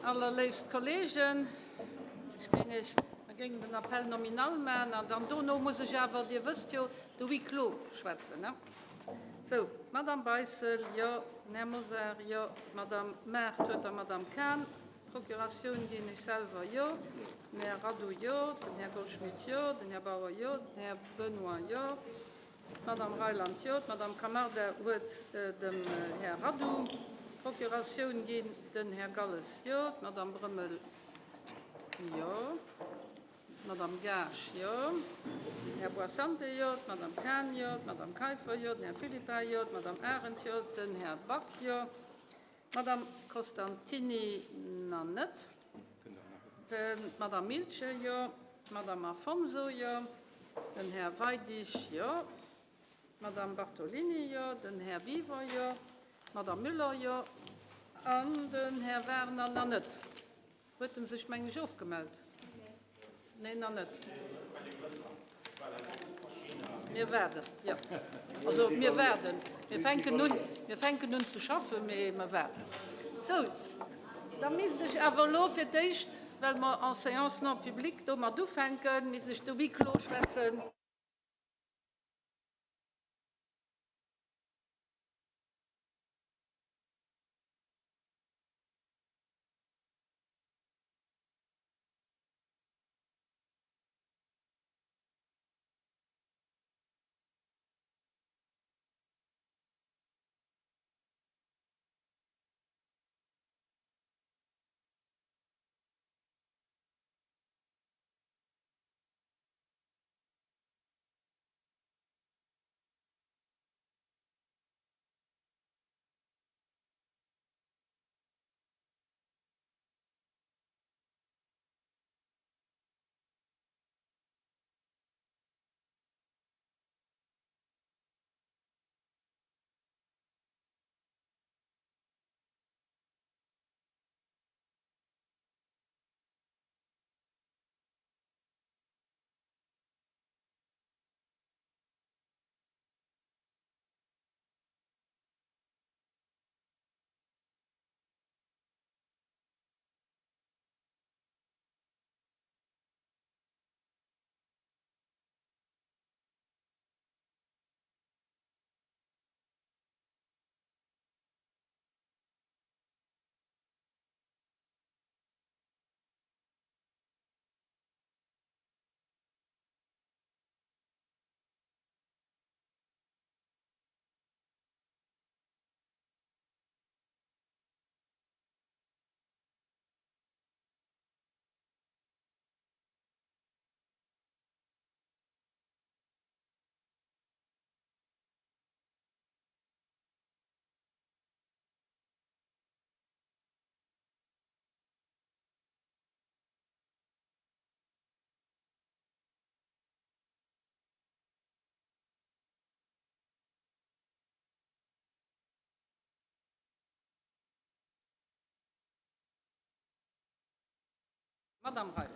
Allerléifst Kolleegen, ech géing Iech, mir géingen den Appel nominal maachen an dann dono muss ech awer, Dir wësst jo, de Huis clos schwätzen, ne? Sou, d'Madame Beissel, jo, den Här Mosar, jo, d'Madame Maart huet der Madame Cahen d'Procuratioun ginn, ech selwer, jo, den Här Radu, jo, den Här Goldschmidt, jo, den Här Bauer, jo, den Här Benoy, jo, D'Madame Reyland, jo. D'Madame Camarda huet dem Här Radu d'Procuratioun ginn. Den Här Galles, jo. D'Madame Brömmel, jo. D'Madame Gaasch, jo. Den Här Boissante, jo. D'Madame Cahen, jo. D'Madame Kaiffer, jo. Den Här Philippart, jo. D'Madame Arendt, jo. Den Här Back, jo. D'Madame Costantini nach net. D'Madame Miltgen, jo. D'Madame Afonso, jo. Den Här Weidig, jo. D'Madame Bartolini, jo. Den Här Biwer, jo. D'Madame Müller, jo. An den Här Werner nach net. Huet en sech, mengen ech, ofgemellt? Nee, nach net. Mir waarden, jo. Also, mir waarden. Mir fänken un, mir fänken un ze schaffen, mee mer waarden. Sou, da misst ech awer elo fir d'éischt, well mer en séance non publique domat ufänken, misst ech de Huis clos schwätzen. Madame Reyland.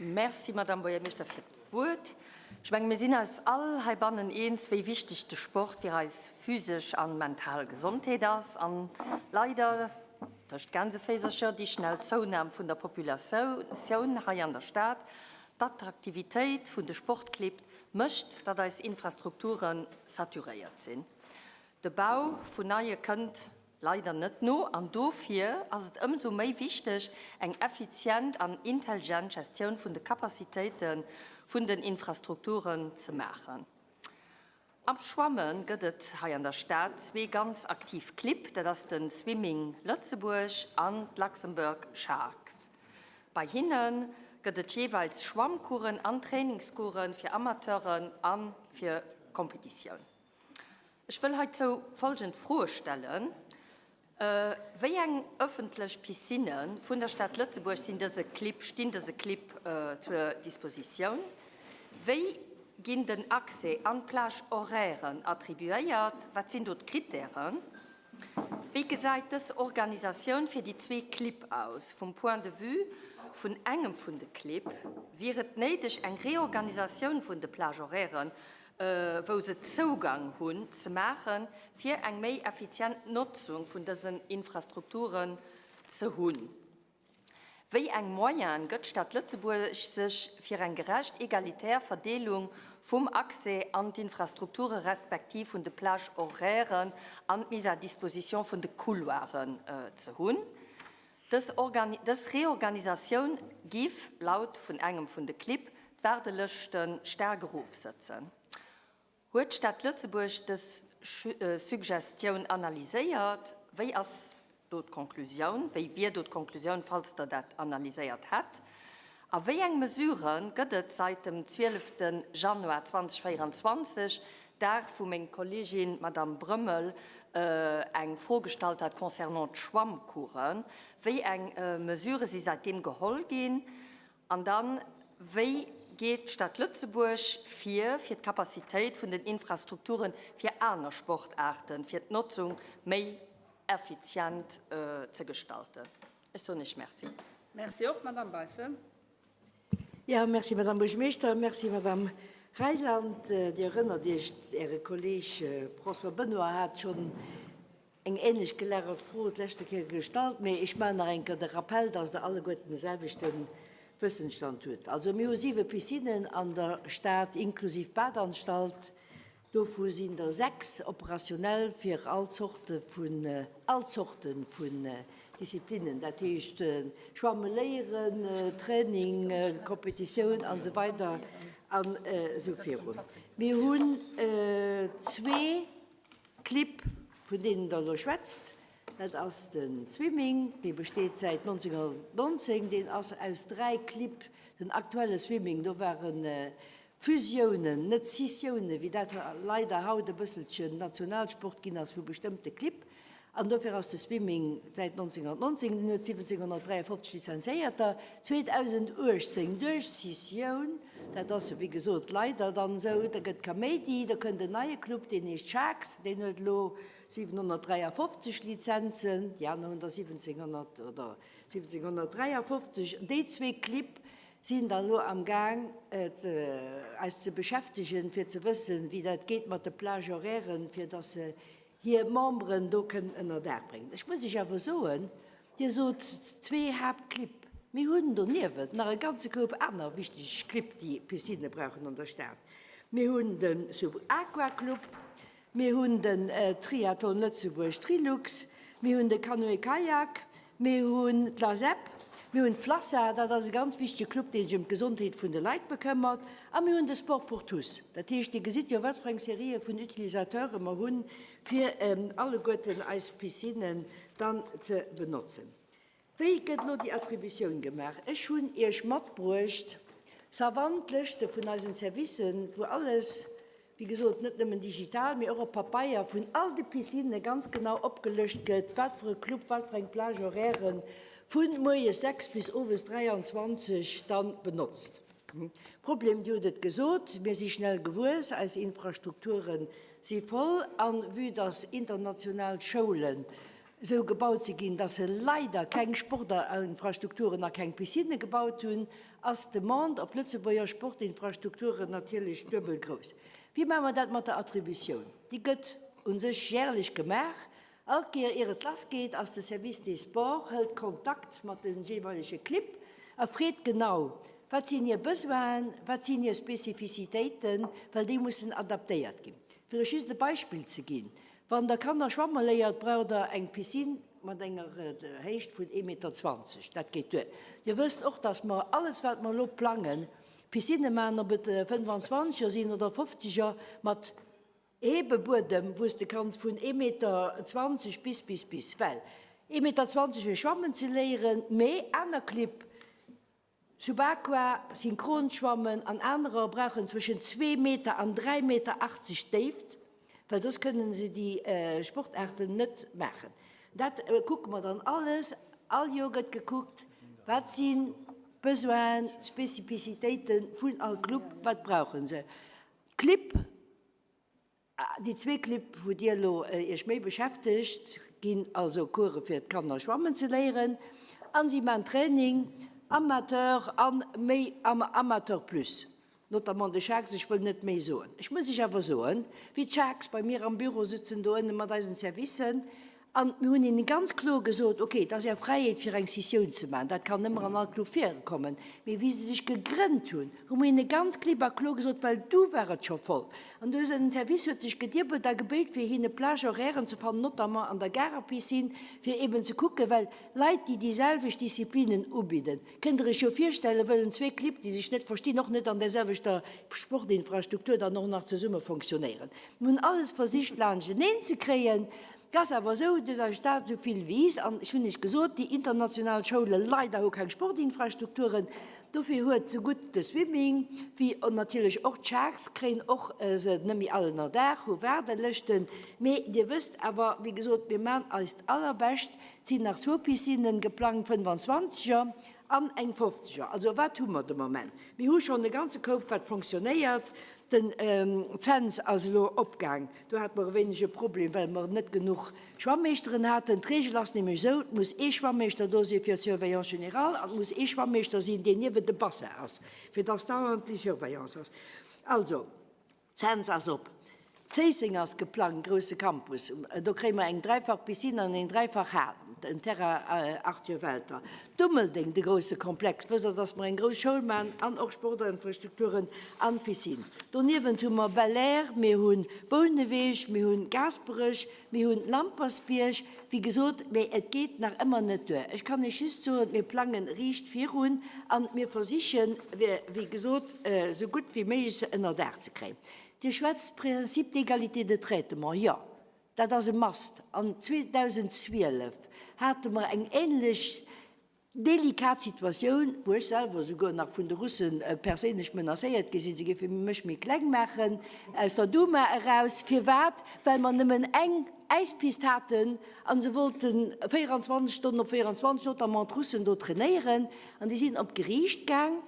Merci, Madame Buergermeeschter, fir d'Wuert. Ech mengen, mir sinn eis all heibannen eens, wéi wichteg de Sport fir eis physesch an mental Gesondheet ass. An leider, tëscht Gänseféisercher, déi schnell Zounam vun der Populatioun hei an der Stad, d'Attraktivitéit vun de Sportclibb mécht, datt eis Infrastrukture saturéiert sinn. De Bau vun neie kënnt leider net no an dofir ass et ëmsou méi wichteg, eng effizient an intelligent Gestioun vun de Capacitéite vun den Infrastrukturen ze maachen. Am Schwamme gëtt et hei an der Stad zwee ganz aktiv Clibb, dat ass de Swimming Lëtzebuerg an d'Luxembourg Sharks. Bei hinne gëtt et jeeweils Schwammcoursen an Trainingscourse fir Amateuren a fir Competitioun. Ech wëll heizou folgend Froe stellen, Wéi eng ëffentlech Piscinne vun der Stad Lëtzebuerg sinn dëse Clibb, stinn dëse Clibb zur Dispositioun? Wéi ginn den Accès an d'Plage Horairen attribuéiert? Wat sinn do d'Krittären? Wéi gesäit dës Organisatioun fir déi zwee Clibb aus? Vum Point de vue vun engem vun de Clibb, wier et néideg eng Reorganisatioun vun de Plage Horairen wou se Zougang hunn, ze maachen, fir eng méi effizient Notzung vun dësen Infrastrukturen ze hunn. Wéi eng Moyene gëtt d'Stad Lëtzebuerg sech fir eng gerecht, egalitär Verdeelung vum Accès an d'Infrastrukture respektiv vun de Plages horairen an d'Mise à disposition vun de Couloiren ze hunn? Dës Reorganisatioun giff, laut vun engem vun de Clibb, d'Waardelëschte staark erofsëtzen. Huet d'Stad Lëtzebuerg dës Suggestioun analyséiert? Wéi ass do d'Conclusioun? Wéi wier do d'Conclusioun, falls Der dat analyséiert hätt? A wéi eng Mesurë gëtt et sait dem 12 Januar 2024, Dag wou meng Kollegin Madame Brömmel eng Fro gestallt hat concernant d'Schwammcoursen, wéi eng Mesurë si säitdeem geholl ginn? An dann, wéi geet d'Stad Lëtzebuerg vir, fir d'Capacitéit vun den Infrastrukture fir aner Sportaarten, fir d'Notzung méi effizient ze gestalten? Ech soen Iech Merci. Merci och, Madame Beissel. Jo, merci, Madame Buergermeeschter. Merci, Madame Reyland. Dir erënnert Iech, Äre Kolleeg François Benoy hat schonn Eng ähnlech gelagert Fro d'leschte Kéier gestallt, mee ech maachen nach eng Kéier de Rappel, dass Der alleguerten de selwechte Wëssensstand hutt. Also mir hu siwe Piscinnen an der Stad inklusiv Badanstalt. Dovu sinn der sechs operationell fir all Zorte vun, all Zorte vun Disziplinnen, dat heescht Schwamme léieren, Training, Kompetitioun an esou weider an esou virun. Mir hunn zwee D'Clibb, vun deenen Der elo schwätzt, dat ass de Swimming, dee besteet säit 1919. Deen ass aus dräi Clibb, den aktuelle Swimming, do ware Fusiounen, net Scissiounen, wéi dat leider haut e bësselchen Nationalsport ginn ass vu bestëmmte Clibb. An dofir ass de Swimming säit 1919, deen huet 1753 Lizenzéierter, 2018 duerch Scissioun, dat ass jo wéi gesot leider dann esou, da gëtt Kaméidi, da kënnt en neie Club, deen heescht Sharks, deen huet elo 753 Lizenzen, déi aner hunn der 1700 oder 1753. Déi zwee Clibb sinn dann elo am Gaang eis ze beschäftegen, fir ze wëssen, wéi dat geet mat de Plage-horairen, fir dass se hir Memberen do kënnen ënner Daach bréngen. Ech muss Iech awer soen, Dir sot zwee Haaptclibb, mir hunn doniewent nach e ganze Koup aner wichteg Clibb, déi Piscinne brauchen an der Stad. Mir hunn de Sub-Aqua-Club, mir hunn den Triathlon Lëtzebuerg Trilux, mir hunn de Canoë-Kayak, Mir hunn d'LASEP, mir hunn d'FLASA, dat ass e ganz wichtege Club, dee sech ëm d'Gesondheet vun de Leit bekëmmert, a mir hunn de Sport pour tous. Dat heescht, Dir gesitt jo, wat fir eng Serië vun Utilisateure mer hunn, fir alleguerten eis Piscinnen dann ze benotzen. Wéi gëtt elo déi Attributioun gemaach? Ech hunn Iech matbruecht savant Lëschte vun eisen Servicen, wou alles wéi gesot, net nëmmen digital, mee och op Papeier vun all de Piscinne ganz genau opgelëscht gëtt, wat fir e Club, wat fir eng Plage horaire vu moies 6 bis owes 23 dann benotzt. Problem, Dir hutt et gesot, mir si schnell gewuess, eis Infrastrukture si voll an vue dass international Schoulen esou gebaut si ginn, dass se leider keng Sportinfrastrukturen a keng Piscinne gebaut hunn, ass d'Demande op Lëtzebuerger Sportinfrastrukturen natierlech duebel grouss. Wéi maache mer dat mat der Attributioun? Déi gëtt u sech järlech gemaach. All Kéier ier et lassgeet, ass de Service des Sports, hëlt Kontakt mat de jeeweilege Clibb a freet genau, wat sinn hir Besoinen, wat sinn hir Spezifizitéiten, well déi mussen adaptéiert ginn. Fir Iech just e Beispill ze ginn, Wann der Kanner schwamme léiert, braucht der eng Piscine mat enger Héicht vun ee Meter 20. Dat geet duer. Dir wësst och, dass mer alles, wat mer elo plangen, Piscinne maachen, ob et 25er sinn oder 50er, mat Hebebuedem, wou s de kanns vun ee Meter 20 bis, bis, bis. Well ee Meter 20 fir schwammen ze léieren, mee aner Clibb, Subaqua, Synchronschwammen an anerer brauchen zwëschen zwee Meter an 3 Meter 80 Déift, well soss kënnen se déi Sportaarten net maachen. Dat kucke mer dann alles. All Joer gëtt gekuckt, wat sinn d'Besoinen, d'Specificitéite vun all Club, wat brauche se. D'Clibb Déi zwee Clibb, wou Dir elo Iech méi beschäftegt, ginn also Course fir d'Kanner schwammen ze léieren an si man Training Amateur an méi Amateur plus, notamment de Sharks. Ech wëll net méi soen. Ech muss Iech awer soen, wéi d'Sharks bei mir am Büro sutzen do ënne mat eisen Servicen. An mir hunn hinnen ganz kloer gesot, okay, et ass Är Fräiheet fir eng Scissioun ze maachen, dat kann ëmmer an all Club virkommen, mee wéi se sech gegrënnt hunn, hu mir hinne ganz klipp a kloer gesot, well du war et scho voll, an du hues, den Service huet sech gediebelt a gebéit fir hinne Plage-horairen ze fannen, notamment an der Garer Piscine, fir eben ze kucken, well Leit, déi déi selwecht Disziplinen ubidden, kënnt Der Iech jo virstellen, wëllen zwee Clibb, déi sech net verstinn, och net an där selwechter Sportinfrastruktur dann och nach zesumme fonctionnéieren. Mir hunn alles versicht laanschteneen ze kréien. Et ass awer esou, dass eis Stad esou vill wiisst, an ech hunn Iech gesot, déi international Schoule leider hu keng Sportinfrastrukturen. Dofir huet sougutt de Swimming wéi natierlech och d'Sharks kréien och se net méi all ënnerdaach, hu Waardelëschten. Mee Dir wësst awer, wéi gesot, mir maachen eist Allerbescht. Et sinn nach zwou Piscinnen geplangt, 25er an eng 50er. Also wat hu mer de Moment? Mir hu schonn e ganze Koup wat fonctionnéiert. Den Cents ass elo opgaang. Do hate mer e wéineg e Problem, well mer net genuch Schwammeeschteren haten. D'Regel ass nämlech esou, Et muss ee Schwammeeschter do si fir d'Surveillance générale an et muss ee Schwammeeschter sinn, deen niewent dem Bassin ass, fir dass dauernd déi Surveillance ass. Also, Cents ass op. Zéisseng ass geplangt, grousse Campus. Do kréie mer eng dräifach Piscine an eng dräifach Hal, den Terrain Arthur Welter. Dummeldeng, de grousse Komplex, wësst Der, dass mer eng grouss Schoul maachen an och Sportinfrastrukturen an Piscine. Doniewent hu mer Belair, mir hu Bouneweg, mir hu Gaasperech, mir hunn Lampersbierg, wéi gesot, mä et geet nach ëmmer net duer. Ech kann Iech just soen, mir plange riicht virun an mir versichen, wéi gesot, esou gutt wéi méiglech se ënnerdaach ze kréien. Dir schwätzt Principe d'égalité de traitement. Jo, dat ass e Must. An 2012 hate mer eng ähnlech delikat Situatioun, wou ech selwer esouguer nach vun de Russe perséinlech menacéiert gi sinn, se géife mech méi kleng maachen aus der Duma eraus. Firwat? Well mer nëmmen eng Äispist haten a se wollte 24 Stonnen op 24, notamment d'Russen, do trainéieren. An déi sinn op d'Geriicht gaang.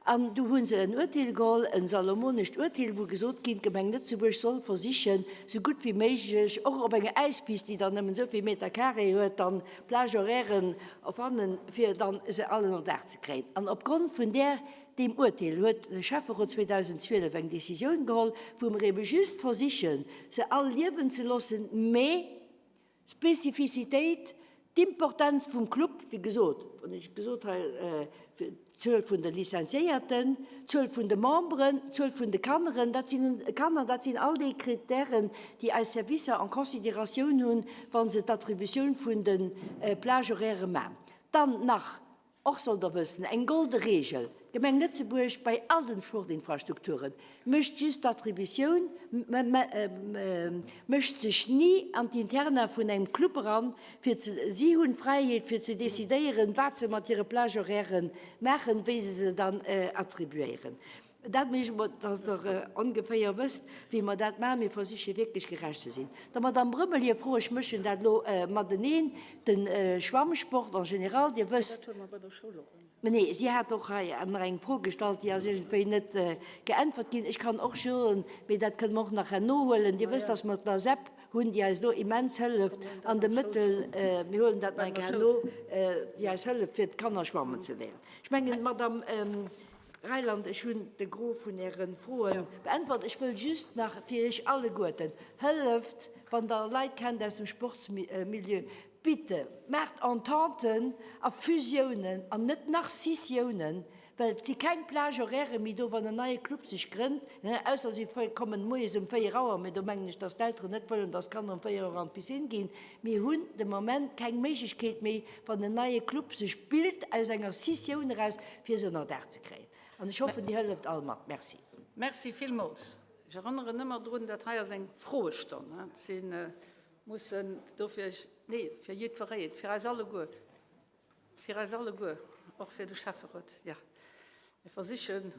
An du hu se en Urteel geholl, en salomonescht Urteel, wou gesot ginn, d'Gemeng Lëtzebuerg soll versichen, sou gutt wéi méiglech, och op enger Äispist, déi dann nëmmen esou vill Meter carré huet, dann Plage-horairen erfannen, fir dann se all ënner Daach ze kréien. An opgrond vun där, deem Urteel huet de Schäfferot 2012 eng Décisioun geholl, wou mer ebe just versichen, se all liewen ze loossen, mä D'Specificitéit, d'Importenz vum Club, wéi gesot, wann ech gesot hei, d'Zuel vun de Licenciéierten, d'Zuel vun de Memberen, d'Zuel vun de Kanneren, dat sinn Kanner, dat sinn all déi Kritären, déi eis Servicer en Considératioun hunn, wa se d'Attributioun vun de Plage-horairë maachen. Dann nach Och sollt Der wëssen, eng golde Regel, d'Gemeng Lëtzebuerg bei all den Sportinfrastrukturen mécht just d'Attributioun, mécht sech ni an d'Interna vun engem Club eran, fir ze, si hunn d'Fräiheet fir ze decidéieren, wat se mat hire Plage-horairen maachen, wéi se se dann attribuéieren. Dat mécht mer, dass Der ongeféier wësst, wéi mer dat maachen. Mir versiche wierklech gerecht ze sinn. Der Madame Brömmel hir Fro, ech mëschen dat elo mateneen, de Schwammsport en général, Dir wësst, Mä nee, si hat och hei nach eng Fro gestallt, déi ass iergendwéi net geäntwert ginn. Ech kann och soen, mee dat kënne mer och nach herno huelen, Dir wësst, dass mer d'LASEP hunn, déi eis do immens hëlleft an de Mëttel, mir huelen dat nach eng Kéier herno, déi eis hëlleft, fir d'Kanner schwammen ze léieren. Ech mengen, d'Madame Reyland, ech hunn de Gros vun Äre Froe beäntwert. Ech wëll just nach fir Iech alleguerten, Hëlleft, wann Der Leit kennt aus dem Sportsmilieu, bitte maacht Ententen a Fusiounen an net nach Scissiounen, well et si keng Plage-horairë méi do, wann en neie Club sech grënnt, ausser si kommen moies um 4 Auer, mä do mengen ech, dass d'Elteren net wëllen, dass d'Kanner um 4 Auer an d'Piscine ginn. Mir hunn de Moment keng Méiglechkeet méi, wann en neie Club sech bilt aus enger Scissioun eraus, fir se ënner Daach ze kréien. An ech hoffen, Dir hëlleft all mat. Merci. Merci villmools. Ech erënneren ëmmer drun, dat hei ass eng Froestonn. Et si mussen dofir, nee, fir jiddwereen, fir eis alleguer, fir eis alleguer, och fir de Schäfferot, jo. Mir versichen,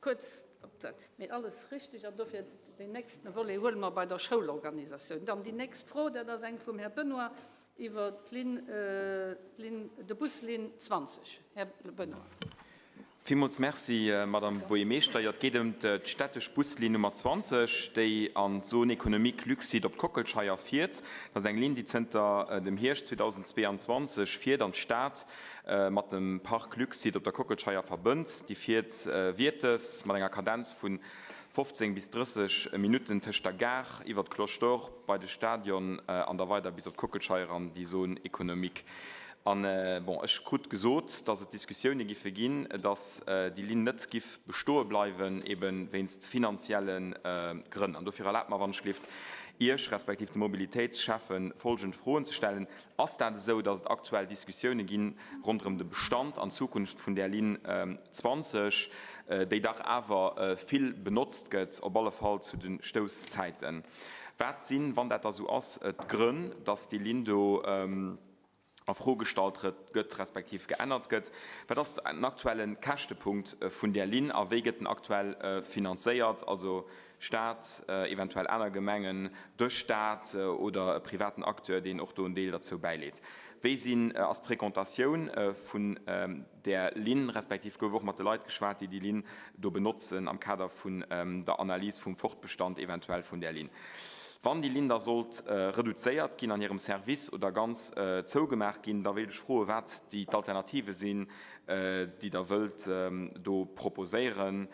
Kuerz op dat, mee alles richteg. An dofir deen nächsten Volet huele mer bei der Schoulorganisatioun. Dann déi nächst Fro, dat ass eng vum Här Benoy iwwert d'Linn, d'Linn, de Buslinn 20. Här Benoy. Villmools Merci, Madame Buergermeeschter. Jo, et geet ëm d'städtesch Buslinn Nummer 20, déi an d'Zone économique Luxsite op d'Kockelscheier fiert. Dat ass eng Linn, déi zënter dem Hierscht 2022 fiert an d'Stad mat dem Parc Luxsite op der Kockelscheier verbënnt. Déi fiert wiertes mat enger Kadenz vun. 15 bis 30 Minutten tëscht der Gare, iwwer d'Cloche d'Or, bei de Stadion an da weider bis op d'Kockelscheier an déi Zone économique. An, bon, ech krut gesot, dass et Diskussioune giffe ginn, dass déi Linn net giff bestoe bleiwen, ebe wéinst finanzielle Grënn. An dofir erlaabt mer, wann ech gelift, Iech respektiv dem Mobilitéitsschäffe folgend Froen ze stellen, Ass dat esou, dass et aktuell Diskussioune gi ronderëm de Bestand an d'Zukunft vun där Linn 20, déi dach awer vill benotzt gëtt, op alle Fall zu de Stousszäiten? Wat sinn, wann dat da sou ass, d'Grënn, dass déi Linn do a Fro gestallt gëtt respektiv geännert gëtt? Wat ass den aktuelle Käschtepunkt vun där Linn a wéi gëtt en aktuell finanzéiert, also Stad, eventuell aner Gemengen, de Staat oder e privaten Acteur, deen och do en Deel derzou bäileet? Wéi sinn, ass d'Fréquentatioun vun där Linn, respektiv gouf och mat de Leit geschwat, déi déi Linn do benotzen, am Kader vun der Analys vum Fortbestand eventuell vun där Linn? Wann déi Linn da sollt reduzéiert ginn an hirem Service oder ganz zougemaach ginn, da wéilt ech froen, wat déi d'Alternative sinn, déi Der wëllt do proposéieren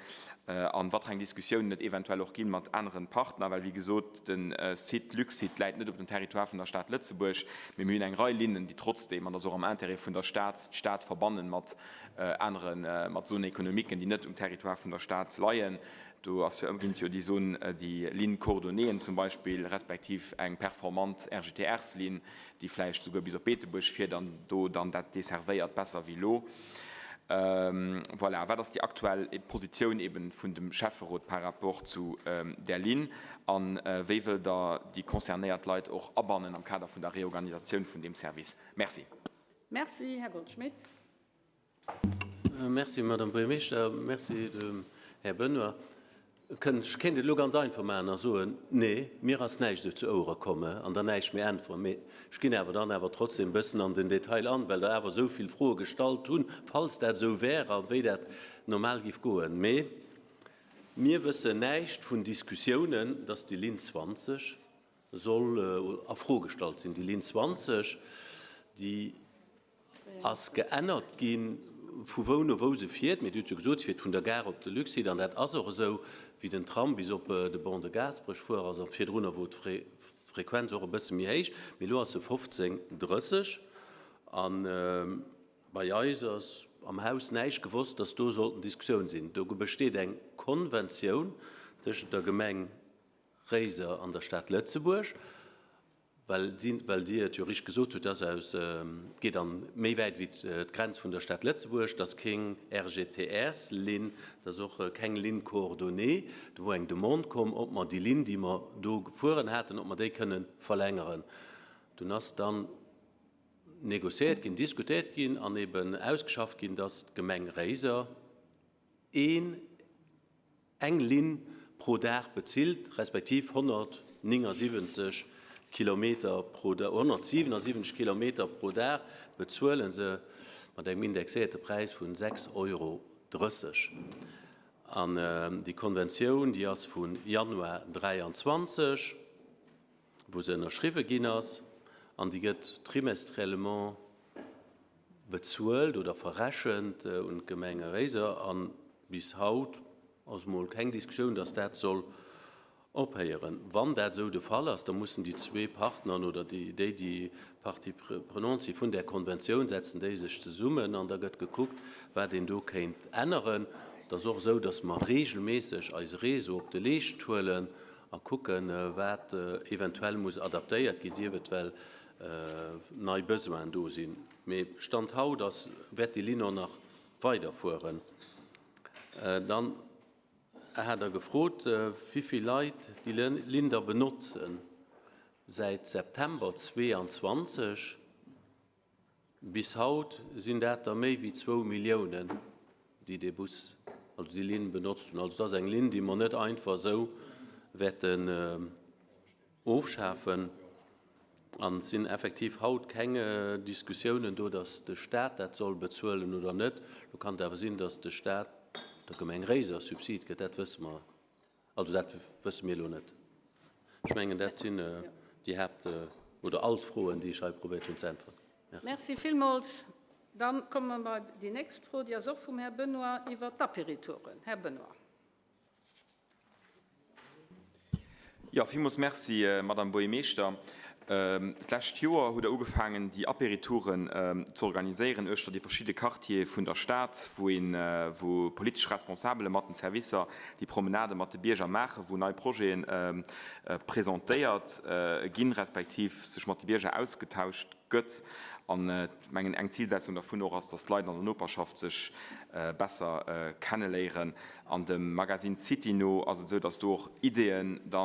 an wat fir eng Diskussiounen et eventuell och ginn mat aneren Partner, well wéi gesot, de Site Luxsite läit net op dem Territoire vun der Stad Lëtzebuerg, mee mir hunn eng Rei Linnen, déi trotzdeem, an dat ass och am Intérêt vun der Stad, d'Stad verbannen mat aneren, mat Zones économiquen, déi net um Territoire vun der Stad leien. Do ass jo, ginn et jo déi Zone, déi Ligne coordonnéeën zum Beispill, respektiv eng performant RGTRs-Linn, déi vläicht souguer bis op Beetebuerg fiert an do dann dat desservéiert besser wéi elo. Voilà, wat ass déi aktuell Positioun eben vun dem Schäfferot par rapport zu där Linn a wéi wëllt Der déi concernéiert Leit och abannen am Kader vun der Reorganisatioun vun deem Service? Merci. Merci, Här Goldschmidt. Merci, Madame Buergermeeschter. Merci dem Här Benoy. Ech kéint et elo ganz einfach maachen a soen, Nee, mir ass näischt esou zu Ouere komme an dann näischt méi äntweren. Mee ech ginn awer dann awer trotzdem e bëssen an den Detail an, well Der awer esou vill Froe gestallt hunn, falls dat esou wär a wéi dat normal géif goen. Mee mir wëssen näischt vun Diskussiounen, dass déi Linn 20 soll a Fro gestallt sinn. Déi Linn 20, déi ass geännert ginn, vu wou no wou se fiert. Mee Dir hutt jo gesot, se fiert vun der Gare op de Luxsite, an dat ass och esou, wéi den Tram bis op de Ban de Gaasperech fuer ass. A virdrunner wor d'Frequenz och e bësse méi héich, mee elo ass se 15,30. A bei eis ass am Haus näischt gewosst, datt do sollten Diskussiounen sinn. Do besteet eng Konventioun tëschent der Gemeng Réiser an der Stad Lëtzebuerg. Well si, well Dir et jo richteg gesot hutt, ass aus, geet an méi wäit wéi d'Grenz vun der Stad Lëtzebuerg, et ass keng RGTRs-Linn, et ass och keng Ligne coordonnée. Do wor eng Demande komm, ob mer déi Linn, déi mer do gefueren haten, ob mer déi kënnen verlängeren. Dunn ass dann négociéiert ginn, diskutéiert ginn an eben ausgeschafft ginn, dass d'Gemeng Réiser een, eng Linn pro Dag bezilt, respektiv 179 Kilometer pro Dag, 177 Kilometer pro Dag bezuele se mat engem indexéierte Präis vu 6,30 Euro. An déi Konventioun, déi ass vu Januar 23, wou se ënnerschriwwe ginn ass, an déi gëtt trimestriellement bezuelt oder verrechent un d'Gemeng Réiser a bis haut ass mol keng Diskussioun, datt dat soll ophéieren. Wann dat esou de Fall ass, da mussen déi zwee Partnern oder déi, déi Partie prenante si vun där Konventioun, setzen déi sech zesummen an da gëtt gekuckt, wat een do kéint änneren. Et ass och esou, datt mer regelméisseg eise Réseau op de Leescht huelen a kucken, wat eventuell muss adaptéiert ginn, sief et well nei Besoinen do sinn. Mee Stand haut ass, wäert déi Linn och nach weiderfueren. Dann hat Der gefrot, wéi vill Leit déi Linn da benotzen. Säit September 22 bis haut sinn dat der méi wéi zwou Milliounen, déi dee Bus, also déi Linn benotzt hunn. Also et ass eng Linn, déi mer net einfach esou wäerten ofschafen. An et sinn effektiv haut keng Diskussiounen do, datt de Stat dat soll bezuelen oder net. Lo kann et awer sinn, datt de Stat der Gemeng Réiser Subsid gëtt, dat wësse mer, also dat wësse mir elo net. Ech mengen, dat sinn déi Haapt oder all d'Froen, déi ech hei probéiert hunn ze äntweren. Merci. Merci villmools. Dann komme mer bei déi nächst Fro, déi ass och vum Här Benoy iwwert d'Apéritouren. Här Benoy. Jo, villmools Merci, Madame Buergermeeschter. D'lescht Joer hutt Der ugefaangen, déi Apéritouren ze organiséieren uechter déi verschidde Quartiere vun der Stad, wou een, wou politesch Responsabele mat den Servicer déi Promenade mat de Bierger maachen, wou nei Projete presentéiert ginn, respektiv sech mat de Bierger ausgetauscht gëtt. An ech mengen, eng Zilsetzung dervun och ass, dass d'Leit an der Noperschaft sech besser kenneléieren. An dem Magazine City no ass et esou, dass do och Ideeën da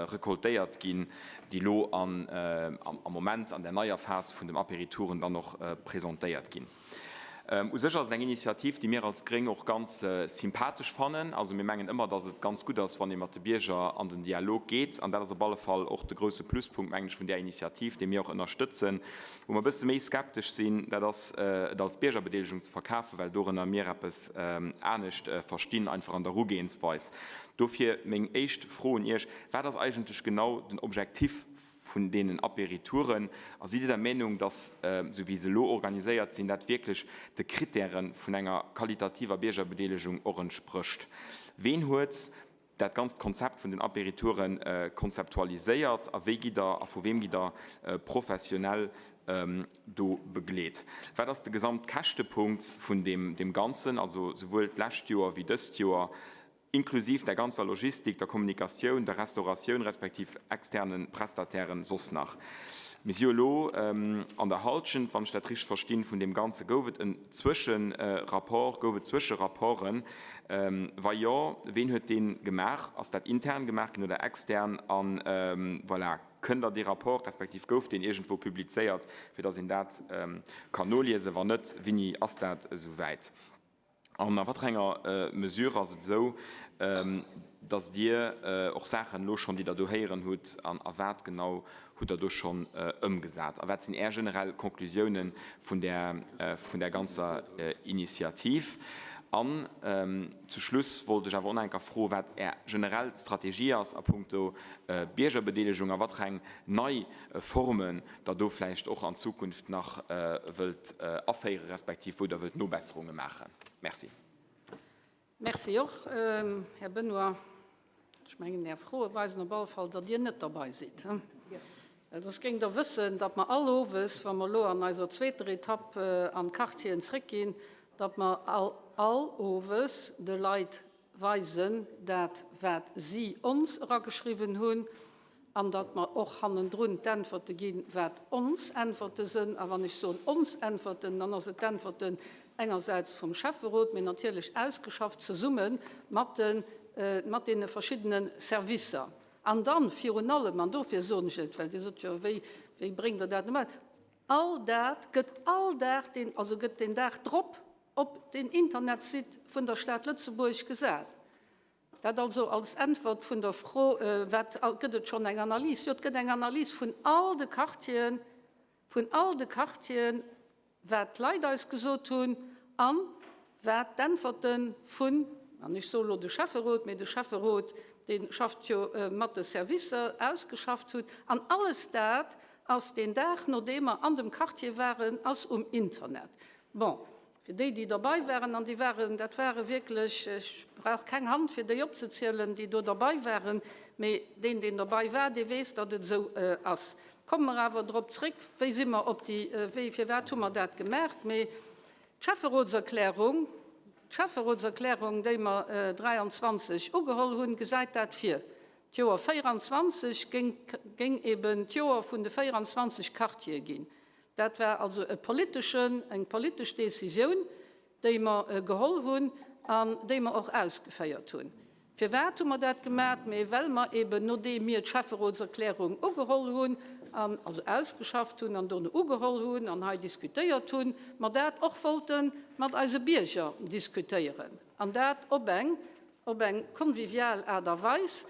recoltéiert ginn, déi elo am Moment an der neier Phas vun dem Apéritouren dann och presentéiert ginn. U sech ass et eng Initiativ, déi mir als Gréng och ganz sympathesch fannen. Also mir mengen ëmmer, dass et ganz gutt ass, wann ee mat de Bierger an den Dialog geet. An dat ass op alle Fall och de grouse Pluspunkt, mengen ech, vun där Initiativ, déi mir och ënnerstëtzen. Wou mer e bësse méi skeptesch sinn, dat ass, et als Biergerbedeelegung ze verkafen, well dorënner mir eppes anescht verstinn, einfach an der Erugehensweis. Dofir meng éischt Fro un Iech, Wat ass eigentlech genau den Objectif vun deenen Apéritouren? A sidd Dir der Meenung, dass, esou wéi se elo organiséiert sinn, dat wierklech de Kritäre vun enger qualitativer Biergerbedeelegung och entsprécht? Ween huet dat ganzt Konzept vun den Apéritouren konzeptualiséiert a wéi gitt Der a vu weem gitt Der professionell do begleet? Wat ass de Gesamtkäschtepunkt vun deem Ganzen, also souwuel d'lescht Joer wéi dëst Joer? Inklusiv der ganzer Logistik, der Kommunikatioun, der Restauratioun respektiv externe Prestatairen soss nach. Mir si jo elo an der Halschent, wann ech dat richteg verstinn, vun deem Ganze. Gouf et en Zwëscherapport, gouf et Zwëscherapporten? Wa jo, ween huet dee gemaach? Ass dat intern gemaach ginn oder extern? A voilà, kënnt Der dee Rapport, respektiv gouf deen iergendwou publizéiert, fir datt een dat kann noliesen? Wann net, wéini ass dat esouwäit? An a wat fir enger Mesure ass et esou, datt Dir och Saachen elo schonn, déi Der do héieren hutt, an a wat genau hutt Der do schonn ëmgesat? A wat sinn Är generell Conclusiounen vun där, vun där ganzer Initiativ? An zu Schluss wollt ech awer och nach eng Kéier froen, wat Är generell Strategie ass a punkto Biergerbedeelegung a wat fir eng nei Formen Der do vläicht och an Zukunft nach wëllt aféiere respektiv wou Der wëllt Nobesserunge maachen. Merci. Merci och, Här Benoy. Ech mengen, Är Froe weisen op alle Fall, datt Dir net derbei sidd. Well soss géingt Der wëssen, datt mer all owes, wa mer elo an eiser zweeter Etapp an d'Quartieren zréckginn, datt mer all all owes de Leit weisen dat, wat si ons erageschriwwen hunn, an datt mer och hannendrun d'Äntwerte ginn, wat ons Äntwerte sënn. A wann ech soen ons Äntwerten, dann ass et d'Äntwerten engersäits vum Schäfferot, mee natierlech ausgeschafft zesumme mat de mat deene verschiddene Servicer. An dann virun allem, an dofir soen ech et, well Dir sot jo, wéi wéi bréngt Der dat elo, all dat gëtt all Dag deen, also gëtt deen Dag drop op den Internetsite vun der Stad Lëtzebuerg gesat. Dat also als Äntwert vun der Fro, wat gëtt et schonn eng Analys? Jo, et gëtt eng Analys vun all de Quartieren, vun all de Quartieren, wat d'Leit eis gesot hunn a wat d'Äntwerte vun, an ech soe lo de Schäfferot, mee de Schäfferot, dee schafft jo mat de Servicer, ausgeschafft hutt. An alles dat ass deen Dag, nodeem mer an dem Quartier waren, ass um Internet. Bon, fir déi, déi derbei waren, an déi waren, dat ware wierklech, ech brauch keng Hand, fir déi opzezielen, déi do derbei waren, mee deen, deen derbei war, dee weess, datt et esou ass. Komme mer awer drop zréck, wéi si mer op déi, wéi, firwat hu mer dat gemaach? Mee d'Schäfferotserklärung, d'Schäfferotserklärung, déi mer 23 ugeholl hunn, gesäit dat vir. D'Joer 24 géing, géing eben d'Joer vun de 24 Quartiere ginn. Dat war also e politeschen, eng politesch Décisioun, déi mer geholl hunn an déi mer och ausgeféiert hunn. Firwat hu mer dat gemat? Mee well mer eben, nodeem mir d'Schäfferotserklärung ugeholl hunn an, also ausgeschafft hunn an dono ugeholl hunn an hei diskutéiert hunn, mer dat och wollte mat eise Bierger diskutéieren an dat op eng, op eng convivial Aart a Weis.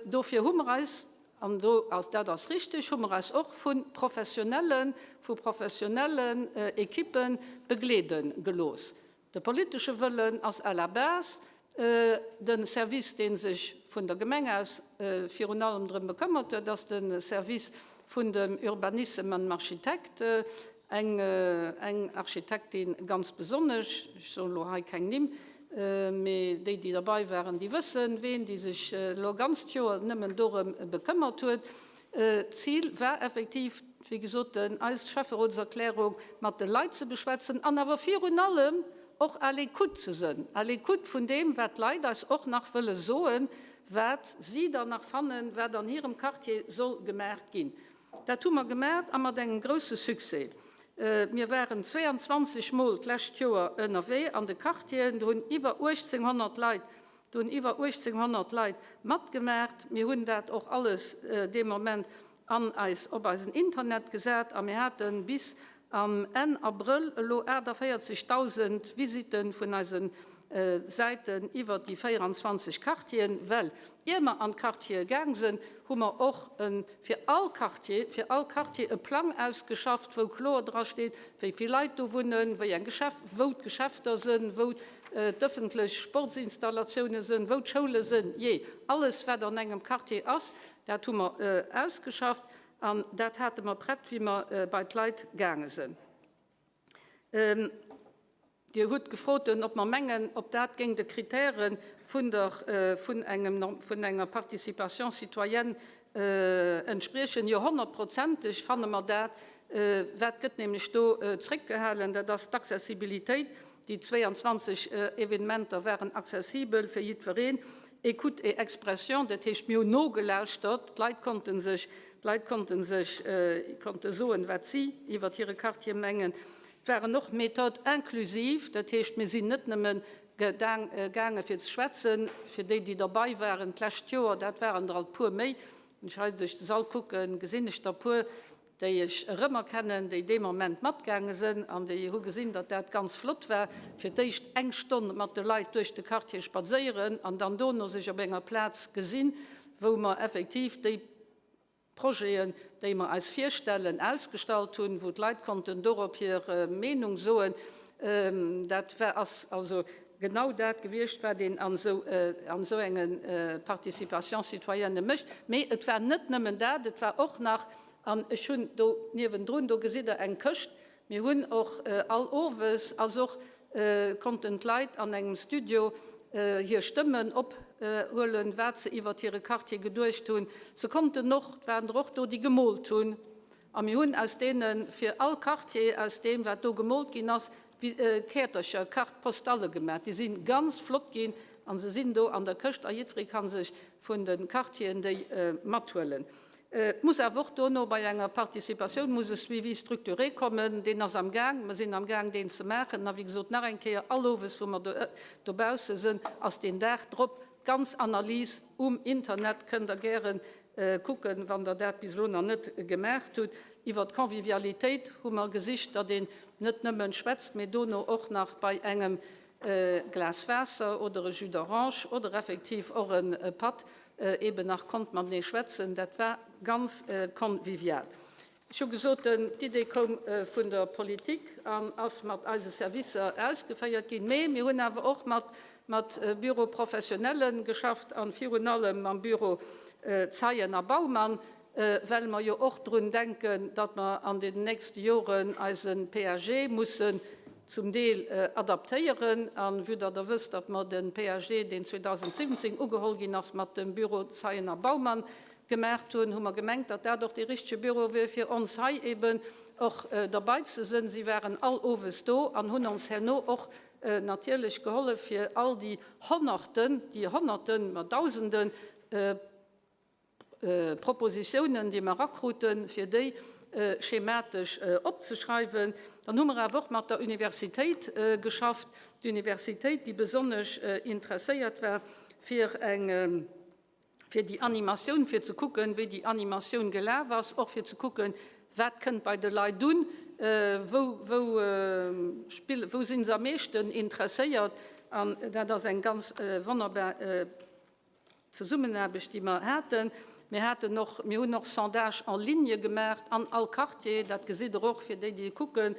Dofir hu mer eis An do ass, dat ass richtig, hu mer eis och vu professionellen, vu professionellen Equippe begleede gelooss. De politesche Wëllen ass à la base de Service, dee sech vun der Gemeng aus virun allem drëm bekëmmert huet, ass de Service vun dem Urbanissem an dem Architekt, eng, eng Architektin ganz besonnesch, ech soen elo hei keng Nimm. Mee déi, déi derbei waren, déi wëssen, ween, déi sech elo e ganzt Joer nëmmen dorëm bekëmmert huet. D'Zil war effektiv, wéi gesot, eis Schäfferotserklärung mat de Leit ze beschwätzen an awer virun allem och à l'écoute ze sënn, à l'écoute vun deem, wat d'Leit eis och nach wëlle soen, wat si dann nach fannen, wat an hirem Quartier soll gemaacht ginn. Dat hu mer gemaat a mat engem grousse Succès. Mir waren 22 Mol d'lescht Joer ënnerwee an de Quartieren. Do hunn iwwer 1.800 Leit, do hunn iwwer 1.800 Leit matgemaacht. Mir hunn dat och alles dee Moment an eis, op eisen Internet gesat a mir hate bis am Enn Abrëll elo 48.000 Visitten vun eise Säiten iwwer déi 24 Quartieren. Well ier mer an d'Quartiere gaang sënn, hu mer och e fir all Quartier, fir all Quartier e Plang ausgeschafft, wou kloer dra steet, wéi vill Leit do wunnen, wéi eng Geschäf-, wou d'Geschäfter sënn, wou d'ëffentlech Sportsinstallatiounen sënn, wou d'Schoule sënn, jee, alles wat an engem Quartier ass, dat hu mer ausgeschafft an dat hate mer prett, wéi mer bei d'Leit gaange sënn. Dir hutt gefrot, ob mer mengen, ob dat géing de Kritäre vun der, vun engem, vun enger Participation citoyenne entspriechen. Jo, honnertprozenteg fanne mer dat. Wat gëtt nämlech do zréckgehalen? Dat ass d'Accessibilitéit. Déi 22 Evenementer waren accessibel fir jiddwereen. Écoute et expression, dat heescht, mir hunn nogelauschtert, d'Leit konnte sech, d'Leit konnte sech, konnte soen, wat si iwwert hire Quartier mengen. Et waren och Méthodes inclusives, dat heescht, mir sinn net nëmme gaange fir ze schwätzen, fir déi, déi derbei waren d'lescht Joer, dat waren der alt puer méi, wann ech hei duerch de Sall kucken, gesinn ech der puer, déi ech erëmerkennen, déi dee Moment matgaange sinn an déi hu gesinn, datt dat ganz flott war, fir d'éischt eng Stonn mat de Leit duerch de Quartier spadséieren an dann dono sech op enger Plaz gesinn, wou mer effektiv déi Projeten, déi mer eis virstellen, ausgestallt hunn, wou d'Leit konnten dorop hir Meenung soen. Dat war, ass also genau dat gewiescht, wat een an esou, an esou enge Participation citoyenne mécht. Mee et war net nëmmen dat, et war och nach, an ech hunn do niewendrun, do gesitt Der eng Këscht, Mir hunn och all Owes ass och konnten d'Leit an engem Studio hir Stëmmen ophuelen, wat se iwwert hire Quartier geduecht hunn. Se konnten och, et waren der och do, déi gemoolt hunn. A mir hunn aus deene fir all Quartier, aus deem wat do gemoolt ginn ass, Käertercher, Carte postale gemaach. Déi si ganz flott ginn a se sinn do an der Këscht a jiddweree ka sech vun de Quartieren déi mathuelen. Et muss awer och dono bei enger Participatioun muss e Suivi structuré kommen. Deen ass am Gaang. Mer sinn am Gaang, deen ze maachen. A wéi gesot, nach eng Kéier, all Owes, wou mer dobausse sinn, ass deen Dag drop d'ganz Analys um Internet. Kënnt Der gäre kucken, wann Der dat bis elo nach net gemaacht hutt. Iwwert d'Convivialitéit hu mer gesicht, datt een net nëmmen schwätzt, mee dono och nach bei engem Glas Waasser oder e Jus d'orange oder effektiv och e Patt eben nach konnt matenee schwätzen. Dat war ganz convivial. Ech hu gesot, d'Idee koum vun der Politik an ass mat eise Servicer ausgeféiert ginn. Mee mir hunn awer och mat Bureaux professionnellen geschafft an virun allem mam Büro Zeien a Baumann, well mer jo och drun denken, datt mer an den nächste Joren eise PAG mussen zum Deel adaptéieren. A vue datt Der wësst, datt mer de PAG, deen 2017 ugeholl ginn ass, mat dem Büro Zeien a Baumann gemaacht hunn, hu mer gemengt, datt dat och dee richtege Büro wier, fir ons hei eben och derbei ze sënn. Si waren all owes do an hunn ons herno och natierlech gehollef, fir all déi Honnerten, déi Honnerten, ma Dausende Propositiounen, déi mer erakruten, fir déi schematesch opzeschreiwen. Dann hu mer awer och mat der Universitéit geschafft, d'Universitéit, déi besonnesch interesséiert war fir eng, fir déi Animatioun, fir ze kucken, wéi déi Animatioun gelaf ass, och fir ze kucken, wat kënnt bei de Leit un, wou, wou spill, wou si se am meeschten interesséiert. An dat ass eng ganz wonnerbar Zesummenaarbecht, déi mer haten. Mir haten och, mir hunn och Sondages en ligne gemaach an all Quartier. Dat gesitt Der och, fir déi, déi kucken,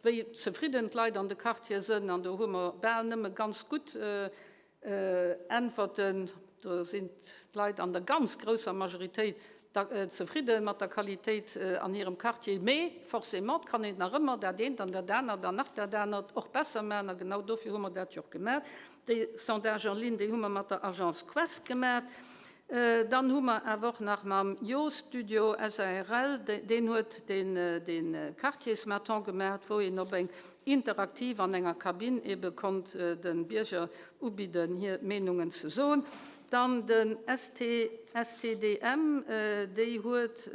wéi zefridden d'Leit an de Quartiere sënn. An do hu mer bal nëmme ganz gutt Äntwerten. Do sinn d'Leit an der ganz grousser Majoritéit. zefridde mat der Qualitéit an hirem Quartier. Mee forcément, et kann een nach ëmmer dat eent an dat anert an nach dat anert och besser maachen. A genau dofir hu mer dat jo och gemaach. Déi Sondage en ligne, déi hu mer mat der Agence Quest gemaach. Dann hu mer awer och nach mam Jo Studio SARL, deen huet dee Quartiersmaton gemaach, wou een op eng interaktiv an enger Kabinn ebe konnt de Bierger ubidden, hir Meenungen ze soen. Dann den ST, STDM, déi huet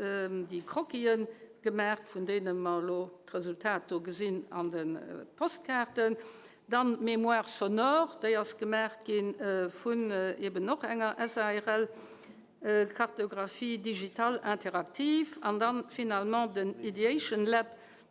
déi Croquisen gemaach, vun deene mer elo d'Resultat do gesinn an de Postkaarten. Dann d'Mémoire sonore, déi ass gemaach gi vun eben och enger SARL, Cartographie digitale interactive. An dann finalement den Ideation Lab,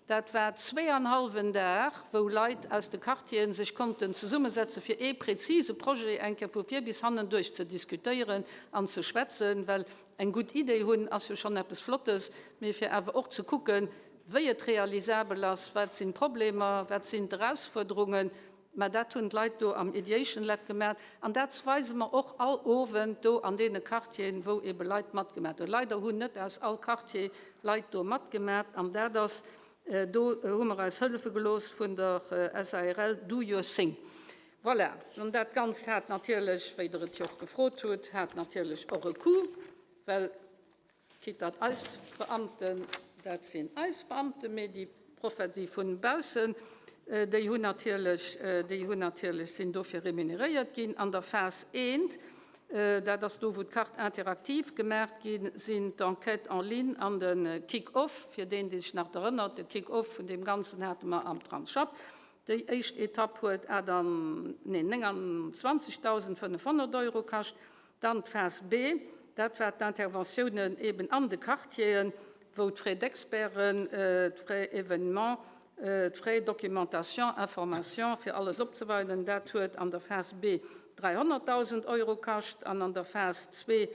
dat war zweeanhallwen Dag, wou Leit aus de Quartieren sech konnten zesummesetzen, fir ee präzise Projet eng Kéier vu vir bis hannen duerch ze diskutéieren an ze schwätzen. Well eng gutt Idee hunn ass jo schonn eppes Flottes, mee fir awer och ze kucken, wéi et realisabel ass, wat sinn d'Problemer, wat sinn d'Erausfuerderungen. Mä dat hunn d'Leit do am Ideation Lab gemaach an dat weise mer och all Owend do an deene Quartieren, wou ebe Leit matgemaach hunn. Leider hunn net aus all Quartier Leit do matgemaach an dat ass, do hu mer eis hëllefe gelooss vun der SARL Do Your Thing. Voilà, an dat Ganzt hat natierlech, wéi Der et jo och gefrot hutt, hat natierlech och e Coût, well Quitte datt eis Beamten, dat sinn eis Beamten, mee déi Proffe, déi vun baussen, déi hunn natierlech, déi hunn natierlech, sinn dofir remuneréiert ginn. An der Phas I, dat ass do, wou d'Carte interactive gemaach gi sinn, d'Enquête en ligne an de Kick-off, fir deen, dee sech nach erënnert, de Kick-off vun deem Ganzen hate mer am Tramsschapp. Déi éischt Etapp huet nee, 29.500 Euro kascht. Dann d'Phas B, dat war d'Interventiounen eben an de Quartieren, wou d'Frais d'experten, d'Frais événements, d'Frais documentation, information, fir alles opzeweiden, dat huet an der Phas B 300.000 Euro kascht an an der Phas 2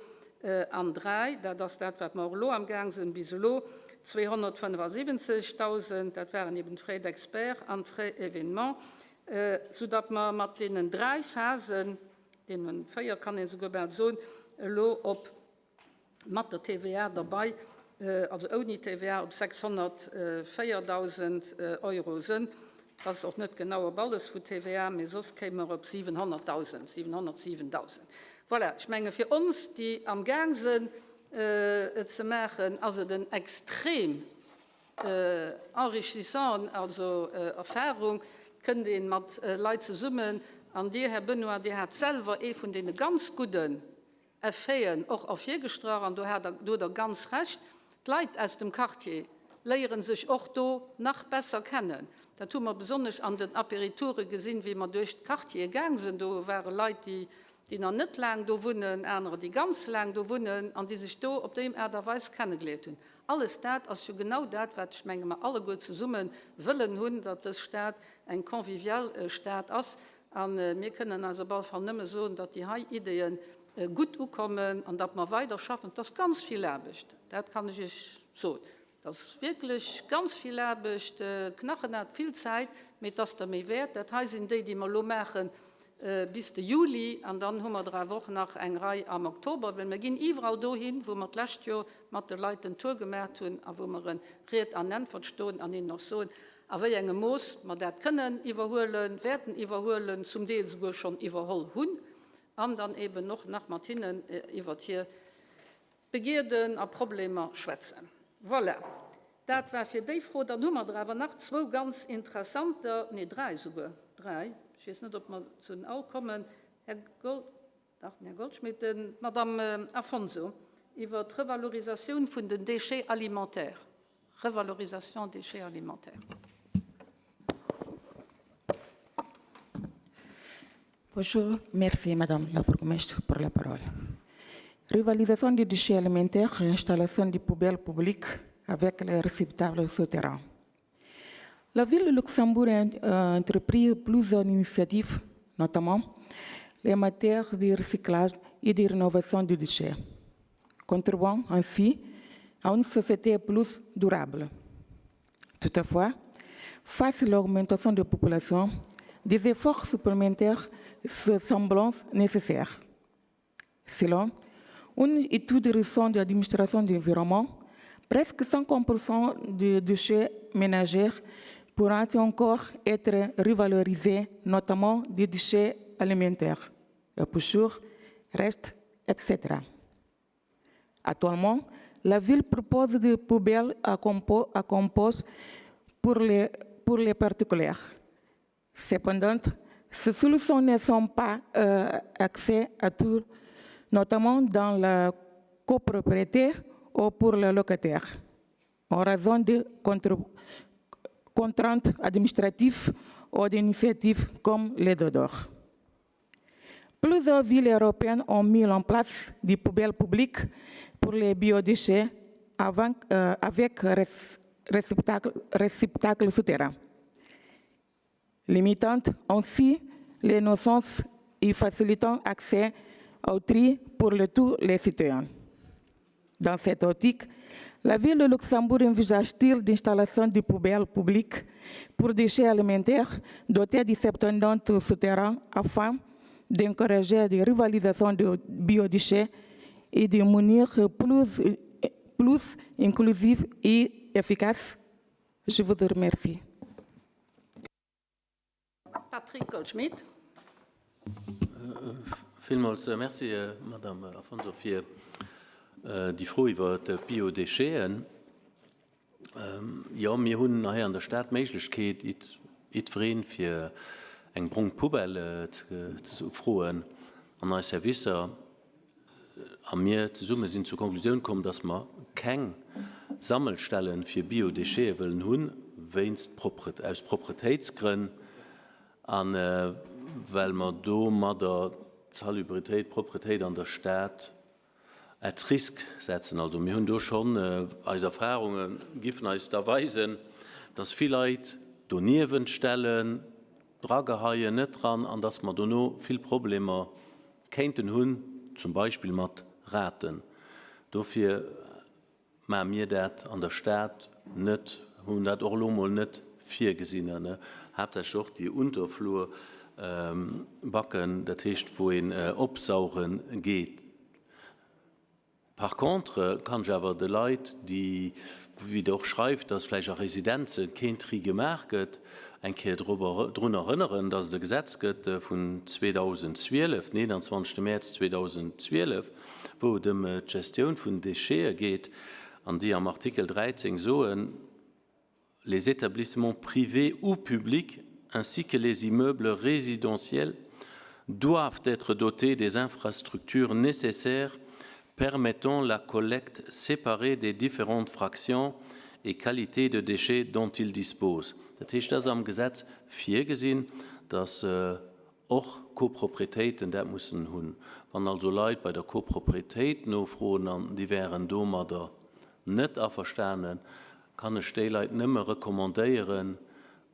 an 3, dat ass dat, wat mer och elo amgaang sinn, bis elo 275.000, dat waren eben d'Frais d'experts an d'Frais événements, soudatt mer mat deenen dräi Phasen, deenen 4 kann een esouguer bal soen, elo op mat der TVA derbei, also ouni TVA, op 604.000 Euro sënn. Dat ass och net genau op alles vu TVA, mee soss kéime mer op 700.000, 707.000. Voilà, ech menge fir ons, déi amgaang sënn et ze maachen, ass et en extrem Enrichissant, also Erfahrung, kënnt een mat Leit zesummen an Dir, Här Benoy, Dir hat selwer ee vun deene ganz gudden Effeten och ervirgestrach an do hat Der, do hutt Der ganz Recht, d'Leit aus dem Quartier léiere sech och do nach besser kennen. Dat hu mer besonnesch an den Apéritoure gesinn, wéi mer duerch d'Quartiere gaang sinn. Do ware Leit, déi déi nach net laang do wunnen, anerer, déi ganz laang do wunnen an déi sech do op déi Aart a Weis kennegeléiert hunn. Alles dat ass jo genau dat, wat, ech menge mer alleguer zesumme wëllen hunn, datt dës Stad eng convivial Stad ass. A mir kënnen eis op alle Fall nëmme soen, datt déi hei Ideeë gutt ukommen an datt mer weider schaffen. Et ass ganz vill Aarbecht, dat kann ech Iech soen. Et ass wierklech ganz vill Aarbecht, knachenhaart, vill Zäit, mee et ass der méi wäert. Dat hei sinn déi, déi mer elo maachen bis de Juli, an dann hu mer der awer och nach eng Rei am Oktober, well mir ginn iwwerall dohin, wou mer d'lescht Joer mat de Leit den Tour gemaach hunn a wou mer e Ried an Äntwert stoen an hinnen och soen, a wéi engem Mooss mer dat kënnen iwwerhuelen, wäerten iwwerhuelen, zum Deel souguer schonn iwwerholl hunn, an dann eben och nach mat hinnen iwwert hir Begierden a Problemer schwätzen. Voilà, dat war fir déi Fro. Dann hu mer der awer nach zwou ganz interessanter, nee dräi souguer, dräi, ech weess net, ob mer zu den all kommen. Här Gold, dach, den Här Goldschmidt, den, d'Madame Afonso iwwer d'Revalorisatioun vun den Déchets alimentaires, Revalorisation déchets alimentaires. Bonjour, merci Madame la bourgmestre pour la parole. Rivalisation des déchets alimentaires et installation des poubelles publiques avec les réceptacles souterrains. La ville de Luxembourg a entrepris plusieurs initiatives, notamment les matières de recyclage et de rénovation des déchets, contribuant ainsi à une société plus durable. Toutefois, face à l'augmentation de la population, des efforts supplémentaires se semblent nécessaires. Selon Une étude récente de l'administration de l'environnement, presque 50% des déchets ménagers pourraient encore être revalorisés, notamment des déchets alimentaires, épluchures, restes, etc. Actuellement, la ville propose des poubelles à, compo à compost pour les, pour les particuliers. Cependant, ces solutions ne sont pas euh, accès à tout, notamment dans la copropriété ou pour les locataires, en raison de contre contraintes administratives ou d'initiatives comme les d'or. Plusieurs villes européennes ont mis en place des poubelles publiques pour les biodéchets avant, euh, avec réceptacles réceptacle souterrains, limitant ainsi les nuisances et facilitant accès au tri pour le tous les citoyens. Dans cette optique, la ville de Luxembourg envisage-t-il d'installation de poubelles publiques pour déchets alimentaires dotées de 70 souterrains afin d'encourager des rivalisations de biodéchets et de munir plus, plus inclusive et efficace Je vous remercie. Patrick Goldschmidt. Villmools Merci, Madame Afonso, fir déi Fro iwwer d'Biodécheten. Jo, mir hunn hei an der Stad d'Méiglechkeet, jiddweree fir eng brong Poubelle ze froen an eis Servicer a mir zesumme sinn zur Konklusioun komm, dass mer keng Sammelstelle fir Biodéchete wëllen hunn, wéinst aus Propretéitsgrënn a well mer domadder d'Salubritéit, d'Propretéit an der Stad at risk setzen. Also mir hunn do schonn, eis Erfahrunge giffen eis da weisen, dass vill Leit doniewent stellen, drageheien, net dran, an dass mer dono vill Problemer kéinten hunn, zum Beispill mat Raten. Dofir maache mir dat an der Stad net, hunn dat och elo emol net virgesinn, haaptsächlech och déi Unterflurbacken, dat heescht wou een opsauge geet. Par contre kann ech awer de Leit, déi, wéi Der och schreift, dass vläicht a Residenze keen Tri gemaach gëtt, eng Kéier drun erënneren, dass et e Gesetz gëtt vun 2012, den 21. Mäerz 2012, wou et ëm d'Gestioun vun Déchete geet an déi am Artikel 13 soen, Les établissements privés ou publics ainsi que les immeubles résidentiels doivent être dotés des infrastructures nécessaires permettant la collecte séparée des différentes fractions et qualités de déchets dont ils disposent. Dat heescht, et ass am Gesetz virgesinn, dass och Copropriétéiten dat mussen hunn. Wann also Leit bei der Copropriétéit nofroen an déi wären domadder net averstanen, kann ech déi Leit nëmme recommandéieren,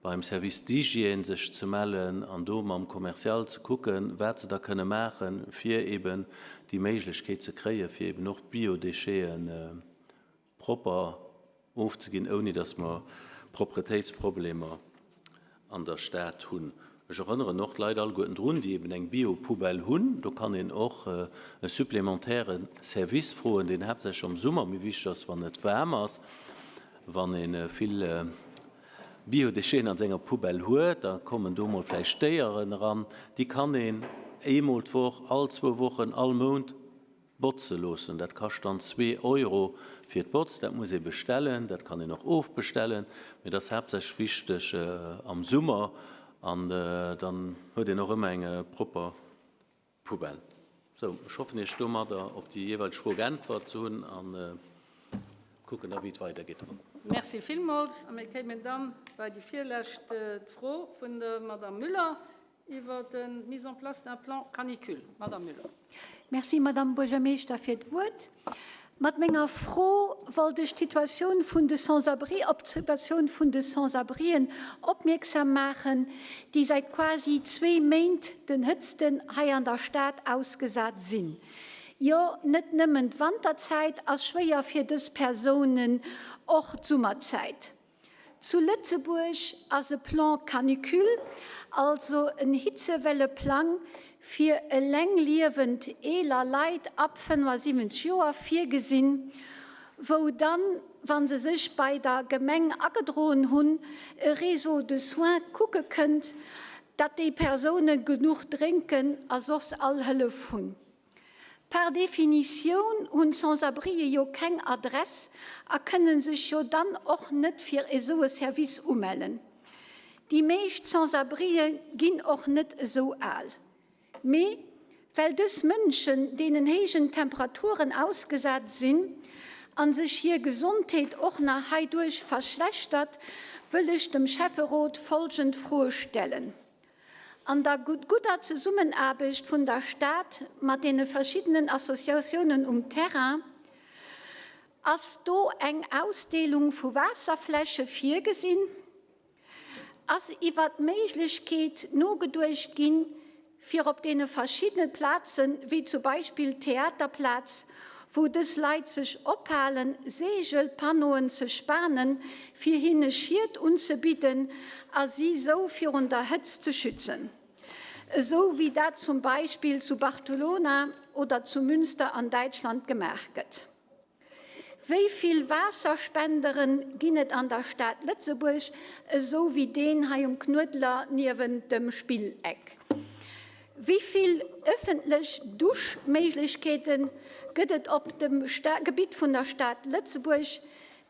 beim Service d'hygiène sech ze mellen an do mam Commercial ze kucken, wat se da kënne maachen, fir eben déi Méiglechkeet ze kréien, fir eben och d'Biodécheten propper ofzeginn, ouni datt mer Propretéitsproblemer an der Stad hunn. Ech erënneren och d'Leit alleguerten drun, déi eben eng Biopoubelle hunn, do kann een och e supplémentaire Service froen, deen haaptsächlech am Summer méi wichteg ass, wann et waarm ass, wann ee vill Biodécheten an senger Poubelle huet, da kommen do mol vläicht Déieren eran, déi kann een eemol d'Woch, all zwou Wochen, all Mount botze loossen. Dat kascht dann zwee Euro fir d'Botz. Dat muss ee bestellen, dat kann een och ofbestellen, mee dat ass haaptsächlech wichteg am Summer an dann huet een och ëmmer eng propper Poubelle. Sou, ech hoffen Iech domadder op déi jeeweileg Fro geäntwert ze hunn a kucken da wéi et weidergeet. Merci villmools. A mir kéimen dann bei déi virlescht Fro vun der Madame Müller iwwer d'Mise en place d'un plan canicule. Madame Müller. Merci, Madame Buergermeeschter, fir d'Wuert. Mat menger Fro wollt ech d'Situatioun vun de Sans-abri op d'Situatioun vun de Sans-abrien opmierksam maachen, déi säit quasi zwee Méint den Hëtzten hei an der Stad ausgesat sinn. Jo, net nëmmen d'Wanterzäit ass schwéier fir dës Persounen, och d'Summerzäit. Zu Lëtzebuerg ass e Plan canicule, also en Hitzewelleplang, fir eleng liewend eeler Leit ab 75 Joer virgesinn, wou dann, wa se sech bei der Gemeng agedroen hunn, e Réseau de soins kucke kënnt, datt déi Persoune genuch drénken a soss all Hëllef hunn. Par définition hunn d'Sans-abrien jo keng Adress a kënne sech jo dann och net fir esou e Service umellen. Déi meescht Sans-abrien ginn och net esou al. Mee well dës Mënschen deenen héijen Temperaturen ausgesat sinn a sech hir Gesondheet och nach heiduerch verschlechtert, wëll ech dem Schäfferot folgend Froe stellen. An der gudder Zesummenaarbecht vun der Stad mat deene verschiddenen Associatiounen um Terrain, ass do eng Ausdeelung vu Waasserfläsche virgesinn? Ass iwwert d'Méiglechkeet nogeduecht ginn, fir op deene verschiddene Plazen, wéi zu Beispill d'Theaterplaz, wou dës Leit sech ophalen, Seegelpannoen ze spanen, fir hinne Schied unzebidden a si sou virun der Hëtzt ze schützen, esou wéi dat zum Beispill zu Barcelona oder zu Münster an Däitschland gemaach gëtt. Wéi vill Waasserspendere ginn et an der Stad Lëtzebuerg, esou wéi deen hei um Knuedler niewent dem Spilleck? Wéi vill ëffentlech Duschméiglechkeete gëtt et op dem Gebitt vun der Stad Lëtzebuerg,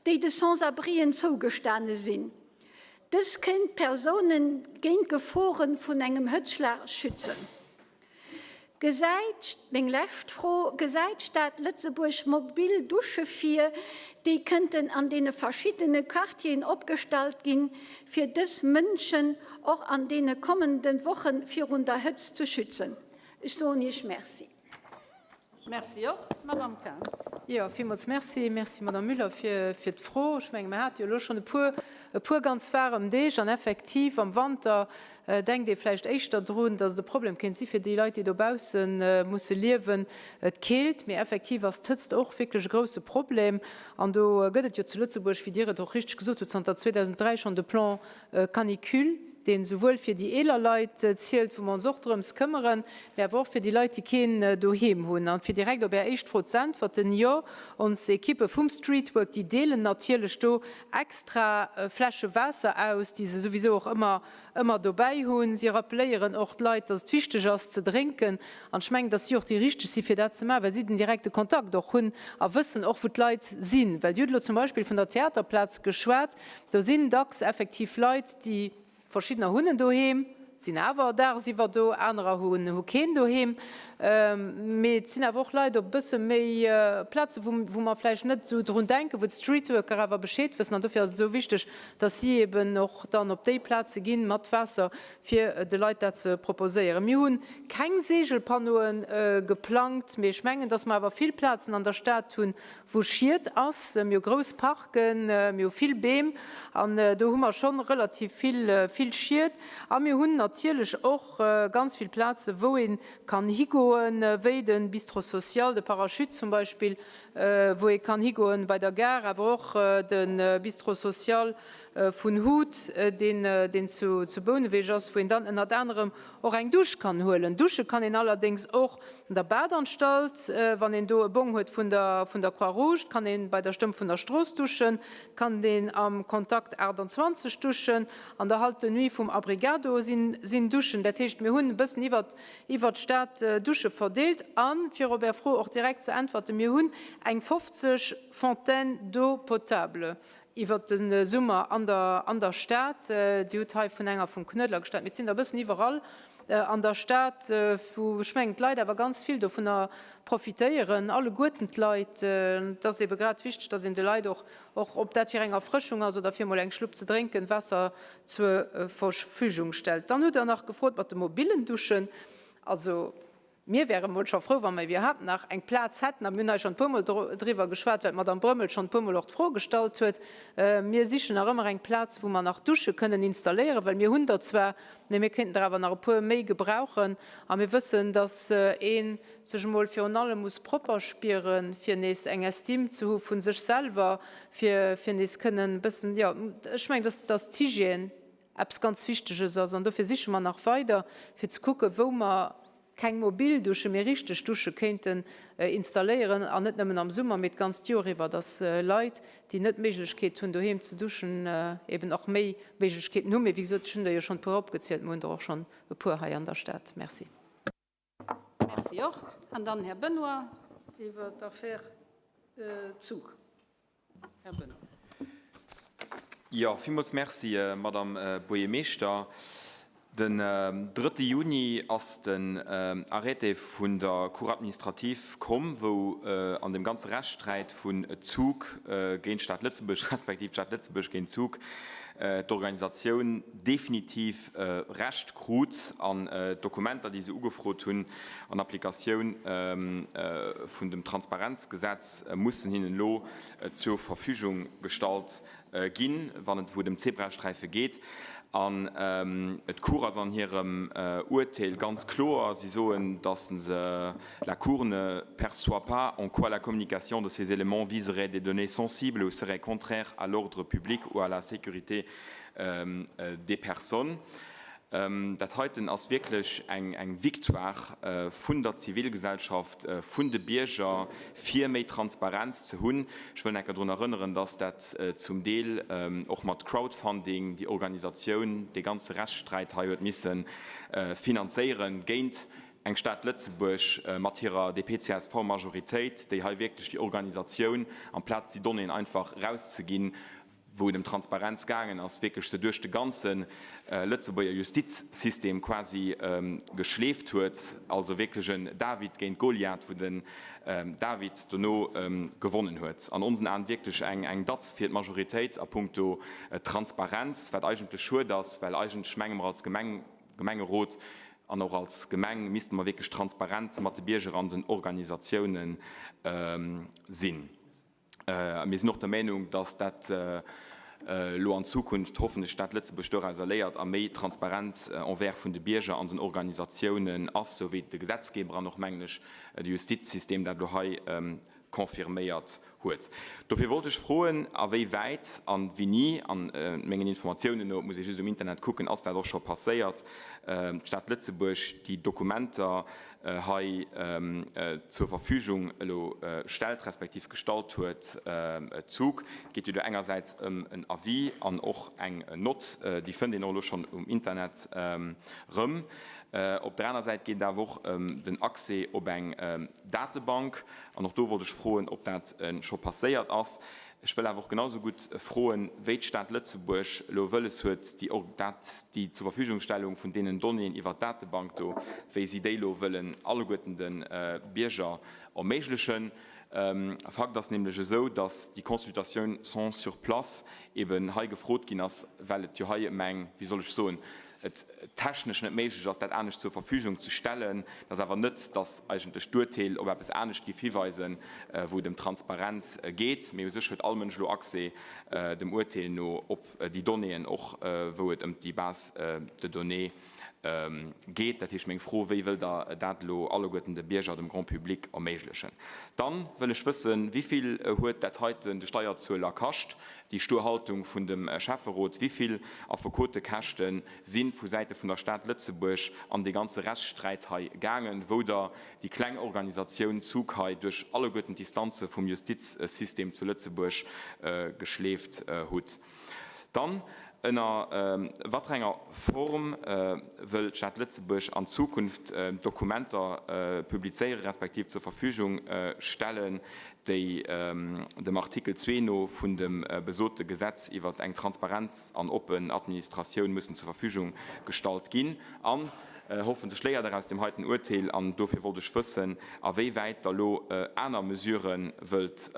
déi de Sans-abrien zougestane sinn? Dës kéint d'Persoune géint d'Gefore vun engem Hëtzschlag schützen. Gesäit, meng lescht Fro, gesäit d'Stad Lëtzebuerg mobil Dusche vir, déi kënnten an deene verschiddene Quartieren opgestallt ginn, fir dës Mënschen och an deene kommende Woche virun der Hëtzt ze schützen? Ech soen Iech Merci. Merci och. Madamm Cahen. Jo, villmools Merci. Merci, Madamm Müller, fir d'Fro. Ech menge mer hate jo elo schonn e puer, e puer ganz waarem Deeg an effektiv am Wanter denkt ee vläicht éischter drun, datt et e Problem kéint si fir déi Leit, déi dobausse musse liewen, d'Keelt. Mee effektiv ass d'Hëtzt och wierklech e grousse Problem. An do gëtt et jo zu Lëtzebuerg, wéi Dir et och richteg gesot hutt, zanter 2003 schonn de Plan canicule, deen esouwuel fir déi eeler Leit zielt, wou mer ons och drëms këmmeren, mee awer och fir déi Leit, déi keen Doheem hunn. An fir direkt op Är éischt Fro ze äntwerten, Jo, ons Ekippe vum Streetwork, déi deelen natierlech do extra Fläsche Waasser aus, déi se souwisou och ëmmer ëmmer dobäi hunn. Si rappeléieren och d'Leit, dass et wichteg ass ze drénken. An ech mengen, dass si och déi Richteg si fir dat ze maachen, well si den direkte Kontakt och hunn a wëssen och, wou d'Leit sinn. Well Dir hutt elo zum Beispill vun der Theaterplaz geschwat. Do sinn dacks effektiv Leit, déi, verschiddener hunn en doheem, sinn awer dagsiwwer do, anerer hu keen doheem. Mee et sinn awer och Leit op e bësse méi Plazen, wou mer vläicht net esou drun denken, wou d'Streetworker awer Bescheed wëssen. An dofir ass et esou wichteg, dass si eben och dann op déi Plaze ginn mat Waasser, fir de Leit dat ze proposéieren. Mir hu keng Seegelpannoe geplangt, mee ech mengen, dass mer awer vill Plazen an der Stad hunn, wou Schied ass. Mir hu grouss Parken, mir hu vill Beem an do hu mer scho relativ vill, vill Schied. A mir hunn natierlech och ganz vill Plaze wou ee kann higoen, wéi de Bistrot social, de Parachute zum Beispill, wou ee kann higoen bei der Gare, awer och de Bistrot social vun Hut, deen zu Bouneweg ass, wou een dann ënnert anerem och eng Dusch kann huelen. Dusche kann een allerdéngs och an der Badanstalt, wann een do e Bong huet vun der vun der Croix-Rouge. Et kann ee bei der Stëmm vun der Strooss duschen, et kann een am Contact 28 duschen, an der Halte de nuit vum Abrigado sinn Duschen. Dat heescht, mir hunn e bëssen iwwert iwwert d'Stad Dusche verdeelt. A fir op Är Fro och direkt ze äntwerten, Mir hunn eng 50 Fontaines d'eau potable iwwert de Summer an der an der Stad. Dir hutt hei vun enger vum Knuedler gestallt, mee et sinn der e bëssen iwwerall an der Stad, wou ech mengen d'Leit awer ganz vill dovunner profitéieren, alleguerten d'Leit. Et ass eebe grad wichteg, datt een de Leit och, och ob dat fir eng Erfrëschung ass oder fir emol eng Schlupp ze drénken, Waasser zur Verfügung stellt. Dann hutt Der nach gefrot mat de mobillen Duschen. Also mir wäre mol scho frou, wa mer iwwerhaapt nach eng Plaz hätten. A mir hunn hei schonn e puermol driwwer geschwat, well d'Madame Brömmel schonn e puermol och d'Fro gestallt huet. Mir sichen nach ëmmer eng Plaz, wou mer nach Dusche kënnen installéieren, well mir hunn der zwar, mee mir kéinten der awer nach e puer méi gebrauchen. A mir wëssen, dass ee sech emol virun allem muss propper spieren, fir nees eng Estime ze hu vu sech selwer, fir fir nees kënnen e bëssen, jo, ech mengen, dass dass d'Hygiène eppes ganz Wichteges ass. An dofir siche mer nach weider, fir ze kucken, wou mer. keng mobil Dusche, mee richteg Dusche kéinten installéieren, an net nëmmen am Summer, mee d'ganzt Joer iwwer, dass Leit, déi net d'Méiglechkeet hunn, doheem ze duschen, eben och méi Méiglechkeeten hunn. Mee wéi gesot, ech hunn der jo schonn e puer opgezielt, mer hunn der och schonn e puer hei an der Stad. Merci. Merci och. An dann Här Benoy iwwer d'Affär Zug. Här Benoy. Jo, villmools Merci, Madame Buergermeeschter. Den drëtte Juni ass den Arrêté vun der Cour administrative komm, wou an deem ganze Rechtssträit vun Zug géint d'Stad Lëtzebuerg, respektiv d'Stad Lëtzebuerg géint Zug, d'Organisatioun definitiv Recht krut an d'Dokumenter, déi se ugefrot hunn, an Applikatioun vun dem Transparenzgesetz, mussen hinnen elo zur Verfügung gestallt ginn, wann et wou et ëm Zebrasträife geet. An d'Cour ass an hirem Uerteel ganz kloer, si soen, datt se, La Cour ne perçoit pas en quoi la communication de ces éléments viserait des données sensibles ou serait contraire à l'ordre public ou à la sécurité des personnes. Dat heiten ass wierklech eng Victoire vun der Zivilgesellschaft, vun de Bierger, fir méi Transparenz ze hunn. Ech wëll enker drun erënneren, dass dat zum Deel och mat Crowdfunding déi Organisatioun dee ganze Rechtssträit hei huet misse finanzéieren géint eng Stad Lëtzebuerg mat hirer DP-CSV-Majoritéit, déi hei wierklech déi Organisatioun, amplaz déi Donnéeën einfach erauszeginn, wou et ëm Transparenz gaangen ass, wierklech se duerch de ganze Lëtzebuerger Justizsystem quasi geschleeft huet, also wierklech en David géint Goliath, wou den David dono gewonnen huet. An onsen Aen wierklech eng Datz fir d'Majoritéit a puncto Transparenz, wat eigentlech schued ass, well eigentlech menge mer als Gemeng, Gemengerot an och als Gemeng misste mer wierklech transparent mat de Bierger an den Organisatiounen sinn. Mir sinn och der Meinung, dass dat elo an Zukunft hoffentlech d'Stad Lëtzebuerg dorauser léiert a méi transparent envers vun de Bierger an den Organisatiounen ass, sou wéi de Gesetzgeber an och, mengen ech, de Justizsystem dat elo hei confirméiert huet. Dofir wollt ech froen, a wéi wäit an wéini, an mengen Informatiounen no, et muss ee just um Internet kucken, ass dat och scho passéiert, d'Stad Lëtzebuerg déi Dokumenter hei zur Verfügung elo stellt, respektiv gestallt huet. Zug geet jo do engersäits ëm en Avis an och eng Nott, déi fënnt een och elo schonn um Internet erëm. Op der aner Säit geet et awer och ëm den Accès op eng Datebank an och do wollt ech froen, ob dat scho passéiert ass. Ech wëll awer och genau sou gutt froen, wéi d'Stad Lëtzebuerg elo wëlles huet, déi, dat, déi Zurverfügungstellung vun deenen Donnéeën iwwert d'Datebank do, wéi si déi elo wëllen alleguerten de Bierger erméiglechen. Fakt ass nämlech esou, datt déi Consultatioun sans sur place eben hei gefrot ginn ass, well et jo hei ëm eng, wéi soll ech soen, et technesch net méiglech ass, dat anescht zur Verfügung ze stellen. Et ass awer net, datt eigentlech d'Urteel op eppes anescht géif hiweisen, wou et ëm Transparenz geet, mee u sech huet all Mënsch elo Accès, dem Urteel no, op déi Donnéeën, och wou et ëm déi Base de données geet. Dat heescht, meng Fro, Wéi wëllt Der dat elo alleguerten de Bierger, dem Grand public erméiglechen? Dann wëll ech wëssen, Wivill huet dat heiten de Steierzueler kascht? Déi stur Haltung vun dem Schäfferot, wivill Affekotekäschte si vu Säite vun der Stad Lëtzebuerg an dee ganze Rechtssträit hei gaangen, wou Der déi kleng Organisatioun Zug hei duerch alleguerten d'Instanze vum Justizsystem zu Lëtzebuerg geschleeft hutt. Dann, ënner waterenger Form wëll d'Stad Lëtzebuerg an Zukunft Dokumenter publizéieren, respektiv zur Verfügung stellen, déi dem Artikel 2 no vun dem besote Gesetz iwwer eng transparent an oppen Administratioun mussen zur Verfügung gestallt ginn. An hoffentlech léiert Der aus deem heiten Urteel, an dofir wollt ech wëssen, a wéi wäit Der elo aner Mesurë wëllt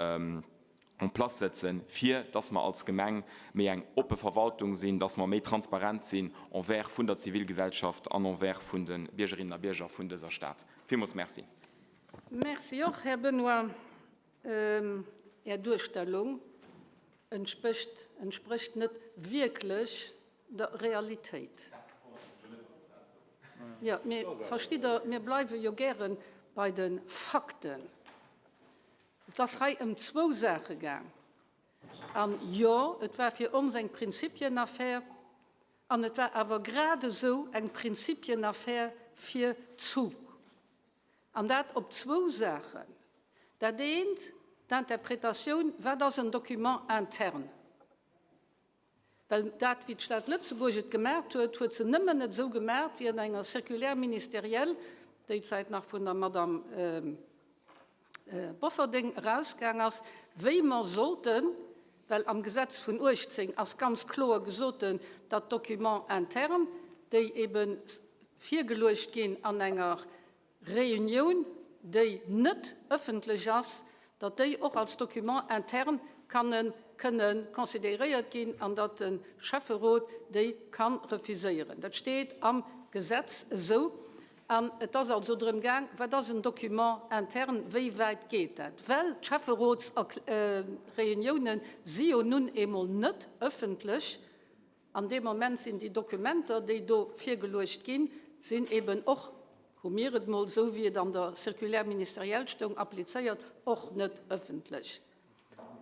en place setzen, fir dass mer als Gemeng méi eng oppe Verwaltung sinn, dass mer méi transparent sinn envers vun der Zivilgesellschaft an envers vun de Biergerinnen a Bierger vun dëser Stad. Villmools Merci. Merci och, Här Benoy. Är Duerstellung entsprécht entsprécht net wierklech der Realitéit. Jo, mee verstitt Der, mir bleiwe jo gäre bei de Fakten. Et ass hei ëm zwou Saache gaang. An jo, et war fir ons eng Prinzipienaffär. An et war awer gradesou eng Prinzipienaffär fir d'Zug. An dat op zwou Saachen. Dat eent, d'Interpretatioun, wat ass en Document interne? Well dat, wéi d'Stad Lëtzebuerg et gemaacht huet, huet se nëmmen et esou gemaacht, wéi an enger Circulaire ministérielle, déi Zäit nach vun der Madame Bofferding erausgaang ass, wéi mer sollten, well am Gesetz vun 18 ass ganz kloer gesoten, datt d'Documents internes, déi ebe virgeluecht ginn an enger Reunioun, déi net ëffentlech ass, datt déi och als Document interne kanne kënne considéréiert ginn an datt de Schäfferot déi ka refuséieren. Dat steet am Gesetz esou. An et ass also drëm gaang, Wat ass en Document interne, wéi wäit geet dat? Well d'Schäfferotsreuniounen si jo nun eemol net ëffentlech. An dee Moment sinn déi Dokumenter, déi do virgeluecht ginn, sinn eben och, hu mir et emol esou wéi et an der Circulaire ministérielle stoung, applizéiert, och net ëffentlech.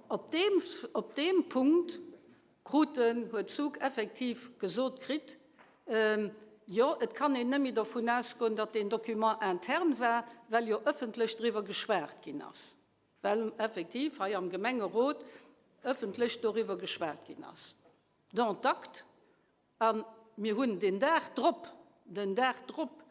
Op deem, op deem Punkt kruten, huet Zug effektiv gesot kritt, jo, et kann een net méi dovun ausgoen, datt deen Document interne war, well jo ëffentlech driwwer geschwat ginn ass. Well effektiv hei am Gemengerot ëffentlech doriwwer geschwat ginn ass. Dont acte. A mir hunn den Dag drop, den Dag drop,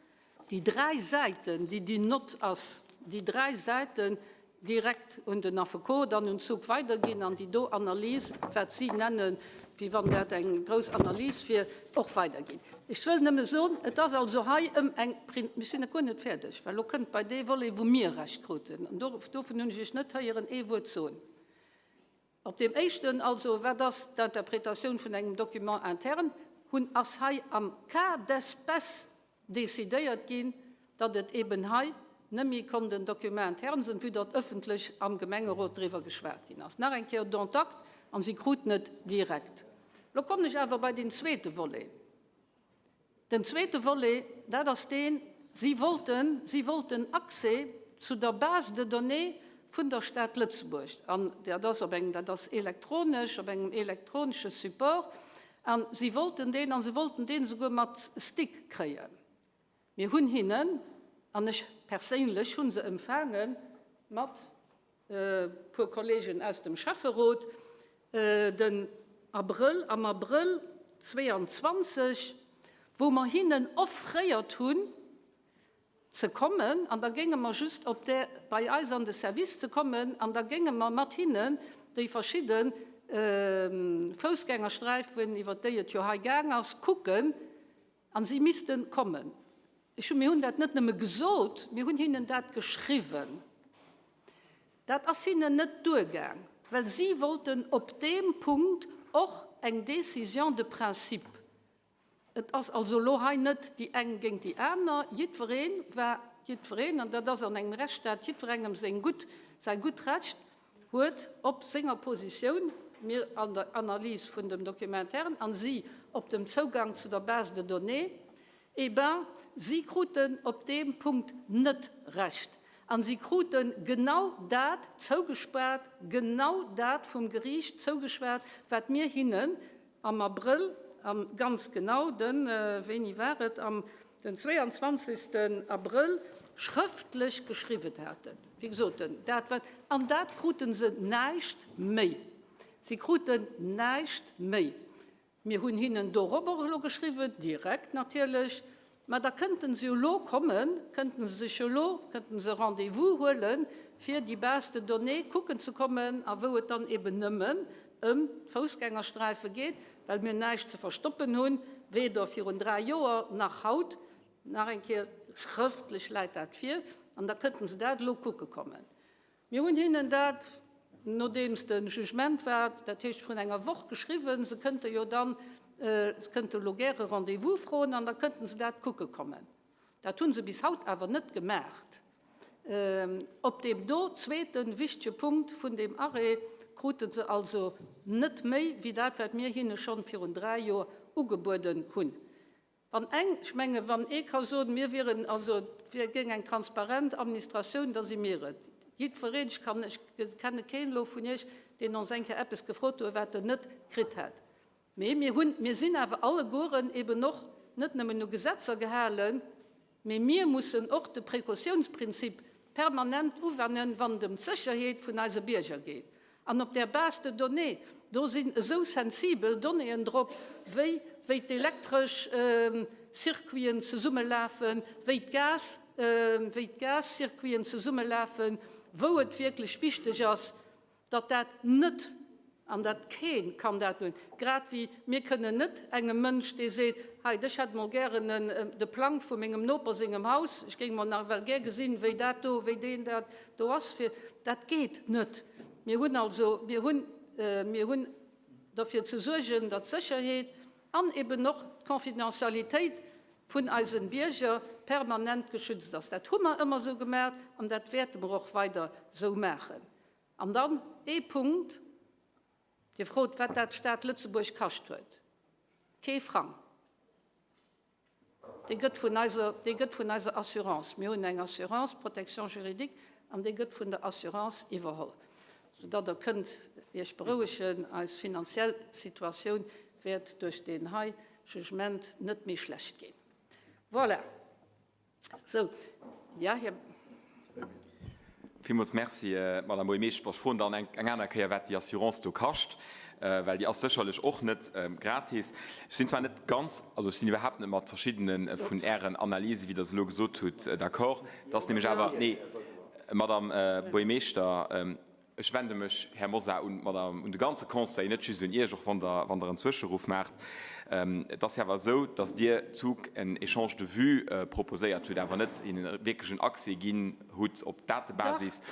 déi dräi Säiten, déi déi Nott ass, déi dräi Säiten direkt un den Affekot an un d'Zug weiderginn an déi do Analys, wat si nennen, wéi wann dat eng grouss Analys wier, och weiderginn. Ech wëll nëmme soen, et ass also hei ëm eng Prin-, ech sinn nach guer net fäerdeg, well elo kënnt bei dee Volet, wou mir Recht kruten, an dovun hunn ech Iech net héieren ee Wuert soen. Op deem éischten, also wat ass d'Interpretatioun vun engem Document interne, hunn, ass hei am Cas d'espèce decidéiert ginn, datt et eben hei net méi konnt en Document interne sinn, vue datt ëffentlech am Gemengerot driwwer geschwat ginn ass. Nach eng Kéier dont acte, an si kruten et direkt. Lo kommen ech awer bei deen zweete Volet. Den zweete Volet, dat ass deen, si wollten, si wollten Accès zu der Base de données vun der Stad Lëtzebuerg. An dat ass op engem, dat ass elektronesch, op engem elektronesche Support. A si wollten deen, a se wollten deen esouguer mat Stick kréien. Mir hunn hinnen, an ech perséinlech hu se empfaange mat e puer Kollegen aus dem Schäfferot, den Abrëll, am Abrëll 22, wou mer hinnen offréiert hunn, ze kommen an da géinge mer just op där, bei eis an de Service ze kommen an da géinge mer mat hinnen déi verschidde Foussgängersträifen, iwwert déi et jo hei gaang ass, kucken a si misste kommen. Ech hu, mir hunn dat net nëmme gesot, mir hunn hinnen dat geschriwwen. Dat ass hinnen net duergaang, well si wollten op deem Punkt och eng Décision de principe. Et ass also elo hei net déi eng géint déi aner. Jiddweree war, jiddwereen, an dat ass an engem Rechtsstaat jiddwerengem seng gutt, säi gutt Recht, huet op senger Positioun, mir an der Analys vun dem Document interne an si op dem Zougang zu der Base de données, eh ben, si kruten op deem Punkt net Recht. A si krute genau dat zougespaart, genau dat vum Geriicht zougeschwat, wat mir hinnen Am Abrëll, a ganz genau de, wéini war et, am den 22. Abrëll schrëftlech geschriwwen haten. Wéi gesot, den, dat wat, an dat krute se näischt méi. Si kruten näischt méi. Mir hunn hinnen dorop och elo geschriwwen, direkt natierlech, Mä da kënnten se jo elo kommen, kënnten se sech jo elo, kënnten se Rendez-vous huelen, fir déi Base de données kucken ze kommen a wou et dann eben nëmmen ëm d'Foussgängersträife geet, well mir näischt ze verstoppen hunn, weder virun 3 Joer nach haut. Nach eng Kéier, schrëftlech läit dat vir, an da kënnten se dat elo kucke kommen. Mir hunn hinnen dat, nodeems de Jugement war, dat heescht vrun enger Woch, geschriwwen, se kënnte jo dann, se kënnte elo gäre Rendez-vous froen an da kënnten se dat kucke kommen. Dat hu se bis haut awer net gemaacht. Op deem do zweete wichtege Punkt vun deem Arrêt krute se also net méi wéi dat, wat mir hinne schonn virun 3 Joer ugebueden hunn. Wann eng, ech menge wann ee ka soen, mir wieren, also et wier, géing eng transparent Administratioun, da si mir et. Jiddwereen, ech kann, ech kenne keen elo vun Iech, deen ons eng Kéier eppes gefrot huet, wat en net kritt hätt. Mee mir hunn, mir sinn awer allegueren eben och net nëmmen u Gesetzer gehalen. Mee mir mussen och de Précautiounsprinzip permanent uwennen, wann et ëm d'Sécherheet vun eise Bierger geet. An op där Base de données, do sinn esou sensibel Donnéeën drop, wéi wéi d'elektresch Circuiten zesummelafen, wéi d'Gas, wéi d'Gascircuiten zesummelafen, wou et wierklech wichteg ass, datt dat net, an dat kee kann dat hunn, grad wéi mir kënnen net engem Mënsch, dee seet, hei, ech hätt emol gären de Plang vu mengem Noper sengem Haus, ech géing emol nach well gär gesinn, wéi dat do, wéi deen dat do ass, fir, dat geet net. Mir hunn also, mir hunn, mir hunn derfir ze suergen, datt d'Sécherheet an eben och d'Confidentialitéit vun eisen Bierger permanent geschützt ass. Dat hu mer ëmmer esou gemaach an dat wäerte mer och weider esou maachen. An dann ee Punkt, Dir frot, wat dat d'Stad Lëtzebuerg kascht huet. Kee Frang. Dee gëtt vun eiser, dee gëtt vun eiser Assurance, mir hunn eng Assurance, Protection juridique, an dee gëtt vun der Assurance iwwerholl, soudatt Der kënnt Iech berouegen, eis finanziell Situatioun wäert duerch deen hei Jugement net méi schlecht ginn. Voilà. Sou, ja, Här. Villmools Merci, Madame Buergermeeschtesch. Bon, ech froen dann eng aner Kéier, wat déi Assurance do kascht, well déi ass sécherlech och net gratis. Ech sinn zwar net ganz, also ech sinn iwwerhaapt net mat verschiddene vun Ären Analysen, wéi Der se elo gesot hutt, d'accord. Et ass nämlech awer, nee, Madame Buergermeeschter, Ech wende mech, Här Mosar, un d'Madame, un de ganze Conseil, net just un Iech, och wann Der, wann Der en Zwëscheruff maacht. Et ass jo awer esou, dass Dir Zug en Échange de vues proposéiert hutt, awer net hinnen wierklech en Accès ginn hutt op d'Datebasis.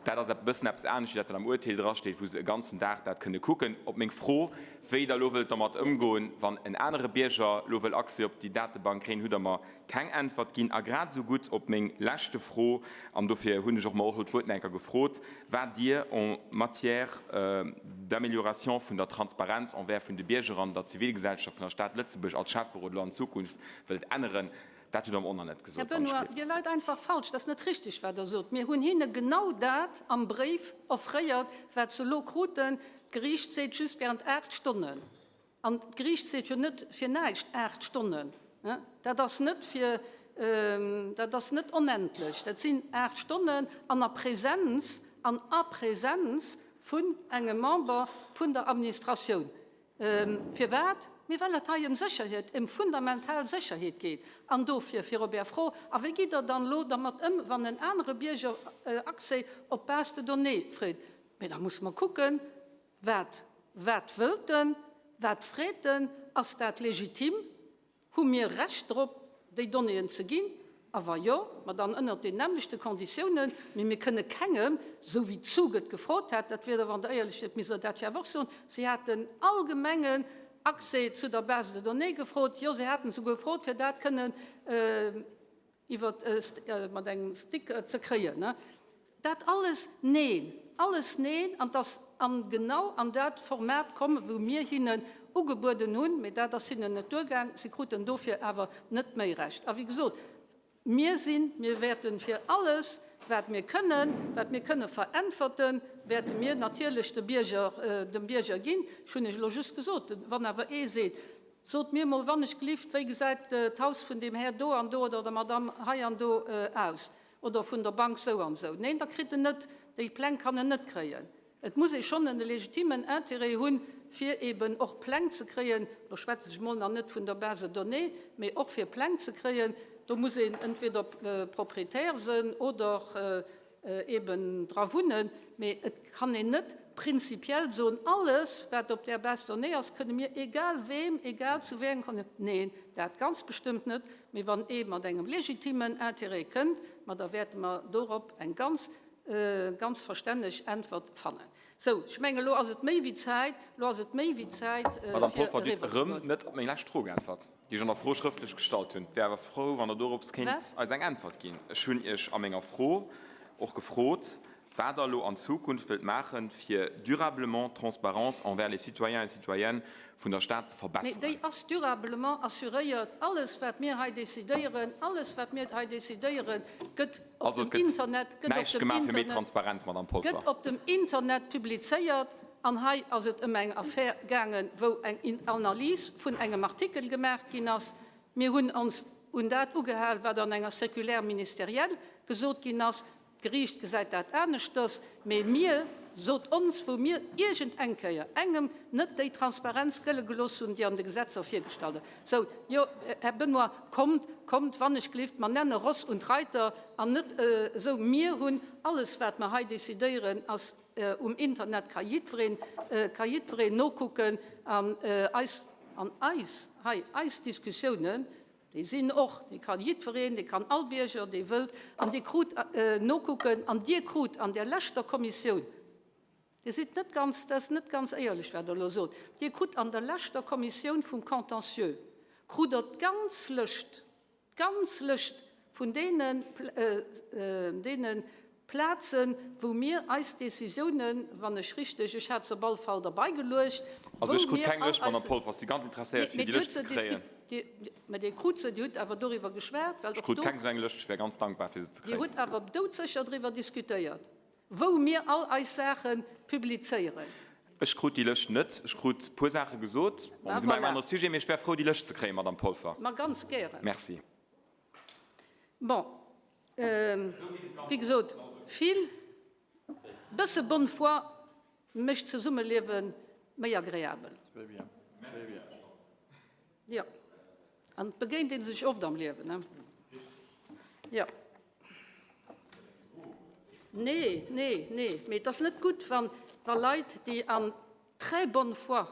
Dat ass e bëssen eppes anescht wéi dat, wat am Uerteel drasteet, wou se e ganzen Dag dat kënne kucken. Op meng Fro, wéi Der elo wëllt dermat ëmgoen, wann en anere Bierger elo wëll Accès op déi Datebank kréien, hutt Der mer keng Äntwert ginn. A grad esou gutt op meng leschte Fro, an dofir hunn ech och mer och elo d'Wuert nach eng Kéier gefrot, wat Dir en matière d'amélioration vun der Transparenz envers vun de Bierger an der Zivilgesellschaft vun der Stad Lëtzebuerg als Schäfferot elo an Zukunft wëllt änneren. Dat hutt Der mer och nach net Här gesot, wann ech Benoy, gleeft. Dir leit einfach falsch. Dat ass net richtig, wat Der sot. Mir hunn hinne genau dat am Bréif offréiert, wat se elo kruten. D'Geriicht seet just während 8 Stonnen. An d'Geriicht seet jo net fir näischt 8 Stonnen. Dat ass net fir, dat ass net onendlech. Dat sinn 8 Stonnen an a Präsenz, an a Präsenz vun engem Member vun der Administratioun. Firwat? Mee well et hei ëm Sécherheet, ëm fundamental Sécherheet geet. An dofir, fir op Är Fro, a wéi gitt Der dann elo dermat ëm, wann en anere Bierger Accès op d'Base de données freet? Mee da musse mer kucken, Wat, wat wëllt en? Wat freet en? Ass dat legitim? Hu mir Recht drop, déi Donnéeën ze ginn? A wa jo, ma dann ënnert den nämmlechte Konditiounen. Mee mir kënne kengem, esou wéi d'Zug et gefrot hat, dat wier da, wann Der éierlech wiert, misst Der dat jo awer och soen, si haten allgemengen Accès zu der Base de données gefrot, jo, si haten souguer gefrot, fir dat kënnen iwwer mat engem Stick ze kréien. Dat alles neen, alles neen, an 't ass an genau an dat Format komm, wou mir hinnen ugebueden hunn, mee dat ass hinnen net duergaang, si kruten dofir awer net méi Recht. A wéi gesot, mir sinn, mir wäerte fir alles, wat mir kënnen, wat mir kënne veräntwerten, wäerte mir natierlech de Bierger, dem Bierger ginn. Ech hunn Iech elo just gesot, wann awer ee seet, Sot mir mol wannechgelift, wéi gesäit d'Haus vun deem Här do an do oder der Madame hei an do aus? Oder vun der Bank sou an sou? Neen, da kritt en net, déi Pläng kann en net kréien. Et muss ee schonn en legitimen Intérêt hunn, fir eben och Pläng ze kréien. Lo schwätze ech mol nach net vun der Base de données, mee och fir Pläng ze kréien, do muss een entweder Propriétaire sënn oder eben dra wunnen, mee et kann een net prinzipiell soen, alles wat op där Base de données ass, kënne mir egal weem, egal zu wéi engem Konditionen. Neen, dat ganz bestëmmt net. Mee wann ee mat engem legitimen Intérêt kënnt, ma da wäerte mer dorop eng ganz, ganz verstänneg Äntwert fannen. Sou, ech mengen, elo ass et méi wéi Zäit, elo ass et méi wéi Zäit, Madame fir Polfer, Dir hutt eriwwer ze erëm goen. net op meng lescht Fro geäntwert, déi ech an der Fro schrëftlech gestallt hunn. Wär awer frou, wann Der dorops kéint Wat? eis eng Äntwert ginn. Ech hunn Iech a menger Fro och gefrot, wat Der elo an Zukunft wëllt maachen, fir durablement d'Transparence envers les citoyens et citoyennes vun der Stad ze Mee verbesseren. déi ass durablement assuréiert. Alles, wat mir hei decidéieren, alles, wat mir hei decidéieren, gëtt op Also, dem et gëtt Internet, gëtt op näischt dem gemaach fir méi Internet, Transparenz, Madame Polfer. gëtt op dem Internet publizéiert. An hei ass et ëm eng Affär gaangen, wou eng Analys vun engem Artikel gemaach ginn ass. Mir hunn ons. un dat ugehal, wat an enger Circulaire ministérielle gesot ginn ass. D'Geriicht gesäit dat aneschters, mee mir, sot ons, wou mir iergend eng Kéier engem net déi Transparenz gëlle gelooss hunn, déi an de Gesetzer virgestallt ass. Sou, jo, Här Benoy, kommt, kommt, wannechgelift, mer nenne Ross und Reiter an net esou. Mir hunn alles, wat mer hei decidéieren, ass um Internet, ka jiddwereen, ka jiddwereen nokucken. An eis, an eis hei, eis Diskussiounen, Déi sinn och, déi kann jiddwereen, déi kann all Bierger, dee wëllt, an Dir krut nokucken, an Dir krut an där leschter Kommissioun, Dir sidd net ganz, dat ass net ganz éierlech, wat Der elo sot, Dir krut an der leschter Kommissioun vum Contentieux, krut Der d'ganz Lëscht, d'ganz Lëscht vun deenen, deene Plazen, wou mir eis Décisiounen, wann ech richteg, ech hat se op alle Fall derbei geluecht, Also ech wou krut mir keng all Lëscht, Madame eis. Polfer, ech si ganz interesséiert, Nee, fir mee déi Dir Lëscht hutt ze se kréien. disku-, mä Dir krut se, Dir hutt awer doriwwer geschwat, well Ech och krut do. keng esou eng Lëscht, ech wär ganz dankbar, fir se ze Dir kréien. hutt awer doudsécher driwwer diskutéiert, wou mir all eis Saache publizéieren. Ech krut déi Lëscht net. Ech krut e puer Saache gesot. Bon, Ben mir si bei engem voilà. anere Sujet, mee ech wär frou, déi Lëscht ze kréien, Madame Polfer. Ma ganz gären. Merci. Bon, wéi gesot, vill bësse bonne foi mécht d'Zesummeliewe méi agreabel. Jo, an et begéint ee sech oft am Liewen, he? Jo. Nee, nee, nee, mee et ass net gutt, wann, wa Leit, déi an très bonne foi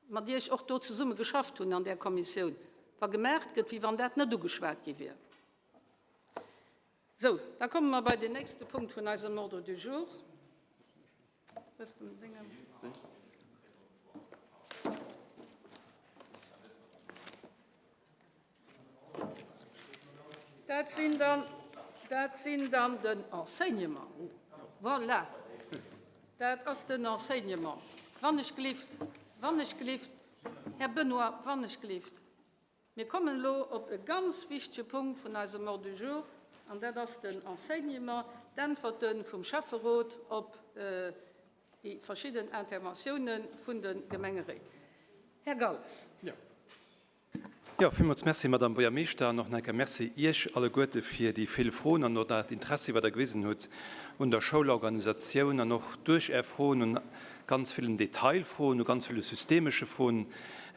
mat Iech och do zesumme geschafft hunn an där Kommissioun, wa gemaacht gëtt, wéi wann dat net ugeschwat gi wier. Sou, da komme mer bei den nächste Punkt vun eisem Ordre du jour. Dat sinn dann, dat sinn dann den Enseignement. Voilà, dat ass den Enseignement. Wann ech glift, wann ech glift, Här Benoy, wann ech glift. Mir kommen elo op e ganz wichtege Punkt vun eisem Ordre du jour, an dat ass den Enseignement, d'Äntwerte vum Schäfferot op déi verschidden Interventiounen vun de Gemengeréit. Här Galles. Jo, villmools Merci, Madame Buergermeeschter, an och nach eng Kéier Merci Iech alleguerte fir déi vill Froen an och dat Interessi, wat Der gewisen hutt un der Schoulorganisatioun an och duerch Är Froen un ganz villen Detailfroen, u ganz ville systemesche Froen.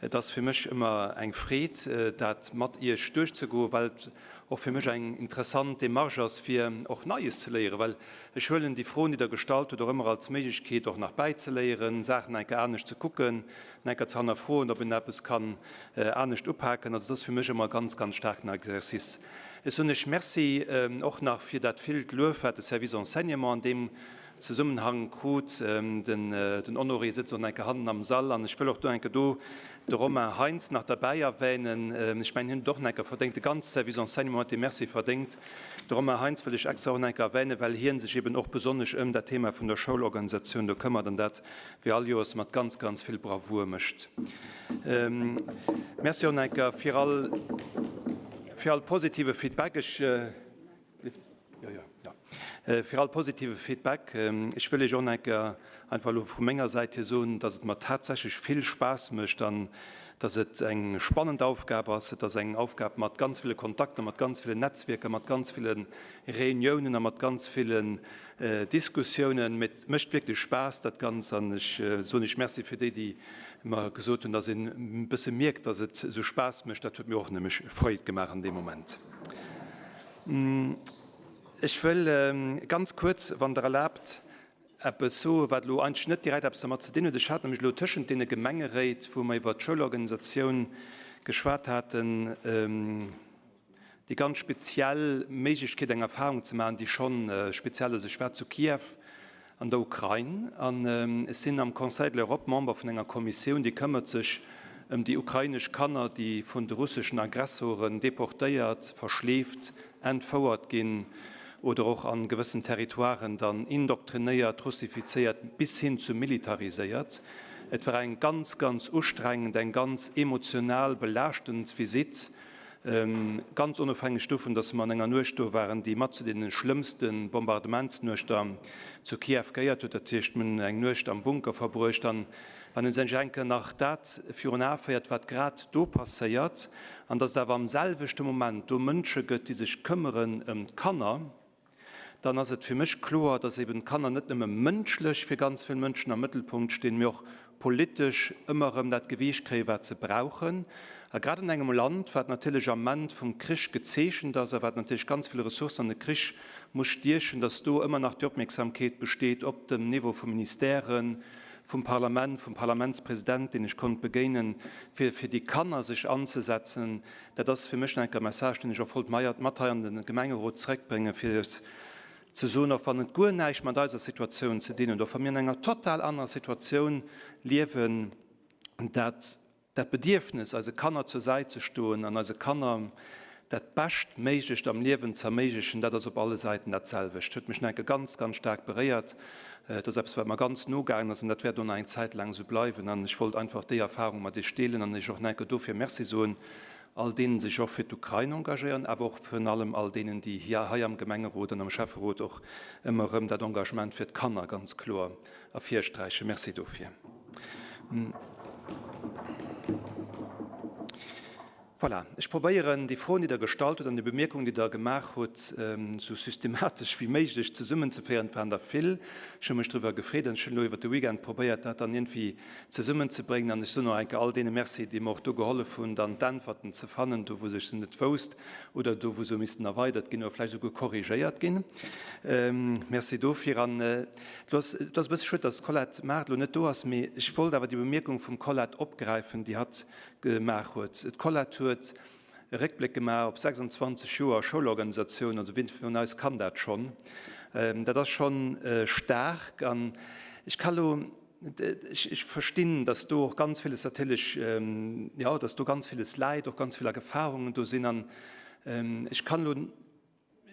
Et ass fir mech ëmmer eng Freed, dat mat Iech duerchzegoen, well et och fir mech eng interessant Démarche ass, fir och Neies ze léieren, well ech huelen déi Froen, déi Der gestallt hutt, och ëmmer als Méiglechkeet, och nach bäizeléieren, Saachen nach eng Kéier anescht ze kucken, nach eng Kéier ze hannerfroen, ob een eppes kann anescht upaken. Also dat ass fir mech ëmmer e ganz, ganz staarken Exercice. Ech soen lech Merci och nach fir dat villt Luef, wat de Service Enseignement an deem Zesummenhang krut. Den Honoré sëtzt och nach eng Kéier hannen am Sall an ech wëll och do eng Kéier do de Romain Heinz nach derbäi erwänen. Ech mengen, hien huet et och nach eng Kéier verdéngt. De ganze Service Enseignement huet dee Merci verdéngt. De Romain Heinz wëll ech extra och nach eng Kéier erwänen, well hie sech eben och besonnesch ëm dat Thema vun der Schoulorganisatioun do këmmert an dat wéi all Joers mat ganz, ganz vill Bravour mécht. Merci och nach eng Kéier fir all, fir all positive Feedback. Ech, jo, jo, jo, fir all positive Feedback. Ech wëll Iech och nach eng Kéier einfach elo vu menger Säit hier soen, dass et mer tatsächlech vill Spaass mécht an dass et eng spannend Aufgab ass. Et ass eng Aufgab mat ganz ville Kontakter, mat ganz villen Netzwierker, mat ganz ville Reuniounen a mat ganz villen Diskussiounen. Mee et mécht wierklech Spaass dat Ganzt an ech soen Iech Merci fir déi, déi mer gesot hunn, dass een e bësse mierkt, dass et esou Spaass mécht. Dat huet mir och nämlech Freud gemaach an deem Moment. Ech wëll ganz kuerz, wann Der erlaabt, eppes soen, wat elo eigentlech net direkt eppes dermat ze dinn huet. Ech hat nämlech elo tëschent deene Gemengeréit, wou mer iwwert d'Schoulorganisatioun geschwat haten, déi ganz speziell Méiglechkeet, eng Erfahrung ze maachen, déi scho speziell ass. Ech war zu Kiew an der Ukrain an ech sinn am Conseil de l'Europe Member vun enger Kommissioun, déi këmmert sech ëm déi ukrainesch Kanner, déi vun de russeschen Aggressoren deportéiert, verschleeft, entfouert ginn oder och a gewëssen Territoiren dann indoktrinéiert, russifizéiert bis hin zu militariséiert. Et war eng ganz, ganz ustrengend, eng ganz emotional belaaschtend Visitt. Ganz onofhängeg dovun, dass mer an enger Nuecht do waren, déi mat zu deene schlëmmste Bombardementsnuechter zu Kiew gehéiert huet, dat heescht, mir hunn eng Nuecht am Bunker verbruecht, an wann ee sech eng Kéier nach dat virun Ae féiert, wat grad do passéiert, an dass et awer am selwechte Moment do Mënsche gëtt, déi sech këmmeren ëm d'Kanner, dann ass et fir mech kloer, dass eben d'Kanner net nëmme mënschlech fir ganz vill Mënschen am Mëttelpunkt stinn, mee och politesch ëmmer erëm dat Gewiicht kréien, wat se brauchen. A grad an engem Land, wat natierlech am Ament vum Krich gezeechent ass a wat natierlech ganz vill Ressourcen an de Krich muss stiechen, dass do ëmmer nach déi Opmierksamkeet besteet op dem Niveau vu Ministèren, vum Parlament, vum Parlamentspresident, deen ech konnt begéinen, fir fir déi Kanner sech anzesetzen, Dat ass fir mech nach eng Kéier e Message, deen ech och wollt mat hei an de Gemengerot zeréckbréngen, fir ze soen, och wann et guer näischt mat eiser Situatioun ze dinn huet, och wa mir an enger total anerer Situatioun liewen, dat dat Bedierfnes, eise Kanner zur Säit ze stoen an eise Kanner dat Beschtméiglecht am Liewen ze erméiglechen, dat ass op alle Säiten dat selwecht. Huet mech nach eng Kéier ganz, ganz staark beréiert. Et ass eppes, wat mer ganz no gaangen ass an dat wäert och nach eng Zäit laang esou bleiwen. An ech wollt einfach déi Erfahrung mat Iech deelen an Iech och nach eng Kéier dofir Merci soen, all deenen, déi sech och fir d'Ukrain engagéieren, awer och virun allem all deenen, déi hei am Gemengerot an am Schäfferot och ëmmer erëm dat Engagement fir d'Kanner ganz kloer ervirsträichen. Merci dofir. Voilà, ech probéieren, déi Froen, déi Der gestallt hutt, an déi Bemierkungen, déi Der gemaach hutt, esou systematesch wéi méiglech zesummen-zeféieren. Et waren der vill. Ech hu mech driwwer gefreet an ech hunn elo iwwert de Weekend probéiert, dat dann iergendwéi zesummen-zebréngen. An ech soen och eng Kéier all deene Merci, déi mer och do gehollef hunn, dann d'Äntwerten ze fannen, do wou ech se net wousst oder do wou se hu missten erweidert ginn oder vläicht esouguer korrigéiert ginn. Merci dofir. An elo ass, et ass e bësse schued, dass d'Colette Mart elo net do ass, mee ech wollt awer déi Bemierkung vum Colette opgräifen, déi hatt gemaach huet. D'Colette huet e Réckbléck gemaach op 26 Joer Schoulorganisatioun, also wien vun eis kann dat schonn? Dat ass schonn staark an ech ka lo, ech verstinn, datt do och ganz villes natierlech, jo, datt do ganz villes läit, och ganz vill Erfahrungen do sinn an ech kann lo,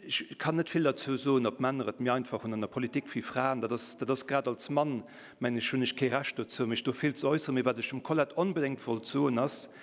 Ech kann net vill derzou soen, ob Männer et méi einfach hunn an der Politik wéi Fraen. Dat ass, dat ass grad als Mann, mengen ech, hunn ech kee Recht dozou, mech do vill ze äusseren. Mee wat ech dem Colette onbedéngt wollt soen, ass,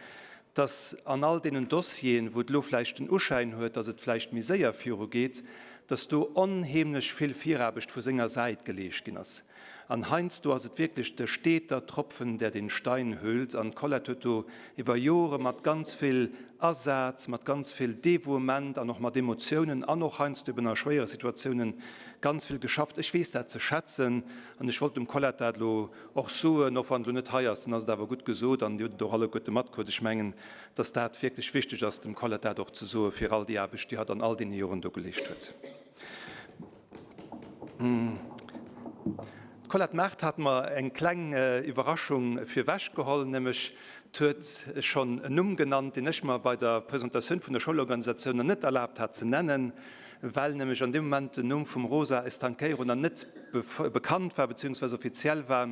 dass an all deenen Dossieren, wou et elo vläicht den Uschäin huet, dass et vläicht méi séier virugeet, dass do onheemlech vill Viraarbecht vu senger Säit geleescht ginn ass. An heiansdo ass et wierklech de steter Tropfen, der den Stein höhlt. An d'Colette huet do iwwer Jore mat ganz vill Asaz, mat ganz vill Devouement an och mat Emotiounen an och heiansdo eben a schwéiere Situatiounen ganz vill geschafft. Ech weess dat ze schätzen an ech wollt dem Colette dat elo och soen, och wann et elo net hei ass, dann ass et awer gutt gesot an Dir hutt et och alleguerte matkrutt. Ech mengen, dass dat wierklech wichteg ass, dem Colette dat och ze soe fir all déi Aarbecht, déi hatt an all deene Joren do geleescht huet. D'Colette Mart hat mer eng kleng Iwwerraschung virwech geholl, nämlech d'huet schonn en Numm genannt, deen ech mer bei der Presentatioun vun der Schoulorganisatioun nach net erlaabt hat ze nennen, well nämlech an deem Moment den Numm vum Rosa Estanqueiro nach net bekannt war, beziehungsweise offiziell war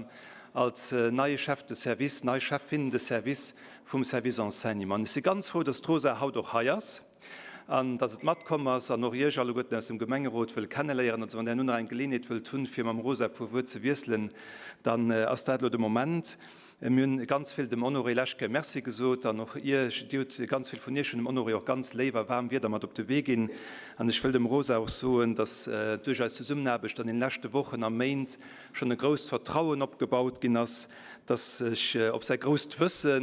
als neie Chef de service, nei Cheffin de service vum Service Enseignement. An ech si ganz frou, dass d'Rosa haut och hei ass. an dass et matkomm ass an och Iech alleguerten aus dem Gemengerot wëll kenneléieren. Also wann Der elo nach eng Geleeënheet wëllt hunn, fir mam Rosa e puer Wuert ze wiesselen, dann ass dat elo de Moment. Mir hunn ganz vill dem Honoré Leschke Merci gesot an och Iech, Dir hutt, ganz vill vun Iech hunn dem Honoré och ganz léif a waarm Wierder mat op de Wee ginn. An ech wëll dem Rosa och soen, dass duerch eis Zesummenaarbecht an den leschte Wochen a Méint schonn e grousst Vertrauen opgebaut ginn ass, dass ech op säi grousst Wësse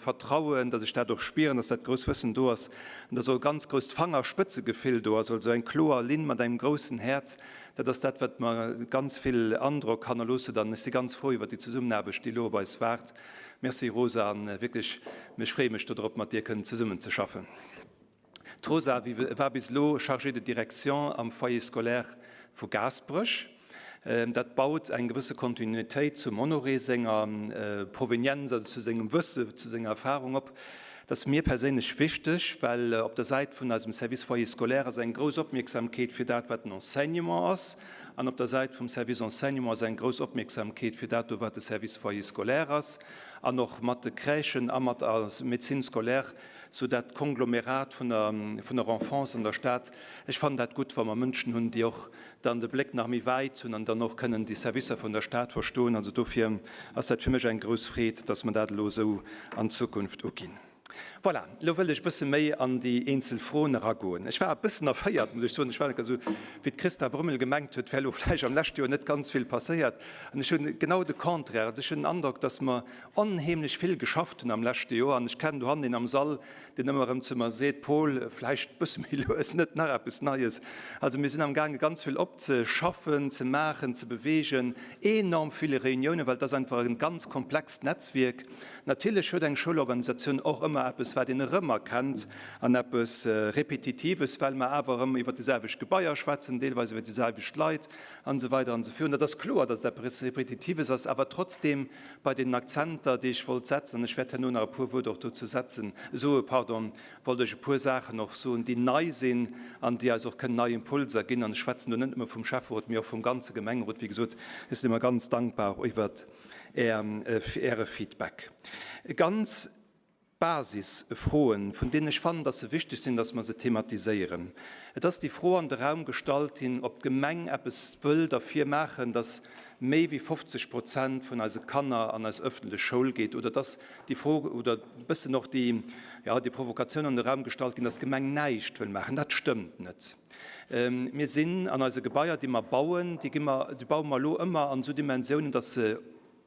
vertrauen, dass ech dat och spieren, dass dat grouss Wëssen do ass an dass och e ganz grousst Fangerspëtzegefill do ass, also eng kloer Linn mat engem groussen Häerz. Dat ass dat, wat mer ganz vill Androck hannerlooss huet an ech si ganz frou iwwert déi Zesummenaarbecht, déi elo op eis waart. Merci Rosa, an wierklech, ech freeë mech dodrop, mat dir kënnen zesummenzeschaffen. D'Rosa war bis elo Chargée de direction am Foyer scolaire vu Gaasperech. Dat baut eng gewësse Kontinuitéit zum Honoré senger Provenienz, also zu sengem Wësse, zu senger Erfahrung op. Dat ass mir perséinlech wichteg, well op der Säit vun eisem Service Foyer scolaire ass eng grouss Opmierksamkeet fir dat, wat den Enseignement ass, an op der Säit vum Service Enseignement ass eng grouss Opmierksamkeet fir dat do, wat de Service Foyer scolaire ass, an och mat de Crèchen a mat der Médecine scolaire. Sou dat Konglomerat vun der, vun der Enfance an der Stad. Ech fannen dat gutt, wa mer Mënschen hunn, déi och dann de Bléck nach méi wäit hunn an dann och kënnen déi Servicer vun der Stad verstoen. Also dofir ass dat fir mech eng grouss Freed, dass mer dat elo esou an Zukunft uginn. Voilà, elo wëll ech e bësse méi an déi eenzel Froen eragoen. Ech war e bëssen erféiert, muss ech soen. Ech war also, wéi d'Christa Brömmel gemengt huet, wär elo vläicht am leschte Joer net ganz vill passéiert. An ech hunn genau de Contraire. Also ech hunn den Androck, dass mer onheemlech vill geschafft hunn am leschte Joer. An ech kennen dohannen een am Sall, deen ëmmer erëm zu mer seet, Paul, vläicht e bësse méi lues, net nach eppes Neies. Also mir sinn amgaange ganz vill opzeschaffen, ze maachen, ze beweegen, enorm vill Reuniounen, well et ass einfach e ganz komplext Netzwierk. Natierlech huet eng Schoulorganisatioun och ëmmer eppes, wat een erëmerkennt an eppes Repetitives, well mer awer erëm iwwer déi selwecht Gebaier schwätzen, deelweis iwwer déi selwecht Leit an esou weider an esou virun. Dat ass kloer, datt et eppes Repetitives ass, awer trotzdeem bei deenen Akzenter, déi ech wollt setzen, an ech wäert herno nach e puer Wuert och dozou setzen, soe, pardon, wollt ech e puer Saachen och soen, déi nei sinn an déi eis och kënnen nei Impulser ginn. An ech schwätzen do net nëmme vum Schäfferot, mee och vum ganze Gemengerot. Wéi gesot, ech sinn ëmmer ganz dankbar och iwwert Äre Feedback. Ganz Basisfroen, vun deenen ech fannen, dass se wichteg sinn, dass mer se thematiséieren. Et ass déi Fro an de Raum gestallt ginn, ob d'Gemeng eppes wëll derfir maachen, dass méi wéi 50 Prozent vun eise Kanner an eis öffentlech Schoul geet, oder dass déi Fro oder e bëssen och déi, jo, déi Provokatioun an de Raum gestallt ginn, dass d'Gemeng näischt wëll maachen. Dat stëmmt net. Mir sinn an eise Gebaier, déi mer bauen, déi gi mer, déi baue mer elo ëmmer an esou Dimensiounen, dass se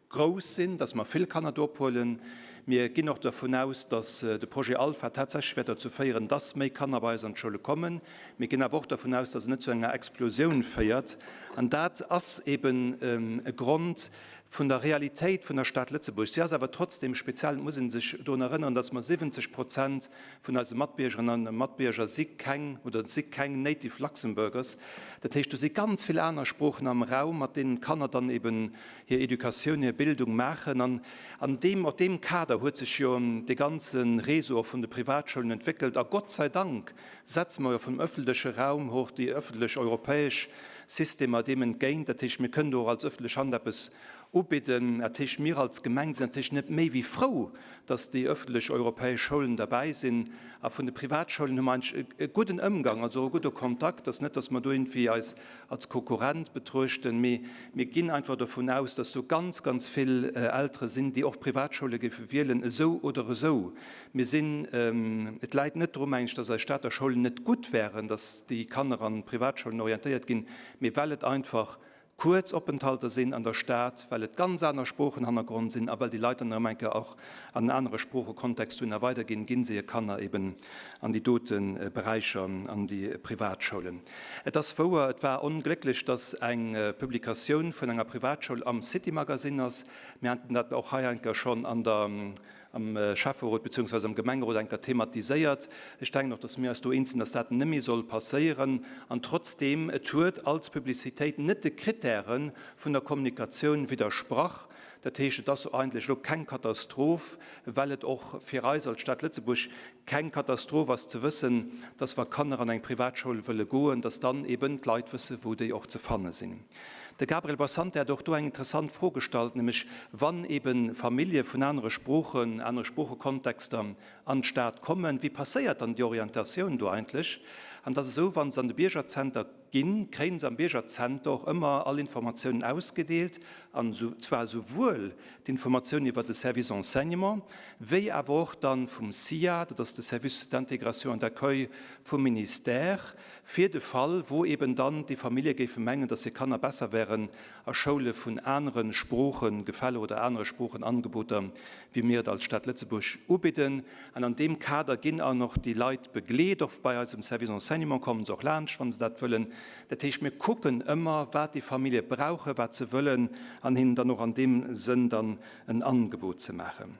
grouss sinn, dass mer vill Kanner do ophuelen. Mir ginn och dervun aus, dass de Projet Alpha tatsächlech wäert derzou féieren, dass méi Kanner bei eis an d'Schoule kommen. Mir ginn awer och dervun aus, dass et net zu enger Explosioun féiert. An dat ass eben e Grond vun der Realitéit vun der Stad Lëtzebuerg. Si ass awer trotzdem speziell. Et muss ee sech drun erënneren, dass mer 70 Prozent vun eise Matbiergerinnen a Matbierger si keng oder si keng Native Luxembourgers. Dat heescht, do si ganz vill aner Sproochen am Raum, mat deenen d'Kanner dann eben hir Educatioun, hir Bildung maachen. An an deem, op deem Kader huet sech jo dee ganze Réseau och vun de Privatschoulen entwéckelt. A Gott sei Dank setze mer jo vum öffentleche Raum och déi öffentlech europäesch Systemer deem entgéint. Dat heescht, mir kënnen do och als öffentlech Hand eppes ubidden. Dat heescht, mir als Gemeng sinn natierlech net méi wéi frou, dass déi öffentlech europäesch Schoulen derbäi sinn. A vun de Privatschoulen hu mer eigentlech e gudden Ëmgang, also och e gudde Kontakt. Et ass net, dass mer do iergendwéi eis als Konkurrent betruechten, mee mir ginn einfach dovun aus, dass do ganz, ganz vill Eltere sinn, déi och Privatschoule géife wielen, esou oder esou. Mir sinn, et läit net dru mengen ech, dass eis Stater Schoulen net gutt wären, dass déi Kanner an Privatschoulen orientéiert ginn, mee well et einfach kuerz Openthalter sinn an der Stad, well et ganz aner Sproochenhannergrond sinn a well déi Leit dann erëm eng Kéier och an en anere Sproochekontext dohinner weiderginn, ginn se hir Kanner eben an déi dote Beräicher, an déi Privatschoulen. Et ass wouer, et war onglécklech, dass eng Publikatioun vun enger Privatschoul am City Magazine ass. Mir haten dat och hei eng Kéier schonn an der am Schäfferot beziehungsweise am Gemengerot eng Kéier thematiséiert. Ech denken och, dass mir eis do eens sinn, dass dat net méi soll passéieren. An trotzdeem, et huet als Publicitéit net de Kritäre vun der Kommunikatioun widdersprach. Dat heescht, et ass eigentlech elo keng Katastroph, well et och fir eis als Stad Lëtzebuerg keng Katastroph ass ze wëssen, dass wa Kanner an eng Privatschoul wëlle goen, dass dann eben d'Leit wëssen, wou déi och ze fanne sinn. De Gabriel Bassante hat och do eng interessant Fro gestallt, nämlech wann ebe Famillje vun anere Sproochen, anere Sproochekontexter an d'Stad kommen, wéi passéiert dann déi Orientatioun do eigentlech? An et ass esou, wa se an de Biergerzenter ginn, kréie se am Biergerzenter och ëmmer all Informatiounen ausgedeelt, an zwar esouwuel d'Informatioun iwwer de Service Enseignement, wéi awer och dann vum SIA, dat ass de Service d'intégration et d'accueil vum Ministère, fir de Fall, wou eben dann déi Famillje géife mengen, dass hir Kanner besser wären a Schoule vun anere Sproochengefälle oder anere Sproochenangeboter, wéi mir et als Stad Lëtzebuerg ubidden. An an deem Kader ginn an och déi Leit begleet, och bei eisem Service Enseignement kommen se och laanscht, wa se dat wëllen. Dat heescht, mir kucken ëmmer, wat déi Famillje brauchen, wat se wëllen, an hinnen dann och an deem Sënn dann en Angebot ze maachen.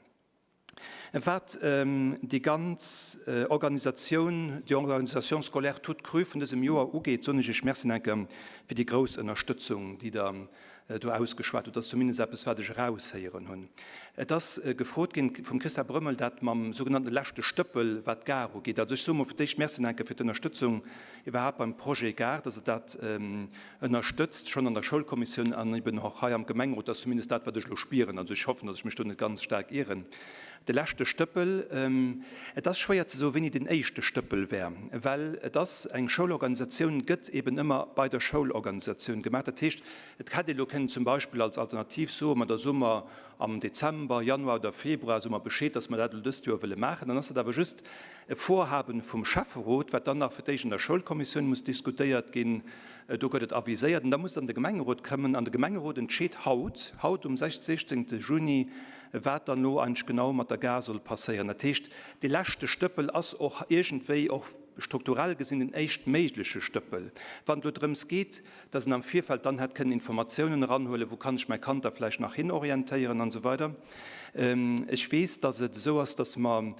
Wat déi ganz Organisatioun, déi Organisation scolaire toute crue vun dësem Joer ugeet, soen ech Iech Merci enke fir déi grouss Ënnerstëtzung, déi Der do ausgeschwat hutt. Dat ass zumindest eppes, wat ech eraushéieren hunn. Et ass gefrot ginn vum Christa Brömmel, dat mam sougenannte leschte Stëppel, wat d'Gare ugeet. Also ech soe mol fir d'éischt Merci enke fir d'Ënnerstëtzung iwwerhaapt beim Projet Gare, dass Der dat ënnerstëtzt, schonn an der Schoulkommissioun an eben och hei am Gemengerot. Dat ass zumindest dat, wat ech elo spieren. Also ech hoffen, datt ech mech do net ganz staark ieren. De leschte Stëppel, et ass schwéier ze soen, wéini den éischte Stëppel wär, well et ass eng Schoulorganisatioun gëtt eben ëmmer bei der Schoulorganisatioun gemaach. Dat heescht, et hätt ee elo. kënnen zum Beispill als Alternativ soen, ma da soe mer am Dezember, Januar oder Februar soe mer Bescheed, dass mer dat elo dëst Joer wëlle maachen. Dann ass dat awer just e Vorhaben vum Schäfferot, wat dann nach fir d'éischt an der Schoulkommissioun muss diskutéiert ginn. Do gëtt et aviséiert an da muss et an de Gemengerot kommen. An de Gemengerot entscheet haut, haut um 16 Juni, wat dann elo eigentlech genau mat der Gare soll passéieren. Dat heescht, dee leschte Stëppel ass och iergendwéi och strukturell gesinn den éischtméigleche Stëppel. Wann et elo drëms geet, dass en am Virfeld dann hätt kënnen Informatiounen eranhuelen, wou kann ech mäi Kand da vläicht nach hin orientéieren an esou weider. Ech weess, dass et esou ass, dass mer,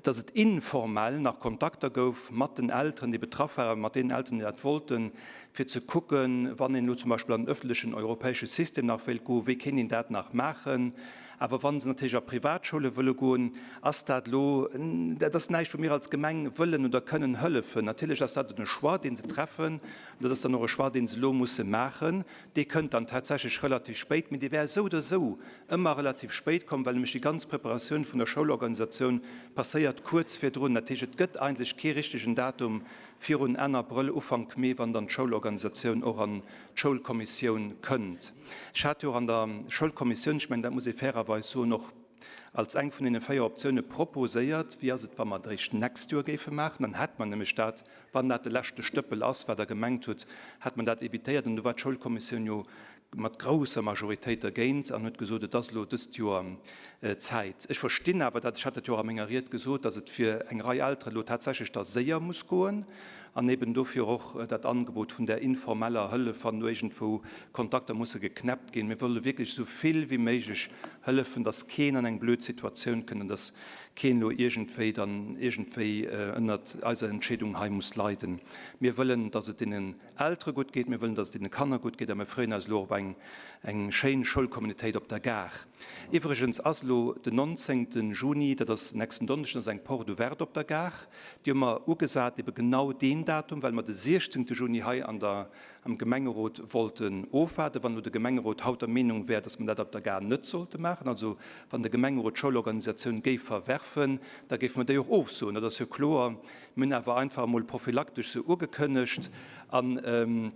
dass et informell nach Kontakter gouf mat den Elteren, déi betraff waren, mat deenen Elteren, déi dat wollten, fir ze kucken, wann een elo zum Beispill an den öffentlechen europäesche System nach wéilt goen, wéi kéint een dat nach maachen. Awer wa se natierlech a Privatschoule wëlle goen, ass dat elo, dat ass näischt, wou mir als Gemeng wëllen oder kënnen hëllefen. Natierlech ass dat e Choix, dee se treffen. Dat ass dann och e Choix, dee se elo musse maachen. Dee kënnt dann tatsächlech relativ spéit, mee dee wär esou oder esou ëmmer relativ spéit komm, well nämlech déi ganz Preparatioun vun der Schoulorganisatioun passéiert kuerz virdrun. Dat heescht, et gëtt eigentlech kee richtegen Datum virun Enn Abrëll, Ufank Mee, wann dann d'Schoulorganisatioun och an d'Schoulkommissioun kënnt. Ech hat jo och an der Schoulkommissioun, ech mengen, dat muss ee fairerweis soen, och als eng vun deene 4 Optioune proposéiert, wéi ass et, wa mer et eréischt d'nächst Joer géife maachen, dann hätt mer nämlech dat, wann dat de leschte Stëppel ass, wat Der gemengt hutt, hätt mer dat évitéiert. An do war d'Schoulkommissioun jo mat grousser Majoritéit dergéint an huet gesot, et ass elo dëst Joer Zäit. Ech verstinn awer dat, ech hat dat jo och a menger Ried gesot, datt et fir eng Rei Eltere elo tatsächlech da séier muss goen an eben dofir och dat Angebot vun där informeller Hëllef, wann do iergendwou Kontakter musse geknäppt ginn. Mir wëlle wierklech esou vill wéi méiglech hëllefen, datt keen an eng blöd Situatioun kënnt an datt keen elo iergendwéi dann iergendwéi ënnert eiser Entscheedung hei muss leiden. Mir wëllen, datt et deenen Eltere gutt geet, mir wëllen, datt et deene Kanner gutt geet a mir freeën eis elo och op eng eng schéin Schoulcommunautéit op der Gare. Iwwregens ass elo den 19. Juni, dat ass nächsten Donneschden, ass eng Porte ouverte op der Gare. Déi hu mer ugesat, ebe genau deen Datum, well mer de 16. Juni hei an der, am Gemengerot wollten ofwaarden. Wann elo de Gemengerot haut der Meenung wär, datt mer dat op der Gare net sollte maachen, also wann de Gemengerot d'Schoulorganisatioun géif verwerfen, da géife mer déi och ofsoen, dat ass jo kloer. Mir hunn awer einfach emol prophylaktesch se ugekënnegt an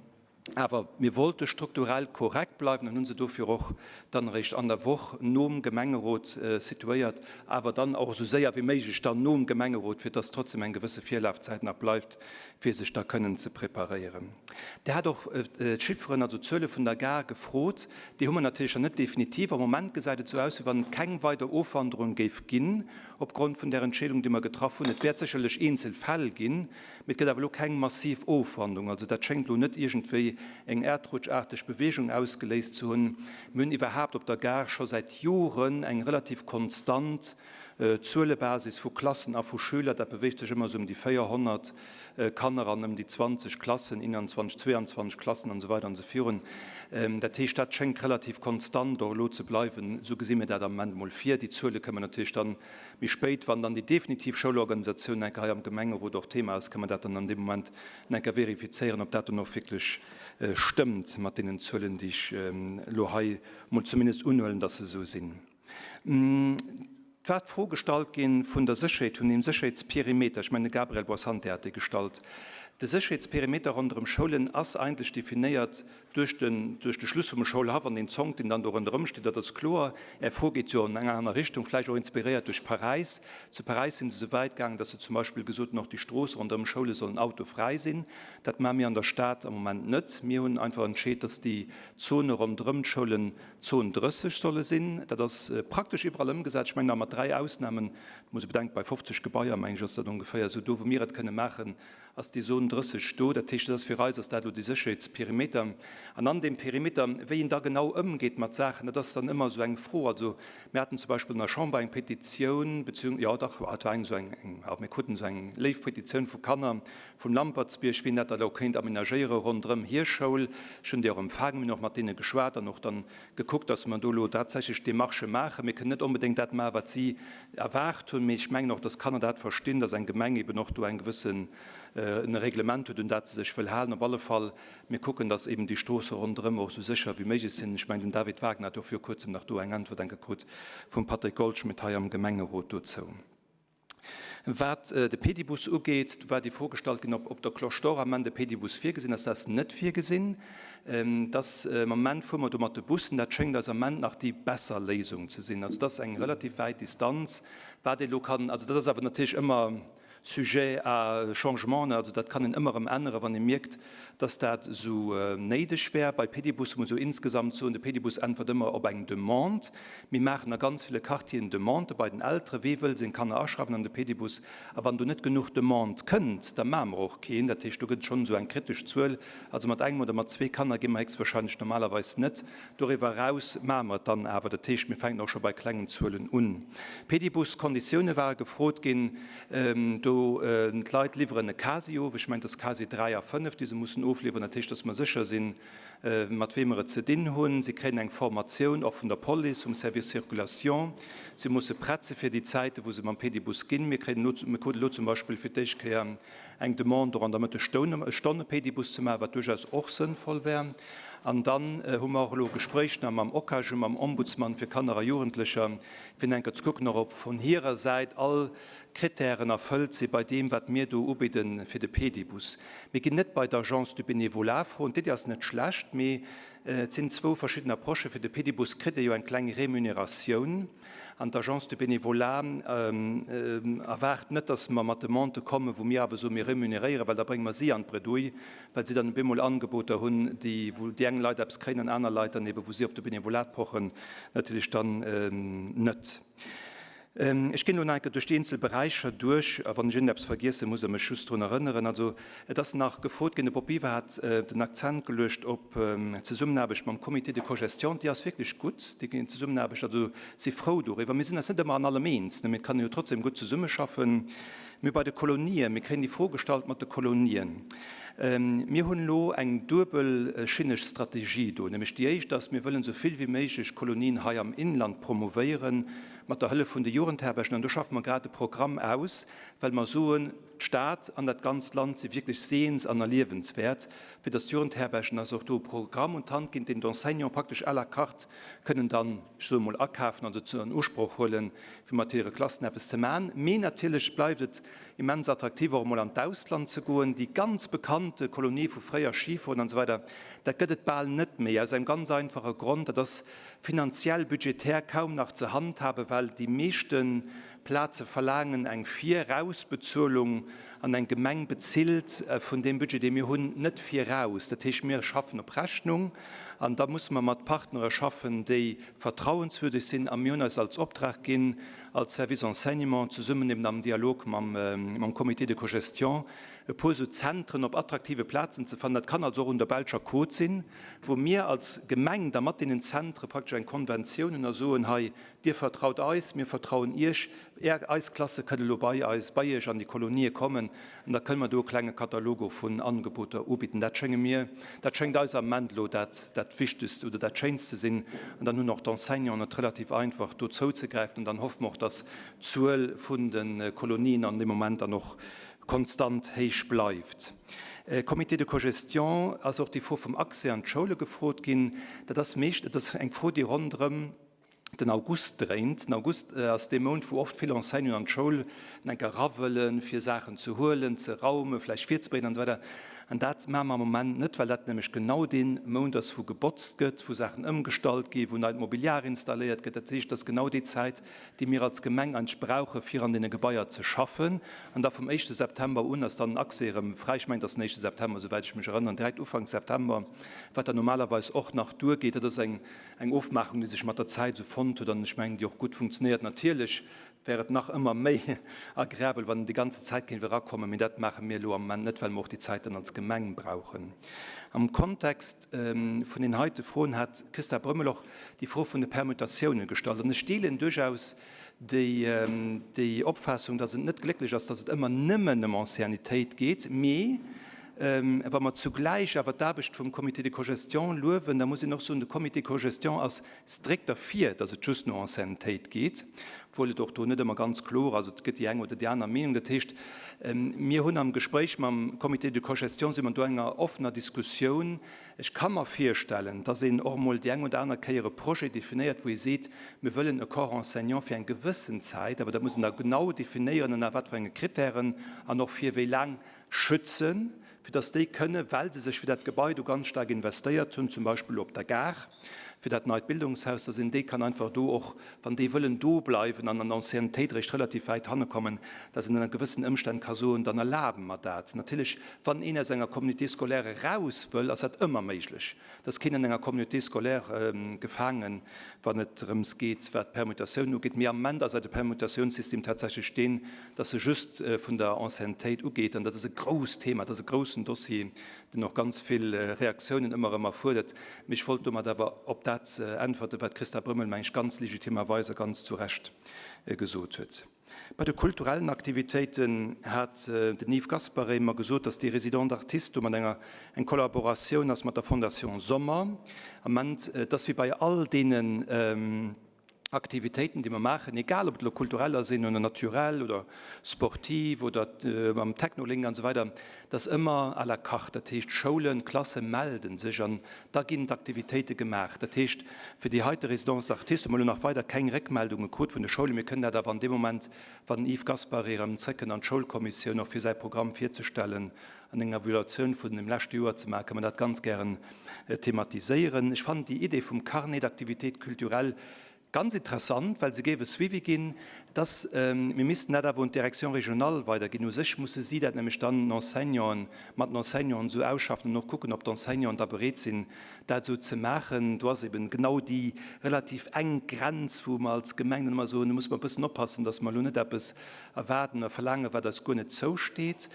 awer mir wollte strukturell korrekt bleiwen an hu se dofir och dann eréischt an der Woch nom Gemengerot situéiert, awer dann och esou séier wéi méiglech dann nom Gemengerot, fir dass trotzdem eng gewësse Virlafzäit nach bleift, fir sech da kënnen ze preparéieren. Dir hat och d'Chifferen, also d'Zuele vun der Gare gefrot. Déi hu mer natierlech nach net definitiv. Am Moment gesäit et esou aus, wéi wann et keng weider Ofwanderung géif ginn opgrond vun där Entscheedung, déi mer getraff hunn. Et wäert sécherlech eenzel Fäll ginn, mee et gëtt awer elo keng massiv Ofwandung. Also dat schéngt elo net iergendwéi eng äerdrutscharteg Beweegung ausgeléist ze hunn. Mir hunn iwwerhaapt op der Gare scho säit Joren eng relativ konstant Zuelebasis vu Klassen a vu Schüler. Dat beweegt sech ëmmer esou ëm déi 400 Kanner an ëm déi 20 Klassen, 21, 22 Klassen an esou weider an esou virun. Dat heescht, dat schéngt relativ konstant och elo ze bleiwen. Esou gesi mir dat am Moment emol vir. Déi Zuele kënnen mer natierlech dann méi spéit, wann dann déi definitiv Schoulorganisatioun enke hei am Gemengerot och Thema ass, kënnen mer dat dann an deem Moment enke verifizéieren, ob dat dann och wierklech stëmmt mat deenen Zuelen, déi ech elo hei emol zumindest unhuelen, dass se esou sinn. Et war d'Fro gestallt gi vun der Sécherheet, vun deem Sécherheetsperimeter. Ech mengen, de Gabriel Boissante hat déi gestallt. De Sécherheetsperimeter ronderëm Schoulen ass eigentlech definéiert duerch den, duerch de Schluss vum Schoulhaff an deen Zonk, deen dann do ronderëm steet. Dat ass kloer. Är Fro geet jo an eng aner Richtung, vläicht och inspiréiert duerch Paräis. Zu Paräis si se esou wäit gaangen, datt se zum Beispill gesot hunn, och déi Stroosse ronderëm Schoule sollen autofräi sinn. Dat maache mir an der Stad am Moment net. Mir hunn einfach entscheet, datt déi Zone ronderëm d'Schoulen Zon 30 solle sinn. Dat ass praktesch iwwerall ëmgesat. Ech mengen nach mat dräi Ausnahmen. Et muss ee bedenken, bei 50 Gebaier, mengen ech, ass dat ongeféier esou. Do, wou mir et kënne maachen, ass déi Zon 30 do. Dat heescht, dat ass fir eis ass dat elo dee Sécherheetsperimeter. An an deem Perimeter, wéi een da genau ëmgeet mat Saachen, dat ass dann ëmmer esou eng Fro. Also mir haten zum Beispill an der Chamber eng Petitioun, beziung, jo dach, et war eng esou eng, eng, mir kruten esou eng léif Petitioun vu Kanner, Vum Lampertsbierg, wien dat da elo kéint amenagéiere ronderëm hir Schoul. Ech hunn déi och empfaangen, mir hunn och mat deene geschwat an och dann gekuckt, dass mer do elo tatsächlech Demarchë maachen. Mir kënnen net onbedéngt dat maachen, wat si erwaart hunn, mee ech mengen och, dass d'Kanner dat verstinn, dass eng Gemeng eben och do eng gewëssen, e Reglement huet, un dat se sech wëll halen. Op alle Fall, mir kucken, dass eben déi Stroosse ronderëm och esou sécher wéi méiglech sinn. Ech mengen, den David Wagner hat och viru Kuerzem nach do eng Äntwert enke krut vum Patrick Goldschmidt hei am Gemengerot dozou. Wat de Pedibus ugeet, do war déi Fro gestallt ginn, ob op der Cloche d'Or am Ament e Pedibus virgesinn ass. Dat ass net virgesinn. Et ass am Ament fuere mer do mat de Bussen. Dat schéngt eis am Ament nach déi besser Léisung ze sinn. Also dat ass eng relativ wäit Distanz, wat ee lo kann, also dat ass awer natierlech ëmmer sujet à changement, also dat kann een ëmmer erëm änneren, wann ee mierkt, dass dat esou néideg wär. Bei Pedibusse muss ee insgesamt soen, de Pedibus äntwert ëmmer op eng Demande. Mir maachen a ganz ville Quartieren Demandë bei den Elteren, wee wëll seng Kanner aschreiwen an de Pedibus. A wann do net genuch Demande kënnt, da maache mer och keen. Dat heescht, do gëtt et schonn esou eng kritesch Zuel. Also mat engem oder mat zwee Kanner gi mer héchstwahrscheinlech normalerweis net. Doriwwer eraus maache mer et dann awer. Dat heescht, mir fänken och scho bei klengen Zuelen un. Pedibus-Konditioune ware gefrot ginn. Do, d'Leit liwweren e Casier of. Ech mengen, et ass Casier 3 a 5, déi se mussen ofliwweren. Dat heescht, datt mer sécher sinn, mat weem mer et ze dinn hunn. Si kréien eng Formatioun, och vun der Police, vum Service Circulation. Si musse prett si fir déi Zäiten, wou se mam Pedibus ginn. Mir kréien elo, mir kruten elo zum Beispill fir d'éischt Kéier eng Demande, och an der Mëttesstonn e Pedibus ze maachen, wat duerchaus och sënnvoll wär. An dann hu mer och elo Gespréich nach mam OCAJU, mam Ombudsman fir Kanner a Jugendlecher, fir enker ze kucken, och ob vun hirer Säit all Kritären erfëllt si bei deem, wat mir do ubidde fir de Pedibus. Mir ginn net bei d'Agence du Bénévolat froen. D'Iddi ass net schlecht, mee et sinn zwou verschidden Approchen. Fir de Pedibus kritt ee jo eng kleng Remuneratioun an d'Agence du Bénévolat erwaart net, dass mer mat Demandë kommen, wou mir awer soen, mir remuneréieren, well da brénge mer si an d'Bredouille, well si dann op eemol Angeboter hunn, déi, wou déi eng Leit eppes kréien an aner Leit dann eeben, wou si op de Benevolat pochen, natierlech dann net. Ech ginn elo nach eng Kéier duerch déi eenzel Beräicher duerch, a wann ech iergendeppes vergiessen, musst Der mech just drun erënneren. Also, et ass nach gefrot ginn, de Bob Biver hat den Akzent geluecht op d'Zesummenaarbecht mam Comité de cogestion. Déi ass wierklech gutt, déi Zesummenaarbecht. Also, si frou doriwwer. Mir sinn eis net ëmmer an allem eens, mee et kann ee jo trotzdem gutt zesummeschaffen. Mir bei de Kolonien, mir kréien déi Fro gestallt mat de Kolonien. Mir hunn elo eng duebelschinneg Strategie do, nämlech déi éischt ass, mir wëllen esou vill wéi méiglech Kolonien hei am Inland promouvéieren, mat der Hëllef vun de Jugendherbergen. An do schaffe mer grad e Programm aus, well mer soen, d'Stad an dat ganzt Land si wierklech sehens an erliewenswäert, fir datt d'Jugendherbergen eis och do e Programm un d'Hand ginn, deen d'Enseignants praktesch à la carte kënnen dann, ech soe mol, akafen, also an Usproch huelen, fir mat hire Klassen eppes ze maachen. Mee natierlech bleift et immens attraktiv, och emol an d'Ausland ze goen. Déi ganz bekannte Kolonie vu fréier, Schifoen an esou weider, dat gëtt et bal net méi, aus engem ganz einfache Grond, dat ass finanziell, budgetär kaum nach ze handhaben, well déi meeschte Plaze verlaangen eng Virausbezuelung an eng Gemeng bezilt vun deem Budget, dee mir hunn, net viraus. Dat heescht, mir schaffen op Rechnung an da musse mer mat Partnere schaffen, déi vertrauenswürdeg sinn. A mir hunn eis als Optrag ginn, als Service Enseignement, zesummen eben am Dialog mam Comité de cogestion, e puer esou Zentren op attraktive Plazen ze fannen. Dat kann also och un der belscher Côte sinn, wou mir als Gemeng da mat deenen Zentre praktesch eng Konventioun hunn a soen, hei, Dir vertraut eis, mir vertrauen Iech, Är, eis Klasse kënne lo bei eis, bei Iech an déi Kolonië kommen an da kënne mer do e klenge Katalog och vun Angeboter ubidden. Dat schénge mir, dat schéngt eis am Ament elo dat, dat Wichtegst oder dat Schéinst ze sinn. An dann hunn och d'Enseignanten et relativ einfach, do zouzegräifen. An dann hoffe mer och, dass d'Zuel vun de Kolonien an deem Moment dann och konstant héich bleift. Comité de cogestion ass och déi Fro vum Accès an d'Schoule gefrot ginn. Dat ass meescht, dat ass eng Fro, déi ronderëm den August dréint. Den August ass dee Mount, wou oft vill Enseignanten an d'Schoul enk era wëllen, fir Saachen ze huelen, ze raumen, vläicht virzebereeden an esou weider. An dat maache mer am Moment net, well dat nämlech genau dee Mount ass, wou gebotzt gëtt, wou Saachen ëmgestallt ginn, wou neit Mobiliar installéiert gëtt. Dat heescht, dat ass genau déi Zäit, déi mir als Gemeng eigentlech brauchen, fir an deene Gebaier ze schaffen. An da vum éischte September un ass dann den Accès erëm fräi. Ech mengen, et ass den éischte September, souwäit ech mech erënneren, direkt Ufank September, wat dann normalerweis och nach duergeet. Dat ass eng Eng Ofmaachung, déi sech mat der Zäit esou fonnt huet an ech mengen, déi och gutt funktionéiert. Natierlech wär et nach ëmmer méi agreabel, wann en déi ganze Zäit kéint erakommen, mee dat maache mir elo am Moment net, well mer och déi Zäit dann als Gemeng brauchen. Am Kontext vun deenen heite Froen hat d'Christa Brömmel och déi Fro vun de Permutatiounen gestallt an ech deelen duerchaus déi Opfaassung, dass et net glécklech ass, dass et ëmmer nëmmen ëm Anciennitéit geet, mee. Wa mer zugläich awer d'Aarbecht vum Comité de cogestion luewen, da muss een och soen, de Comité de cogestion ass strikt derfir, dass et just no Anciennetéit geet, obwuel et och do net ëmmer ganz kloer ass, et gëtt déi eng oder déi aner Meenung. Dat heescht, mir hunn am Gespréich mam Comité de cogestion si mer do enger offener Diskussioun. Ech ka mer virstellen, dass een och emol déi eng oder aner Kéier e Projet definéiert, wou ee seet, mir wëllen e Corps enseignant fir eng gewëssen Zäit, awer dat muss een da genau definéieren, ënner wat fir enge Kritären an och fir wéi laang, schützen, fir dass déi kënne, well se sech fir dat Gebai do ganz staark investéiert hunn, zum Beispill elo op der Gare fir dat neit Bildungshaus, dass een déi kann einfach do och, wann déi wëllen do bleiwen an an Anciennetéit eréischt relativ wäit hanne kommen, dass een ënner gewëssen Ëmstänn ka soen, dann erlabe mer dat. Natierlech, wann een aus enger Communauté scolaire eraus wëll, ass dat ëmmer méiglech. Et ass keen an enger Communauté scolaire gefaangen, wann et drëms geet, wat d'Permutatioun ugeet. Mee am Moment ass eise Permutatiounssystem tatsächlech deen, dass e just vun der Anciennetéit ugeet. An dat ass e grousst Thema, dat ass e groussen Dossier, deen och ganz vill Reaktiounen ëmmer erëm erfuerdert. Mee ech wollt domat awer op dat äntwerten, wat d'Christa Brömmel, meng ech, ganz legitimerweis a ganz zu Recht gesot huet. Bei de kulturellen Aktivitéiten hat den Yves Gaspare mer gesot, dass déi Résidence d'artistes do mat enger eng Kollaboratioun ass mat der Fondation Sommer. Am Moment, et ass wéi bei all deenen Aktivitéiten, déi mer maachen, egal ob et elo kultureller sinn oder naturell oder sportiv oder mam Technolink an esou weider, et ass ëmmer à la carte. Dat heescht, d'Schoulen, d'Klasse melde sech an da ginn d'Aktivitéite gemaach. Dat heescht, fir déi heite Résidence d'artistes hu mer elo nach weider keng Réckmeldunge krut vun de Schoulen. Mir kënnen dat awer an deem Moment, wann den Yves Gaspary erëm zréckkënnt an d'Schoulkommissioun, och fir säi Programm virzestellen an eng Evaluatioun vun dem leschte Joer ze maachen, kënne mer dat ganz gären thematiséieren. Ech fannen déi Idee vum Carnet d'activités culturelles ganz interessant, well se géif e Suivi ginn, dass, mir missten dat awer un d'Direction régionale weiderginn. U sech musse si dat nämlech dann den Enseignanten, mat den Enseignanten esou ausschaffen an och kucken, ob d'Enseignanten da bereet sinn, dat esou ze maachen. Do ass eben genau déi relativ enk Grenz, wou mer als Gemeng dann ëmmer soen, do musse mer e bëssen oppassen, dass mer elo net eppes erwaarden oder verlaangen, wat eis guer net zousteet.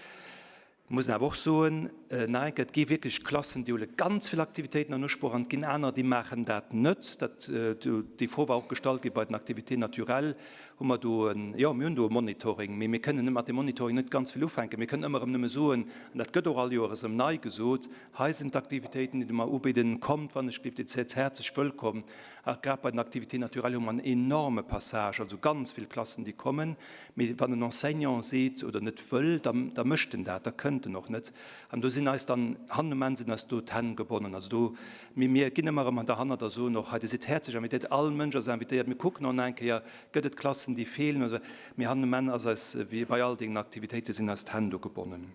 Muss een awer och soen, nach eng Kéier, et gi wierklech Klassen, déi huele ganz vill Aktivitéiten an Usproch an et ginn aner, déi maachen dat net. Dat, déi Fro war och gestallt gi bei den Activités naturelles. Hu mer do en, jo, mir hunn do e Monitoring, mee mir kënnen net mat deem Monitoring net ganz vill ufänken. Mir kënnen ëmmer erëm nëmme soen, an dat gëtt och all Joer erëm nei gesot, Hei sinn d'Aktivitéiten, déi mer ubidden, kommt, wann ech gelift, Dir sidd häerzlech wëllkomm. A grad bei den Activités naturelles hu mer en enorme Passage, also ganz vill Klassen, déi kommen. Mee wann en Enseignant seet oder net wëll, da, da mécht en dat, da kënnt en och net. An do sinn eis dann, hannen um Enn sinn eis do d'Hänn gebonnen. Also do, mee mir ginn ëmmer erëm derhannert a soen och, hei, Dir sidd häerzlech invitéiert, all Mënsch ass invitéiert. Mir kucken och nach eng Kéier, gëtt et Klassen, déi feelen oder esou. Mee hannen um Enn ass eis, wéi bei all deenen Aktivitéiten, sinn eis d'Hänn do gebonnen.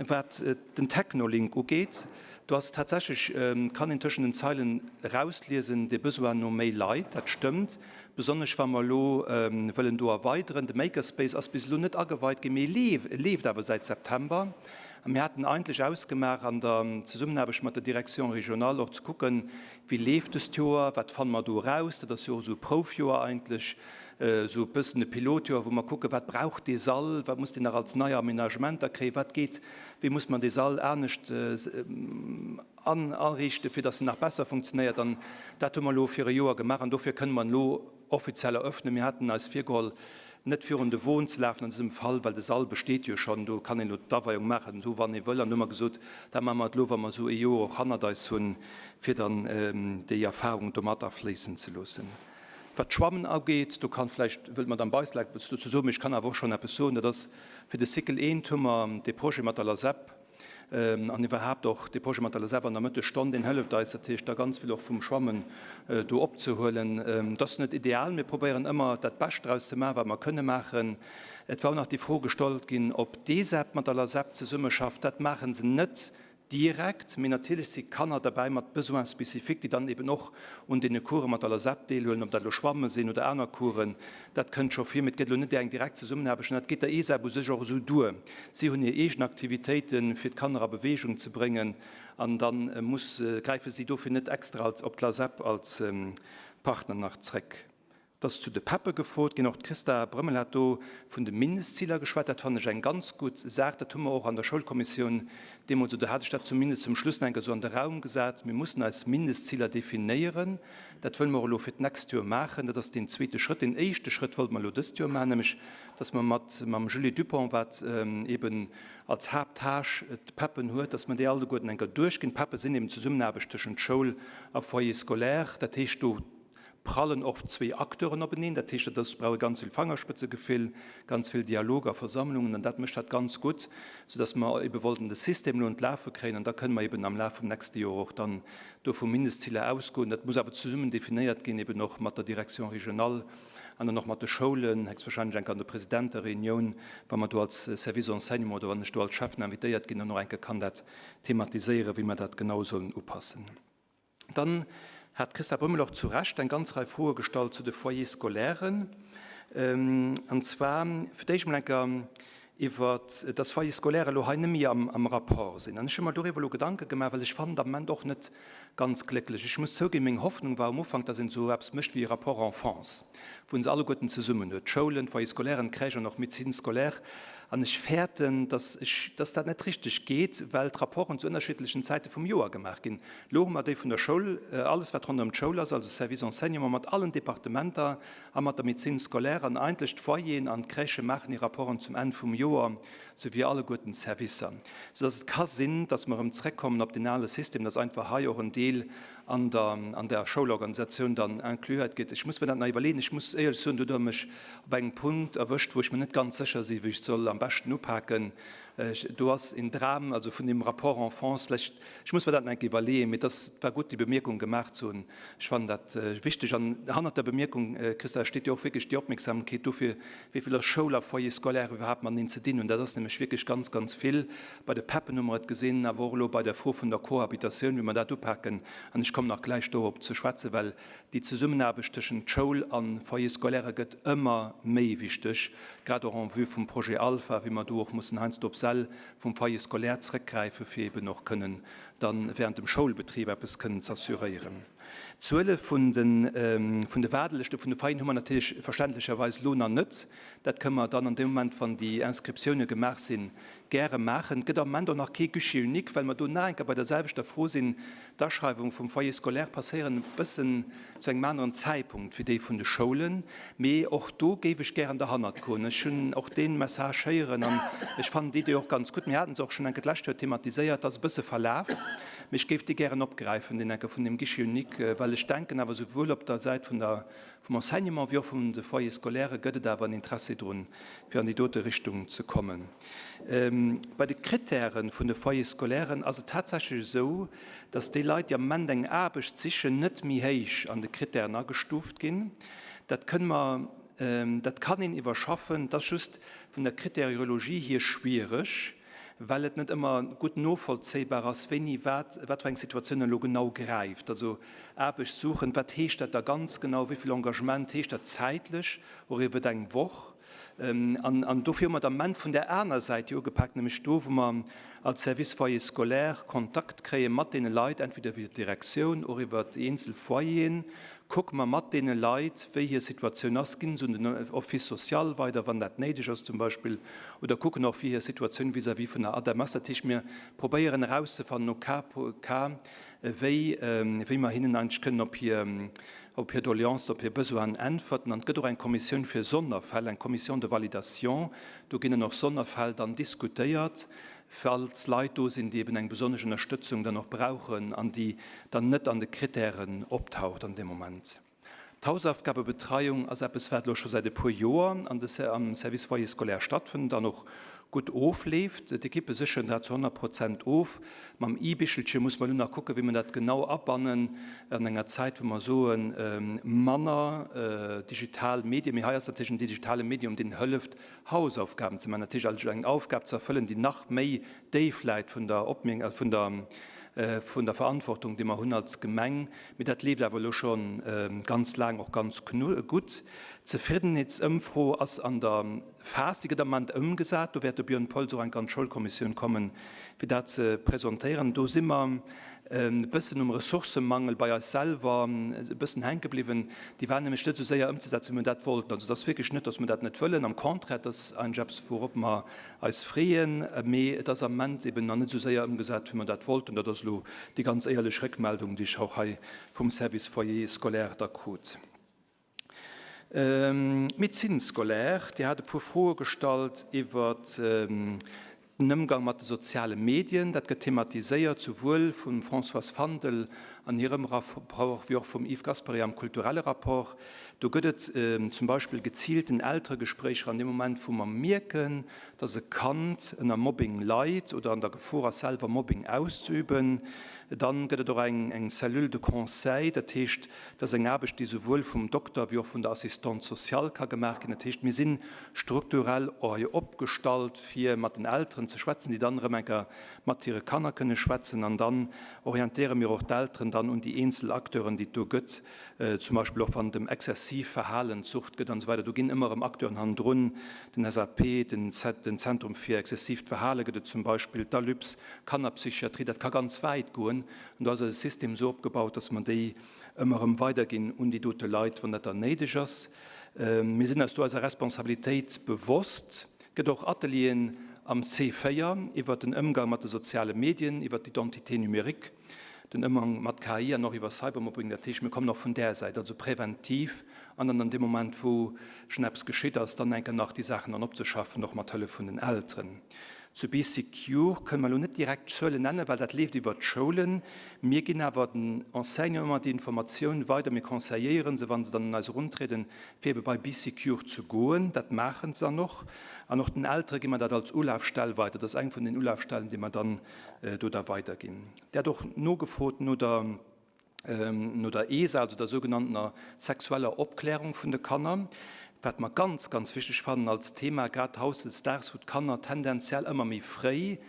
Wat den Technolink ugeet, do ass tatsächlech, kann een tëschent den Zeilen erausliesen, de Besoin no méi Leit. Dat stëmmt, besonnesch wa mer elo wëllen do erweideren. De Makerspace ass bis elo net ageweit ginn, mee e leeft awer säit September. A mir haten eigentlech ausgemaach an der Zesummenaarbecht mat der Direction régionale och ze kucken, wéi leeft dëst Joer, wat fanne mer do eraus. Dat ass jo och esou e Proufjoer eigentlech. esou e bëssen e Pilotjoer, wou mer kucken, wat brauch dee Sall, wat muss deen nach als nei Aménagementer kréien, wat geet, wéi muss mer dee Sall anescht ariichten, fir datt en nach besser funktionéiert. An dat hu mer elo fir e Joer gemaach an dofir kënne mer en elo offiziell eröffnen. Mir haten eis virgeholl, net virun de Won ze lafen an dësem Fall, well de Sall besteet jo schonn, do kann een elo d'Aweiung maachen, esou wann ee wëll. An du hu mer gesot, da maache mer et elo, wa mer esou e Joer och hannert eis hunn, fir dann déi Erfahrung do mat afléissen ze loossen. Wat d'Schwammen ugeet, do kann vläicht, wëll d'Madame Beissel eppes dozou soen, mee ech kann awer och schonn eppes soen, dat ass, fir de Cycle I hu mer dee Projet mat der LASEP an iwwerhaapt och dee Projet mat der LASEP an der Mëttesstonn, deen hëlleft eis natierlech da ganz vill och vum Schwammen do opzehuelen. Et ass net ideal, mir probéieren ëmmer dat Bescht draus ze maachen, wat mer kënne maachen. Et war och nach déi Fro gestallt ginn, ob d'ESEP mat der LASEP zesummeschafft. Dat maache se net. Direkt, mee natierlech si Kanner derbäi mat Besoins spécifiques, déi dann eben och un deene Course mat der LASEP deelhuelen, ob dat elo Schwamme sinn oder aner Coursen, dat kënnt scho vir. Mee et gëtt elo net eng direkt Zesummenaarbecht an dat geet der ESEP u sech och esou duer. Si hunn hir eegen Aktivitéiten, fir d'Kanner a Beweegung ze bréngen an da muss, gräife si dofir net extra op d'LASEP als Partner nach zréck. Et ass zu de PEPe gefrot ginn. Och d'Christa Brömmel hat do vun de Mindestziler geschwat. Dat fannen ech eng ganz gutt Saach. Dat hu mer och an der Schoulkommissioun deemools, oder hat ech dat zumindest zum Schluss nach eng Kéier esou an de Raum gesat, Mir mussen eis Mindestziler definéieren. Dat wëlle mer och elo fir d'nächst Joer maachen. Dat ass deen zweete Schrëtt. Deen éischte Schrëtt wollte mer elo dëst Joer maachen, nämlech dass mer mat mam Julie Dupont, wat eeben als Haapttâche d'PEPen huet, dass mer déi alleguerten eng Kéier duerchginn. D'PEPe sinn eben d'Zesummenaarbecht tëschent Schoul a Foyer scolaire. Dat heescht, do prallen och zwee Acteuren openeen. Dat heescht, dat ass, brauch e ganz vill Fangerspëtzegefill, ganz vill Dialog a Versammlungen, an dat mécht dat ganz gutt, soudass mer ebe wollten de System elo un d'Lafe kréien, an da kënne mer eben am Laf vum nächste Joer och dann do vu Mindestziler ausgoen. Dat muss awer zesummen definéiert ginn, eben och mat der Direction régionale an dann och mat de Schoulen, héchstwahrscheinlech enk an der Presidentereunioun, wa mer do als Service Enseignement oder wann ech do als Schäffen invitéiert ginn, dann och enke kann dat thematiséieren, wéi mer dat genau sollen upassen. Dann hat d'Christa Bommel och zu Recht eng ganz Rei Froe gestallt zu de Foyers scolairen, an zwar fir d'éischt emol enker iwwert, dass Foyers scolaires elo hei net méi am Rapport sinn. An ech hu mer doriwwer elo Gedanke gemaach, well ech fannen et am Moment och net ganz glécklech. Ech muss zouginn, meng Hoffnung war um Ufank, dass een esou eppes mécht wéi e Rapport enfance, wou een se alleguerten zesummen huet, d'Schoulen, d'Foyers scolairen, d'Crèchen an och d'Médecine scolaire. An ech fäerten, dass ech, dass dat net richteg geet, well d'Rapporten zu ënnerschiddlechen Zäite vum Joer gemaach ginn. Elo hu mer déi vun der Schoul, alles wat ronderëm d'Schoul ass, also Service Enseignement mat allen Departementer a mat der Médecine scolaire an eigentlech d'Foyeren an d'Crèchë maachen hir Rapporten zum Enn vum Joer, souwéi alleguerten d'Servicer, soudass et ka sinn, dass mer erëm zrëckkommen op deen ale System, dass einfach hei och en Deel an der an der Schoulorganisatioun dann incluiert gétt. Ech muss mir dat nach iwwerleeën. Ech muss éierlech soen, do hutt Der mech op engem Punkt erwëscht, wou ech mir net ganz sécher sinn, wéi ech et soll am beschten upaken. Do ass en Dram, also vun deem Rapport enfance, vläicht, ech muss mir dat nach eng Kéier iwwerleeën, mee et ass, et war gutt, déi Bemierkung gemaach ze hunn. Ech fannen dat wichteg. An hannert der Bemierkung, Christa, steet jo och wierklech déi Opmierksamkeet dofir, wéi vill ass Schoul a Foyer scolaire iwwerhaapt mateneen ze dinn hunn. Dat ass nämlech wierklech ganz, ganz vill. Bei de PEPen hu mer et gesinn, awer och elo bei der Fro vun der Cohabitatioun, wéi mer dat upaken. An ech kommen nach gläich dorop ze schwätzen, well déi Zesummenaarbecht tëschent Schoul a Foyer scolaire gëtt ëmmer méi wichteg, grad och en vue vum Projet Alpha, wéi mer do och mussen heiansdo op Säll vum Foyer scolaire zrëckgräifen, fir eben och kënnen dann während dem Schoulbetrib eppes kënnen z'assuréieren. D'Zuele vun de Waardelëschte vun de Foyeren hu mer natierlech verständlecherweis elo nach net. Dat kënnen mer dann an deem Moment, wann déi Inscriptioune gemaach sinn, gäre maachen. Et gëtt am Moment och nach kee Guichet unique, well mer do nach eng Kéier bei der selwechter Fro sinn. D'Aschreiwung vum Foyer scolaire passéieren e bëssen zu engem aneren Zäitpunkt wéi déi vun de Schoulen. Mee och do géif ech gären derhannert goen. Ech hunn och dee Message héieren an ech fannen déi Idee och ganz gutt. Mir haten se och schonn eng Kéier d'lescht Joer thematiséiert, ass e bësse verlaf. Mee ech géif dee gären opgräifen, deen Enke vun dem Guichet unique, well ech denken awer souwuel op der Säit vun der, vum Enseignement wéi och vun de Foyers scolaires gëtt et awer en Interessi drun, fir an déi dote Richtung ze kommen. Bei de Kritäre vun de Foyers scolairen ass et tatsächlech esou, dass déi Leit, déi am Moment eng Aarbecht sichen, net méi héich an de Kritären agestuuft ginn. Dat kënne mer, dat kann een iwwerschaffen. Et ass just vun der Kriteriologie hier schwierig, well et net ëmmer gutt novollzéibar ass, wéini wat, wat fir eng Situatioun elo genau gräift. Also Aarbecht suchen, wat heescht dat da ganz genau, wéi vill Engagement heescht dat zäitlech, och iwwer eng Woch? An dofir hu mer d'Ament vun där aner Säit jo ugepaakt, nämlech do, wou mer als Service Foyer scolaire Kontakt kréie mat deene Leit, entweder iwwer d'Direktioun och iwwer déi eenzel Foyeren, kucke mer mat deene Leit, wéi hir Situatioun ass, ginn se un den Office social weider, wann dat néideg ass zum Beispill, oder kucken och, wéi hir Situatioun vis-à-vis vun der ADEM ass. Dat heescht, mir probéieren erauszefannen au cas par cas, wéi wéi mer hinnen eigentlech kënnen op hir op hir Doleancen, op hir Besoinen äntwerten. An et gëtt och eng Kommissioun fir Sonnerfäll, eng Commission de validation. Do ginn dann och Sonnerfäll dann diskutéiert, falls Leit do sinn, déi eben eng besonnesch Ënnerstëtzung dann och brauchen an déi dann net an de Kritären optaucht an deem Moment. D'Hausaufgabebetreiung ass eppes, wat elo scho säit e puer Joer an de am Service Foyer scolaire stattfënnt an och gutt ofleeft. D'Ekippe sécheren dat zu 100 Prozent of. Mam E-Bichelche muss mer elo nach kucken, wéi mer dat genau abannen an enger Zäit, wou mer soen, manner digital Medien. Mee hei ass natierlech en digitale Medium, deen hëlleft, Hausaufgaben ze maachen, natierlech also eng Aufgab ze erfëllen, déi nach méi déif läit vun der vun der vun der Verantwortung, déi mer hunn als Gemeng. Mee dat leeft awer elo scho ganz laang och ganz gutt. D'Zefriddenheetsëmfro ass an der Phas, déi gëtt am Moment ëmgesat. Do wäert de Björn Pols och enk an d'Schoulkommissioun kommen, fir dat ze presentéieren. Do si mer. e bëssen um Ressourcemangel bei eis selwer e bëssen hänke bliwwen. Déi waren nämlech net esou séier ëmzesetzen, wéi mer dat wollten. Also et ass wierklech net, datt mer dat net wëllen, am Contraire, et ass eigentlech eppes, wourop mer eis freeën, mee et ass am Moment eben nach net esou séier ëmgesat, wéi mer dat wollten. Dat ass elo déi ganz éierlech Réckmeldung, déi ech och hei vum Service Foyer scolaire da krut. Médecine scolaire, Dir hat e puer Froe gestallt iwwer den Ëmgang mat de soziale Medien. Dat gëtt thematiséiert, souwuel vum Françoise Fandel an hirem Rapport wéi och vum Yves Gaspary am kulturelle Rapport. Do gëtt et zum Beispill geziilten Elteregespréicher an deem Moment, wou mer mierken, dass e Kand ënner Mobbing leit oder an der Gefor ass, selwer Mobbing auszeüben. Dann gëtt et och eng Cellule de conseil, dat heescht, Dat ass eng Aarbecht, déi souwuel vum Dokter wéi och vun der Assistante sociale ka gemaach ginn. Dat heescht, mir si strukturell hei opgestallt, fir mat den Elteren ze schwätzen, déi dann erëm eng Kéier mat hire Kanner kënne schwätzen. An dann orientéiere mir och d'Elteren dann un déi eenzel Acteuren, déi et do gëtt, zum Beispill och wann et ëm exzessiv Verhalenssucht gëtt an esou weider. Do ginn ëmmer erëm Acteuren hannendrun, den SAP, den Zentrum fir exzessiivt Verhale gëtt et zum Beispill, d'ALUPS, Kannerpsychiatrie, dat ka ganz wäit goen. An do ass eise System esou opgebaut, dass mer déi ëmmer erëm weiderginn un déi dote Leit, wann dat dann néideg ass. Mir sinn eis do eiser Responsabilitéit bewosst. Et gëtt och Atelieren am C4 iwwert den Ëmgang mat de soziale Medien, iwwert d'Identité numérique, den Ëmgang mat KI an och iwwer Cybermobbing. Dat heescht, mir kommen och vun där Säit, also präventiv an dann an deem Moment, wou schonn eppes geschitt ass, dann enker nach déi Saachen dann opzeschaffen, och mat Hëllef vun den Elteren. Zu Bee Secure kënne mer elo net direkt Zuelen nennen, well dat leeft iwwert d'Schoulen. Mir ginn awer den Enseignanten ëmmer déi Informatioun weider. Mir conseilléiere se, wa se dann un eis eruntrieden, fir ebe bei Bee Secure ze goen. Dat maachen se dann och. An och den Eltere gi mer dat als Ulafstell weider. Dat ass eng vun den Ulafstellen, déi mer dann do da weiderginn. Dir hat och nogefrot no der. no der ESA, also der sougenanntener sexueller Opklärung vun de Kanner, wat mer ganz, ganz wichteg fannen als Thema, grad hautdesdaags, wou d'Kanner tendenziell ëmmer méi fréi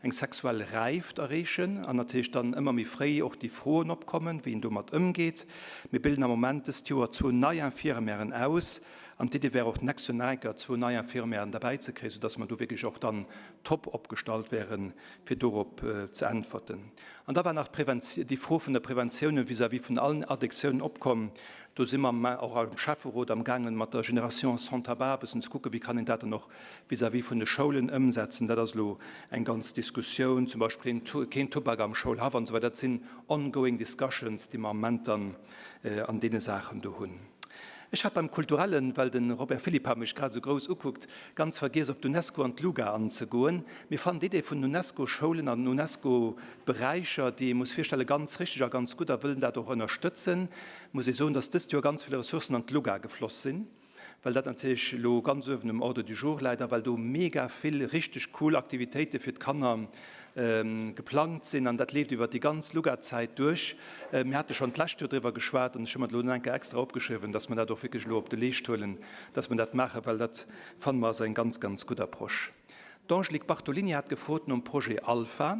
eng sexuell Räift erreechen an natierlech dann ëmmer méi fréi och déi Froen opkommen, wéi een domat ëmgeet. Mir bilden am Moment dëst Joer zwou nei Infirmièren aus an d'Idee wär och d'nächst Joer nach eng Kéier zwou nei Infirmièren derbäizekréien, soudass mer do wierklech och dann top opgestallt wären, fir dorop ze äntwerten. An da war nach déi Fro vun der Preventioune vis-à-vis vun allen Addictiounen opkomm. Do si mer och am Schäfferot amgaangen, mat der Génération sans tabac e bëssen ze kucken, wéi kann een dat dann och vis-à-vis vun de Schoulen ëmsetzen. Dat ass elo eng ganz Diskussioun, zum Beispill keen Tubak am Schoulhaff an esou weider. Dat sinn ongoing discussions, déi mer am Moment dann an deene Saachen do hunn. Ech hat beim Kulturellen, well de Robert Philippart mech grad esou grouss ukuckt, ganz vergiess op d'UNESCO an d'LUGA anzegoen. Mir fannen d'Idee vun den UNESCO-Schoulen an den UNESCO-Beräicher, déi ee muss virstellen, ganz richtig a ganz gutt a wëllen dat och ënnerstëtzen. Muss ee soen, dass dëst Joer ganz vill Ressourcen an d'LUGA gefloss sinn, well dat natierlech elo ganz uewen um Ordre du jour läit a well do mega vill richteg cool Aktivitéite fir d'Kanner geplangt sinn an dat leeft iwwert déi ganz LUGA-Zäit duerch. Mir hate schonn d'lescht Joer driwwer geschwat an ech hu mer et elo nach eng Kéier extra opgeschriwwen, dass mer dat och wierklech elo op de Leescht huelen, dass mer dat maachen, well dat fanne mer ass eng ganz, ganz gutt Approche. D'Angélique Bartolini hat gefrot nom Projet Alpha.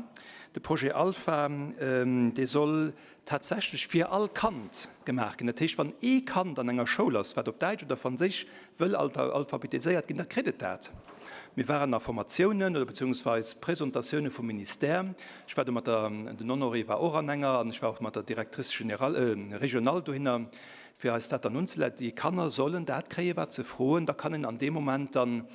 De Projet Alpha, dee soll tatsächlech fir all Kand gemaach ginn. Dat heescht, wann ee Kand an enger Schoul ass, wat op Däitsch oder Franséisch wëll alphabetiséiert ginn, da kritt et dat. Mir waren a Formatiounen oder beziehungsweis Presentatioune vum Ministère. Ech war do mat der, den Honoré war och an enger, an ech war och mat der Directrice générale, régionale dohinner, fir eis dat dann unzeleiten. Déi Kanner sollen dat kréien, wat se froen. Da kann een an deem Moment dann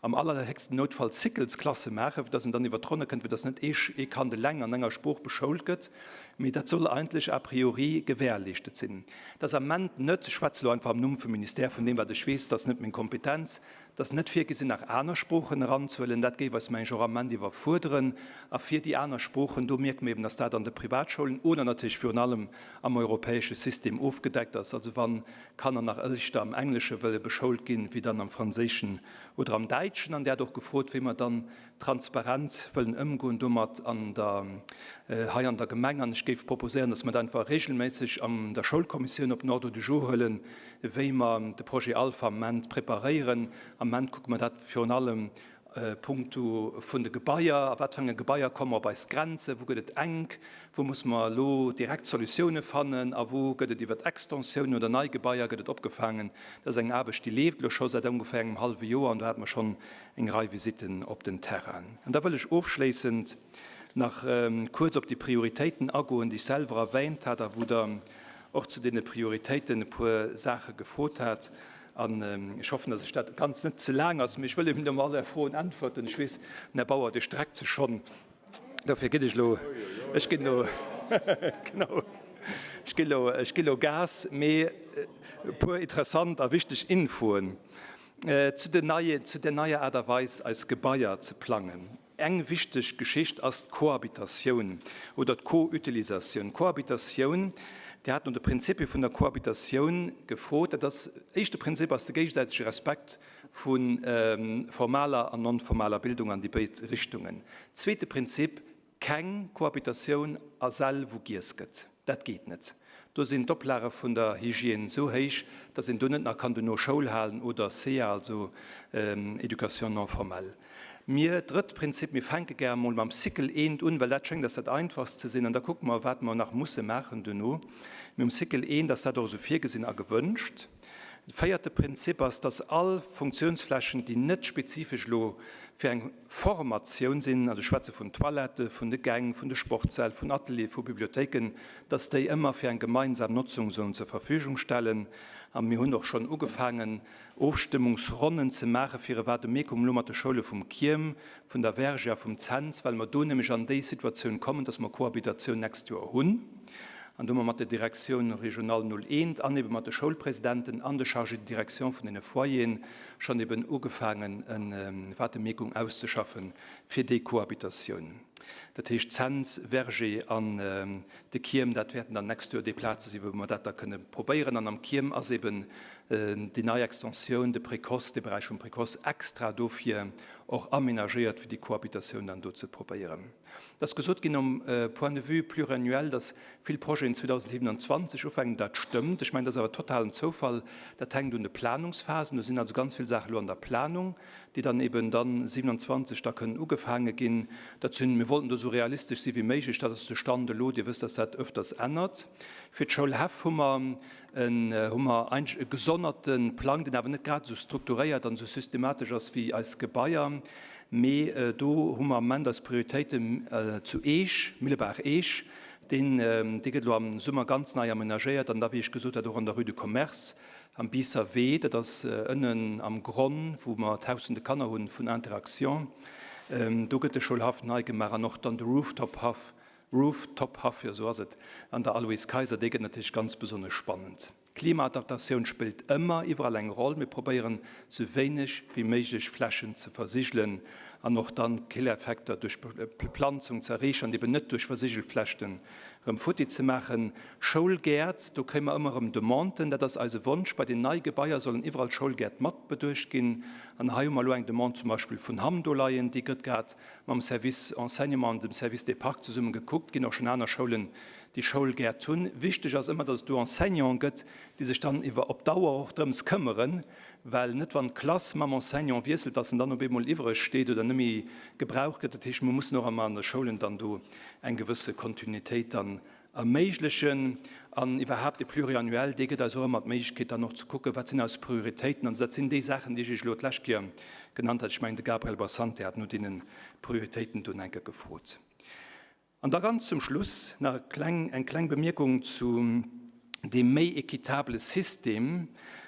am allerhéchsten Noutfall Cyclesklasse maachen, fir dass en dann iwwer d'Ronne kënnt, fir dass net ee Kand eleng an enger Sprooch beschoult gëtt, mee dat soll eigentlech a priori gewährleeschtet sinn. Dat ass am Ament net, ech schwätze elo einfach am Numm vum Ministère, vun deem wat ech weess, dat ass net meng Kompetenz, dat ass net virgesinn nach aner Sproochen eranzehuelen. Dat géif eis, meng ech, och am Ament iwwerfuerderen. A fir déi aner Sproochen, do mierke mir eben, dass dat an de Privatschoulen oder natierlech virun allem am europäesche System ofgedeckt ass. Also wann Kanner nach éischter am Englesche wëlle beschoult ginn, wéi dann am Franséischen oder am Däitschen. An Dir hat och gefrot, wéi mer dann transparent wëllen ëmgoen domat an der, hei an der Gemeng. An ech géif proposéieren, dass mer dat einfach regelméisseg an der Schoulkommissioun op den Ordre du jour huelen, wéi mer de Projet Alpha am Ament preparéieren. Am Ament kucke mer dat virun allem Punkto vun de Gebaier, a wat fir enge Gebaier komme mer op eis Grenzen, wou gëtt et enk, wou musse mer elo direkt Solutioune fannen a wou gëtt et iwwer Extensiounen oder nei Gebaier gëtt et opgefaangen. Dat ass eng Aarbecht, déi leeft elo scho säit ongeféier engem hallwe Joer an do hate mer schonn eng Rei Visitten op den Terrainen. An da wëll ech ofschléissend. nach kuerz op déi Prioritéiten agoen, déi ech selwer erwähnt hat a wou Der och zu deene Prioritéiten e puer Saache gefrot hat. An ech hoffen, dass ech dat Ganzt net ze laang ass, mee ech wëll eben op all Är Froen äntwerten. Ech weess, den Här Bauer, dee streckt sech schonn. Dofir ginn ech elo, ech ginn elo, genau, ech ginn elo, ech ginn elo Gas, mee e puer interessant a wichteg Infoen zu den neie, zu der neier Aart a Weis, eis Gebaier ze plangen. Eng wichteg Geschicht ass d'Cohabitatioun oder d'Co-Utilisatioun. D'Cohabitatioun, Dir hat no de Prinzipie vun der Cohabitatioun gefrot. Dat ass, éischte Prinzip ass de géigesäitege Respekt vu formaler an non-formaler Bildung an déi béid Richtungen. Zweete Prinzip, keng Cohabitatioun a Säll, wou giess gëtt. Dat geet net. Do sinn d'Oplage vun der Hygiène esou héich, dass een do net nach kann dono Schoul halen oder CA, also Éducation non formelle. Mir, drëtt Prinzip, mir fänke gär emol mam Cycle eent un, well dat schéngt eis dat einfachst ze sinn, an da kucke mer, wat mer nach musse maachen dono. Mee um Cycle eent ass dat och esou virgesinn a gewënscht. De véierte Prinzip ass, dass all Funktionsflächen, déi net spezifesch elo fir eng Formatioun sinn, also ech schwätze vun Toilettë, vun de Gäng, vun de Sportsäll, vun Ateliere, vu Bibliothéiken, dass déi ëmmer fir eng gemeinsam Notzung sollen zur Verfügung stellen. A mir hunn och schonn ugefaangen, Ofstëmmungsronnen ze maache fir e Vademecum elo mat de Schoule vum Kierm, vun der Verge a vum Cents, well mer do nämlech an déi Situatioun kommen, dass mer Cohabitatioun nächst Joer hunn. An do hu mer mat der Directioun régionale 01 an ebe mat de Schoulpresidenten an de Chargés de direction vun deene Foyeren schonn eben ugefaangen, e Vademecum auszeschaffen fir déi Cohabitatioun. Dat heescht Cents, Verger an de Kierm, dat wäerten dann nächst Joer déi Plaze sinn, wou mer dat da kënne probéieren. An am Kierm ass eben déi nei Extensioun, de Précoce, de Beräich vum Précoce extra dofir och aménagéiert, fir déi Cohabitatioun dann do ze probéieren. Et ass gesot ginn um Point de vue pluriannuel, dass vill Projeten 2027 ufänken. Dat stëmmt. Ech mengen, dat ass awer totalen Zoufall. Dat hänkt un de Planungsphasen. Do sinn also ganz vill Saache lo an der Planung, déi dann eben dann 27 da kënnen ugefaange ginn. Dat sinn, mir wollten do esou realistesch si wéi méiglech, dat ass de Stand elo. Dir wësst, dass dat öfters ännert. Fir d'Schoulhäff hu mer en, hu mer eigentlech e gesonnerte Plang, deen awer net grad esou strukturéiert an esou systematesch ass wéi eis Gebaier. Mee do hu mer am Moment eis Prioritéiten zu Eech, Millebaach-Eech, deen, dee gëtt elo am Summer ganz nei amenagéiert an da, wéi ech gesot hat, och an der Rue du Commerce, am Biisser Wee, dat ass ënnen am Gronn, wou mer d'Haus vun de Kanner hunn, vun Interaction. Do gëtt de Schoulhaff nei gemaach an och dann de Rooftop-Haff, Rooftop-Haff, jo esou ass et, an der Aloyse Kayser, dee gëtt natierlech ganz besonnesch spannend. Klimaadaptatioun spillt ëmmer iwwerall eng Roll. Mir probéieren sou wéineg wéi méiglech Flächen ze versigelen an och dann Killeffekter duerch Beplanzung ze erreechen an eben net duerch Versigelflächten rëm futti ze maachen. Schoulgäert, do kréie mer ëmmer erëm Demanden. Dat ass eise Wonsch. Bei den nei Gebaier sollen iwwerall Schoulgäert mat beduecht ginn. An hei hu mer elo eng Demande zum Beispill vun Hamm do leien. Déi gëtt grad mam Service Enseignement an dem Service des Parcs zesumme gekuckt. Ginn och schonn aner Schoulen, déi Schoulgäert hunn. Wichteg ass ëmmer, dass et do Enseignanten gëtt, déi sech dann iwwer op Dauer och drëms këmmeren, well net wann d'Klass mam Enseignant wiesselt, dass en dann op eemol iwwereg steet oder net méi gebraucht gëtt. Dat heescht, mir mussen och ëmmer an de Schoulen dann do eng gewësse Kontinuitéit dann erméiglechen. An iwwerhaapt de Pluriannuel, dee gëtt eis och ëmmer d'Méiglechkeet dann och ze kucken, wat sinn eis Prioritéiten. An dat sinn déi Saachen, déi ech Iech elo d'lescht Kéier genannt hat. Ech mengen, de Gabriel Barsanti hat no deene Prioritéiten dunn eng Kéier gefrot. An da ganz zum Schluss nach e kleng, eng kleng Bemierkung zu deem méi équitable System,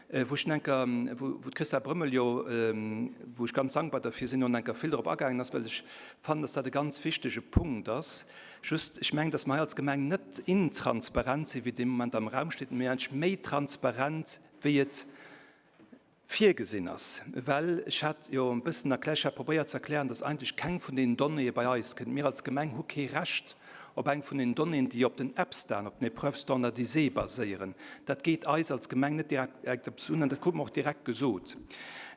wou ech enker, wou d'Christa Brömmel jo, wou ech ganz dankbar derfir sinn, och enker vill drop agaangen ass, well ech fannen, dass dat e ganz wichtege Punkt ass. Just, ech mengen, dass mer hei als Gemeng net intransparent sinn, wéi dee Moment am Raum steet, mee eigentlech méi transparent, wéi et virgesinn ass, well ech hat jo e bëssen erkläert, ech hat probéiert ze erklären, dass eigentlech keng vun deenen Donnéeë bei eis kënnt. Mir als Gemeng hu kee Recht op eng vun den Donnéeën, déi op den EPSTAN, op den Épreuves standardisées baséieren. Dat geet eis als Gemeng net direkt eppes un an dat krute mer och direkt gesot.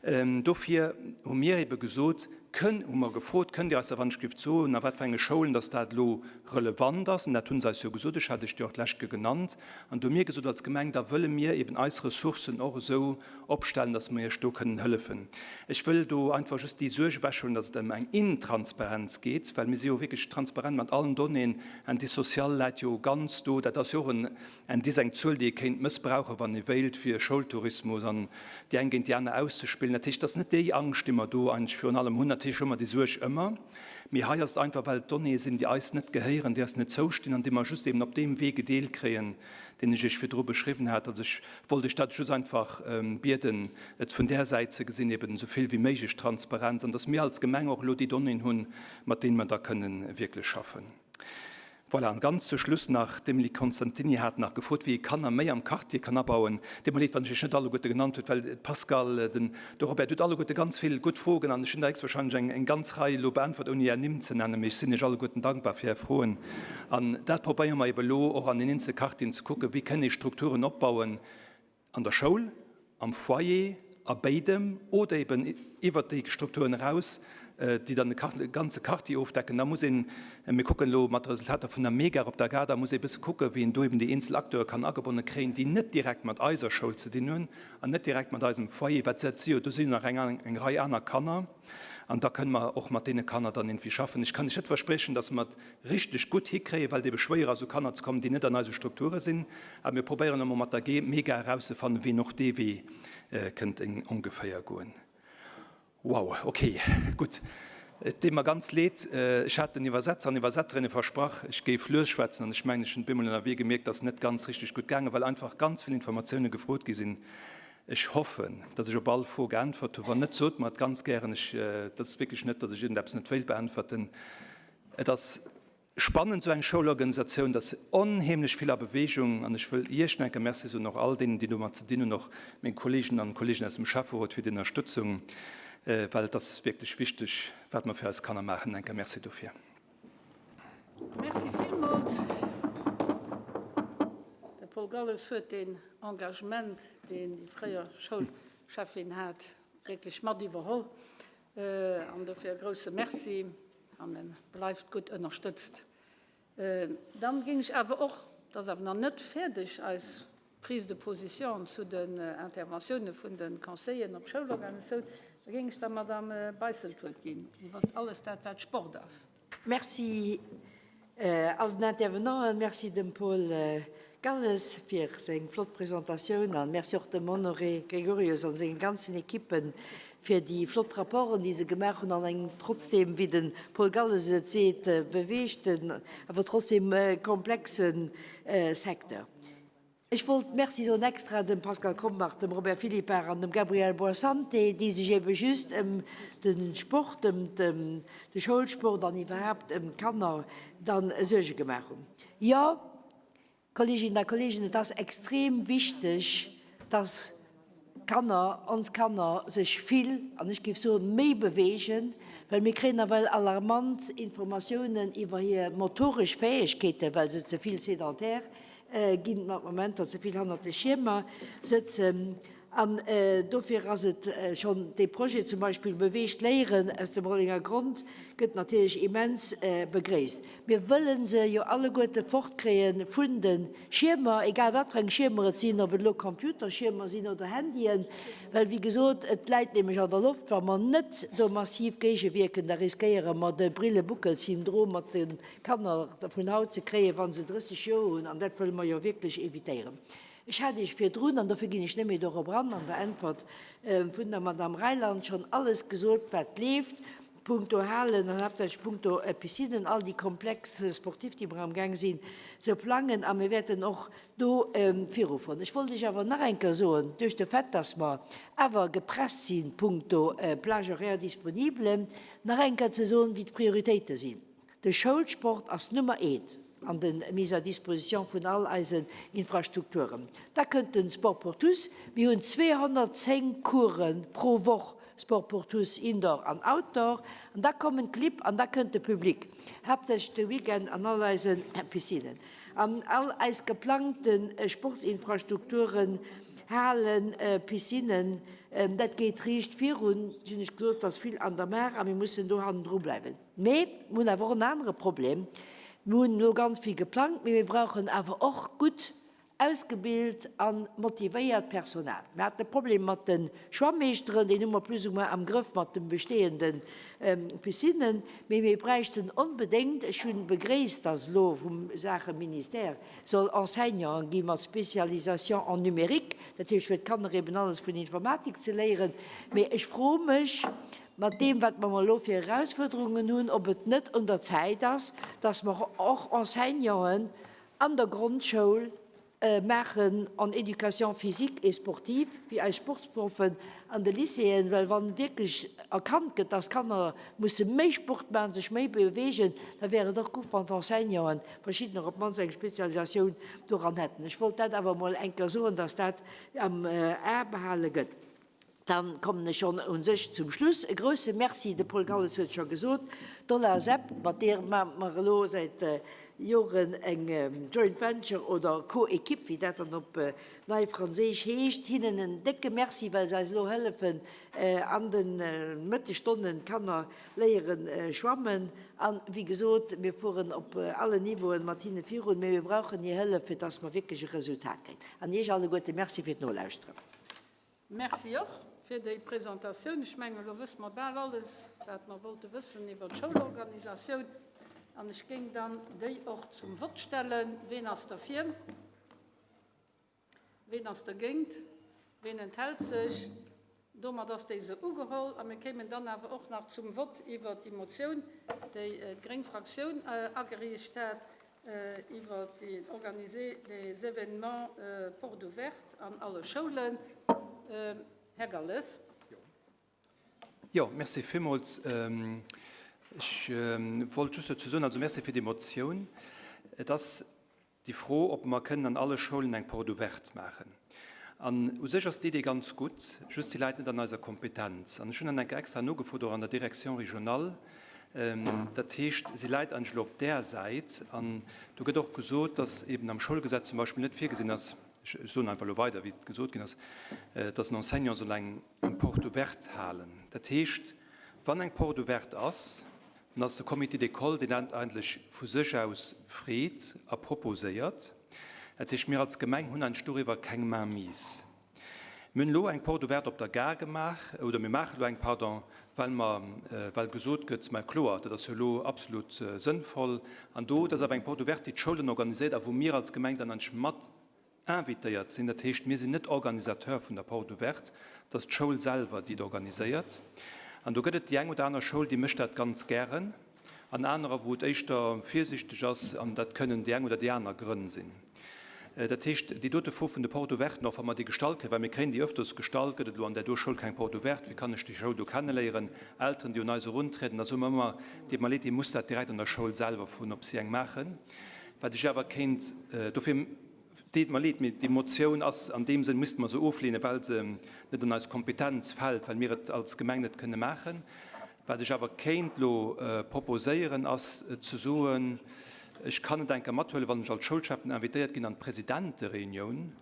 Dofir hu mir ebe gesot, kënn, hu mer gefrot, kënnt Dir eis da wann ech géif soen, a wat fir enge Schoulen dass dat elo relevant ass? An dat hu se eis jo gesot, ech hat Iech déi och d'lescht Kéier genannt. An do hu mir gesot als Gemeng, da wëlle mir eben eis Ressourcen och esou opstellen, dass mir Iech do kënnen hëllefen. Ech wëll do einfach just déi Suerg ewechhuelen, dass et ëm eng Intransparenz geet, well mir si jo wierklech transparent mat allen Donnéeën. Indice social läit jo ganz do. Dat ass jo och en Indice, eng Zuel, déi ee kéint mëssbrauchen, wann ee wéilt, fir Schoultourismus an déi eng géint déi aner auszespillen. Dat heescht, et ass net déi Angscht, déi mer do eigentlech virun allem hunn. Natierlech hu mer déi Suerg ëmmer, mee hei ass et einfach, well et Donnéeë sinn, déi eis net gehéieren, déi eis net zoustinn an déi mer just eben op deem Wee gedeelt kréien, deen ech Iech virdru beschriwwen hat. Also ech wollt Iech dat just einfach bieden, et vun där Säit ze gesinn, eben esou vill wéi méiglech Transparenz an dass mir als Gemeng och elo déi Donnéeën hunn, mat deene mer da kënnen wierklech schaffen. Voilà, an ganz zu Schluss nach, d'Emilie Constantini hat nach gefrot, wéi ee Kanner méi am Quartier kann abauen. Deet mer leed, wann ech Iech net alleguerte genannt hutt, well d'Pascale, den de Robert, Dir hutt alleguerte ganz vill gutt Frogen an ech hunn der héchstwahrscheinlech eng eng ganz Rei elo beäntwert, ouni Är Nimm ze nennen. Mee ech sinn Iech alleguerten dankbar fir Är Froen. An dat probéiere mer ebe elo och an den eenzele Quartieren ze kucken, wéi kënne ee Strukturen opbauen, An der Schoul, am Foyer, a béidem oder eben iwwert déi Strukturen eraus, déi dann de ganze Quartier ofdecken. Da muss een, mir kucken elo mat de Resultater vun der Mega op der Gare, da muss ee bësse kucken, wéi een do eben déi eenzel Acteure kann agebonne kréien, déi net direkt mat eiser Schoul ze dinn hunn an net direkt mat eisem Foyer, wat se si jo, do sinn jo nach eng Rei aner Kanner an da kënne mer och mat deene Kanner dann irgendwie schaffen. Ech kann lech net verspriechen, dass mer et richteg gutt hikréien, well et ebe schwéier ass u Kanner ze kommen, déi net an eise Strukture sinn. Awer mir probéieren emol mat der Mega erauszefannen, wien och dee Wee kënnt ongeféier goen. Wow, okay, gutt. Et deet mer ganz leed, ech hat den Iwwersetzer an Iwwersetzerinne versprach, ech géif lues schwätzen an ech mengen, ech hunn bemol ënnerwee gemierkt, dass et net ganz richteg gutt gaangen, well einfach ganz vill Informatioune gefrot gi sinn. Ech hoffen, dass ech op all Fro geäntwert hunn. Wann net, sot mer et ganz gären. Ech, dat ass wierklech net, dass ech iergendeppes net wéilt beäntwerten. Et ass spannend, esou eng Schoulorganisatioun, et ass onheemlech vill a Bewegung an ech wëll Iech nach eng Kéier Merci soen, och all deenen, déi domat ze dinn hunn, och meng Kolleegen an Kolleegen aus dem Schäfferot fir déi Ënnerstëtzung, well et ass wierklech wichteg, wat mer fir eis Kanner maachen. Eng Kéier Merci dofir. Merci villmools. De Paul Galles huet deen Engagement, deen déi fréier Schoulschäffin hat, wierklech mat iwwerholl. An dofir e grouse Merci an e bleift gutt ënnerstëtzt. Dann géing ech awer och, et ass awer nach net fäerdeg, eis Prise de position zu den Interventiounen vun de Conseilleren op d'Schoulorganisatioun, da géing ech der Madame Beissel d'Wuert ginn iwwer alles dat, wat Sport ass. Merci all den Intervenanten, merci dem Paul Galles fir seng flott Presentatioun an merci och dem Honoré Gregorius an sengen ganzen Equippen fir déi flott Rapporten, déi se gemaach hunn an engem trotzdem, wéi de Paul Galles et seet, beweegten, awer trotzdem komplexe Secteur. Ech wollt Merci soen extra dem Pascal Krombach, dem Robert Philippart an dem Gabriel Boissante, déi sech ebe just ëm de Sport, ëm de Schoulsport an iwwerhaapt ëm d'Kanner dann Suerge gemaach hunn. Jo, Kolleeginnen a Kolleegen, et ass extrem wichteg, dass d'Kanner, ons Kanner sech vill, an ech géif soen, méi beweegen, well mir kréien nawell alarmant Informatiounen iwwer hir motoresch Fäegkeeten, well se ze vill sédentaire ginn mat Momenter, ze vill hannert de Schiermer sëtzen. An dofir ass et schonn, dee Projet zum Beispill Beweegt Léieren aus dem Rollenger Grond gëtt natierlech immens begréisst. Mir wëlle se jo alleguerte fortkréie vun de Schiermer, egal wat fir eng Schiermer et sinn, ob et elo Computerschiermer sinn oder Handyen, well wéi gesot, et läit nämlech an der Loft, wa mer net do massiv géigewierken, da riskéiere mer de Brille-Buckel-Syndrom mat de Kanner vun haut ze kréien, wa se 30 Joer hunn, an dat wëlle mer jo wierklech évitéieren. Ech hat Iech virdrun, an dofir ginn ech net méi dorop eran, an der Äntwert vun der Madame Reyland schonn alles gesot, wat leeft punkto Halen an haaptsächlech punkto Piscinen, all déi Complexes sportifs, déi mer amgaang sinn ze plangen. A mir wäerten och do virufueren. Ech wollt Iech awer nach eng Kéier soen, duerch de Fait, dass mer awer gepresst si punkto Plage horaire disponible, nach eng Kéier ze soen, wéi d'Prioritéite sinn. De Schoulsport ass Nummer eent an de Mise à disposition vun all eisen Infrastrukturen. Da kënnt de Sport pour tous. Mir hunn 210 Course pro Woch Sport pour tous, Indoor an Outdoor. An da kommen d'Clibb an da kënnt de Public, haaptsächlech de Weekend an all eise Piscinnen. An all eis geplangte Sportsinfrastrukturen, Halen, Piscinnen, dat geet riicht virun, hunn ech gesot, et ass vill an der Maach a mir mussen do hannendru bleiwen. Mee mir hunn awer och en anere Problem. Mir hunn elo ganz vill geplangt, mee mir brauchen awer och gutt ausgebilt a motivéiert Personal. Mir haten e Problem mat de Schwammeeschteren, deen hu mer plus ou moins am Grëff mat de bestehende Piscinnen. Mee mir bräichten onbedéngt, ech hu begréisst, dass elo vum Saache Ministère soll Enseignanten gi mat Spécialisation en numérique, dat heescht fir d'Kanner eben alles vun Informatik ze léieren. Mee ech froe mech. Mat deem, wat mer elo fir Erausfuerderungen hunn, ob et net un der Zäit ass, dass mer och Enseignanten an der Grondschoul maachen en éducation physique et sportive, wéi eis Sportsproffen an de Lycéeën, well wa wierklech erkannt gëtt, dass d'Kanner musse méi Sport maachen, sech méi beweegen, da wär et och gutt, wann d'Enseignanten, verschiddener op d'mannst eng Spezialisatioun doran hätten. Ech wollt dat awer emol eng Kéier soen, dass dat am A behale gëtt. Dann kommen ech schonn u sech zum Schluss. E grouse Merci, de Paul Galles huet et scho gesot, d'Olasep, mat deer maache mer elo säit Joren eng Joint Venture oder Co-Equipe, wéi dat dann op nei Franséisch heescht. Hinnen en décke Merci, well se eis elo hëllefen an de Mëttesstonnen d'Kanner léiere schwammen. An, wéi gesot, mir fueren op allen Niveauen mat hinne virun, mee mir brauchen hir Hëllef, fir dass mer wierklech e Resultat kréien. An Iech alleguerte Merci fir d'Nolauschteren. Merci och fir déi Presentatioun. Ech mengen, elo wësse mer bal alles, wat mer wollte wëssen iwwert d'Schoulorganisatioun. An ech géing dann déi och zum Vott stellen. Ween ass derfir? Ween ass dergéint? Ween enthält sech? Domat ass déi esou ugeholl. A mir kéimen dann awer och nach zum Vott iwwert déi Motioun, déi d'gréng Fraktioun agereecht hat, iwwer déi Organiser des événements porte ouverte an alle Schoulen. Här Galles. Jo, merci villmools. Ech wollt just dozou soen, also merci fir déi Motioun. Et ass déi Fro, ob mer kënnen an alle Schoulen eng Porte ouverte maachen. An u sech ass d'Idee ganz gutt, just si läit net an eiser Kompetenz. An ech hunn dann eng Kéier extra nogefrot, och an der Direction régionale. Dat heescht, si läit eigentlech elo op där Säit. An do gëtt och gesot, dass eben am Schoulgesetz zum Beispill net virgesinn ass, ech soen einfach elo weider, wéi et gesot ginn ass, dass en Enseignant soll eng Porte ouverte halen. Dat heescht, wann eng Porte ouverte ass, Dann ass de Comité d'école, deen dat eigentlech vu sech aus freet a proposéiert. Dat heescht, mir als Gemeng hunn eigentlech doriwwer keng Mainmise. Mir hunn elo eng Porte ouverte op der Gare gemaach, oder mir maachen elo eng, pardon, well mer, well gesot gëtt, mä kloer, dat ass jo elo absolut sënnvoll. An do, dat ass awer eng Porte ouverte, déi d'Schoul dann organiséiert a wou mir als Gemeng dann eigentlech mat invitéiert sinn. Dat heescht, mir sinn net Organisateur vun der Porte ouverte, et ass d'Schoul selwer, déi et organiséiert. An do gëtt et déi eng oder aner Schoul, déi mécht dat ganz gären, an anerer, wou et éischter virsichteg ass, an dat kënnen déi eng oder déi aner Grënn sinn. Dat heescht, déi dote Fro vun de Porte ouverten, och wa mer déi gestallt kréien, well mir kréien déi öfters gestallt, gëtt et elo an där do Schoul keng Porte ouverte, wéi kann ech déi Schoul do kenneléieren, Elteren, déi un eis eruntrieden, da soe mer ëmmer, Deet mer leed, Dir musst dat direkt an der Schoul selwer froen, ob si eng maachen. Wat ech awer kéint, dofir deet mer leed, mee déi Motioun ass an deem Sënn, misste mer se oflehnen, well se net an eis Kompetenz fält, well mir et als Gemeng net kënne maachen. Wat ech awer kéint elo proposéieren, ass ze soen, ech kann et eng Kéier mathuelen, wann ech als Schoulschäffen invitéiert ginn an d'Presidentereunioun,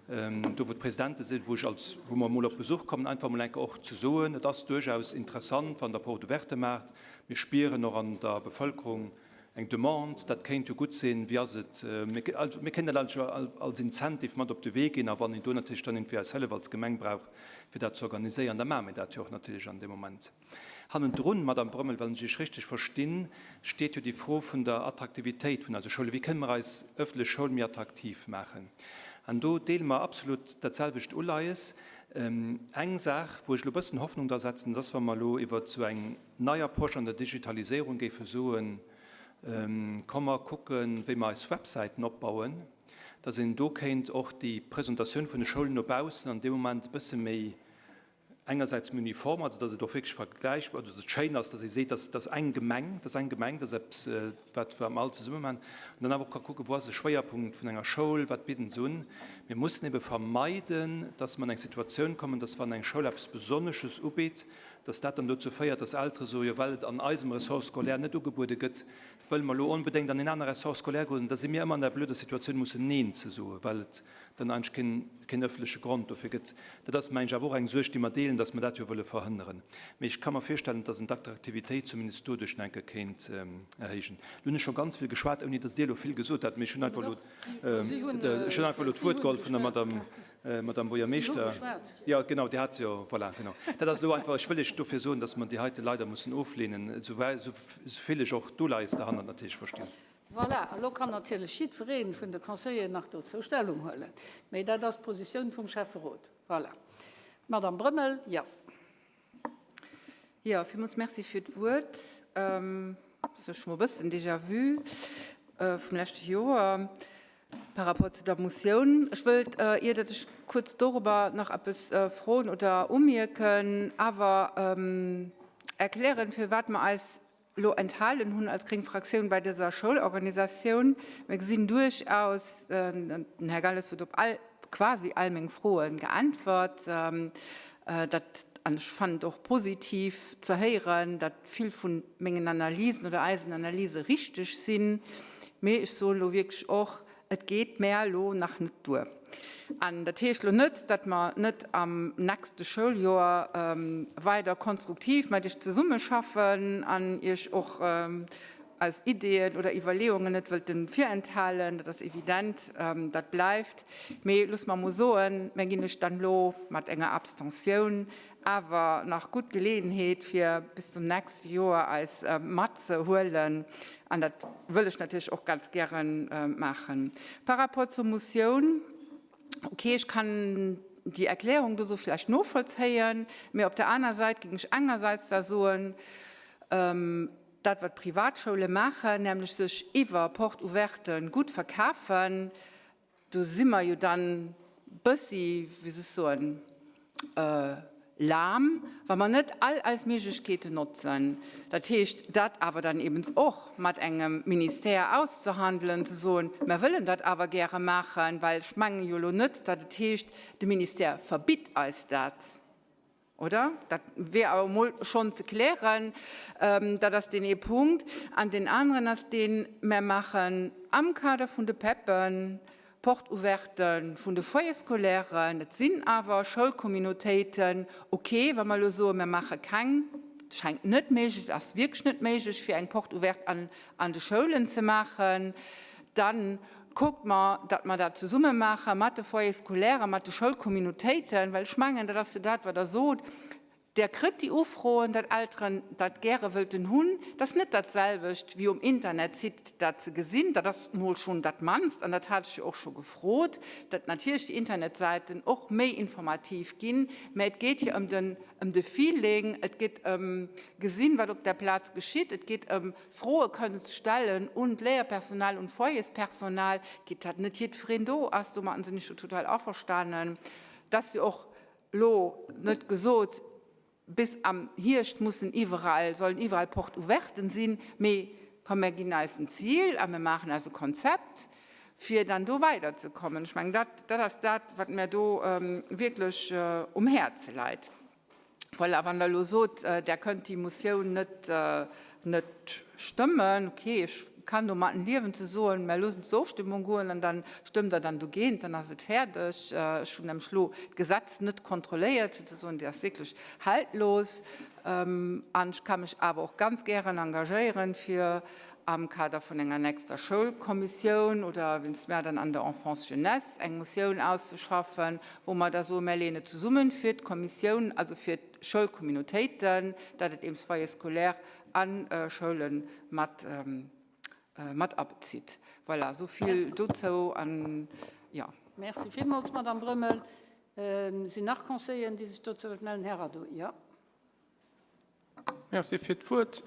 do wou d'Presidente sinn, wou ech als, wou mer emol op Besuch kommen, einfach emol eng Kéier och ze soen, et ass duerchaus interessant, wann Der Porte ouverte maacht. Mir spieren och an der Bevëlkerung, Eng Demande, dat kéint jo gutt sinn. Wéi ass et? Also mir kéinten dat eigentlech als Incentive mat op de Wee ginn. A wann een do natierlech dann iergendwéi eis Hëllef als Gemeng brauch, fir dat ze organiséieren, da maache mir dat jo och natierlech an deem Moment. Hannendrun, Madame Brömmel, wann ech Iech richteg verstinn, steet jo déi Fro vun der Attraktivitéit vun eise Schoulen. Wéi kënne mer eis ëffentlech Schoul méi attraktiv maachen? An do deele mer absolut dat selwecht Uleies. Eng Saach, wou ech elo e bëssen Hoffnung dra setzen, dat ass, wa mer elo iwwert esou eng nei Approche an der Digitaliséierung géife soen, komm mer kucken, wéi mer eis Websäiten opbauen, dass een do kéint och déi Presentatioun vun de Schoulen no baussen an deem Moment e bësse méi engersäits méi uniform, also dass et och wierklech vergläichbar, also dass et schéin ass, dass ee seet, dass dass eng Gemeng, dass eng Gemeng, dass eppes, wat mer all zesumme maachen, an dann awer och ka kucken, wou ass e Schwéierpunkt vun enger Schoul, wat bidden se un. Mir mussen ebe vermeiden, dass mer an eng Situatioun kommen, dass wann eng Schoul eppes Besonnesches ubitt, dass dat dann dozou féiert, dass Eltere soen, jo well et an eisem Ressort scolaire net ugebuede gëtt, wëlle mer elo onbedéngt an een anere Ressort scolaire goen. Da si mir ëmmer an der blöder Situatioun, mussen Neen ze soen, well et dann eigentlech keen, keen öffentleche Grond dofir gëtt. Dat ass, meng ech, awer och eng Suerg, déi mer deelen, dass mer dat jo wëlle verhënneren. Mee ech ka mer virstellen, dass een d'Attraktivitéit zumindest doduerch nach eng Kéier kéint erhéijen. Elo hunn ech scho ganz vill geschwat, ouni dass Dir elo vill gesot hat, mee ech hunn einfach elo, ech hunn einfach elo d'Wuert geholl vun der Madame Madame Buergermeeschter. Jo, genau, Dir hat jo, voilà, genau. Dat ass elo einfach, ech wëll lech dofir soen, dass mer déi heite leider mussen oflehnen, esou vill ech och d'Uleies derhannert natierlech verstinn. Voilà, elo kann natierlech jiddweree vun de Conseilleren nach dozou Stellung huelen, mee dat ass d'Positioun vum Schäfferot. Voilà. Madame Brömmel, jo. Jo, villmools Merci fir d'Wuert. Ass jo scho mol e bëssen Déjà-vu vum leschte Joer par rapport zu der Motioun. Ech wëllt, ier datt ech kuerz dorobber nach eppes froen oder umierken, awer erklären, firwat mer eis elo enthalen hunn als gréng Fraktioun bei dëser Schoulorganisatioun. Mir gesinn duerchaus, den Här Galles huet op all, quasi all meng Froe geäntwert, datt, an ech fannen et och positiv ze héieren, datt vill vu mengen Analysen oder eisen Analyse richteg sinn, mee ech soen elo wierklech och, Et geet mär elo nach net duer. An dat heescht elo net, datt mer net am nächste Schouljoer weider konstruktiv mat Iech zesummeschaffen an Iech och eis Ideeën oder Iwwerleeungen net wëllten virenthalen. Dat ass evident, dat bleift. Mee looss mer emol soen, mär ginn lech dann elo mat enger Abstentioun awer nach gutt Geleeënheet, fir bis zum nächste Joer eis matzehuelen. An dat wëll ech natierlech och ganz gäre maachen. Par rapport zur Motioun, okay, ech kann déi Erklärung do sou vläicht novollzéien, mee op der aner Säit géing ech engersäits da soen, dat wat d'Privatschoule maachen, nämlech sech iwwer Porte ouverte gutt verkafen, Do si mer jo dann bëssi, wéi soll ech soen, lahm, wa mer net all eis Méiglechkeeten notzen. Dat heescht, dat awer dann eben och mat engem Ministère auszehandelen, ze soen, mer wëllen dat awer gäre maachen, well ech menge jo elo net, datt et heescht, de Ministère verbitt eis dat. Oder? Dat wier awer emol schonn ze klären. Dat ass deen ee Punkt. An deen aneren ass deen, Mer maachen am Kader vun de PEPen Porte-ouverten vun de Foyer-scolairen. Et sinn awer Schoulcommunautéiten. Okay, wa mer elo soen, mer maache keng, schengt net méiglech, et ass wierklech net méiglech, fir eng Porte ouverte an de Schoulen ze maachen, dann Kuckt mer, datt mer dat zesumme maache mat de Foyers scolaires a mat de Schoulcommunautéiten, well ech mengen, dat ass jo dat, wat Der sot, Der kritt déi Ufroen, datt Elteren dat gäre wëllten hunn. Dat ass net datselwecht wéi um Internetsite dat ze gesinn. Dat ass mol schonn dat mannst, an dat hat ech jo och scho gefrot, datt natierlech déi Internetsäiten och méi informativ ginn. Mä et geet jo ëm den, ëm de Feeling, et geet ëm gesinn, wat op der Plaz geschitt, et geet ëm Froe kënnen ze stellen un d'Léierpersonal, un d'Foyerspersonal, geet dat net jiddwereen do ass, domatten sinn ech jo total averstanen, dass jo och elo net gesot, bis am Hierscht mussen iwwerall, sollen iwwerall Porte ouverten sinn, mee komm mir ginn eis en Zil a mir maachen eis e Konzept, fir dann do weiderzekommen. Ech mengen, dat, dat ass dat, wat mir do wierklech um Häerze läit. Voilà, wann Der elo sot, Der kënnt déi Motioun net, net stëmmen, okay, ech kann domatten liewen ze soen, mer loossen zur Ofstimmung goen an da stëmmt Der dann dogéint, dann ass et fäerdeg. Ech hunn nämlech elo d'Gesetz net kontrolléiert, fir ze soen, déi ass wierklech haltlos. An ech ka mech awer och ganz gären engagéieren, fir am Kader vun enger nächster Schoulkommissioun oder wéinst mer dann an der Enfance-Jeunesse eng Motioun auszeschaffen, wou mer da soen, mer leeën et zesummen fir d'Kommissioun, also fir d'Schoulcommunautéiten, dat et eben Foyers scolaires a Schoule mat, mat abezitt. Voilà, esou vill dozou an, jo. Merci villmools, Madame Brömmel. Sinn nach Conseilleren, déi sech dozou wëllt mellen? Här Rado, jo. Merci fir d'Wuert.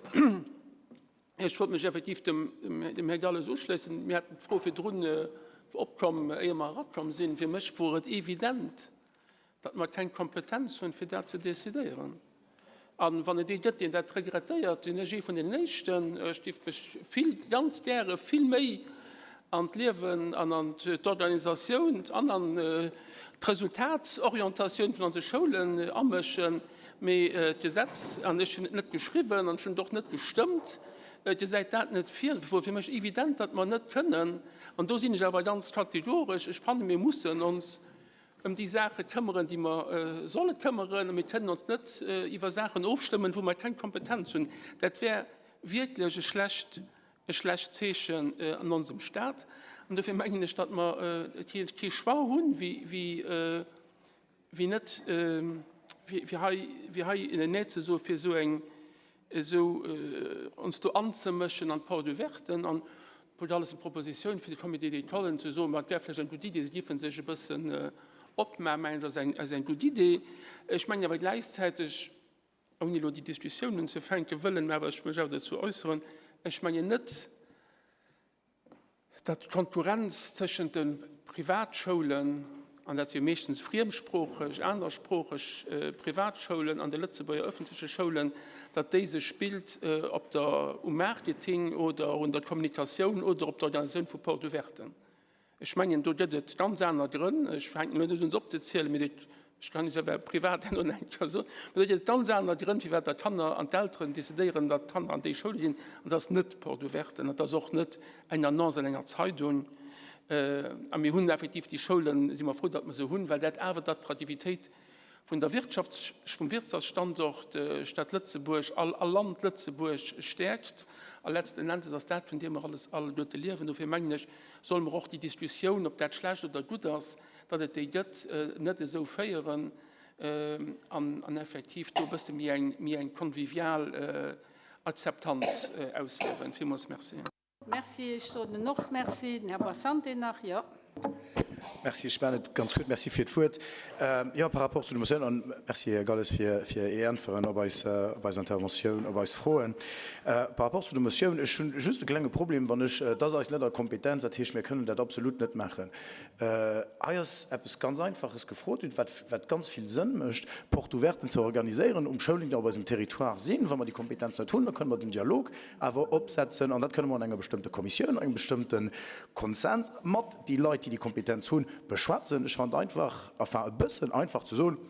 Ech wollt mech effektiv dem, dem Här Galles uschléissen. Mir haten d'Fro virdrun opkomm, éier mer erakomm sinn. Fir mech wor et evident, datt mer keng Kompetenz hunn, fir dat ze decidéieren. A wann et ee gëtt, deen dat regrettéiert, sinn ech ee vun den Éischten. Ech géif mech vill, ganz gäre vill méi an d'Liewen an an d'Organisatioun an an d'Resultatsorientatioun vun onse Schoulen amëschen. Mee d'Gesetz, an ech hunn et net geschriwwen an ech hunn et och net gestëmmt, gesäit dat net vir. Et wor fir mech evident, datt mer net kënnen, an do sinn ech awer ganz kategoresch, ech fannen, mir mussen ons ëm déi Saache këmmeren, déi mer solle këmmeren, a mir kënnen ons net iwwer Saachen ofstëmmen, wou mer keng Kompetenz hunn. Dat wär wierklech e schlecht, e schlecht Zeechen an onsem Stat. An dofir mengen ech, datt mer kee Choix hunn, wéi, wéi net, fir hei, fir hei Nee ze soen, fir esou eng, esou ons do anzemëschen an d'Porte ouverten. An Paul Delles eng Propositioun fir de Comité d'écolen ze soen, ma et wär vläicht eng gutt Idee, se géife sech e bëssen opmaachen, mengen ech, ass eng, ass eng gutt Idee. Ech mengen awer gläichzäiteg. Ouni elo déi Diskussioun unzefänken, wëllen awer ech mech awer dozou äusseren, Ech mengen net, datt d'Konkurrenz tëschent de Privatschoulen, an dat si jo meeschtens friemsproocheg, anersproocheg Privatschoulen, an de Lëtzebuerger öffentleche Schoulen, datt déi sech spillt op der, um Marketing oder un der Kommunikatioun oder op der Organisatioun vu Porte-ouverten. Ech mengen, do gëtt et ganz aner Grënn. Ech fänken elo net un, se opzezielen, mee ech kann se awer privat herno nach eng Kéier soen. Mee do gëtt et ganz aner Grënn, firwat datt d'Kanner an d'Elteren decidéieren, datt d'Kanner an déi Schoul ginn. An dat ass net d'Porte ouverte an dat ass och net eng Annonce an enger Zeidung. A mir hunn effektiv déi Schoulen, si mer frou, datt mer se hunn, well dat awer d'Attraktivitéit vun der Wirtschafts-, vum Wirtschaftsstandort Stad Lëtzebuerg a Land Lëtzebuerg stäerkt. A letzten Endes ass dat, vun deem mer alles alleguerte liewen. Dofir mengen ech, solle mer och déi Diskussioun, ob dat schlecht oder gutt ass, datt et déi gëtt, net esou féieren an effektiv do e bësse méi eng, méi eng convivial Akzeptanz ausliewen. Villmools Merci. Merci. Ech soen en och Merci. Den Här Boissante nach, jo. Merci. Ech maachen et ganz kuerz. Merci fir d'Wuert. Jo, par rapport zu der Motioun, an Merci, Här Galles, fir fir Är Äntweren op eis, op eis Interventioun, op eis Froen. Par rapport zu der Motioun, ech hunn just e klenge Problem, wann ech, et ass eis net a Kompetenz, dat heescht, mir kënnen dat absolut net maachen. Hei ass eppes ganz Einfaches gefrot ginn, wat, wat ganz vill Sënn mécht, Porte-ouverten ze organiséieren um Schoulen, déi op eisem Territoire sinn. Wa mer déi Kompetenz net hunn, da kënnen mer den Dialog awer opsetzen, an dat kënne mer an enger bestëmmte Kommissioun, engem bestëmmte Konsens mat déi Leit, déi déi Kompetenz hunn, beschwätzen. Ech fannen et einfach, enfin e bëssen einfach ze soen,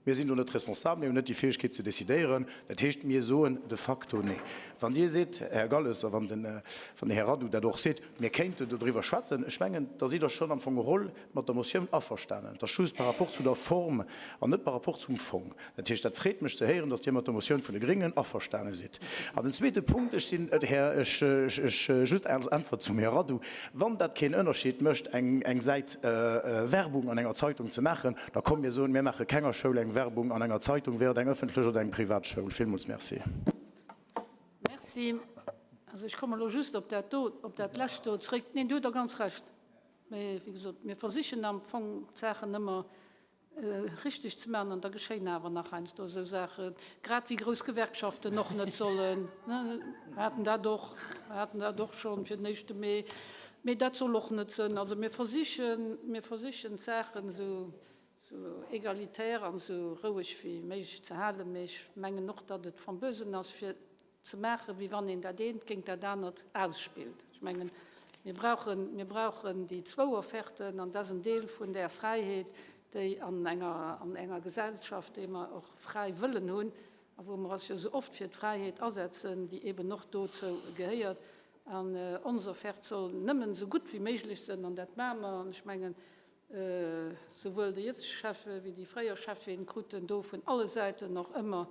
Mir sinn do net responsabel, mir hunn net déi Fäegkeet ze decidéieren. Dat heescht, mir soen de facto Nee. Wann Dir seet, Här Galles, a wann den Här Radu dat och seet, mir kéinten dodriwwer schwätzen, ech mengen, da sidd Der schonn am Fong geholl mat der Motioun averstanen. Et ass just par rapport zu der Form an net par rapport zum Fong. Dat heescht, dat freet mech ze héieren, datt Dir mat der Motioun vun de Gréngen averstane sidd. An den zweete Punkt, ech sinn, Här, ech, ech, just als Äntwert zum Här Radu, Wann dat keen Ënnerscheed mécht, eng, eng Säit Werbung an enger Zeitung ze maachen, da komm mir soen, mir maache kenger Schoul eng Werbung an enger Zeitung, wier et eng ëffentlech oder eng privat Schoul. Villmools Merci. Merci. Also ech komme lo just op dat do, op dat lescht do zréck. Neen, do hutt Der ganz Recht. Mee wéi gesot, mir versichen am Fong d'Saachen ëmmer richteg ze maachen an da geschéien awer nach heiansdo esou Saachen, grad wéi grouss Gewerkschaften och net sollen, ne, mir haten dat och, mir haten dat och schonn fir den éischte Mee, mee dat soll och net sënn. Also mir versichen, mir versichen d'Saachen esou, esou egalitär an esou roueg wéi méiglech ze halen, mee ech mengen och, datt et vom Bösen ass fir ze maachen, wéi wann een dat eent géint dat anert ausspillt. Ech mengen, mir brauchen, mir brauchen déi zwou Offerten, an dat ass en Deel vun där Fräiheet, déi an enger, an enger Gesellschaft, déi mer och fräi wëllen hunn a wou mer eis jo esou oft fir d'Fräiheet asetzen, déi eben och dozou gehéiert. An ons Offerte soll nëmmen esou gutt wéi méiglech sënn, an dat maache mer. An ech mengen, Souwuel de jëtzege Schäffe wéi déi fréier Schäffin kruten do vun alle Säiten och ëmmer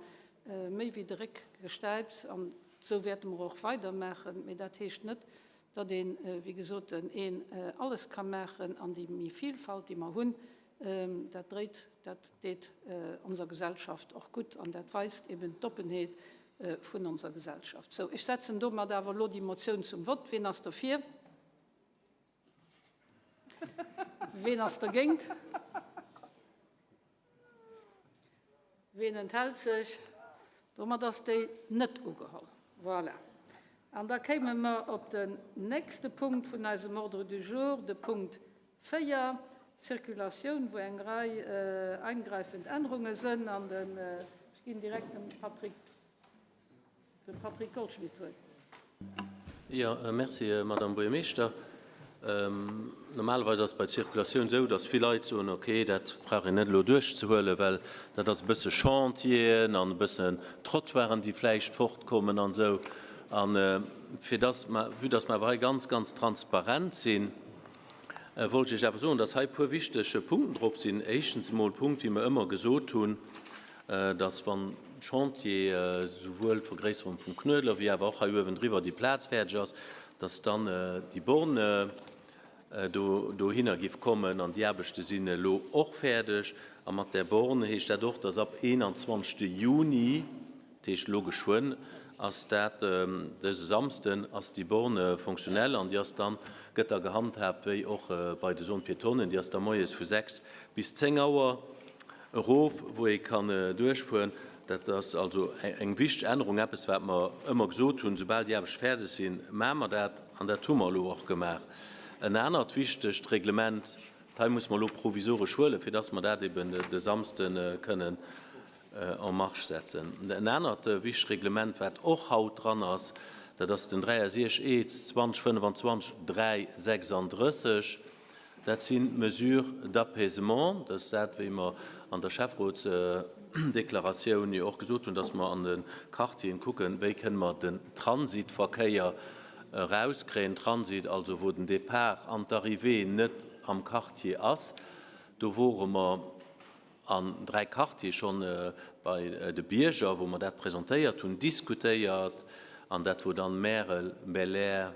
méi wéi de Réck gestäipt. An esou wäerte mer och weidermaachen. Mee dat heescht net, datt een, wéi gesot, een alles ka maachen. An déi méi Vielfalt, déi mer hunn, dat dréit, dat deet onser Gesellschaft och gutt an dat weist eben d'Oppenheet vun onser Gesellschaft. Sou, ech setzen domat awer elo déi Motioun zum Vott. Wien ass derfir? Ween ass dergéint? Ween enthält sech? Domat ass déi net ugeholl. Voilà. An da kéime mer op den nächste Punkt vun eisem Ordre du jour, de Punkt 4, d'Circulatioun, wou eng Rei eingreifend Ännerunge sënn. An den, ech ginn direkt dem Patrick De Patrick Goldschmidt huet. Jo, merci, Madame Buergermeeschter. Normalerweis ass et bei Zirkulatioun esou, datt vill Leit soen, okay, dat brauch een net elo duerchzehuelen, well dat ass e bësse Chantieren an e bëssen Trottoiren, déi vläicht fortkommen an esou. A fir datt mer, vue datt mer awer hei ganz, ganz transparent sinn, wollt ech Iech awer soen, datt hei e puer wichteg Punkten drop sinn. Éischtens emol Punkt, wéi mer ëmmer gesot hunn, dass wann Chantier, souwuel d'Vergréisserung vum Knuedler wéi awer och hei uewendriwwer déi Plaz fäerdeg ass, dass dann déi Borne do dohinner giff kommen. An déi Aarbechte sinn elo och fäerdeg. A mat där Borne heescht dat och, dass ab 21. Juni, dat heescht elo geschwënn ass dat, dëse Samsden, ass déi Borne fonctionnelle an déi ass dann, gëtt da gehandhaabt wéi och bei de Zones piétonnes. Déi ass da moies vu 6 bis 10 Auer. Erof, wou ee kann duerchfueren. Dat ass also eng wichteg Ännerung, eppes, wat mer ëmmer gesot hunn, Soubal déi Aarbechte fäerdeg sinn, maache mer dat. An dat hu mer elo och gemaach. En anert wichtegt Reglement, dat hei musse mer elo provisoresch huelen, fir dass mer dat eben de Samsde kënnen en marche setzen. En anert wichtegt Reglement, wat och haut dran ass, dat ass den 63 EZ 2025 336. Dat si Mesures d'apaisement. Dat ass dat, wéi mer an der Schäfferotsdeklaratioun jo och gesot hunn, dass mer an de Quartieren kucken, wéi kënne mer den Transitverkéier erauskréien. Transit also, wou den Départ an d'Arrivée net am Quartier ass. Do wore mer an 3 Quartiere schonn bei de Bierger, wou mer dat presentéiert hunn, diskutéiert. An dat wor dann Märel, Belair,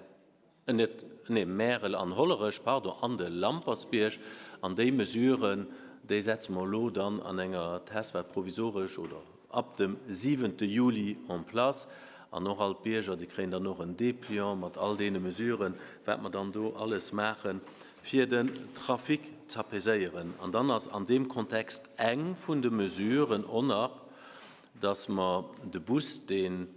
net, nee, Märel an Hollerech, pardon, an de Lampersbierg. An déi Mesuren, déi setze mer elo dann an enger Testphas provisoresch oder ab dem siwente Juli en place. An och all d'Bierger, déi kréien dann och en Dépliant mat all deene Mesuren, wat mer dann do alles maachen, fir den Trafic z'apaiséieren. An dann ass an deem Kontext eng vun de Mesuren och nach, dass mer de Bus, deen,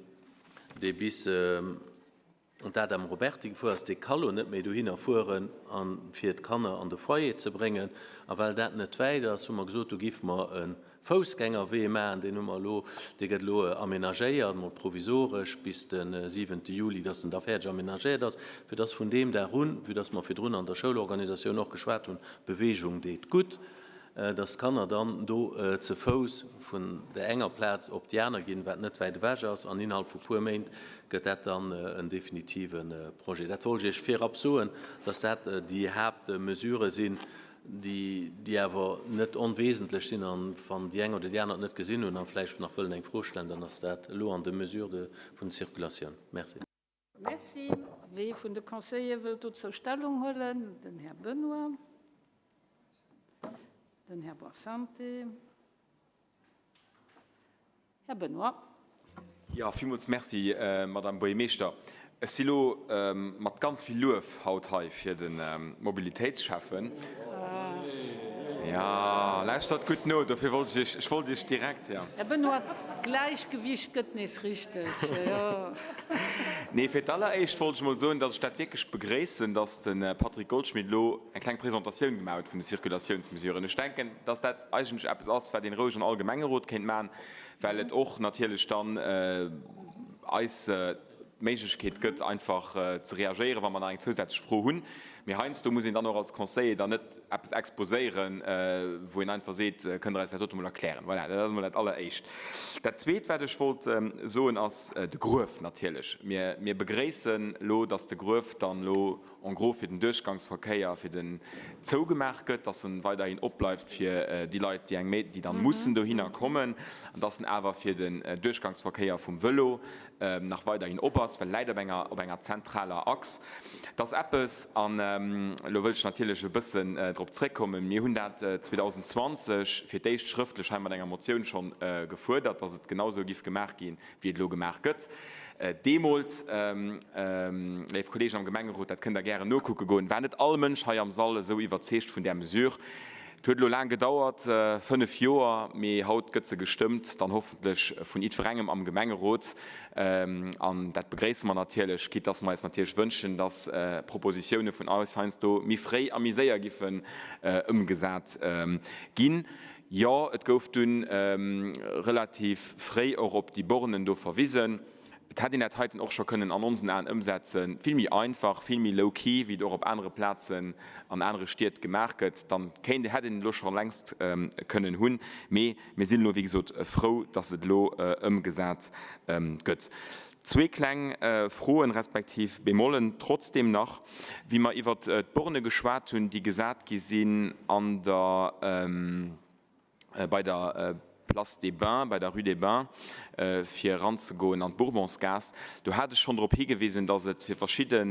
dee bis d'Adam Roberti gefuer ass, dee ka lo net méi dohinner fueren, a fir d'Kanner an de Foyer ze bréngen. A well dat net wäit ass, hu mer gesot, do géife mer e Foussgängerwee maachen. Deen hu mer elo, dee gëtt elo amenagéiert, mol provisoresch bis de siwente Juli, dass en da fäerdeg amenagéiert ass, fir dass vun deem Dag un, vue dass mer virdrun an der Schoulorganisatioun och geschwat hunn, Bewegung deet gutt, dass d'Kanner dann do ze Fouss vun der enger Plaz op déi aner ginn, wat net wäit ewech ass, an innerhalb vu puer Méint gëtt dat dann en definitive Projet. Dat wollt ech Iech virab soen, dass dat déi Haaptmesurë sinn, déi awer net onwesentlech sinn. A wann déi eng oder déi aner et net gesinn hunn a vläicht nach wëllen eng Fro stellen, dann ass dat elo an de Mesures de vun de Circulatioun. Merci. Merci. Wee vun de Conseiller wëllt dozou Stellung huelen? Den Här Benoy. Den Här Boissante. Här Benoy. Jo, villmools Merci, Madame Buergermeeschter. Ech si lo mat ganz vill Luef haut hei fir de Mobilitéitsschäffen. Jo, lauschtert gutt no, dofir wollt ech Iech, ech wollt Iech direkt, jo. Här Benoy, d'Gläichgewicht gëtt nees richteg, jo. Nee, fir d'alleréischt wollt ech emol soen, dass ech dat wierklech begréissen, dass de Patrick Goldschmidt elo eng kleng Presentatioun gemaach huet vun de Circulatiounsmesuren. Ech denken, dass dat eigentlech eppes ass, wat een roueg an all Gemengerot kéint maachen, well et och natierlech dann eis d'Méiglechkeet gëtt, einfach ze reagéieren, wa mer nach eng zousätzlech Fro hunn. Mee heiansdo muss een dann och als Conseiller dann net eppes exposéieren, wou een einfach seet, Kënnt Der eis dat dote mol erklären? Voilà, dat ass emol dat Alleréischt. Dat Zweet, wat ech wollt soen, ass de Gruef natierlech. Mir, mir begréissen elo, dass de Gruef dann elo en gros fir den Duerchgangsverkéier, fir den zougemaach gëtt, dass en weiderhin opbleift fir déi Leit, déi eng Méi, déi dann mussen dohinner kommen, an dass en awer fir den Duerchgangsverkéier vum Vëlo nach weiderhin op ass, well e läit op enger, op enger zentraler Achs. Et ass eppes, an elo wëll ech natierlech e bëssen drop zréckkommen, mir hunn dat 2020 fir d'éischt schrëftlech hei mat enger Motioun schonn gefuerdert, dass et genau esou giff gemaach ginn, wéi et elo gemaach gëtt. Deemools, léif Kolleegen am Gemengerot, dat kënnt Der gären nokucke goen, war net all Mënsch hei am Sall esou iwwerzeegt vun där Mesure. Et huet elo laang gedauert, 5 Joer, mee haut gëtt se gestëmmt, dann hoffentlech vun jiddwerengem am Gemengerot. An dat begréisse mer natierlech, quitte dass mer eis natierlech wënschen, dass Propositioune vun eis heiansdo méi fréi a méi séier giffen ëmgesat ginn. Jo, et gouf dunn relativ fréi och op déi Bornen do verwisen. Et hätt een dat heiten och scho kënnen an onsen Aen ëmsetzen, vill méi einfach, vill méi low-key, wéi et och op anere Plazen an anere Stied gemaach gëtt. Dann kéint, hätt een et elo scho längst kënnen hunn. Mee mir sinn elo, wéi gesot, frou, dass et elo ëmgesat gëtt. Zwee kleng Froen, respektiv Bémollen trotzdem nach, Wéi mer iwwert d'Borne geschwat hunn, déi gesat gi sinn an der, bei der Place des Bains, bei der Rue des Bains, fir eranzegoen an d'Bourbonsgaass, do hat ech schonn drop higewisen, dass et fir verschidde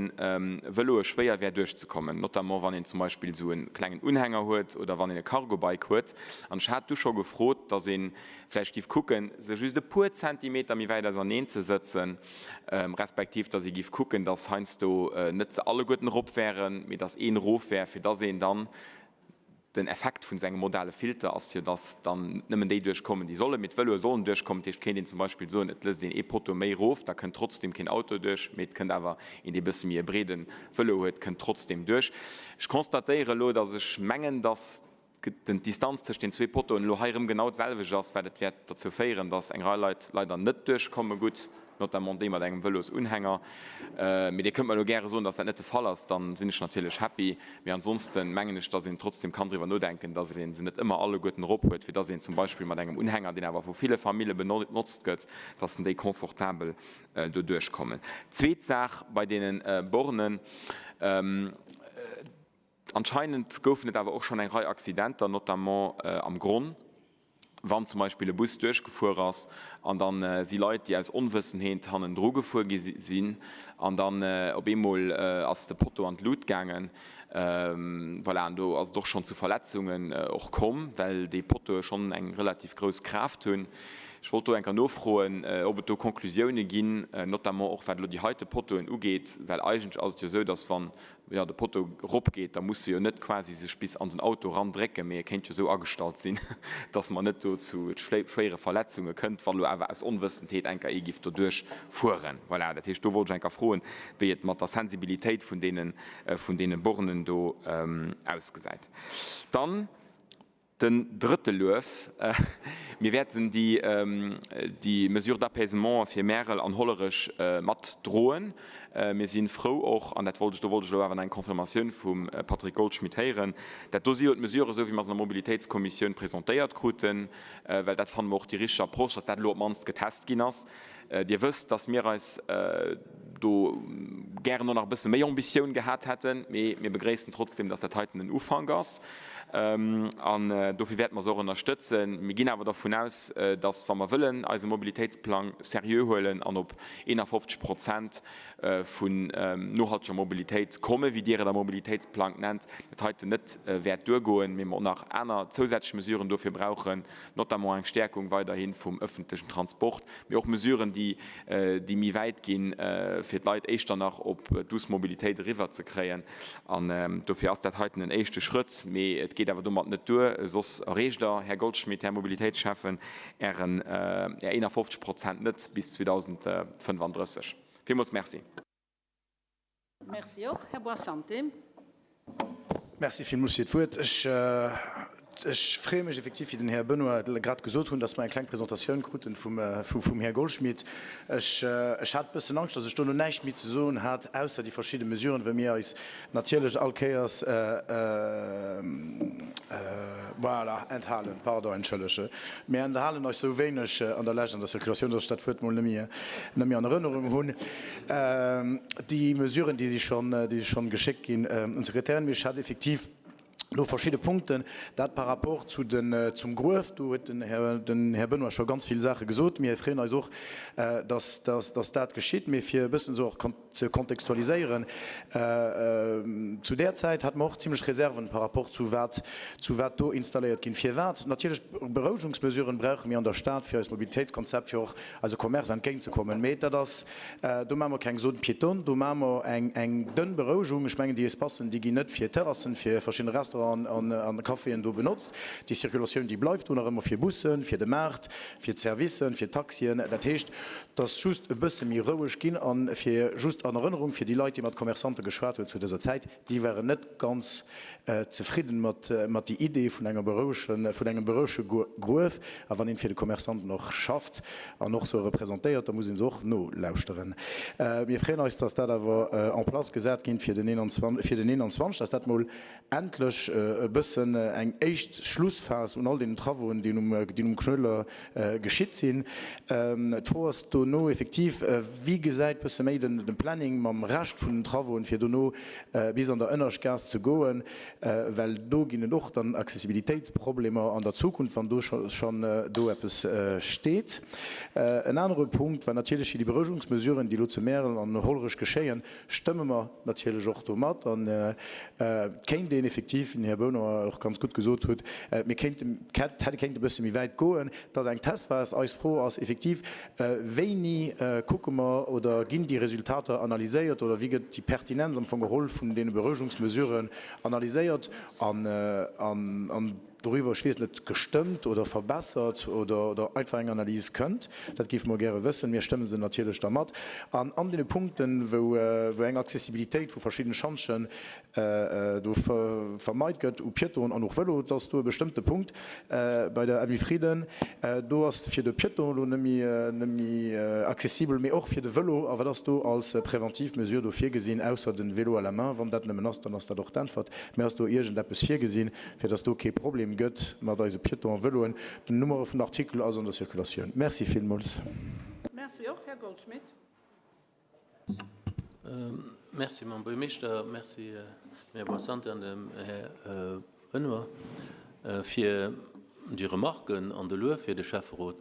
Vëloe schwéier wär duerchzekommen, notamment wann een zum Beispill esou e klengen Unhänger huet oder wann een e Cargobike huet. An ech hat du scho gefrot, dass ee vläicht géif kucken, se just e puer Zentimeter méi wäit auserneen ze sëtzen, respektiv dass ee géif kucken, dass heiansdo net se alleguerten erop wären, mee dass een erof wär, fir dass een dann. Den Effekt vun esou engem modale Filter ass jo, dass dann net nëmmen déi duerchkommen, déi sollen, mee d'Vëloe sollen duerchkommen. Dat heescht, et kéint een zum Beispill soen, et lësst een ee Potto méi erof, da kënnt trotzdem keen Auto duerch, mee et kënnt awer een, dee bësse méi e breede Vëlo huet, kënnt trotzdem duerch. Ech constatéiere elo, dass ech mengen, dass d'Distanz tëscht den zwee Pottoen elo hei erëm genau d'selwecht ass, wat et wäert dozou féieren, dass eng Rei Leit leider net duerchkomme. Gutt, notamment déi mat engem Vëlosunhänger. Mee Dir kënnt mer elo gäre soen, dass dat net de Fall ass, dann sinn ech natierlech happy. Mee ansonsten mengen ech, dass een trotzdem kann driwwer nodenken, dass ee se net ëmmer alleguerten erop huet, fir dass een zum Beispill mat engem Unhänger, deen awer vu ville Famille benotzt gëtt, dass en déi confortabel do duerchkommen. Zweet Saach bei deene Bornen, Anscheinend goufen et awer och schonn eng Rei Accidenter, notamment am Gronn, wann zum Beispill e Bus duerchgefuer ass an da si Leit, déi aus Onwëssenheet hannendru gefuer gi sinn an dann op eemol ass de Potto an d'Lut gaangen. Voilà, an do ass et och schonn zu Verletzungen och komm, well déi Pottoe schonn eng relativ grouss Kraaft hunn. Ech wollt do eng Kéier nofroen, ob et do Conclusioune ginn, notamment och wat elo déi heite Pottoen ugeet, well eigentlech ass et jo esou, datt wann jo, de Potto eropgeet, da muss e jo net quasi sech bis an den Auto erandrécken, mee e kéint jo esou agestallt sinn, dass mer net do zu schwéiere Verletzunge kënnt, wa lo awer aus Onwëssentheet enker ee giff doduerch fueren. Voilà, dat heescht, do wollt ech enker froen, wéi et mat der Sensibilitéit vun deene, vun deene Bornen do ausgesäit. Dann Den drëtte Luef, Mir wäerten déi Mesures d'apaisement fir Märel an Hollerech mat droen. Mir si frou och, an dat wollt ech, do wollt ech elo awer nach eng Confirmatioun vum Patrick Goldschmidt héieren, dat do si jo d'Mesuren, esou wéi mer se an der Mobilitéitskommissioun presentéiert kruten, well dat fanne mer och déi richteg Approche, dass dat elo op d'mannst getest ginn ass. Dir wësst, dass mir eis do gären och nach e bësse méi Ambitioun gehat hätten, mee mir begréissen trotzdem, dass dat heiten en Ufank ass an dofir wäerte mer se och ënnerstëtzen. Mir ginn awer dervun aus, dass, wa mer wëllen eise Mobilitéitsplang seriö huelen an op 51 Prozent vun nohalteger Mobilitéit kommen, wéi Dir et am Mobilitéitsplang nennt, dat heiten net wäert duergoen, mee mer och nach aner zousätzlech Mesuren dofir brauchen, notamment eng Stäerkung weiderhi vum öffentlechen Transport, mee och Mesuren, déi déi méi wäit ginn, fir d'Leit éischter nach op d'duuss Mobilitéit eriwwerzekréien. An dofir ass dat heiten en éischte Schrëtt, mee et geet awer domat net duer, soss erreecht Der, Här Goldschmidt, Här Mobilitéitsschäffen, Ären, Är 51 Prozent net bis 2035. Villmools Merci. Merci och. Här Boissante. Merci villmools fir d'Wuert. Ech, ech freeë mech effektiv, wéi den Här Benoy et grad gesot hunn, dass mer eng kleng Presentatioun kruten vum, vum Här Goldschmidt. Ech, ech hat e bëssen Angscht, dass ech dono näischt méi ze soen hat, ausser déi verschidde Mesuren, wou mir eis natierlech all Kéiers, voilà, enthalen, pardon, entschëllege, mir enthalen eis sou wéineg an der Lescht an der Circulatioun, dass ech dat Wuert mol net méi, net méi an Erënnerung hunn. Déi Mesuren, déi si schonn, déi si schonn geschéckt ginn un d'Sekretärin. Mee ech hat effektiv elo verschidde Punkten, dat par rapport zu den, zum Gruef, do huet den Här, den Här Benoy scho ganz vill Saache gesot. Mir freeën eis och, dass, dass, dass dat geschitt. Mee fir e bëssen esou och ze kontextualiséieren, zu där Zäit hate mer och zimlech Reserven par rapport zu wat, zu wat do installéiert ginn. Firwat? Natierlech Berouegungsmesuren brauche mir an der Stad fir eist Mobilitéitskonzept, fir och eise Commerce entgéintzekommen. Mee dat ass, do maache mer keng Zone piétonne, do maache mer eng, eng dënn Berouegung. Ech mengen, déi Espacen, déi ginn net fir Terrassen, fir verschidden Restauranten an Caféen do benotzt. Déi Circulatioun, déi bleift do nach ëmmer fir Bussen, fir de Maart, fir d'Servicen, fir d'Taxien. Dat heescht, et ass just e bësse méi roueg ginn. A fir just an Erënnerung fir déi Leit, déi mat Commerçante geschwat huet zu dëser Zäit, Déi waren net ganz zefridden mat mat déi Idee vun enger berouegen, vun engem berouege Gruef. A wann een fir de Commerçanten och schafft an och sou representéiert, da muss een se och nolauschteren. Mir freeën eis, dass dat awer en place gesat ginn fir den 21, fir den 21, dass dat mol endlech e bëssen eng éischt Schlussphas un all deenen Travauxen, déi um, déi um Knuedler geschitt sinn. D'Fro ass dono effektiv, Wéi gesäit bësse méi den Planning mam Rescht vun den Travauxen, fir dono bis an der Ënnerstgaass ze goen? Well do ginn et och dann Accessibilitéitsproblemer an der Zukunft, wann do schonn do eppes steet. En anere Punkt war natierlech fir déi Berouegungsmesuren, déi elo zu Märel an Hollerech geschéien, stëmme mer natierlech och do mat. An et kéint een effektiv. wéi den Här Benoy och ganz gutt gesot huet, mir kéinten, hätte kéinte e bësse méi wäit goen. Et ass eng Testphas. Eis Fro ass effektiv, Wéini kucke mer oder ginn déi Resultater analyséiert oder wéi gëtt déi Pertinenz am Fong geholl vun deene Berouegungsmesuren analyséiert an doriwwer, ech weess net, gestëmmt oder verbessert oder einfach eng Analys kënnt? Dat géife mer gäre wëssen. Mir stëmme se natierlech da mat. An an deene Punkten, wou eng Accessibilitéit vu verschiddene Schantjen do vermeit gëtt u Piétonen an och Vëlo, et ass do e bestëmmte Punkt bei der Avenue Frieden, do ass fir de Piéton elo net méi accessibel, mee och fir de Vëlo. A wat ass do als preventiv Mesure do virgesinn, ausser de Vélo à la main? Wann dat nëmmen ass, dann ass dat och d'Äntwert. Mee ass do iergendeppes virgesinn, fir dass do kee Problem gëtt mat eise Piéton a Vëloen? Den Nummere vun Artikel ass an der Circulatioun. Merci villmools. Merci och, Här Goldschmidt. Merci, Mme Buergermeeschter. Merci, dem Här Boissante an dem Här Benoy, fir déi Remarken an de Luef fir de Schäfferot.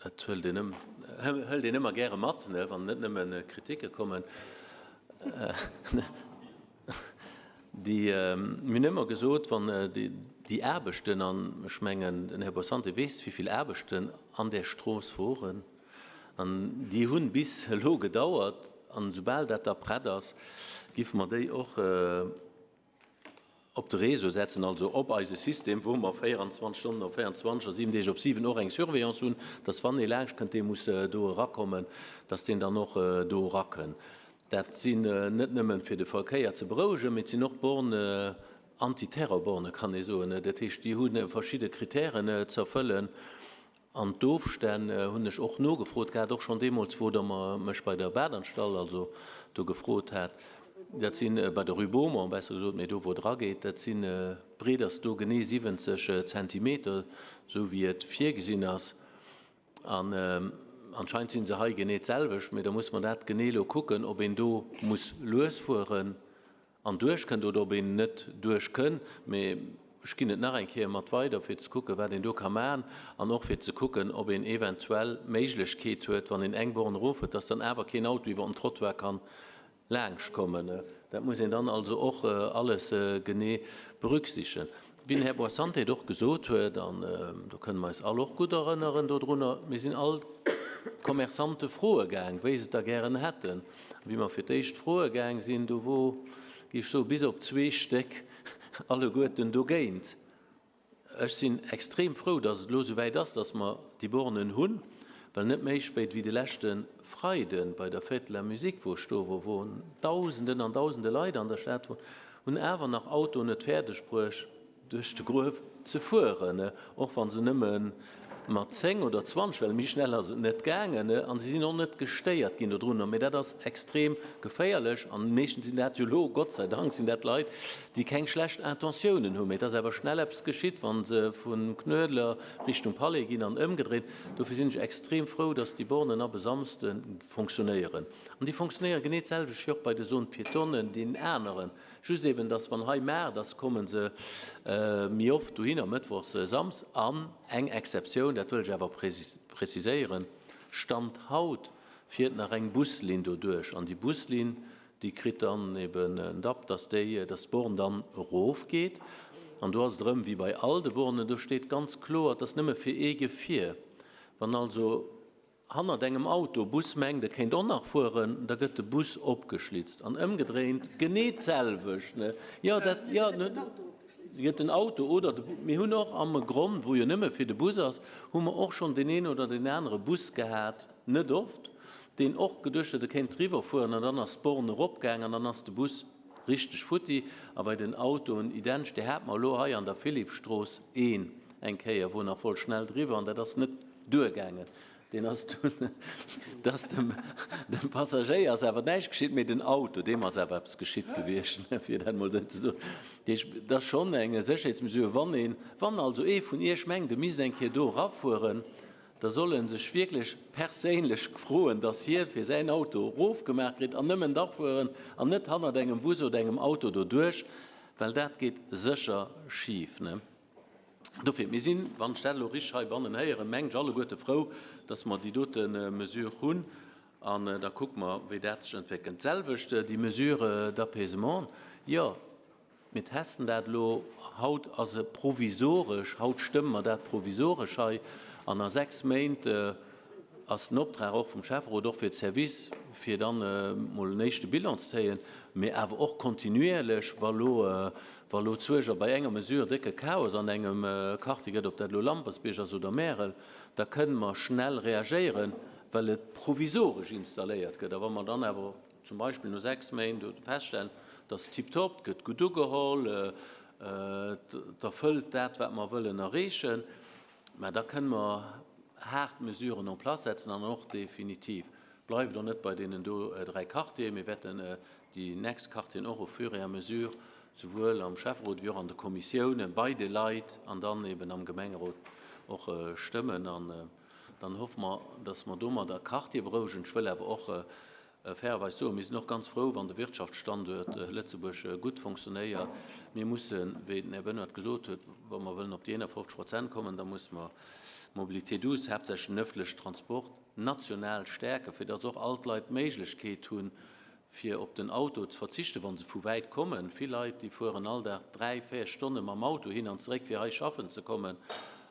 Dat hëlt een hëlt een ëmmer gäre mat, wann net nëmme Kritike kommen. Déi, mir hunn ëmmer gesot, wann déi Aarbechten, an ech mengen, den Här Boissante weess, wéi vill Aarbechten an där Strooss woren, An déi hunn bis elo gedauert. An esoubal dat da prett ass, giffe mer déi och op de Réseau setzen, also op eise System, wou mer 24 Stonnen op 24 a 7 Deeg op 7 och eng Surveillance hunn, dass wann ee laanscht kënnt, dee muss do erakommen, dass deen dann och do erakënn. Dat sinn net nëmmen fir de Verkéier ze berouegen, mee et sinn och Borne, Antiterrorborne kann ee soen. Dat heescht, déi hu verschidde Kritären ze erfëllen. An d'Ofstänn hunn ech och nogefrot gehat, och schonn deemools, wou Der mech bei der Badanstalt also do gefrot hat. Dat si bei der Rue Beaumont, besser gesot, mee do, wou et erageet, dat sinn, d'Breet ass do genee 70 Zentimeter, esou wéi et virgesinn ass. An anscheinend si se hei genee d'selwecht, mee da muss mer dat genee elo kucken, ob een do muss lues fueren. An duerchkënnt oder ob een net duerchkënn. Mee ech ginn et nach eng Kéier mat weider, fir ze kucken, wat een do ka maachen an och fir ze kucken, ob een eventuell d'Méiglechkeet huet, wann een eng Born erof huet, dass dann awer keen Auto iwwer den Trottoir kann laangschtkommen. Dat muss een dann also och alles genee berücksichtegen. Wéi den Här Boissante et och gesot huet, an do kënne mer eis all och gutt erënneren dodrunner, mir sinn all d'Commerçante froe gaang, wéi se et da gären hätten. A wéi mer fir d'éischt froe gaang sinn, do wor, géif ech soen, bis op zwee Stéck alleguerten dogéint. Ech sinn extrem frou, dass et elo esou wäit ass, dass mer déi Bornen hunn, well net méi spéit wéi de leschte Freide bei der Fête de la Musique, wou ech do wor, wou Dausenden an Dausende Leit an der Stad woren, hunn awer nach Autoen et fäerdeg bruecht, duerch de Gruef ze fueren, och wa se nëmme mat 10 oder 20, well méi schnell ass et net gaangen, a se sinn och net gestéiert ginn dodrunner. Mee dat ass extrem geféierlech an meeschtens sinn dat jo elo, Gott sei Dank, sinn dat Leit, déi keng schlecht Intentiounen hunn. Mee et ass awer schnell eppes geschitt, wa se vum Knuedler Richtung Palais ginn an ëmgedréint. Dofir sinn ech extrem frou, dass déi Bornen ab e Samsde fonctionnéieren. An déi fonctionnéiere genee d'selwecht wéi och bei de Zones piétonnes, deenen aneren. Just eben, dass wann hei Maart ass, komme se méi oft dohinner, mëttwochs, sams. An eng Exceptioun, dat wëll ech awer preziséieren, Stand haut fiert nach eng Buslinn doduerch. An déi Buslinn, déi kritt dann eben en Dapp, dass déi, dass d'Born dann erofgeet. An do ass et erëm wéi bei all de Bornen, do steet ganz kloer, et ass nëmme fir ee Gefier. Wann also hannert engem Auto, Bus mengt e kéint och nach fueren, da gëtt de Bus opgeschlitzt an ëmgedréint genee d'selwecht. Jo, dat, jo, gëtt den Auto oder de Bus. Mir hunn och am Gronn, wou jo nëmme fir de Bus ass, hu mer och schonn deen een oder deen anere Bus gehat, net oft, deen och geduecht huet, e kéint driwwer fueren an dann ass d'Born eropgaang an dann ass de Bus richteg futti. A bei den Autoen identesch, där hate mer elo hei an der Philippstrooss een eng Kéier, wou en nach wollt schnell driwwer an dat ass net duergaangen. Deen ass dunn, dass dem, dem Passagéier ass awer näischt geschitt, mee den Auto, deem ass awer eppes geschitt gewiescht, fir dat emol esou ze soen. Dat heescht, et ass schonn eng Sécherheetsmesure, wann een, wann also ee vun Iech mengt, e misst eng Kéier do erafueren, da soll e sech wierklech perséinlech froen, dass hie fir säin Auto erofgemaach kritt an nëmmen da fueren an net hannert engem Bus oder engem Auto doduerch, well dat geet sécher schif. Dofir, mir sinn, wann ech dat elo richteg heibannen héieren, mengen ech, alleguerte frou, dass mer déi dote Mesure hunn. An da kucke mer, wéi dat sech entwéckelt. D'selwecht déi Mesure d'apaisement. Jo, Mir testen dat elo. Haut ass e provisoresch, haut stëmme mer dat provisoresch hei an a 6 Méint ass den Optrag och vum Schäfferot, och fir d'Service, fir dann emol en éischte Bilan ze zéien, mee awer och kontinuierlech, wa lo, wa lo zueger bei enger Mesure décke Chaos an engem Quartier gëtt, ob dat elo Lampersbierg ass oder Märel, da kënne mer schnell reagéieren, well et provisoresch installéiert gëtt. A wa mer dann awer zum Beispill no 6 Méint feststellen, et ass tiptop, et gëtt gutt ugeholl, et erfëllt dat, wat mer wëllen erreechen, mä da kënne mer haart Mesuren en place setzen an och definitiv. Bleift och net bei deenen do 3 Quartieren, mir wäerten déi nächst Quartieren och au fur et à mesure souwuel am Schäfferot wéi och an de Kommissiounen bei de Leit an dann eben am Gemengerot och stëmmen. An dann hoffe mer, dass mer domadder Quartiere berouegen. Ech wëll awer och fairerweis soen, mir sinn och ganz frou, wann de Wirtschaftsstanduert Lëtzebuerg gutt fonctionnéiert. Mir mussen, wéi den Här Benoy gesot huet, wa mer wëllen op déi 51 Prozent kommen, da musse mer d'Mobilité douce, haaptsächlech den öffentlechen Transport, national stäerken, fir dass och all d'Leit d'Méiglechkeet hunn, fir op den Auto ze verzichten, wa se vu wäit kommen. Vill Leit, déi fueren all Dag dräi, véier Stonne mam Auto hin an zeréck, fir hei schaffen ze kommen.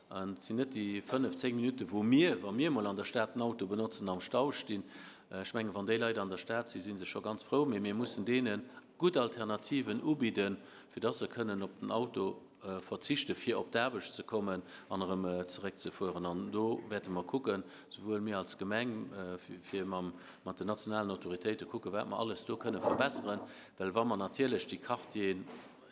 An et sinn net déi fënnef, zéng Minutten, wou mir, wa mir emol an der Stad den Auto benotzen, am Stau stinn. Ech mengen, wann déi Leit an der Stad sinn, si se scho ganz frou. Mee mir mussen deene gutt Alternativen ubidden, fir dass se kënnen op den Auto verzichten, fir op d'Aarbecht ze kommen an erëm zeréckzefueren. An do wäerte mer kucken, souwuel mir als Gemeng, fir mat den nationalen Autoritéite kucken, wat mer alles do kënne verbesseren. Well wa mer natierlech déi Quartieren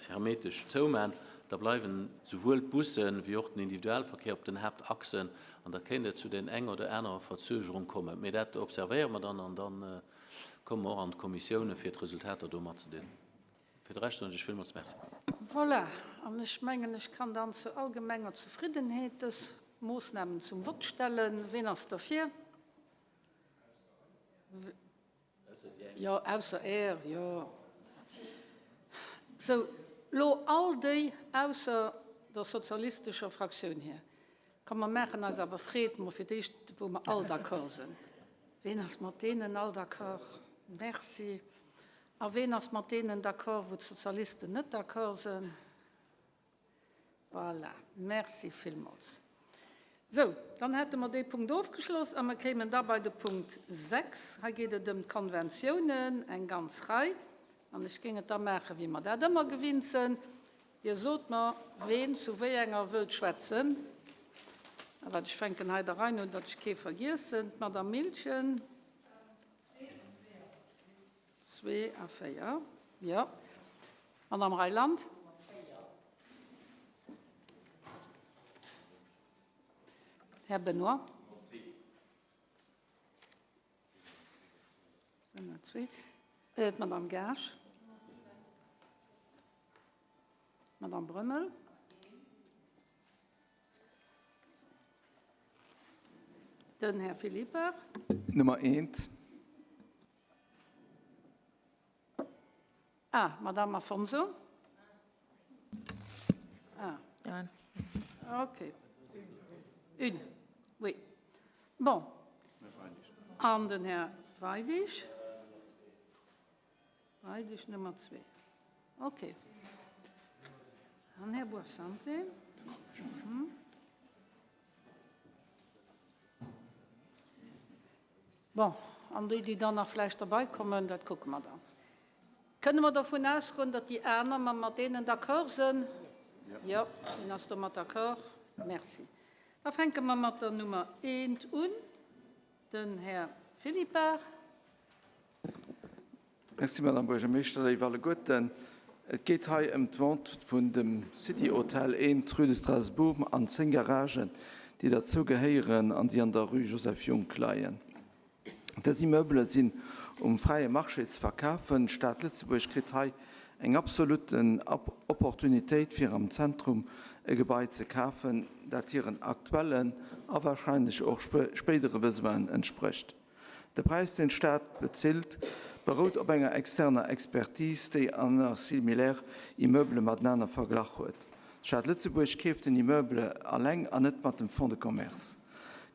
hermetesch zouman, da bleiwen souwuel d'Busse wéi och den Individualverkéier op den Haaptachsen an da kéint et zu den eng oder anerer Verzögerung kommen. Mee dat observéiere mer dann an da komme mer och an d'Kommissioune fir d'Resultater do matzedeelen. Fir de Rescht soen ech Iech villmools Merci. Voilà, an ech mengen, ech kann dann zur allgemenger Zefriddenheet dës Moossnamen zum Vott stellen. Ween ass derfir? Jo, ausser Är, jo. Sou, elo all déi ausser der sozialistescher Fraktioun hier. Komm, mer maachen eis awer Freed mol fir d'éischt, wou mer all d'accord sinn. Ween ass mat deenen all d'accord? Merci. A ween ass mat deenen d'accord, wou d'Sozialisten net d'accord sinn? Voilà, merci villmools. Sou, dann hätte mer dee Punkt ofgeschloss a mer kéimen da bei de Punkt 6. Hei geet et ëm d'Konventiounen, eng ganz Rei. An ech géing et da maachen, wéi mer dat ëmmer gewinnt sinn. Dir sot mer, ween zu wéi enger wëllt schwätzen. A wat, ech fänken hei der Rei no, datt ech kee vergiessen. D'Madame Miltgen. Zwee a véier, jo. Madame Reyland. Här Benoy. Zwee. D'Madame Gaasch. D'Madame Brömmel. Den Här Philippart. Nummer eent. Ah, Madame Afonso. Ah. Okay. Une. Oui. Bon. An den Här Weidig. Weidig Nummer zwee. Okay. An Här Boissante. Mhm. Bon, an déi, déi dann nach vläicht derbaikommen, dat kucke mer dann. Kënne mer dovun ausgoen, datt déi aner mer mat deenen d'accord sinn? Jo, wien ass domat d'accord? Merci. Da fänke mer mat der Nummer eent un, den Här Philippart. Merci, Madame Buergermeeschter. Léif alleguerten, et geet hei ëm d'Vente vun dem City Hotel 1, rue de Strasbourg, an 10 Garagen, déi derzou gehéieren an déi an der rue Joseph Junck leien. Dës Immeubele sinn um fräie Marché ze verkafen. D'Stad Lëtzebuerg kritt hei eng absolutte Opportunitéit, fir am Zentrum e Gebai ze kafen, dat hiren aktuellen a wahrscheinlech och spéidere Besoinen entsprécht. De Präis, deen d'Stad bezilt, berout op enger externer Expertise, déi aner similaire Immeubele matenaner verglach huet. D'Stad Lëtzebuerg keeft den Immeuble alleng an net mat dem Fonds de commerce.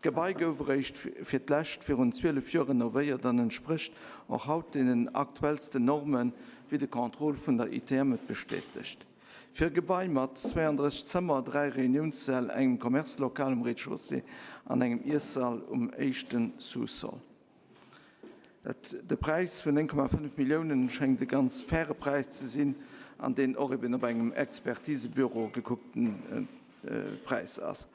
D'Gebai gouf eréischt fir d'lescht virun 12 Joer renovéiert an entsprécht och haut deenen aktuellsten Normen, wéi de Contrôle vun der ITM et bestätegt. Fir e Gebai mat 32 Zëmmer, 3 Reuniounssäll, engem Commerce-Lokal um Rez-de-chaussée an engem Iessall um éischte Sous-sol. De Präis vun 9,5 Milliounen schéngt e ganz faire Präis ze sinn an deen och eben op engem Expertisebüro gekuckten Präis ass.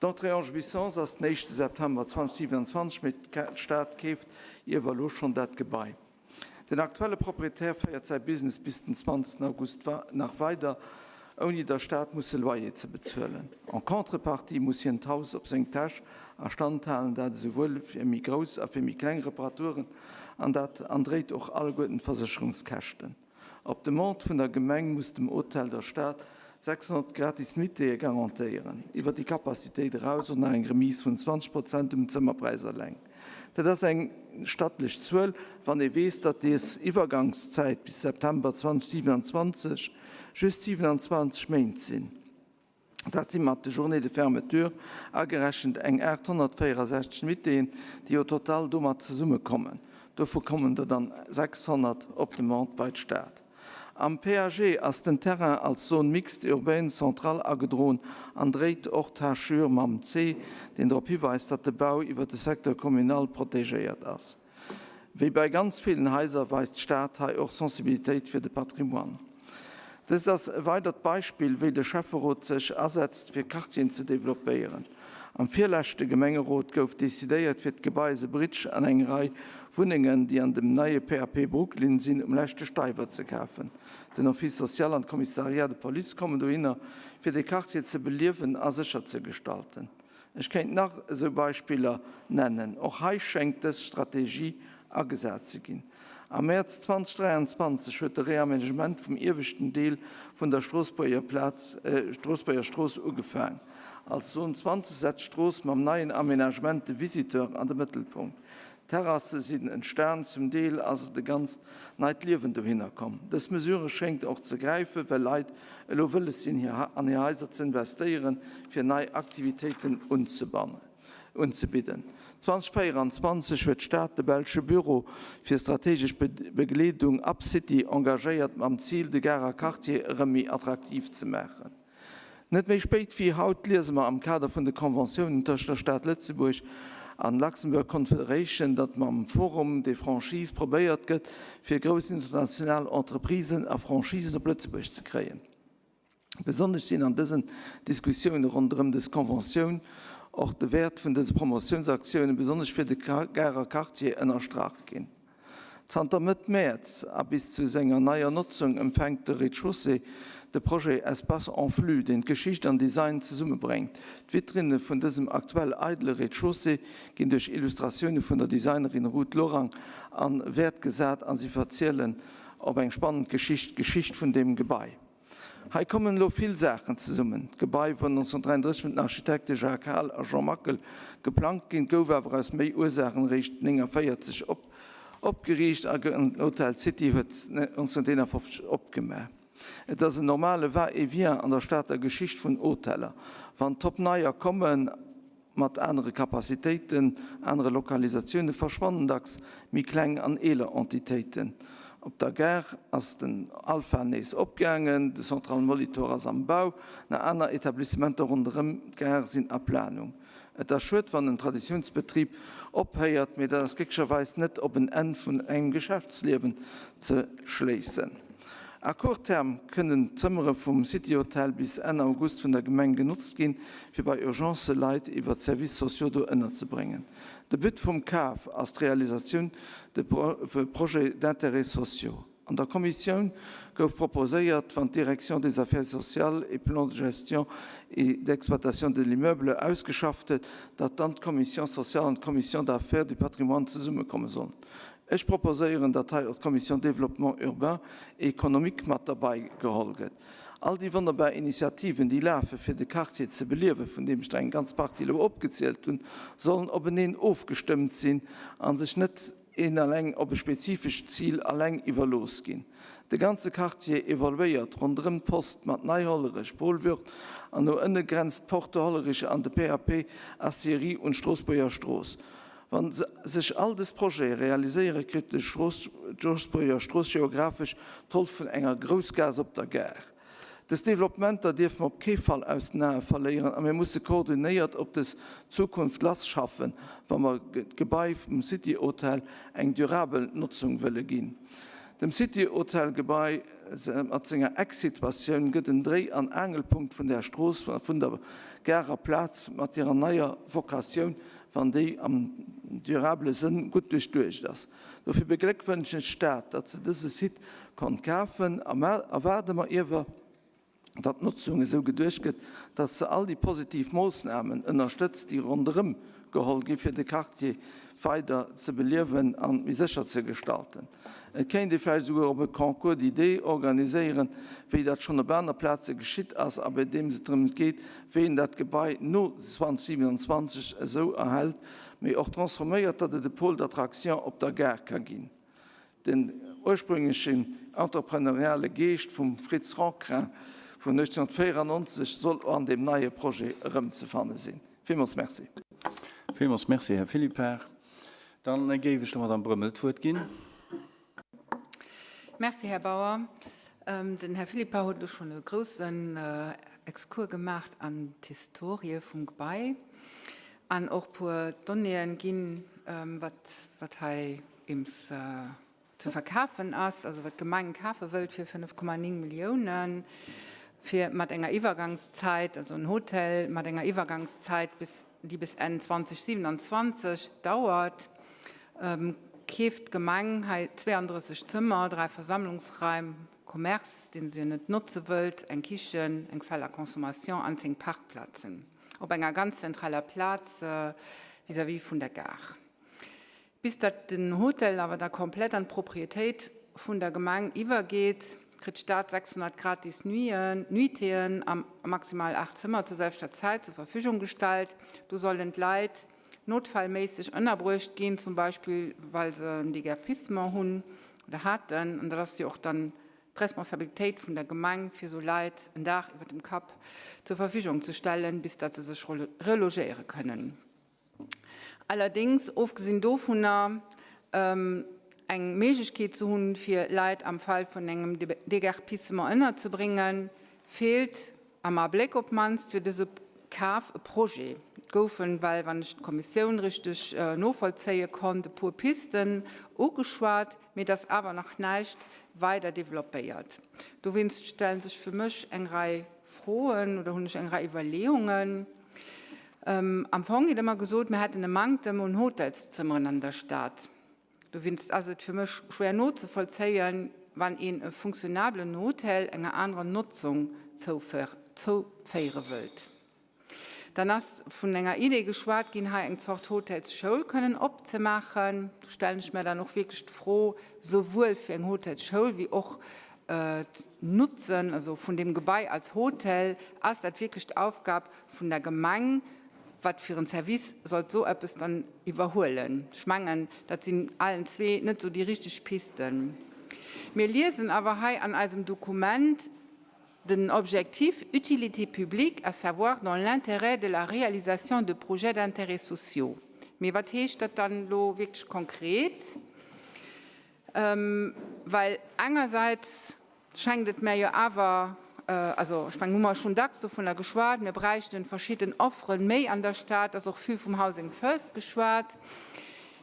D'Entrée en jouissance ass den éischte September 2027, mee d'Stad keeft iewer elo schonn dat Gebai. Den aktuelle Proprietär féiert säi Business bis den 20 August nach weider, ouni der Stad musse Loyer ze bezuelen. En contrepartie muss hien d'Haus op seng Täsch a Stand halen, dat esouwuel fir méi grouss a fir méi kleng Reparaturen, an dat an dréit och alleguerten d'Versécherungskäschten. Op Demande vun der Gemeng muss dem Hotel der Stad 600 gratis Nuitéeë garantéieren. Iwwer déi Capacitéit eraus och nach eng Remise vun 20 Prozent um Zëmmerpräis eleng. Dat ass eng stattlech Zuel, wann ee weess, datt des Iwwergangszäit bis September 2027 just 27 Méint sinn. Dat si mat de Journées de fermeture agerechent eng 864 Nuitéen, déi au total domat zesummekommen. Dovu kommen der dann 600 op Demande bei d'Stad. Am PAG ass den Terrain als Zone mixte urbaine centrale agedroen an dréit och d'Hachure mam C, deen drop hiweist, datt de Bau iwwer de Secteur communal protégéiert ass. Wéi bei ganz villen Haiser weist d'Stad hei och Sensibilitéit fir de Patrimoine. Dëst ass e weidert Beispill, wéi de Schäfferot sech asetzt, fir Quartieren ze developpéieren. Am virleschte Gemengerot gouf decidéiert, fir d'Gebai The Bridge an eng Rei Wunnengen, déi an dem neie PAP Brooklyn sinn, um leschte Steiwer ze kafen. Den Office social an d'Commissariat de police kommen dohinner, fir de Quartier ze beliewen a sécher ze gestalten. Ech kéint nach esou Beispiller nennen. Och hei schéngt dës Strategie agesat ze ginn. Am Mäerz 2023 huet de Reamenagement vum ieweschten Deel vun der Stroossbuerger Plaz, Stroossbuerger Strooss ugefaang. Als Zone 20 setzt d'Strooss mam neien Amenagement de Visiteur an de Mëttelpunkt. Terrasse sinn entstan, zum Deel ass et e ganzt neit Liewen dohinner komm. Dës Mesure schéngt och ze gräifen, well Leit elo wëlles sinn, an hir Haiser ze investéieren, fir nei Aktivitéiten unzebidden. 2024 huet d'Stad de belsche Büro fir strategesch Begleedung UpCity engagéiert, mam Zil, de Garer Quartier erëm méi attraktiv ze maachen. Net méi spéit wéi haut liese mer am Kader vun de Conventiounen tëscht der Stad Lëtzebuerg an Luxembourg Confederation, datt mam Forum des Franchises probéiert gëtt, fir grouss international Entreprisen a Franchisen op Lëtzebuerg ze kréien. Besonnesch sinn an dësen Diskussioune ronderëm dës Conventioun och de Wäert vun dëse Promotiounsaktiounen, besonnesch fir de Garer Quartier, ënnerstrach ginn. Zanter Mëtt Mäerz a bis zu senger neier Notzung empfänkt de Rez-de-chaussée de Projet Espace en flux, deen d'Geschicht an Design zesummebréngt. D'Vitrinne vun dësem aktuell eidele Rez-de-chaussée ginn duerch Illustratioune vun der Designerin Ruth Lorang an Wäert gesat a si verzielen op eng spannend Geschicht d'Geschicht vun deem Gebai. Hei kommen elo vill Saachen zesummen. D'Gebai wor 1933 vun den Architekte Jacques Hahl a Jean Mackel geplangt ginn, gouf awer aus méi Ursaachen eréischt 1949 opgeriicht a den Hotel City huet 1951 opgemaach. Et ass en normale Va-et-vient an der Stater Geschicht vun Hoteller. Wann top neier kommen, Mat anere Capacitéiten, anere Lokalisatioune verschwannen dacks méi kleng an eeler Entitéiten. Op der Gare ass den Alpha nees opgaangen, de Central Molitor ass am Bau, nach aner Etablissementer ronderëm d'Gare sinn a Planung. Et ass schued, wann en Traditiounsbetrib ophéiert, mee dat ass glécklecherweis net op en Enn vun engem Geschäftsliewen ze schléissen. À court terme kënnen d'Zëmmere vum City Hotel bis Enn August vun der Gemeng genotzt ginn, fir bei Urgencë Leit iwwer d'Services sociaux do ënnerzebréngen. De But vum Kaf ass d'Realisatioun de projets d'intérêts sociaux. An der Kommissioun gouf proposéiert, wann d'Direction des Affaires sociales e Plan de gestion et d'exploitation de l'immeuble ausgeschafft huet, datt dann d'Commission sociale an d'Commission d'affaires du patrimoine zesummekomme sollen. Ech proposéieren, datt hei och d'Commission Développement urbain et économique mat derbei geholl gëtt. All déi wonnerbar Initiativen, déi lafen, fir de Quartier ze beliewen, vun deem ech der eng ganz Partie elo opgezielt hunn, sollen openeen ofgestëmmt sinn a sech net. een alleng op e spezifescht Zil alleng iwwerlooss ginn. De ganze Quartier evoluéiert ronderëm d'Post mat Nei-Hollerech, Paul Würth an no ënne grenzt d'Porte de Hollerich an de PAP Aciérie un d'Stroossbuerger Strooss. Wa sech all dës Projete realiséiere kritt de d'Stroossbuerger Strooss geographesch d'Roll vun enger Groussgaass op der Gare. Dës Developpementer dierfe mer op kee Fall aus den Ae verléieren a mir musse koordinéiert op dës Zukunft lass schaffen, wa mer d'Gebai vum City Hotel eng durabel Notzung wëlle ginn. Dem City Hotel Gebai mat senger Ecksituatioun gëtt en Dréi an Aangelpunkt vun der Strooss a vun der Garer Plaz mat hirer neier Vokatioun, wann déi am durabele Sënn gutt duerchduecht ass. Dofir begléckwënschen ech d'Stad, datt se dëse Site konnt kafen. Erwaarde mer iewer, datt d'Notzung esou geduecht gëtt, datt se all déi positiv Moossnamen ënnerstëtzt, déi ronderëm geholl gi fir de Quartier weider ze beliewen a méi sécher ze gestalten. Et kéint ee vläicht esouguer op e Concours d'idées organiséieren, wéi dat schonn op aner Plaze geschitt ass a bei deem et drëms geet, wéi een dat Gebai no 2027 esou erhält, mee och transforméiert, datt et e Pôle d'attraction op der Gare ka ginn. Den ursprünglechen entrepreneuriale Geescht vum Fritz Rancrin vun 1894 soll an deem neie Projet erëmzefanne sinn. Villmools Merci. Villmools Merci, Här Philippart. Da géif ech der Madame Brömmel d'Wuert ginn. Merci, Här Bauer. Den Här Philippart huet elo schonn e groussen Exkurs gemaacht an d'Historie vum Gebai an och e puer Donnéeën ginn, wat hei eems ze verkafen ass, also wat d'Gemeng kafe wëllt fir 5,9 Milliounen, fir mat enger Iwwergangszäit, also en Hotel mat enger Iwwergangszäit bis, déi bis Enn 2027 dauert, keeft d'Gemeng hei 32 Zëmmer, 3 Versammlungsraim, Commerce, dee se jo net notze wëllt, eng Kichen, eng Salle à consommation an 10 Parkplazen op enger ganz zentraler Plaz vis-à-vis vun der Gare. Bis datt den Hotel awer da komplett an d'Proprietéit vun der Gemeng iwwergeet, kritt d'Stad 600 gratis Nuitéen a maximal 8 Zëmmer zur selwechter Zäit zur Verfügung gestallt. Do sollen d'Leit notfallméisseg ënnerbruecht ginn, zum Beispill well se en Déguerpissement hunn oder haten. An dat ass jo och dann d'Responsabilitéit vun der Gemeng, fir esou Leit en Daach iwwer dem Kapp zur Verfügung ze stellen, bis datt se sech relogéiere kënnen. Allerdéngs, ofgesinn dovunner, eng Méiglechkeet ze hunn, fir Leit am Fall vun engem Déguerpissement ënnerzebréngen, feelt am Abléck op d'mannst fir dëse Kaf e Projet. Et goufen, well, wann ech d'Kommissioun richteg novollzéie konnt, e puer Pisten ugeschwat, mee et ass awer nach näischt weider developpéiert. Dowéinst stelle sech fir mech eng Rei Froen oder hunn ech eng Rei Iwwerleeungen. Am Fong gétt ëmmer gesot, mir hätten e Manktem un Hotelszëmmeren an der Stad. Dowéinst ass et fir mech schwéier nozevollzéien, wann een e funktionablen Hotel enger anerer Notzung zouféiere wëllt. Dann ass vun enger Idee geschwat ginn, hei eng Zort Hotelsschoul kënnen opzemaachen. Do stellen ech mär dann och wierklech d'Fro, souwuel fir eng Hotelsschoul wéi och d'Notzen, also vun deem Gebai als Hotel, ass dat wierklech d'Aufgab vun der Gemeng? Wat fir en Service sollt esou eppes dann iwwerhuelen? Ech mengen, dat sinn allen zwee net esou déi richteg Pisten. Mir liesen awer hei an eisem Dokument den Objectif utilité publique, à savoir dans l'intérêt de la réalisation de projets d'intérêts sociaux. Mee wat heescht dat dann elo wierklech konkret? Well engersäits schengt et mär jo awer, also ech mengen, hu mer schonn dacks dovunner geschwat, mir bräichten verschidden Offeren méi an der Stad, et ass och vill vum Housing First geschwat,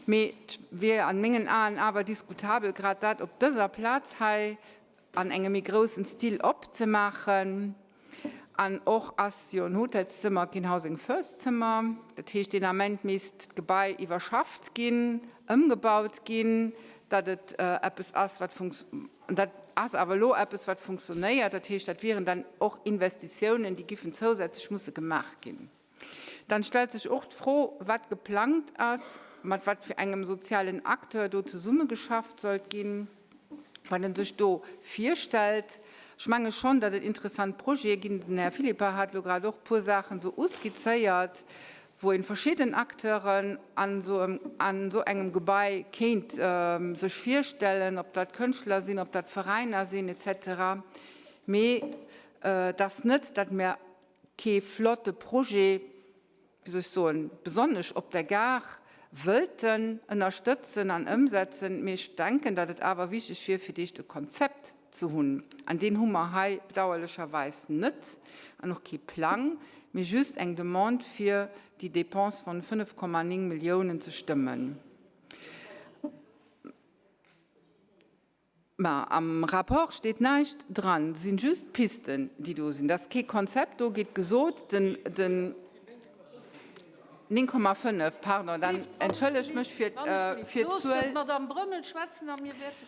mee et wier an mengen Aen awer diskutabel, grad dat op dëser Plaz hei an engem méi groussen Stil opzemaachen. An och ass jo en Hotelszëmmer keen Housing First Zëmmer. Dat heescht, deen Ament misst d'Gebai iwwerschafft ginn, ëmgebaut ginn, datt et eppes ass, wat funks-, an dat ass awer elo eppes, wat funktionéiert. Dat heescht, dat wieren dann och Investitiounen, déi giffen zousätzlech musse gemaach ginn. Dann stellt sech och d'Fro, wat geplangt ass, mat wat fir engem sozialen Acteur do zesummegeschafft sollt ginn, wat en sech do virstellt. Ech menge schonn, datt et interessant Projete ginn. Den Här Philippart hat elo grad och e puer Saachen esou uskizzéiert. wou een verschidden Acteuren an esou engem Gebai kéint sech virstellen, ob dat Kënschtler sinn, ob dat Veräiner sinn et cetera. Mee et ass net, datt mir kee flotte Projet, wéi soll ech soen, besonnesch op der Gare wëllten ënnerstëtzen an ëmsetzen. Mee ech denken, datt et awer wichteg wier, fir d'éischt e Konzept ze hunn. An deen hu mer hei bedauerlecherweis net an och kee Plang, mee just eng Demande, fir déi Dépense von 5,9 Milliounen ze stëmmen. Mä am Rapport steet näischt dran, et sinn just d'Pisten, déi do sinn. Et ass kee Konzept do, gétt gesot, den, den 9,5, pardon, dann entschëllegt mech fir d'Zuel.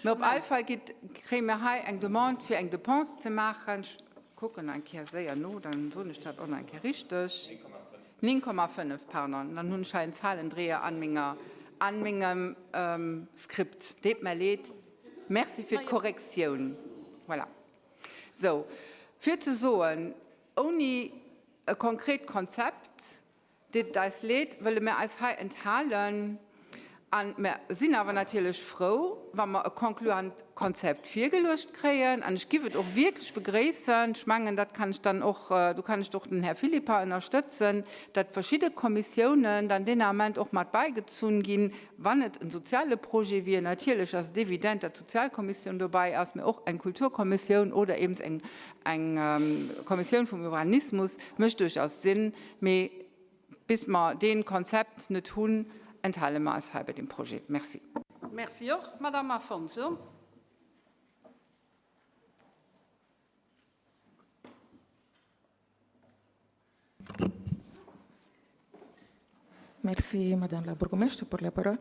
Mä op all Fall gitt, kréie mir hei eng Demande, fir eng Dépense ze maachen. Ech kucken eng Kéier séier no, dann soen ech dat och nach eng Kéier richteg. 9,5, pardon, dann hunn ech hei en Zahlendreher an menger, an mengem Skript. Deet mer leed. Merci fir d'Korrektioun. Voilà. Sou, fir ze soen, ouni e konkret Konzept, deet et eis leed, wëlle mir eis hei enthalen. A mir sinn awer natierlech frou, wa mer e concluant Konzept virgeluecht kréien. An ech giff et och wierklech begréissen, ech mengen, dat kann ech dann och, do kann ech och den Här Philippart ënnerstëtzen, datt verschidde Kommissiounen dann deen Ament och mat bäigezunn ginn, wann et en soziale Projet wier. Natierlech ass et evident, datt d'Sozialkommissioun dobäi ass, mä och eng Kulturkommissioun oder eben eng, eng Kommissioun vum Urbanismus mécht duerchaus Sinn. Mee Bis mer dee Konzept net hunn, enthale mer eis hei bei deem Projet. Merci. Merci och. Madame Afonso. Merci, Madame la bourgmestre, pour la parole.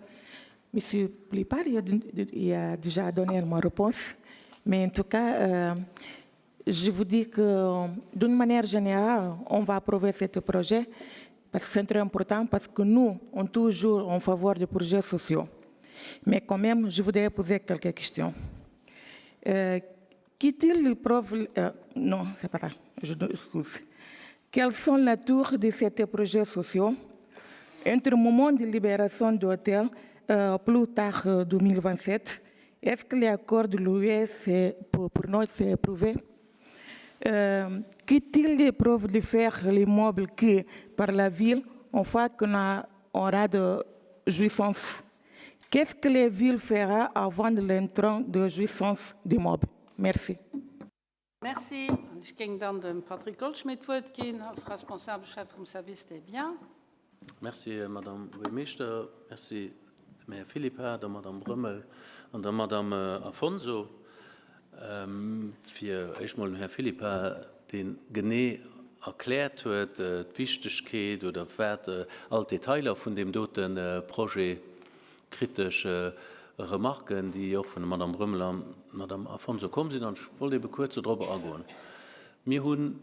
Monsieur Plupart, il a déjà donné ma réponse, mais en tout cas, euh, Je vous dis que, d'une manière générale, on va approuver ce projet parce que c'est très important, parce que nous, on est toujours en faveur des projets sociaux. Mais quand même, je voudrais poser quelques questions. Euh, Qu'est-il preuve... Euh, non, c'est pas ça, je excuse. Quelles sont les tours de ces projets sociaux Entre le moment de libération de l'hôtel, euh, plus tard 2027, est-ce que l'accord de l'UE pour, pour nous c'est approuvé euh, Qu'est-il de preuve de faire l'immeuble qui, par la ville, en fois qu'on aura de jouissance Qu'est-ce que la ville fera avant l'entrée de jouissance d'immeuble Merci. Merci. An ech géing dann dem Patrick Goldschmidt d'Wuert ginn als responsabele Chef vum Service des biens. Merci, Madame Buergermeeschter. Merci dem Här Philippart, der Madame Brömmel an der Madame Afonso. Fir éischt mol dem Här Philippart, dee genee erkläert huet d'Wichtegkeet oder wat all d'Detailer vun deem dote Projet, kritesch Remarken, déi och vun der Madame Brömmel an Madame Afonso komm sinn, an ech wollt ebe kuerz dodrop agoen. Mir hunn,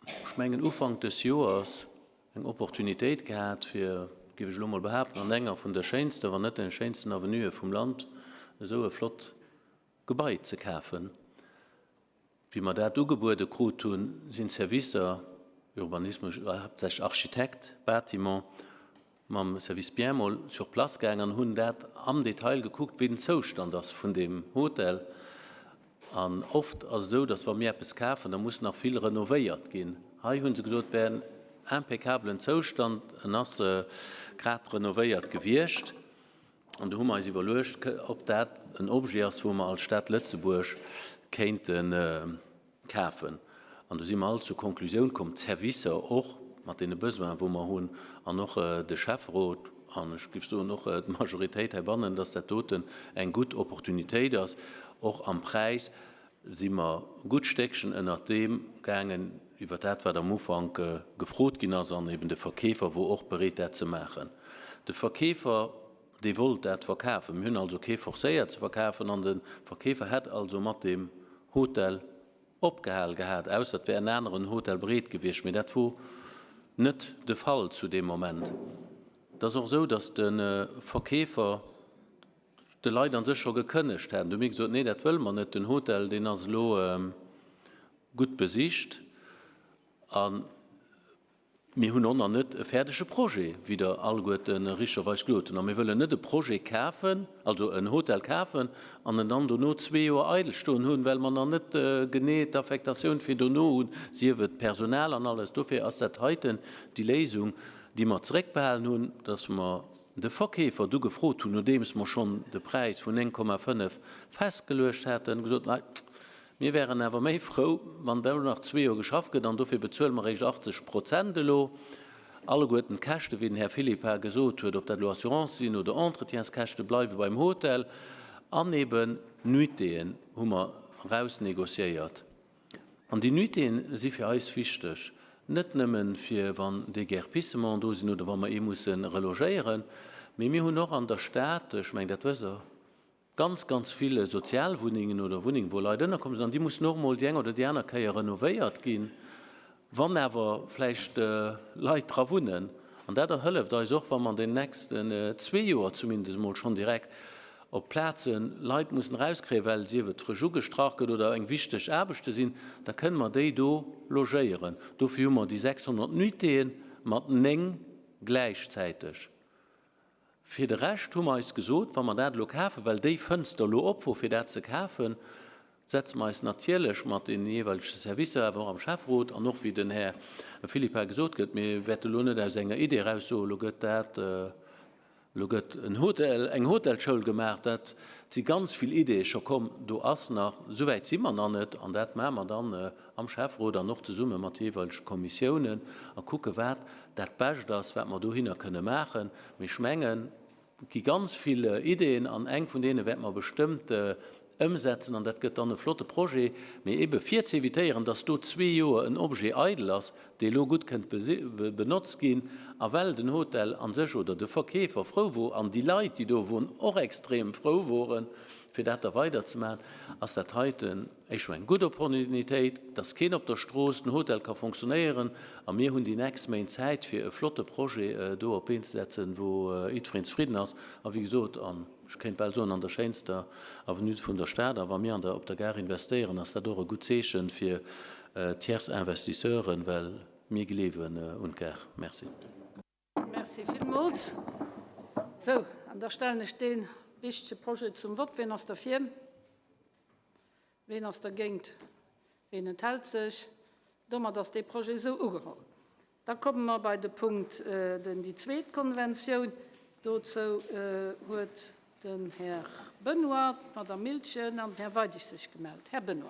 ech mengen Ufank des Joers, eng Opportunitéit gehat, fir, géif ech elo mol behaapten, an enger vun der schéinsten, wann net der schéinsten Avenue vum Land esou e flott Gebai ze kafen. Wéi mer dat ugebuede krut hunn, sinn d'Servicer, Urbanismus, haaptsächlech Architekt, Bâtiment, mam Service Biens mol sur place gaang an hunn dat am Detail gekuckt, wéi den Zoustand ass vun deem Hotel. An oft ass et esou, dass wa mir eppes kafen, da muss nach vill renovéiert ginn. Hei hu se gesot, et wär en impeccablen Zoustand, en ass grad renovéiert gewiescht. An do hu mer eis iwwerluecht, ob dat en Objet ass, wou mer als Stad Lëtzebuerg kéinte kafen. An do si mer all zur Konklusioun komm, d'Servicer och mat deene Besoinen, wou mer hunn, an och de Schäfferot an ech géif soen och d'Majoritéit heibannen, dass dat doten eng gutt Opportunitéit ass. Och am Präis si mer e gutt Stéckchen ënnert deem gaangen, iwwer dat, wat am Ufank gefrot ginn ass, an eben de Verkeefer wor och bereet, dat ze maachen. De Verkeefer, dee wollt dat verkafen. Mir hunn also kee forcéiert ze verkafen, an de Verkeefer hätt also mat deem Hotel opgehal gehat, ausser et wär en aneren Hotel bereet gewiescht. Mee dat wor net de Fall zu deem Moment. Et ass och esou, datt de Verkeefer de Leit an sech scho gekënnegt haten. Du hu mir gesot, nee, dat wëlle mer net, den Hotel, deen ass elo gutt besicht. A. Mir hunn och nach net e fäerdege Projet, wéi Der alleguerte richterweis gesot hunn. A mir wëllen net e Projet kafen, also en Hotel kafen an en dann dono zwee Joer eidel stoen hunn, well mer nach net genee d'Affektatioun fir dono hunn, sief et d'Personal an alles. Dofir ass dat heiten déi Léisung, déi mer zeréckbehalen hunn, dass mer de Verkeefer du gefrot hunn, nodeems mer schonn de Präis vun 9,5 festgeluecht haten, gesot, Nei, Mir wären awer méi frou, wann do nach zwee Joer geschafft gëtt, an dofir bezuele mer eréischt 80 Prozent elo. Alleguerten d'Käschten, wéi den Här Philippart gesot huet, ob dat elo Assurance sinn oder Entretienskäschte, bleiwe beim Hotel. An eben Nuitéen hu mer erausnegociéiert. An déi Nuitéen si fir eis wichteg, net nëmmen fir wann Déguerpissement do sinn oder wa mer ee musse relogéieren, mee mir hunn och an der Stad, ech mengen dat wësst Der, ganz, ganz vill Sozialwunnengen oder Wunnengen, wou Leit ënnerkomm sinn, an déi mussen och emol déi eng oder déi aner Kéier renovéiert ginn, wann awer vläicht Leit dra wunnen. An dat hëlleft eis och, wa mer an den nächsten zwee Joer zumindest emol schonn direkt op Plaze Leit mussen erauskréien, well sief et frësch ugestrach gëtt oder eng wichteg Aarbechte sinn, da kënne mer déi do logéieren. Dofir hu mer déi 600 Nuitéë mat 9 gläichzäiteg. Fir de Rescht hu mer eis gesot, wa mer dat elo kafen, well déi Fënster elo op wor fir dat ze kafen, setze mer eis natierlech mat deene jeeweilege Servicer, awer och am Schäfferot an och wéi den Här Philippart gesot gëtt, mir wäerte elo net aus enger Idee eraus soen, elo gëtt dat, elo gëtt en Hotel, eng Hotelschoul gemaach. Dat si ganz vill Ideeë scho komm. Do ass nach, esouwäit si mer nach net an dat maache mer dann am Schäfferot an och zesumme mat de jeeweilege Kommissiounen a kucke wat dat Bescht ass, wat mer dohinner kënne maachen. Mee ech mengen, et gi ganz vill Ideeën an eng vun deene wäerte mer bestëmmt ëmsetzen an dat gëtt dann e flotte Projet. Mee ebe fir ze évitéieren, dass do zwee Joer en Objet eidel ass, dee elo gutt kënnt benotzt ginn a well den Hotel a sech oder de Verkeefer frou wor an déi Leit, déi do woren, och extrem frou woren, fir dat da weiderzemaachen, ass dat heiten Ech hu eng gutt Opportunitéit, dass keen op der Strooss, den Hotel ka fonctionnéieren a mir hunn déi nächst Méint Zäit, fir e flotte Projet do op d'Been ze setzen, wou jiddwereen zefridden ass a wéi gesot, an ech kéint bal soen, an der schéinster Avenue vun der Stad. A wa mir an der op der Gare investéieren, ass dat och e gutt Zeeche fir tiers Investisseuren, well mir gleewen un d'Gare. Merci. Merci villmools. Sou, an da stellen ech dee wichtege Projet zum Vott. Wien ass derfir? Wien ass dergéint? Wien enthält sech? Domat ass dee Projet esou ugeholl. Da komme mer bei de Punkt, den, déi zweet Konventioun. Dozou huet den Här Benoy, d'Madame Miltgen an den Här Weidig sech gemellt. Här Benoy.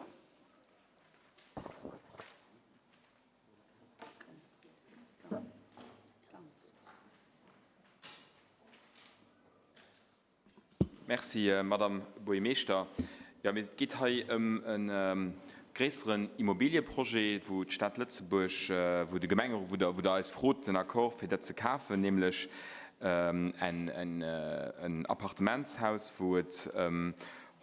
Merci, Madame Buergermeeschter. Jo, mee et geet hei ëm e gréisseren Immobilieprojet, wou d'Stad Lëtzebuerg, wou de Gemengerot, wou Der, wou Der eis frot den Accord fir dat ze kafen, nämlech en Appartementshaus, wou et ëm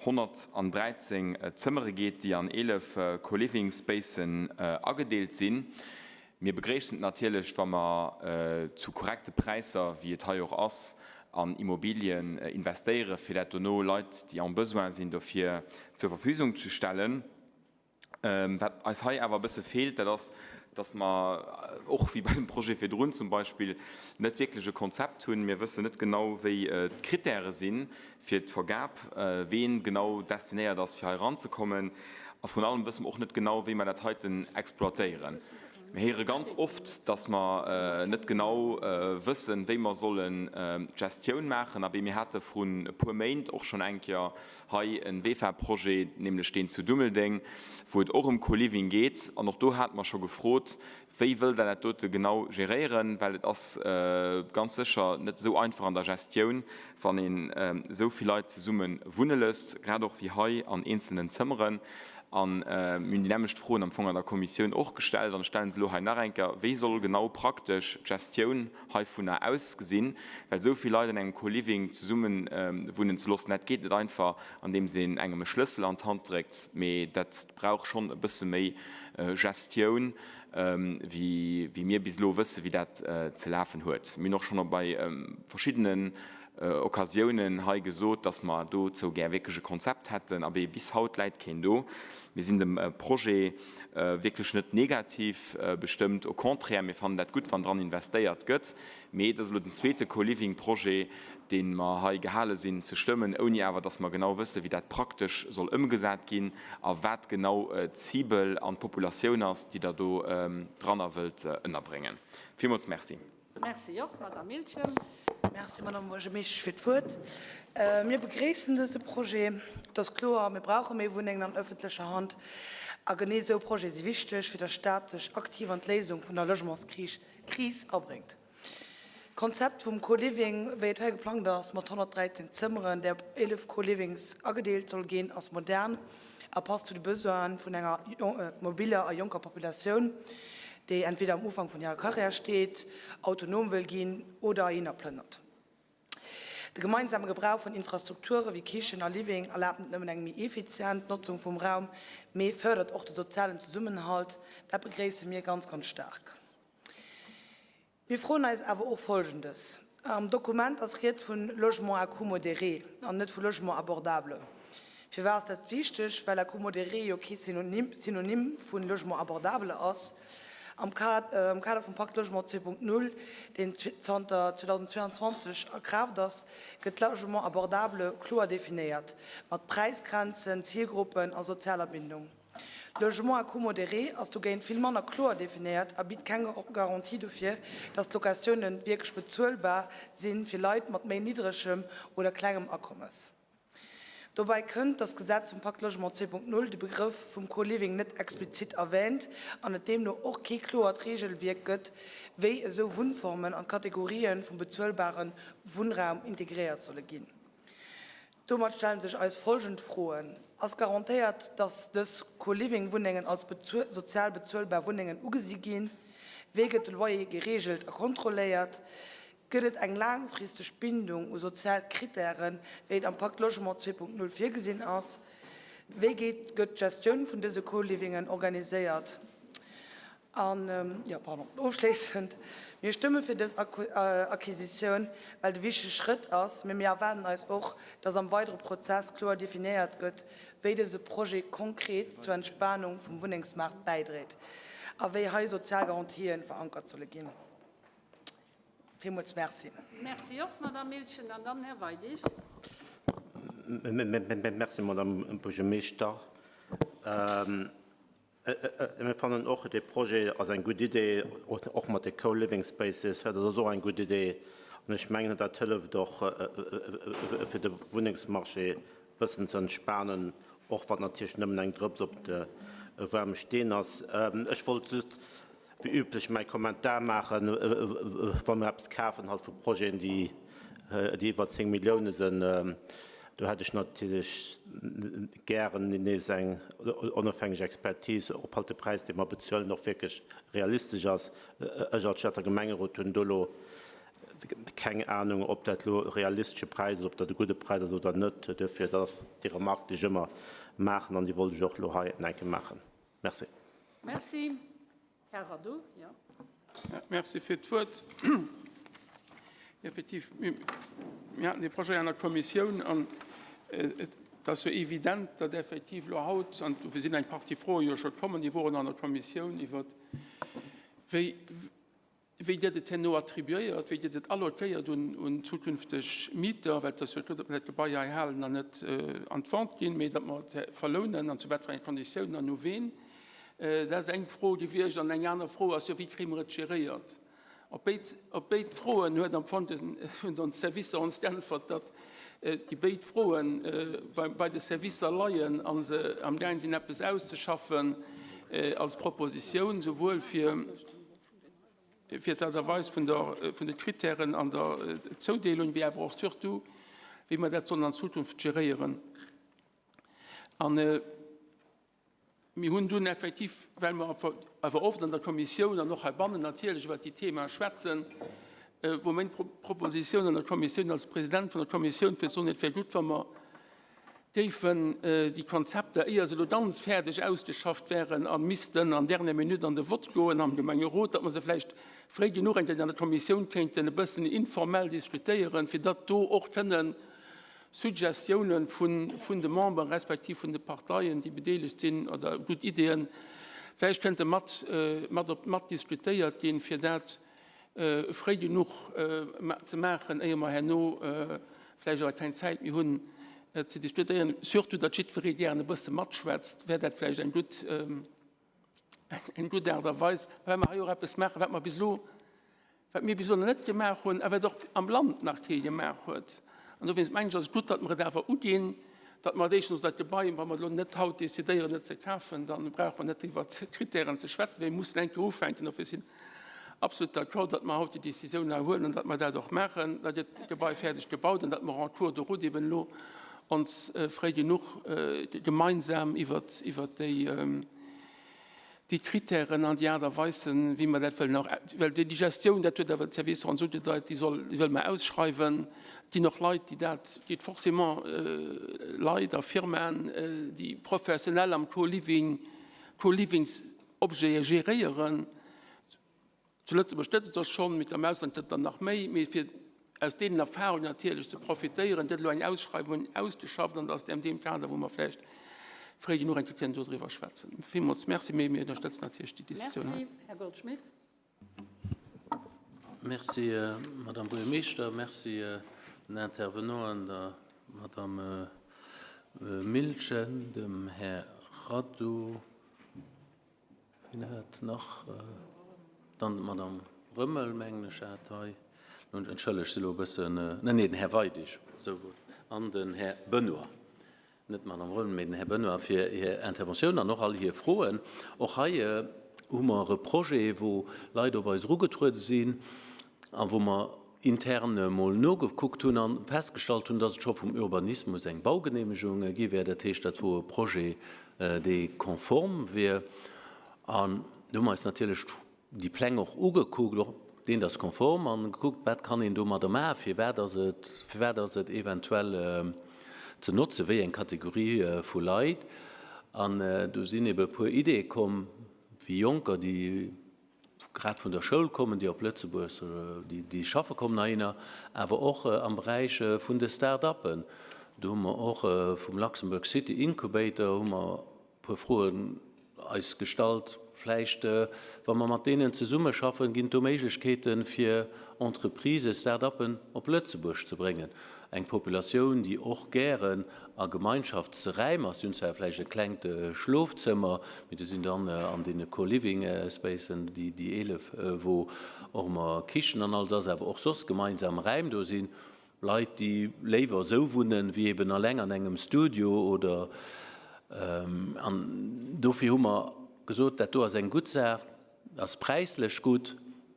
113 Zëmmere geet, déi an 11 Co-Living Spacen agedeelt sinn. Mir begréissen et natierlech, wa mer zu korrekte Präisser, wéi et hei och ass, an Immobilien investéieren, fir dat dono Leit, déi en besoin sinn dofir, zur Verfügung ze stellen. Wat eis hei awer e bësse feelt, dat ass, dass mer och wéi bei dem Projet virdrun zum Beispill net wierklech e Konzept hunn. Mir wëssen net genau, wéi d'Krittäre sinn fir d'Vergab, ween genau destinéiert ass, fir hei eranzekommen. A vrun allem wësse mer och net genau, wéi mer dat heiten exploitéieren. Mir héiere ganz oft, dass mer net genau wëssen, wéi mer sollen d'Gestioun maachen. Abee, mir hate vrun e puer Méint och schonn eng Kéier hei e VEFA-Projet, nämlech deen zu Dummeldeng, wou et och ëm Co-Living geet. An och do hate mer scho gefrot, Wéi wëllt Der dat dote genau geréieren? Well et ass ganz sécher net esou einfach an der Gestioun, wann een esou vill Leit zesumme wunne lësst, grad och wéi hei an eenzelnen Zëmmeren. A mir hunn déi nämmlecht Froen am Fong an der Kommissioun och gestellt an ech stelle se elo hei nach eng Kéier, Wéi soll genau praktesch d'Gestioun heivunner ausgesinn? Well esou vill Leit an engem Co-Living zesumme wunnen ze loossen, dat geet net einfach, andeems een engem e Schlëssel an d'Hand dréckt, mee dat brauch schonn e bësse méi Gestioun, wéi mir bis elo wëssen, wéi dat ze lafen huet. Mir hunn och schonn bei verschiddene. Occasiounen hei gesot, dass mer dozou gär wierklech e Konzept hätten. Abee, bis haut läit keen do. Mir sinn dem Projet wierklech net negativ bestëmmt, au contraire, mir fannen dat gutt, wann dran investéiert gëtt. Mee et ass elo den zweete Co-Living-Projet, dee mer hei gehale sinn ze stëmmen, ouni awer dass mer genau wëssen, wéi dat praktesch soll ëmgesat ginn a wat genau d'Cible an d'Populatioun ass, déi Der do dranner wëllt ënnerbréngen. Villmools Merci. Merci och, Madame Miltgen. Merci, Madame Buergermeeschtesch, fir d'Wuert. Mir begréissen dëse Projet. Et ass kloer, mir brauche méi Wunnengen an ëffentlecher Hand. A genee esou Projete si wichteg, fir datt d'Stad sech aktiv an d'Léisung vun der Logementskris abréngt. D'Konzept vum Co-Living, wéi et hei geplangt ass, mat 113 Zëmmeren, déi op 11 Co-Livings agedeelt soll ginn, ass modern a passt zu de Besoine vun enger mobiller a jonker Populatioun, déi entweder am Ufank vun hirer Karriär steet, autonom wëll ginn oder heihinner plënnert. De gemeinsame Gebrauch vun Infrastrukture wéi Kichen a Living erlaabt net nëmmen eng méi effizient Notzung vum Raum, mee fërdert och de sozialen Zesummenhalt. Dat begréisse mir ganz, ganz staark. Mir froen eis awer och Folgendes, Am Dokument ass rieds vu Logement à coût modéré an net vu Logement abordable. Firwat ass dat wichteg? Well à coût modéré jo kee Synonym vu Logement abordable ass. Am Kader vum Pacte Logement 2.0, deen zanter 2022 a Kraaft ass, gëtt Logement abordable kloer definéiert, mat Präisgrenzen, Zilgruppen a sozialer Bindung. Logement à coût modéré ass dogéint vill manner kloer definéiert a bitt keng Garantie dofir, datt d'Locatiounen wierklech bezuelbar si fir Leit mat méi niddregem oder klengem Akommes. Dobäi kënnt, datt d'Gesetz vum Pacte Logement 2.0 de Begrëff vum Co-Living net explizit erwäänt an et deemno och kee kloert Reegelwierk gëtt, wéi esou Wunnformen an d'Kategorië vum bezuelbare Wunnraum integréiert solle ginn. Domat stellen sech eis folgend Froen, Ass garantéiert, dass dës Co-Living-Wunnengen als sozial bezuelbar Wunnengen ugesi ginn? Wéi gëtt de Loyer gereegelt a kontrolléiert? Gëtt et eng laangfristeg Bindung u sozial Krittären, wéi et am Pacte Logement 2.0 virgesinn ass? Wéi gëtt d'Gestioun vun dëse Co-Livingen organiséiert? An, jo, pardon, ofschléissend, Mir stëmme fir dës Acquisitioun, well et e wichtege Schrëtt ass, mee mir erwaarden eis och, dass am weidere Prozess kloer definéiert gëtt, wéi dëse Projet konkret zur Entspanung vum Wunnengsmaart bäidréit a wéi hei sozial Garantien verankert solle ginn. Villmools Merci. Merci och, Madame Miltgen. An dann Här Weidig. Merci, Madame Buergermeeschter. Mir fannen och, dee Projet ass eng gutt Idee, och mat de Co-living spaces, dat ass och eng gutt Idee. An ech mengen, dat hëlleft och, fir de Wunnengsmarché e bëssen ze entspanen, och wann natierlech nëmmen eng Drëps op de waarme Steen ass. Ech wollt just wéi üblech mäi Kommentar maachen, wa mir eppes kafen halt vu Projeten, déi iwwer 10 Millioune sinn, do hätt ech natierlech gären nees eng onofhängeg Expertise, ob halt de Präis, dee mer bezuelen, och wierklech realistesch ass. Ech als Stater Gemengerot hunn do elo keng Anung, ob dat elo e realistesche Präis ass, ob dat e gudde Präis ass oder net. Duerfir, dat ass déi Remarque, déi ech ëmmer maachen an déi wollt ech och elo hei eng Kéier maachen. Merci. Merci. Här Radot, jo. Merci fir d'Wuert. Effektiv, mir haten dee Projet an der Kommissioun an et ass jo evident, datt effektiv elo haut, an dofir sinn eng Partie Froe jo scho kommen, déi woren an der Kommissioun iwwert wéi, Wéi gëtt et herno attribuéiert, wéi gëtt et alloquéiert un zukünfteg Mieter, well et ass jo kloer, datt mer dat Gebai hei halen an net an d'Vente ginn, mee datt mer et verlounen an zu wat fir enge Konditiounen an u ween. Dat ass eng Fro gewiescht. An eng aner Fro ass jo, wéi kréie mer et geréiert? Op béid, op béid Froen huet am Fong den, hunn ons Servicer ons geäntwert, datt déi béid Froen bei, bei de Servicer leien a se amgaang sinn eppes auszeschaffen als Propositioun, souwuel fir, fir d'Aart a Weis vun der, vun de Kritären an der Zoudeelung, wéi awer och surtout, wéi mer dat sollen an Zukunft geréieren. An mir hunn dunn effektiv, well mer awer oft an der Kommissioun an och heibannen natierlech iwwert déi Themae schwätzen, wou meng Propositioun an der Kommissioun als President vun der Kommissioun fir ze soen, et wär gutt, wa mer géifen déi Konzepter, éier se elo ganz fäerdeg ausgeschafft wären a missten an dernière minute an de Vott goen am Gemengerot, datt mer se vläicht. fréi genuch eng Kéier an der Kommissioun kéinten e bëssen informell diskutéieren, fir datt do och kënnen Suggestiounen vun de Memberen respektiv vun de Parteien, déi bedeelegt sinn, oder gutt Ideeën vläicht kënnte mat, mat op, mat diskutéiert ginn, fir dat fréi genuch ze maachen, éier mer herno vläicht awer keng Zäit méi hunn ze diskutéieren. Surtout, datt jiddweree gären e bësse matschwätzt, wär dat vläicht eng gutt, eng gutt Aart a Weis, well mer hei och eppes maachen, wat mer bis elo, wat mir bis elo nach net gemaach hunn a wat och am Land nach kee gemaach huet. An dowéinst mengen ech, ass et gutt, datt mer et awer uginn, datt mer éischtens dat Gebai, wa mer elo net haut decidéieren, et ze kafen, da brauche mer net iwwert d'Kritären ze schwätzen, well mir mussen eng Kéier ufänken. Dofir sinn absolut d'accord, datt mer haut déi Décisioun hei huelen an datt mer dat och maachen, da gëtt d'Gebai fäerdeg gebaut an datt mer en cours de route eben elo ons fréi genuch gemeinsam iwwert déi déi Kritären an déi Aart a Weisen, wéi mer dat wëllen och, well déi Gestioun, dat huet awer d'Servicer ons ugedeit, déi soll, déi wëlle mer ausschreiwen. Et ginn och Leit, déi dat, et gétt forcément Leit a Firmaen, déi professionell am Co-Living, Co-Livingsobjete geréieren. Zu Lëtzebuerg gëtt et der schonn, mee am Ausland gëtt et der nach méi. Mee fir aus deenen Erfahrungen natierlech ze profitéieren, gëtt elo eng Ausschreiwung ausgeschafft an dat ass an deem Kader, wou mer vläicht fréi genuch eng Kéier kënnen dodriwwer schwätzen. Villmools Merci, mee mir ënnerstëtzen natierlech déi Decisioun hei. Merci, Här Goldschmidt. Merci, Madame Buergermeeschter. Merci den Intervenanten, der Madame Miltgen, dem Här Radu. Wien hat nach? Dann d'Madame Römmel, mengen ech, hat hei. Entschëllegt, si elo e bëssen, nee, nee, den Här Weidig, esou wou, an den Här Benoy, net d'Madame Römmel, mee den Här Benoy fir hir Interventioun an och all hir Froen. Och hei hu mer e Projet, wou Leit op eis erugetruede sinn a wou mer intern emol nogekuckt hunn a festgestallt hunn, dass et scho vum Urbanismus eng Baugenehmegung gi wär. Dat heescht, dat wor e Projet, dee konform wier. An do hu mer eis natierlech déi Pläng och ugekuckt, och deen ass konform, an gekuckt, wat kann een domadder maachen, firwat ass et, firwat ass et eventuell ze notzen, wéi eng Kategorie vu Leit. An do sinn ebe e puer Ideeë komm, wéi Jonker, déi grad vun der Schoul kommen, déi op Lëtzebuerg, déi schaffe kommen heihinner, awer och am Beräich vun de Start-uppen. Do hu mer och vum Luxembourg City Incubator hu mer e puer Froen eis gestallt. Vläicht, wa mer mat deenen zesummeschaffen, ginn et do Méiglechkeeten, fir Entreprises, Start-uppen op Lëtzebuerg ze bréngen. Eng Populatioun, déi och gären a Gemeinschaftsräim ass. Déi hunn zwar vläicht e klengt Schlofzëmmer, mee do sinn dann an deene Co-Living Spacen déi 11, wou och ëmmer Kichen an alles ass, awer och soss gemeinsam Räim do sinn. Leit, déi léiwer esou wunnen, wéi eben alleng an engem Studio oder. An dofir hu mer gesot, dat do ass eng gutt Saach, ass präislech gutt,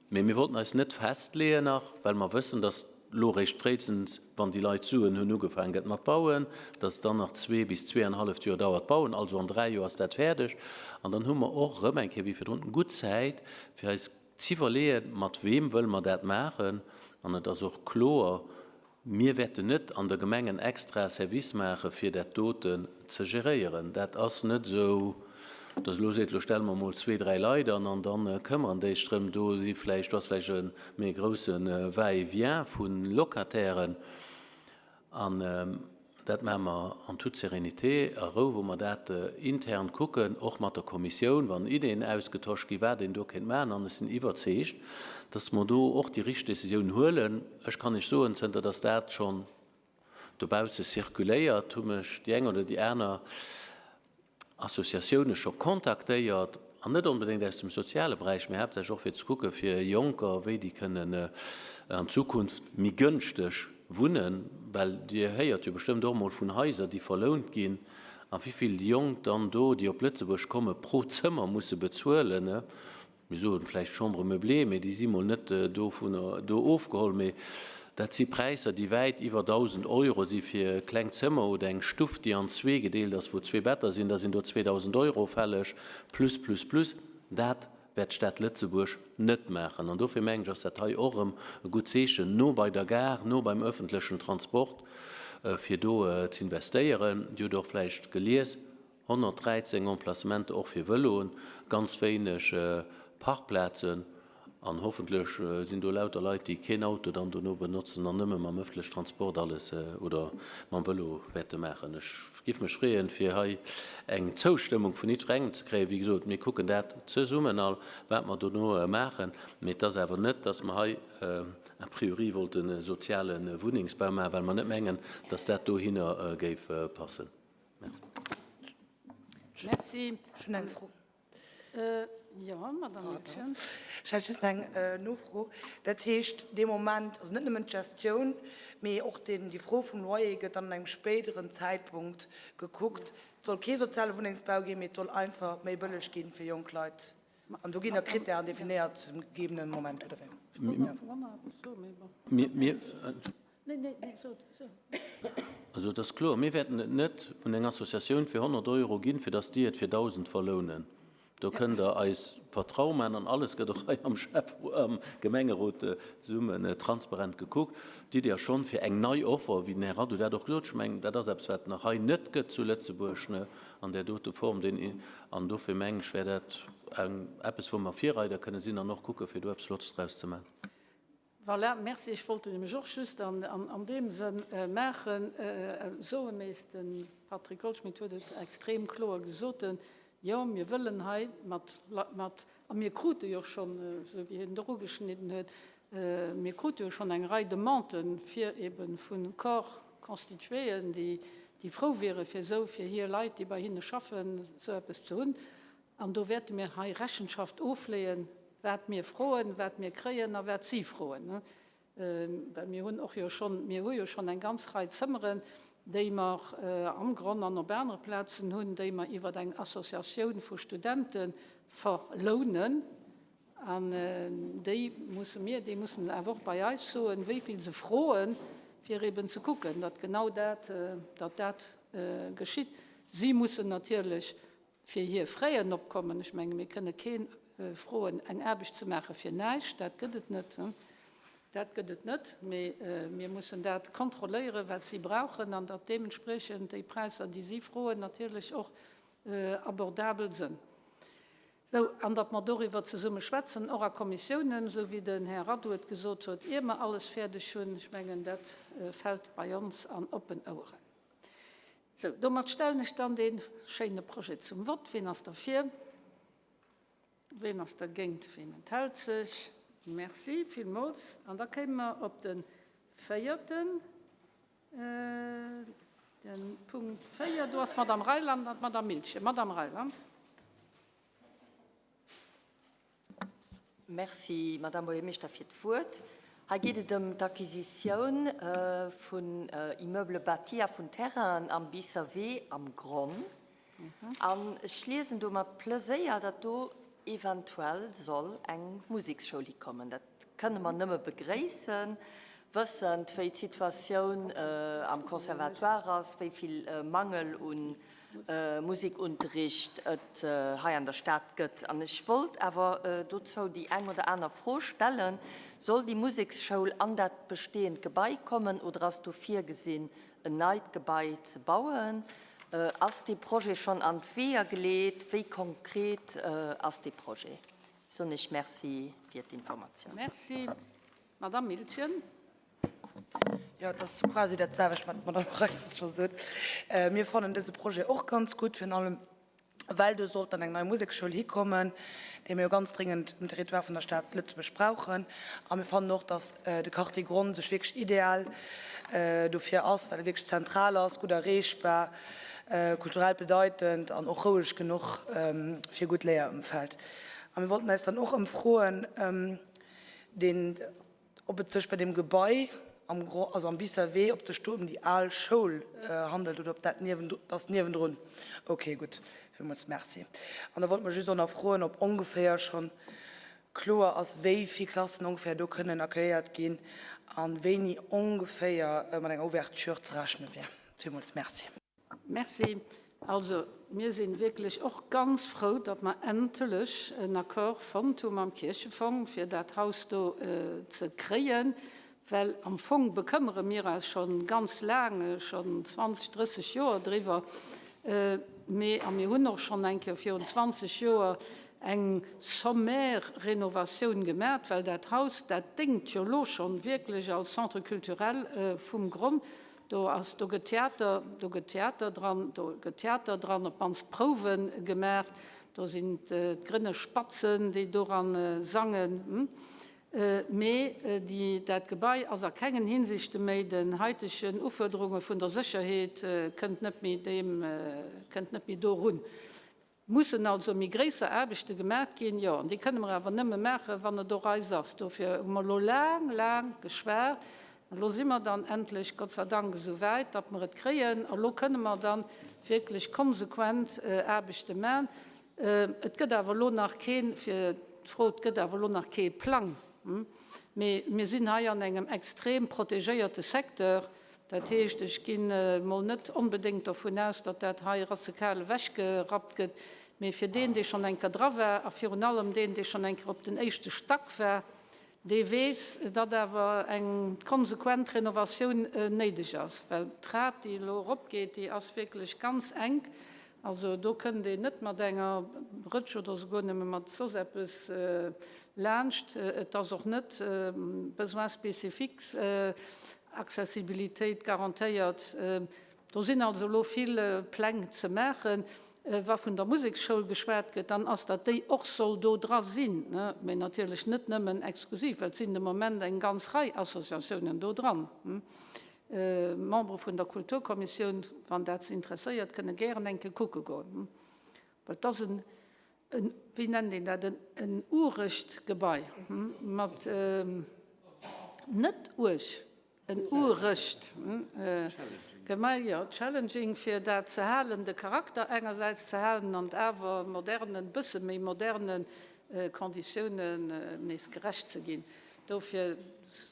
mee mir wollten eis net festleeën nach, well mer wëssen, dass elo eréischt fréistens, wann déi Leit Suen hunn, ugefaangen gëtt mat bauen, dass et dann nach zwee bis zweeanhalleft Joer dauert bauen, also an dräi Joer ass dat fäerdeg. An dann hu mer och erëm eng Kéier wéi virdrun gutt Zäit, fir eis z'iwwerleeën, mat weem wëlle mer dat maachen. An et ass och kloer, Mir wäerten net an der Gemeng en extrae Service maache fir dat doten ze geréieren. Dat ass net esou, datt elo seet, elo stelle mer emol zwee, dräi Leit an an da këmmeren déi sech drëm. Do si vläicht, do ass vläicht e méi grousse Va-et-vient vu Locatairen. An dat maache mer en toute sérénité a Rou, wou mer dat intern kucken, och mat der Kommissioun, wann Ideeën ausgetosch ginn, wat een do kéint maachen. An ech sinn iwwerzeegt, dass mer do och déi richteg Décisioun huelen. Ech kann Iech soen, zënter dass dat schonn dobausse zirkuléiert, hu mech déi eng oder déi aner Associatioune scho kontaktéiert, an net onbedéngt aus dem soziale Beräich, mä haaptsächlech och fir ze kucke fir Jonker, wéi déi kënnen an Zukunft méi gënschteg wunnen, well Dir héiert jo bestëmmt och emol vun Haiser, déi verlount ginn, a wéi vill déi Jonk dann do, déi op Lëtzebuerg komme, pro Zëmmer musse bezuelen. Mir soen vläicht Chambre meublée, mee déi si mol net dovunner do ofgeholl. Mee dat si Präisser, déi wäit iwwer 1.000 Euro si fir e klengt Zëmmer oder eng Stuff, déi an zwee gedeelt ass, wou zwee Better sinn. Da sinn do 2.000 Euro fälleg, plus, plus, plus. Dat wäert d'Stad Lëtzebuerg net maachen. An dofir mengen ech, ass dat hei och erëm e gutt Zeechen, no bei der Gare, no beim öffentlechen Transport, fir do z'investéieren. Dir hutt och vläicht gelies, 113 Emplacementer och fir Vëloen, ganz wéineg Parkplazen. An hoffentlech sinn do lauter Leit, déi keen Auto dann dono benotzen an nëmme mam ëffentlechen Transport alles oder mam Vëlo wäerte maachen. Ech giff mech freeën, fir hei eng Zoustëmmung vun jiddwerengem ze kréien. Wéi gesot, mir kucken dat zesummen all, wat mer dono maachen. Mee et ass awer net, dass mer hei a priori wollte soziale Wunnengsbau maachen, well mer net mengen, dass dat dohinner géif passen. Merci. Merci. Ech hunn eng Fro. Jo, Madame Miltgen. Ech hätt just eng Nofro. Dat heescht, dee Moment, also net nëmmen d'Gestioun, mee och deen, déi Fro vum Loyer gëtt dann an engem spéideren Zäitpunkt gekuckt. Et soll kee soziale Wunnengsbau ginn, mee et soll einfach méi bëlleg ginn fir jonk Leit. An do ginn da Krittären definéiert zum gegebenen Moment, oder wéi? Also et ass kloer, mir wäerten et net un eng Associatioun fir 100 Euro ginn, fir datt déi et fir 1.000 verlounen. Do kënnt Der eis Vertraue maachen an alles gëtt och hei am Schäff am Gemengerot zesummen transparent gekuckt. D'Iddi ass schonn, fir eng nei Offer, wéi den Här Radu dat och gesot huet, ech mengen, dat ass eppes, wat et nach hei net gëtt zu Lëtzebuerg, ne, an där dote Form, deen, an dofir mengen ech, wär dat eng, eppes, wou mer Virreider kënne sinn an och kucken, fir do eppes Flottes draus ze maachen. Voilà, merci. Ech wollt et nämlech och just an deem Sënn maachen, soen, mee de Patrick Goldschmidt huet et extrem kloer gesot, Jo, mir wëllen hei mat, mat, a mir krute jo schonn, esou wéi hien et och ugeschnidden huet, mir krute jo schonn eng Rei Demanden, fir ebe vu Corps constituéen, déi, déi frou wiere fir esou fir hir Leit, déi bei hinne schaffen, esou eppes ze hunn. An do wäerte mir hei Rechenschaft ofleeën, wat mir froen, wat mir kréien a wat si froen. Well mir hunn och jo schonn, mir hu jo schonn eng ganz Rei Zëmmeren, déi mer am Gronn an op anere Plazen hunn, déi mer iwwer eng Associatioun vu Studente verlounen. An déi musse mir, déi mussen awer och bei eis soen, wéi vill se froen, fir eben ze kucken, datt genau dat, datt dat geschitt. Si mussen natierlech fir hir Fräen opkommen. Ech menge mir kënne kee froen, eng Aarbecht ze maache fir näischt. Dat gëtt et net. Dat gëtt et net. Mee mir mussen dat kontrolléieren, wat si brauchen, an datt deementspriechend déi Präisser, déi si froen, natierlech och abordabel sënn. Sou, an datt mer doriwwer zesumme schwätzen, och a Kommissiounen, esou wéi den Här Radu et gesot huet, ier mer alles fäerdeg hunn. Ech mengen, dat fält bei ons an oppen Oueren. Sou, domat stellen ech dann dee schéine Projet zum Vott. Ween ass derfir? Ween ass dergéint? Ween enthält sech? Merci villmools. An da kéime mer op de véierten, de Punkt 4. Do ass d'Madame Reyland an d'Madame Miltgen. Madame Reyland. Merci, Madame Buergermeeschter, fir d'Wuert. Hei geet et ëm d'Acquisitioun vun Immeubles bâtis a vun Terrainen am Biisser Wee am Gronn. An ech liesen do mat Plëséier, datt do eventuell soll eng Museksschoul hikommen. Dat kënne mer nëmme begréissen, wëssend, wéi d'Situatioun am Conservatoire ass, wéi vill Mangel un Musikunterricht et hei an der Stad gëtt. An ech wollt awer dozou déi eng oder aner Fro stellen. Soll déi Museksschoul an dat bestehend Gebai kommen oder ass do virgesinn, en neit Gebai ze bauen? Ass dee Projet schonn an d'Weeër geleet? Wéi konkret ass dee Projet? Ech soen Iech Merci fir d'Informatioun. Merci. Madame Miltgen. Jo, et ass quasi dat selwecht, wat d'Madame Reyland scho sot. Mir fannen dëse Projet och ganz gutt, virun allem well do sollt dann eng nei Museksschoul hikommen, déi mir jo ganz dringend um Territoire vun der Stad Lëtzebuerg brauchen. A mir fannen och, dass de Quartier Gronn sech wierklech ideal dofir ass, well e wierklech zentral ass, gutt erreechbar, kulturell bedeitend an och roueg genuch fir e gutt Léierëmfeld. A mir wollten eis dann och ëmfroen, deen, ob et sech bei deem Gebai am Gro, also am Biisser Wee, ob et sech do ëm déi al Schoul handelt oder ob dat niewendru, dat ass niewendrun. Okay, gutt, villmools Merci. An da wollte mer just och nach froen, ob ongeféier schonn kloer ass, wéi vill Klassen ongeféier do kënnen accueilléiert ginn a wéini ongeféier mat enger Ouverture ze rechne wier. Villmools Merci. Merci. Also, mir si wierklech och ganz frou, datt mer endlech en Accord fonnt hu mam Kierchefong, fir dat Haus do ze kréien, well am Fong bekëmmere mir eis scho ganz laang, schonn 20, 30 Joer driwwer. Mee, a mir hunn och schonn eng Kéier virun 20 Joer. Eng sommaire Renovatioun gemat, well dat Haus, dat déngt jo elo schonn wierklech als Centre culturel vum Gronn. Do ass, do gëtt Theater, do gëtt Theater dran, do gëtt Theater dran, op d'mannst Prouwe gemaach. Do sinn d'Grënne Spatzen, déi doran sangen. Mee déi, dat Gebai ass a kengen Hinsichte méi den haitegen Ufuerderunge vun der Sécherheet, kënnt net méi deem, kënnt net méi dorun. Mussen also méi gréisser Aarbechte gemaat ginn? Jo, an déi kënne mer awer nëmme maachen, wann et och eis ass. Dofir hu mer elo laang, laang geschwat. An elo si mer dann endlech, Gott sei Dank, esou wäit, datt mer et kréien. A lo kënne mer dann wierklech konsequent Aarbechte maachen. Et gëtt awer elo nach keen, fir d'Fro, et gëtt awer elo nach kee Plang. Mee mir sinn hei an engem extrem protegéierte Secteur. Dat heescht, ech ginn emol net onbedéngt dovun aus, datt dat hei ratzekal ewechgerappt gëtt, mee fir deen, dee schonn eng Kéier dra war, a virun allem deen, dee schonn eng Kéier op den éischte Stack war, dee weess, datt awer eng konsequent Renovatioun néideg ass. Well d'Trap, déi elo eropgeet, déi ass wierklech ganz enk. Also do kënnt een net mat enger Rëtsch oder souguer nëmme mat soss eppes laanscht. Et ass och net Besoins spécifiques Accessibilitéit garantéiert. Do sinn also elo vill Pläng ze maachen. Wa vun der Museksschoul geschwat gëtt, dann ass, datt déi och soll do dra sinn, mä natierlech net nëmmen exklusiv, well et sinn de Moment eng ganz Rei Associatiounen do dran. Membere vun der Kulturkommissioun, wann dat se interesséiert, kënne gären eng Kéier kucke goen, well et ass en, wéi nennt een dat, en uregt Gebai mat, net uerg, en uregt Gebai, jo, challenging, fir dat ze halen, de Charakter engersäits ze halen an awer modernen, bësse méi moderne Konditiounen nees gerecht ze ginn. Dofir,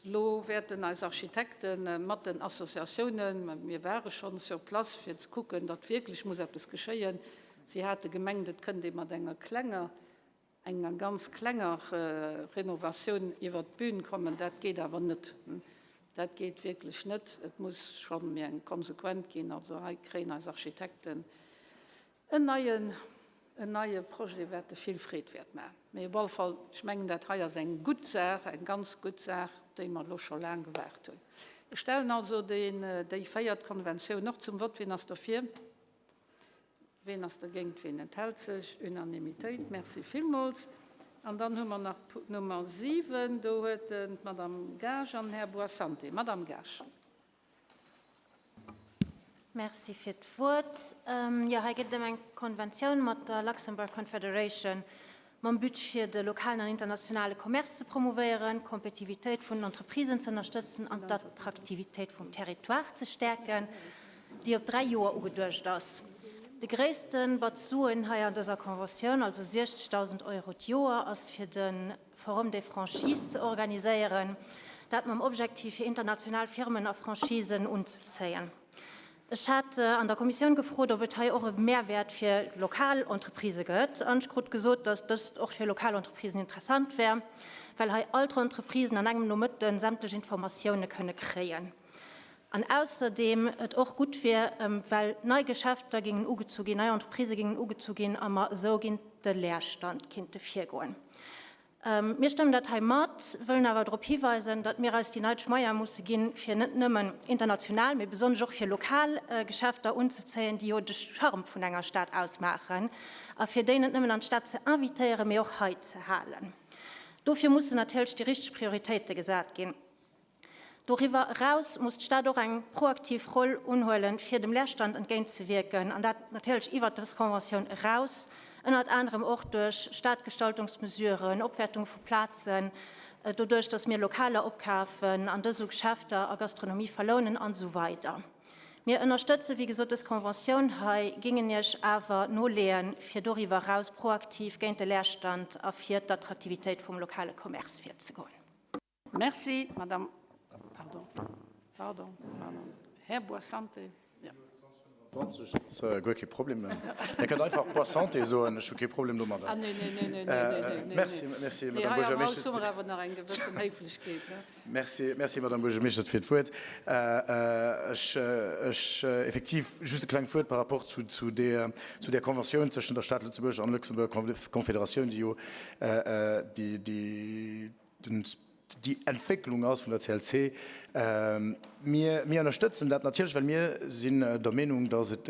elo wäerten eis Architekte mat den Associatiounen, mir ware schonn sur place, fir ze kucken, datt wierklech muss eppes geschéien, Si hate gemengt, et kënnt ee mat enger klenger, enger ganz klenger Renovatioun iwwert d'Bün kommen. Dat geet awer net. Dat geet wierklech net. Et muss scho méi eng konsequent ginn. Also hei kréien eis Architekten en neien, en neie Projet, wat de vill Freed wäert maachen. Mee op alle Fall, ech mengen, dat hei ass eng gutt Saach, eng ganz gutt Saach, op déi mer elo scho laang gewaart hunn. Ech stellen also deen, déi véiert Konventioun och zum Vott. Wien ass derfir? Ween ass dergéint? Ween enthält sech? Unanimitéit. Merci villmools. An dann hu mer nach d'Nummer 7. Do huet d'Madame Gaasch an den Här Boissante. Madame Gaasch. Merci fir d'Wuert. Jo, hei geet et ëm eng Konventioun mat der Luxembourg Confederation mam But fir de lokalen an internationale Commerce ze promouvéieren, d'Kompetitivitéit vun den Entreprisen ze ënnerstëtzen an d'Attraktivitéit vum Territoire ze stäerken, déi op 3 Joer ugeduecht ass. De gréisste Batz Suen hei an dëser Conventioun, also 60.000 Euro d'Joer, ass fir de Forum des Franchises ze organiséieren, dat mam Objektiv fir international Firmen a Franchisen unzezéien. Ech hat an der Kommissioun gefrot, ob et hei och e Mehrwäert fir lokal Entreprisë gëtt, an ech krut gesot, datt dëst och fir lokal Entreprisen interessant wär, well hei all d'Entreprisen an engem Nomëtte sämtlech Informatioune kënne kréien. An ausserdeem et och gutt wier, well nei Geschäfter géingen ugezu ginn, nei Entreprisë géingen ugezu ginn a mer esou géint de Leerstand kinnte virgoen. Mir stëmmen dat hei mat, wëllen awer drop hiweisen, datt mir eis déi neideg Moyene musse ginn, fir net nëmmen international, mee besonnesch och fir lokal Geschäfter unzezéien, déi jo de Charme vun enger Stad ausmaachen, a fir déi net nëmmen an d'Stad ze invitéieren, mee och hei ze halen. Dofir mussen natierlech déi richteg Prioritéite gesat ginn. Doriwwer eraus muss d'Stad och eng proaktiv Roll unhuelen, fir dem Leerstand entgéintzewierken, an dat natierlech iwwert dës Conventioun eraus, ënnert anerem och duerch Stadgestaltungsmesuren, Opwäertung vu Plazen, doduerch datt mir Lokaler opkafen an dës u Geschäfter a Gastronomie verlounen an esou weider. Mir ënnerstëtze wéi gesot dës Conventioun hei, gingen Iech awer noleeën, fir doriwwer eraus proaktiv géint de Leerstand a fir d'Attraktivitéit vum lokale Commerce virzegoen. Merci, Madame. Pardon, pardon, pardon. Här Boissante. Ja. 20 ass guer kee Problem. Dir kënnt einfach Bois Santé soen, ech hu kee Problem domadder. Ah, nee, nee, nee, nee, nee, nee, nee. Merci, merci, Nee, Madame hei am Haus Buergermeeschter. hu mer awer nach eng gewëssen Héiflechkeet, ne? Merci, merci, Madame Buergermeeschter, fir d'Wuert. Ech, ech, effektiv just e klengt Wuert par rapport zu, zu där, zu där Conventioun tëschent der Stad Lëtzebuerg an Luxembourg Confederatioun, déi jo déi, déi den, déi Entwécklung ass vun der CLC. Mir, mir ënnerstëtzen dat natierlech, well mir sinn der Meenung, dass et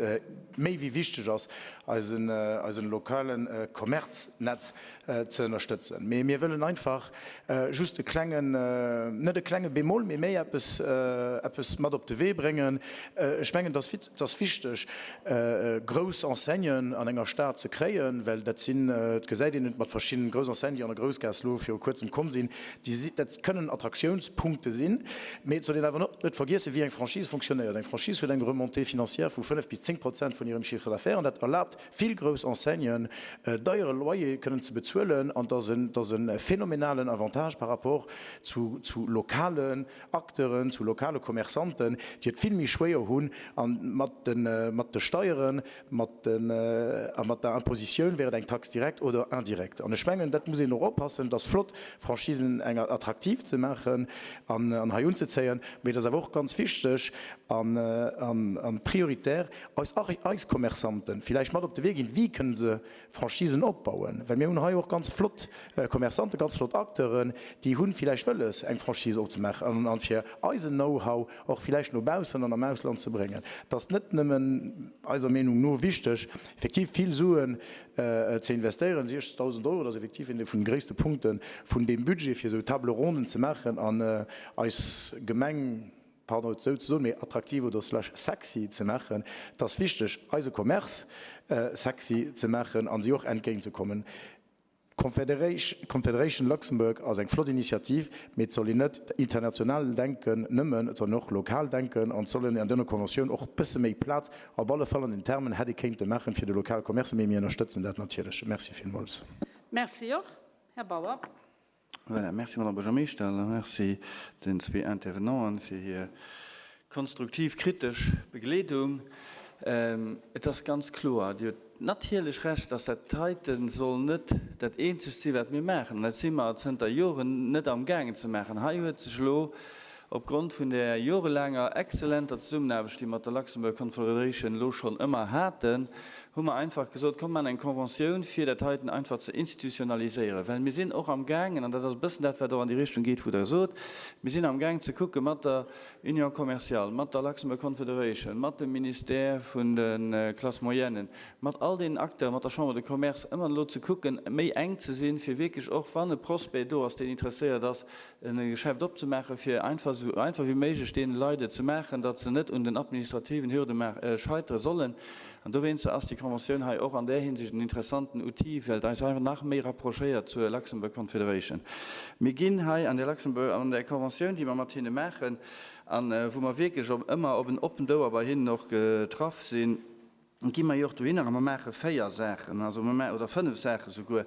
méi wéi wichteg ass, eisen, eisen lokale Kommerznetz ze ënnerstëtzen. Mee mir wëllen einfach just e klengen, net e klenge Bémol, mee méi eppes, eppes mat op de Wee bréngen. Ech mengen, dass, et ass wichteg, grouss Enseignen an enger Stad ze kréien, well dat sinn, et gesäit een et mat verschiddenen grouss Enseignen, déi an der Groussgaass elo viru kuerzem komm sinn, déi si, dat kënnen Attraktiounspunkte sinn. Mee et soll een awer och net vergiessen, wéi eng Franchise fonctionnéiert. Eng Franchise huet eng Remontée financière vu 5 bis 10 Prozent vun hirem Chiffre d'affaires an dat erlaabt vill grouss Enseignen, deiere Loyer kënnen ze bezuelen an dat ass e phänomenalen Avantage par rapport zu lokalen Acteuren, zu lokale Commerçanten, déi et vill méi schwéier hunn a mat de Steieren, mat den a mat der Impositioun, wär et eng Taxe directe oder indirecte. An ech mengen, dat muss een och oppassen. Et ass flott, Franchisen eng attraktiv ze maachen an hei unzezéien, mee et ass awer och ganz wichteg an prioritär, eis eis Commerçanten villäicht mat op de Wee ginn, wéi kënnen se Franchisen opbauen, well mir hunn hei och ganz flott Commerçanten, ganz flott Acteuren, déi hunn villäicht wëlles eng Franchise opzemaachen an fir eisen Know-how och villäicht no baussen an am Ausland ze bréngen. Et ass net nëmmen eiser Meenung no wichteg, effektiv vill Suen ze investéieren, 60.000 Euro, dat ass effektiv een vun de gréisste Punkte vun deem Budget, fir esou Table ronden ze maachen an eis Gemeng, pardon et esou ze soen, mee attraktiv oder slash sexy ze maachen. Et ass wichteg, eise Commerce sexy ze maachen a si och entgéintzekommen. D'Confederation Luxembourg ass eng flott Initiativ, mee et soll een net international denken nëmmen, et soll een och lokal denken an et soll een an deene Conventioun och e bësse méi Plaz, op alle Fall an den Termen, hätt ee kéinte maachen fir de lokale Commerce. Mee mir ënnerstëtzen dat natierlech. Merci villmools. Merci och. Här Bauer. Voilà, merci Madame Buergermeeschter a merci den zwee Intervenanten fir hir konstruktiv kritesch Begleedung. Et ass ganz kloer, Dir hutt natierlech Recht, dass dat heite soll net dat eenzegt si wat mir maachen. An dat si mer zënter Joren net amgaangen ze maachen. Hei huet sech elo Opgrond vun där jorelaanger exzellenter Zesummenaarbecht, déi mer mat der Luxembourg Confederation elo schonn ëmmer haten, hu mer einfach gesot, komm, mer maachen eng Conventioun, fir dat heiten einfach ze institutionaliséieren. Well mir sinn och amgaangen, an dat ass e bëssen dat, wat och an déi Richtung geet, wou Der sot, mir sinn amgaang ze kucke mat der Union commerciale, mat der Luxembourg Confederation, mat dem Ministère vun de Classes moyennes, mat all deenen Acteuren, mat der Chambre de Commerce, ëmmer elo ze kucken, méi enk ze sinn, fir wierklech och, wann e Prospect do ass, deen interesséiert ass, e Geschäft opzemaachen, fir einfach esou einfach wéi méiglech deene Leit et ze maachen, datt se net un den administrativen Hürde scheitere sollen. An dowéinster ass déi Conventioun hei och an där Hinsicht en interessanten Outil, well et eis einfach nach méi rapprochéiert zur Luxembourg Confederation. Mir ginn hei an där Luxembourg, an där Conventioun, déi mer mat hinne maachen a wou mer wierklech op ëmmer op en oppent Ouer bei hinnen och getraff sinn, Gi mer jo och dohinner a mer maache 4 Saachen, also mer maachen, oder 5 Saache souguer.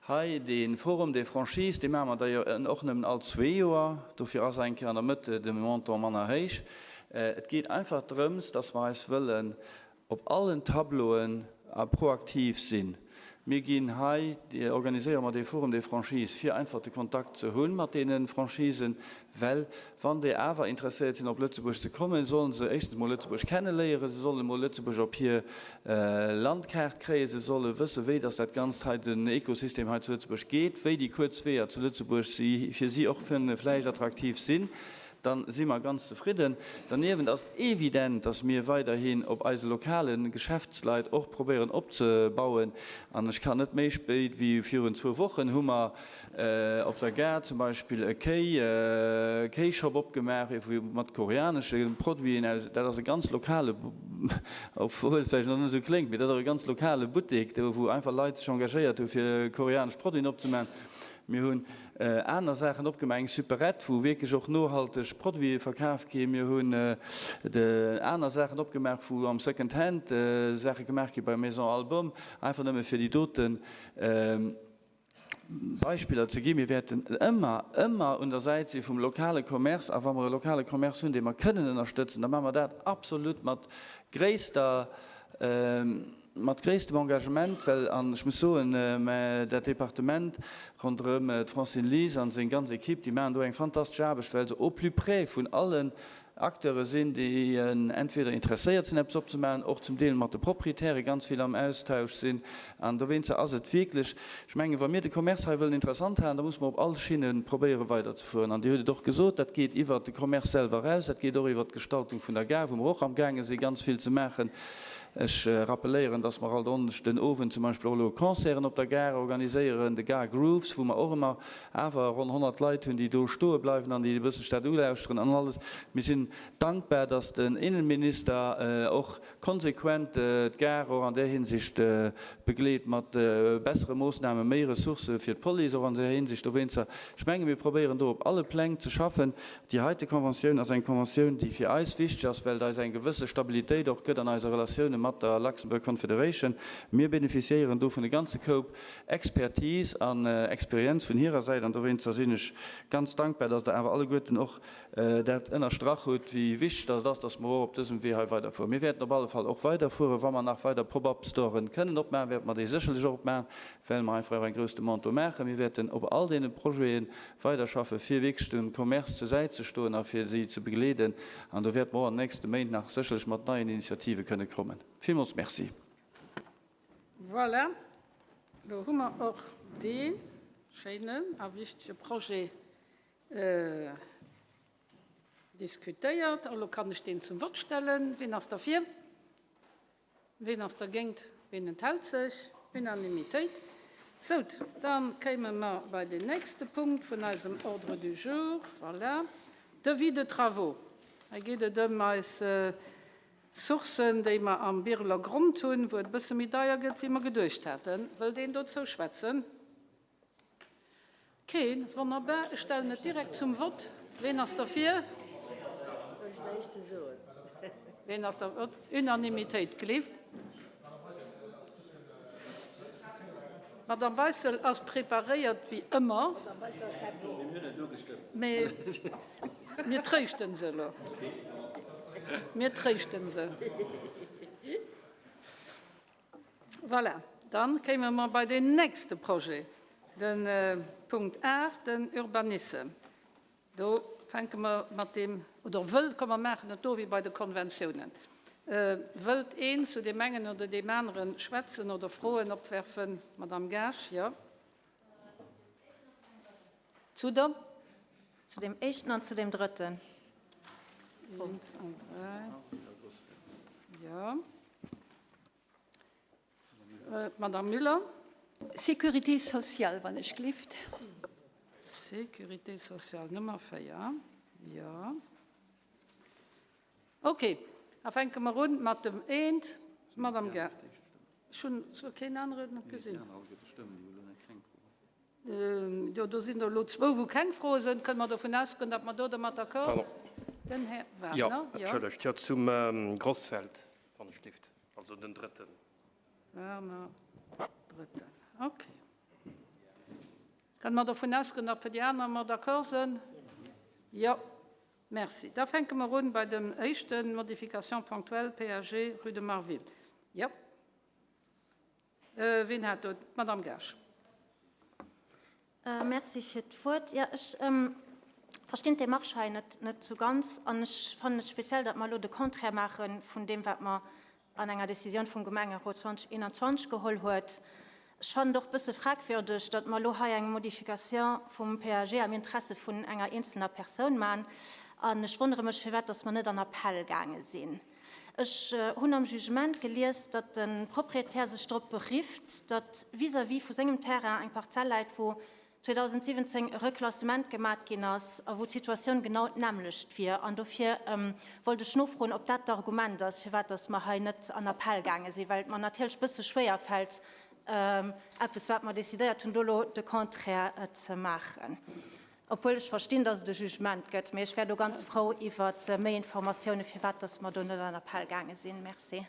Hei dee Forum des franchises, dee maache mer da jo och nëmmen all zwee Joer, dofir ass eng Kéier an der Mëtt de Montant manner héich. Et geet einfach drëms, dass mer eis wëllen op allen Tableauen proaktiv sinn. Mir ginn hei, organiséiere mer dee Forum des franchises, fir einfach de Kontakt ze hu mat deene Franchisen, well wann déi awer interesséiert sinn op Lëtzebuerg ze kommen, sollen se éischtens emol Lëtzebuerg kenneléieren, se sollen emol Lëtzebuerg op hir Landkaart kréien, se solle wësse wéi dass dat Ganzt hei, den Ekosystem hei zu Lëtzebuerg geet, wéi déi kuerz Weeër zu Lëtzebuerg si fir si och vläicht attraktiv sinn. Dann si mer ganz zefridden. Derniewent ass et evident, dass mir weiderhin op eise lokale Geschäftsleit och probéieren opzebauen. An ech kann net méi spéit wéi virun zwou Wochen hu mer op der Gare zum Beispill e K K-Shop opgemaach, wou mat koreanesche Produiten aus, dat ass e ganz lokale, obwuel et vläicht nach net esou kléngt, mee dat ass e ganz lokale Buttek, do wou einfach Leit sech engagéiert hu fir koreanesch Produiten opzemaachen. Mir hunn aner Saachen opgemaach, eng Superette, wou wierklech och nohalteg Produite verkaf ginn. Mir hunn aner Saachen opgemaach, wou am Second Hand Saache gemaach gi bei Maison Album, einfach nëmme fir déi doten. Beispiller ze ginn, mir wäerten ëmmer, ëmmer un der Säit si vum lokale Commerce. A wa mer e lokale Commerce hunn, dee mer kënnen ënnerstëtzen, da maache mer dat absolut mat gréisster, mat gréisstem Engagement, well, an ech muss soen, mä dat Departement ronderëm d'Francine Lies a seng ganz Equipe, déi maachen do eng fantastesch Aarbecht, well se au plus près vun allen Acteure sinn, déi entweder interesséiert sinn, eppes opzemaachen, och zum Deel mat de Proprietäre ganz vill am Austausch sinn. An dowéinster ass et wierklech, ech mengen, wa mir de Commerce hei wëllen interessant halen, da muss mer op all Schinne probéiere weiderzefueren. An Dir hutt et och gesot, dat geet iwwert de Commerce selwer eraus, dat geet och iwwert d'Gestaltung vun der Gare, wou mer och amgaange si ganz vill ze maachen. Ech rappeléieren, dass mer all Donneschden Owend zum Beispill och elo Concerten op der Gare organiséieren, de Gare Grooves, wou mer och ëmmer awer ronn 100 Leit hunn, déi do stoe bleiwen an déi e bëssen d'Stad ulauschteren an alles. Mir sinn dankbar, dass den Innenminister och konsequent d'Gare och an där Hinsicht begleet mat bessere Moossnamen, méi Ressourcë fir d'Police och an där Hinsicht. Dowéinster, ech menge mir probéieren do op alle Pläng ze schaffen. Déi heite Conventioun ass eng Conventioun, déi fir eis wichteg ass, well et eis eng gewësse Stabilitéit och gëtt an eise Relatioune mat der Luxembourg Confederation. Mir bénéficiéieren do vun e ganze Koup Expertise an Experienz vun hirer Säit an dowéinster sinn ech ganz dankbar, dass Der awer alleguerten och dat ënnerstrach hutt, wéi wichteg dass et ass, dass mer och op dësem Wee hei weiderfueren. Mir wäerten op alle Fall och weiderfueren. Wa mer nach weider Pop-up-Storen kënnen opmaachen, wäerte mer déi sécherlech och opmaachen, well mer einfach och eng grouss Demande do maachen. Mir wäerten op all deene Projete weiderschaffe fir wierklech dem Commerce zur Säit ze stoen a fir si ze begleeden. An do wäerte mer och an den nächste Méint nach sécherlech mat neien Initiative kënne kommen. Villmools Merci. Voilà, elo hu mer och dee schéinen a wichtege Projet diskutéiert. A lo kann ech deen zum Vott stellen. Wien ass derfir? Ween ass dergéint? Ween enthält sech? Unanimitéit. Sout, da kéime mer bei den nächste Punkt vun eisem Ordre du jour. Voilà, Devis de travaux. Hei geet et ëm eis Sourcen, déi mer am Bireler Grond hunn, wou et e bësse méi deier gëtt, wéi mer geduecht haten. Wëllt een dozou schwätzen? Keen? Wonnerbar, ech stellen et direkt zum Vott. Ween ass derfir? Ween ass der? Unanimitéit, gleeft. D'Madame Beissel ass preparéiert wéi ëmmer. Mee mir tréischten se elo. Mir tréischten se. Voilà, dann kéime mer bei deen nächste Projet, de Punkt 8, den Urbanissem. Do fänke mer mat deem, oder wëllt, komm mer maachen et do wéi bei de Konventiounen. Wëllt een zu deem engen oder deem anere schwätzen oder Froen opwerfen? Madame Gaasch, jo. Zu der? Zu deem éischten an zu deem drëtten Punkt. Eent an dräi. Jo. D'Madame Müller. Sécurité sociale, wann ech glift. Sécurité sociale, Nummer 4, jo. Okay, da fänke mer un mat dem eent. Madame Gare. Ech hunn keen aneren gesinn. Jo, do sinn der elo zwou, wou keng Froe sinn. Kënne mer dovun ausgoen, datt mer do domat d'accord sinn? Den Här Wagner, jo. Entschëllegt, jo, zum Grossfeld, wann ech dierft, also den drëtten. Wagner, drëtten, okay. Kënne mer dovun ausgoen, datt fir déi aner mer d'accord sinn? Jo, merci. Da fänke mer un bei dem éischten, Modification ponctuelle PAG rue de Marville. Jo. Ween hat do? D'Madame Gaasch. Merci fir d'Wuert. Jo, ech verstinn d'Demarche hei net net esou ganz an ech fannen et speziell, datt mer elo de Contraire maache vun deem, wat mer an enger Décisioun vum Gemengerot 2021 geholl huet. Ech fannen et och e bësse fragwürdeg, datt mer elo hei eng Modification vum PAG am Interesse vun enger eenzelner Persoun maachen an ech wonnere mech, firwat datt mer net an Appell gaange sinn. Ech hunn am Jugement gelies, datt de Proprietär sech drop berifft, datt vis-à-vis vu sengem Terrain eng Parzell läit, wou 2017 e Reklassement gemat ginn ass a wou d'Situatioun genau d'nämmlecht wier. An dofir wollt ech nofroen, ob dat d'Argument ass, firwat datt mer hei net an Appell gaange sinn, well et mer natierlech e bësse schwéier fält, eppes, wat mer decidéiert hunn, do elo de Contraire ze maachen. Obwuel ech verstinn, dass et e Jugement gëtt, mee ech wär do ganz frou iwwer méi Informatiounen, firwat dass mer do net an Appell gaange sinn. Merci.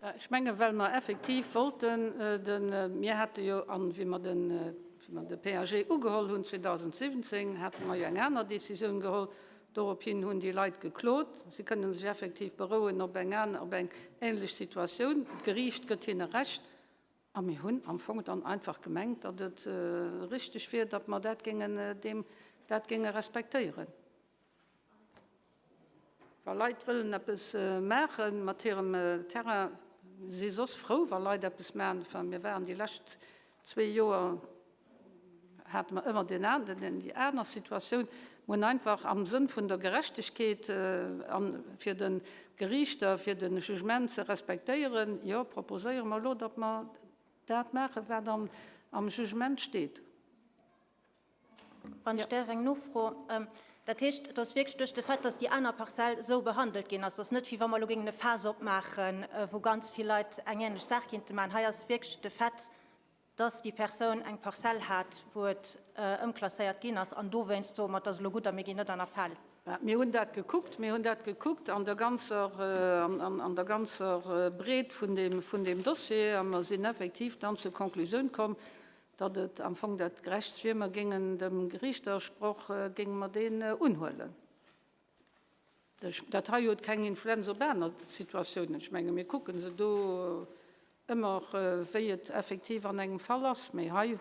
Ech menge well mer effektiv wollten de, mir hate jo, an wéi mer den, wéi mer de PAG ugeholl hunn 2017, hate mer jo eng aner Décisioun geholl. Dorophin hunn déi Leit geklot. Si kënnen sech effektiv berouen op eng aner, op eng ähnlech Situatioun. D'Geriicht gëtt hinne Recht. A mir hunn am Fong dann einfach gemengt, datt et richteg wier, datt mer dat géingen, deem dat géinge respektéieren. Wa Leit wëllen eppes maache mat hirem Terrain, si soss frou, wa Leit eppes maachen. Enfin, mir waren déi lescht zwee Joer, hate mer ëmmer deen an, déi aner Situatioun. Mir hunn einfach am Sënn vun der Gerechtegkeet a fir de Geriichter, fir de Jugement ze respektéieren, jo, proposéiere mer elo, datt mer dat maachen, wat am Jugement steet. Wann ech däerf, eng Nofro. Dat heescht, et ass wierklech duerch de Fait, dass déi aner Parzell esou behandelt ginn ass. Et ass net, wéi wa mer elo géingen e Faass opmaachen, wou ganz vill Leit eng änlech Saach kinnte maachen. Hei ass wierklech de Fait, dass déi Persoun eng Parzell hat, wou et ëmklasséiert ginn ass, an dowéinst soe mer, et ass elo gutt a mir ginn net an Appell. Mir hunn dat gekuckt, mir hunn dat gekuckt an der ganzer, an der ganzer Breet vun deem, vun deem Dossier a mer sinn effektiv dann zur Konklusioun komm, datt et am Fong dat Gerechtst wier, mer géingen dem Geriichtersproch, géinge mer deen unhuelen. Dat hei huet keng Influenz op aner Situatiounen. Ech menge mir kucke se do ëmmer, wéi et effektiv an engem Fall ass. Mee hei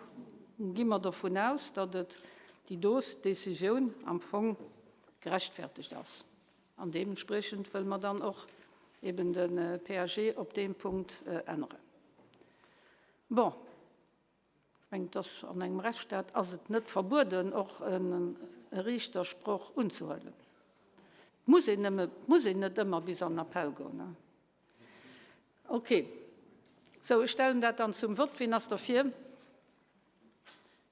gi mer dovun aus, datt et déi dos Décisioun am Fong gerechtfertegt ass. An deementspriechend wëlle mer dann och eben de PAG op deem Punkt änneren. Bon, ech mengen, et ass an engem Rechtsstaat ass et net verbueden, och e Riichtersproch unzehuelen. Et muss een nëmme, et muss een net ëmmer bis an den Appell goen. Okay. Sou, ech stellen dat dann zum Vott. Wien ass derfir?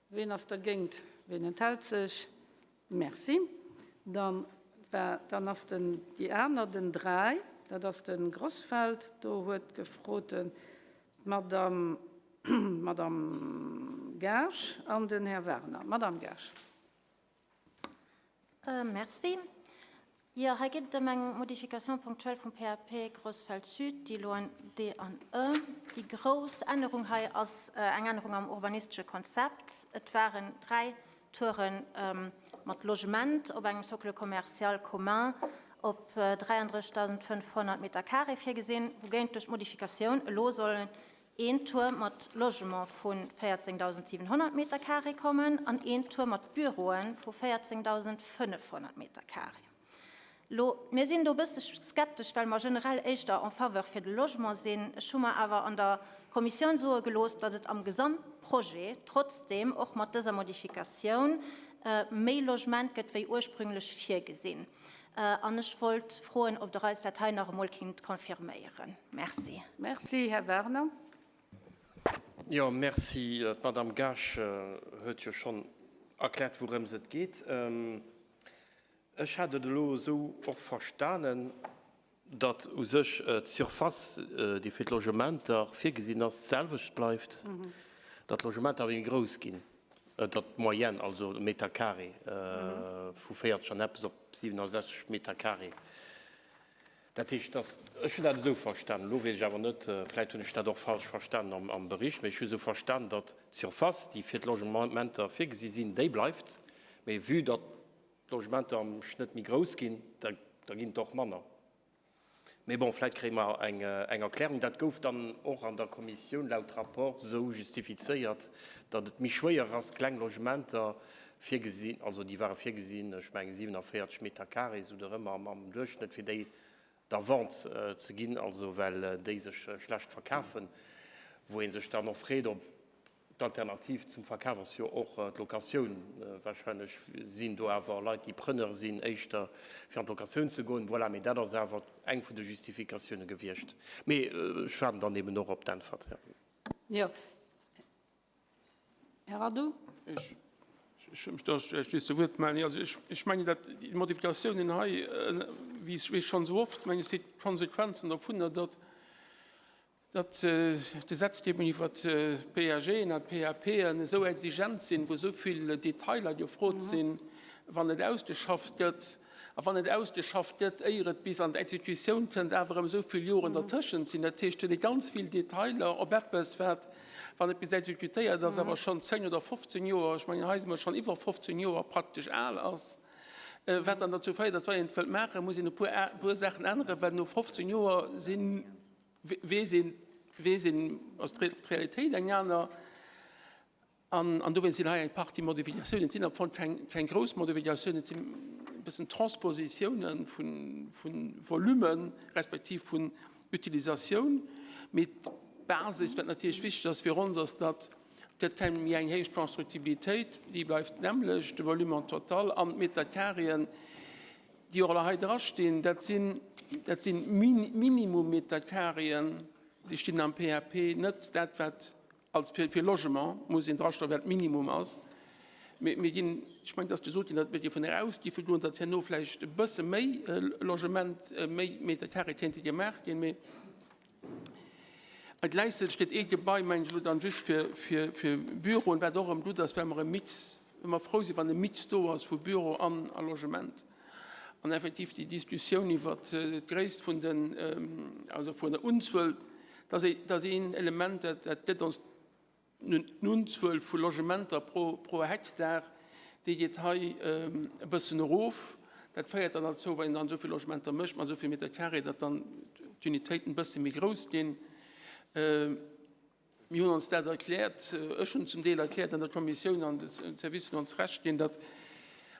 Ween ass dergéint? Ween enthält sech? Merci. Dann war, dann ass den, déi aner, den 3, dat ass de Grosfeld. Do huet gefrot d'Madame, d'Madame Gaasch an den Här Wagner. Madame Gaasch. Merci. Jo, hei geet et ëm eng Modification ponctuelle vum PAP Grosfeld Sud, déi Loen D an E. Déi grouss Ännerung hei ass eng Ännerung am urbanistesche Konzept. Et waren 3 Toure mat Logement op engem Socle commercial commun op 33.500 Meter carré virgesinn, wougéint duerch d'Modifikatioun elo sollen een Tour mat Logement vu 14.700 Meter carré kommen an een Tour mat Büroe vu 14.500 Meter carré. Lo, mir sinn do e bësse skeptesch, well mer generell éischter en faveur fir de Logement sinn. Ech hu mer awer an der Kommissioun soe gelooss, datt et am Gesamtprojet trotzdeem och mat dëser Modifikatioun méi Logement gëtt wéi ursprünglech virgesinn. An ech wollt froen, ob Der eis dat hei nach emol kinnt confirméieren. Merci. Merci. Här Werner. Jo, merci. D'Madame Gaasch huet jo schonn erkläert, wourëms et geet. Ech hat et elo esou och verstanen, datt u sech d'Surface, déi fir d'Logementer virgesinn ass, d'selwecht bleift, datt d'Logementer awer méi grouss ginn, datt d'Moyenne, also de Meter carré, vu 40 an eppes op 67 Meter carré. Dat heescht, datt, ech hunn dat esou verstanen, elo weess ech awer net, vläicht hunn ech dat och falsch verstanen am Bericht, mä ech hu esou verstanen, datt d'Surface, déi fir d'Logementer virgesi sinn, déi bleift, mä vue datt d'Logementer am Schnëtt méi grouss ginn, da ginn et och manner. Mee bon, vläicht kréie mer eng Erklärung. Dat gouf dann och an der Kommissioun laut Rapport esou justifizéiert, datt et méi schwéier ass, kleng Logementer virgesinn, also déi ware virgesinn, ech mengen 47 Meter carrés esou dorëmmer am Duerchschnëtt, fir déi der Vente ze ginn, also well déi sech schlecht verkafen, wou ee sech dann och freet, ob D'Alternativ zum Verkaf ass jo och d'Locatioun. Wahrscheinlech sinn do awer Leit, déi Preneur sinn, éischter fir an d'Locatioun ze goen. Voilà, mee dat ass awer eng vun de Justifikatioune gewiescht. Mee ech waarden dann eben och op d'Äntwert. Jo. Här Addou. Ech wëll mech da vläicht just zu Wuert mellen. Also ech mengen, dat déi Modifikatiounen hei, wéi schonn esou oft, mengen ech, si d'Konsequenzen dovunner, datt datt d'Gesetzgebung iwwer d'PAGen an d'PAPen esou exigent sinn, wou esou vill Detailer gefrot sinn. wann et ausgeschafft gëtt, a wann et ausgeschafft gëtt, éier et bis an d'Exekutioun kënnt, awer erëm esou vill Joren dertëschent sinn. Dat heescht, et huet ee ganz vill Detailer op eppes, wat, wann et bis exekutéiert ass, awer schonn 10 oder 15 Joer, ech mengen, hei si mer schonn iwwer 15 Joer, praktesch al ass. Wat dann derzou féiert, datt, wann een et wëllt maachen, muss een e puer Saachen änneren, well no 15 Joer sinn, weess een, weess een, ass d'Realitéit eng aner. An dowéinst sinn hei eng Partie Modifikatiounen. Et sinn am Fong keng, keng grouss Modifikatiounen, et sinn e bëssen Transpositiounen vu, vu Volumen respektiv vun Utilisatioun. Mee d'Basis, wat natierlech wichteg ass fir ons, ass, datt et gëtt keng méi eng héich Constructibilitéit, déi bleift d'nämmlecht, de Volume en total an d'Meterkarien, déi och elo hei drastinn, dat sinn, dat sinn Minimum-Meterkarien, déi stinn am PAP, net dat, wat Als fir fir Logement muss een drastoen, wat d'Minimum ass. Mee mir ginn, ech mengen, et ass gesot ginn, datt mir dovun eraus géife goen, datt herno vläicht e bësse méi Logement, méi Meter carré kéinte gemaach ginn. Mee a gläichzäiteg gëtt ee Gebai, mengen ech elo dann, just fir fir fir Büroen, wat och erëm gutt ass, well mer e Mix, well mer frou sinn, wann e Mix do ass vu Büro an a Logement. An effektiv déi Diskussioun iwwert d'Gréisst vun den, also vun der Unzuel, dat ass een Element, dat gëtt ons d'Unzuel vu Logementer pro Hektar, déi geet hei e bëssen erof. Dat féiert dann derzou, wann een dann esou vill Logementer mécht mat esou vill Meter carré, datt dann d'Unitéiten e bësse méi grouss ginn. Mir hunn ons dat erkläert, ech hunn zum Deel erkläert an der Kommissioun an de Servicer hunn ons Recht ginn, datt,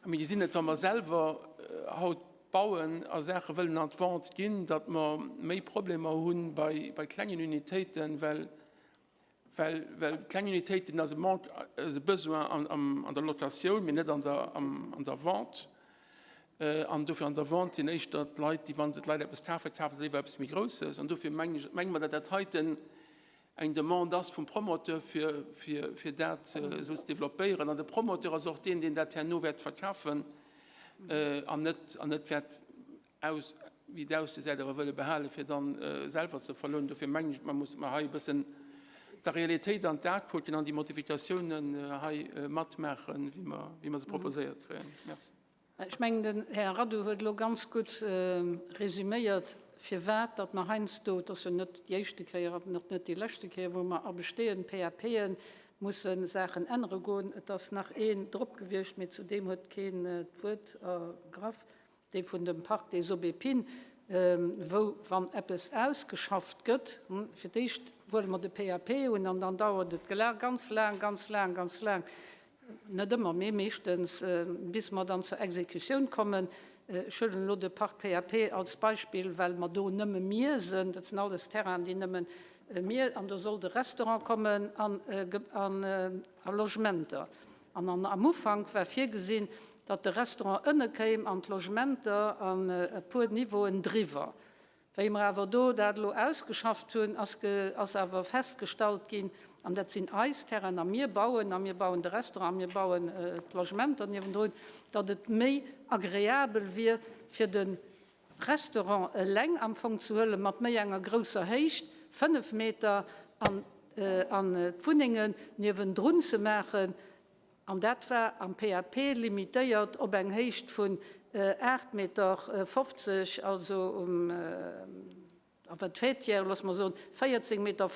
a mir gesinn et, wa mer selwer haut bauen a Saache wëllen an d'Vente ginn, datt mer méi Problemer hu bei klengen Unitéiten, well, well, well kleng Unitéiten ass e Manque, ass e Besoin an der Locatioun, mee net an der, an der Vente. An dofir an der Vente sinn éischter d'Leit, déi, wa se d'Leit eppes kafen, kafe se léiwer eppes méi Grousses. An dofir mengen ech, menge mer, datt dat heiten, eng Demande ass vum Promoteur, fir dat esou ze développéieren. An de Promoteur ass och deen, deen dat herno wäert verkafen an net, an net wäert aus, wéi et ausgesäit, awer wëlle behalen, fir dann selwer ze verlounen. Dofir mengen ech, mer mussen mer hei e bëssen der Realitéit an d'A kucken an déi Modifikatiounen hei matmaachen, wéi mer, wéi mer se proposéiert kréien. Merci. Ech mengen, den Här Radu huet elo ganz gutt resüméiert, firwat datt mer heiansdo, et ass jo net déi éischte Kéier an och net déi leschte Kéier, wou mer a bestehend PAPe musse Saachen ännere goen. Et ass nach een drop gewiescht, mee zu deem huet keen d'Wuert ergraff, dee vun dem Parc des Aubépines, wou, wann eppes ausgeschafft gëtt, fir d'éischt huele mer de PAP un an dann dauert et ganz laang, ganz laang, ganz laang, Net ëmmer, mee meeschtens, bis mer dann zur Exekutioun kommen. Ech huelen elo de Parc PAP als Beispill, well mer do nëmme mir sinn. Dat sinn alles Terrainen, déi nëmme mir, an do soll de Restaurant kommen an a Logementer. An am Ufank war virgesinn, datt de Restaurant ënne kéim an d'Logementer an e puer Niveauen driwwer. Wéi mer awer do dat elo ausgeschafft hunn, ass ass awer festgestallt ginn, an dat sinn eis Terrainen a mir bauen, a mir bauen de Restaurant a mir bauen d'Logementer niewendrun, datt et méi agreabel wier, fir de Restaurant eleng am Fong ze huelen, mat méi enger grousser Héicht, 5 Meter, an an d'Wunnengen niewendrun ze maachen. An dat war am PAP limitéiert op eng Héicht vun 8,50 Meter, also um, enfin d'Faîtière, loosse mer soen, 14,50 Meter.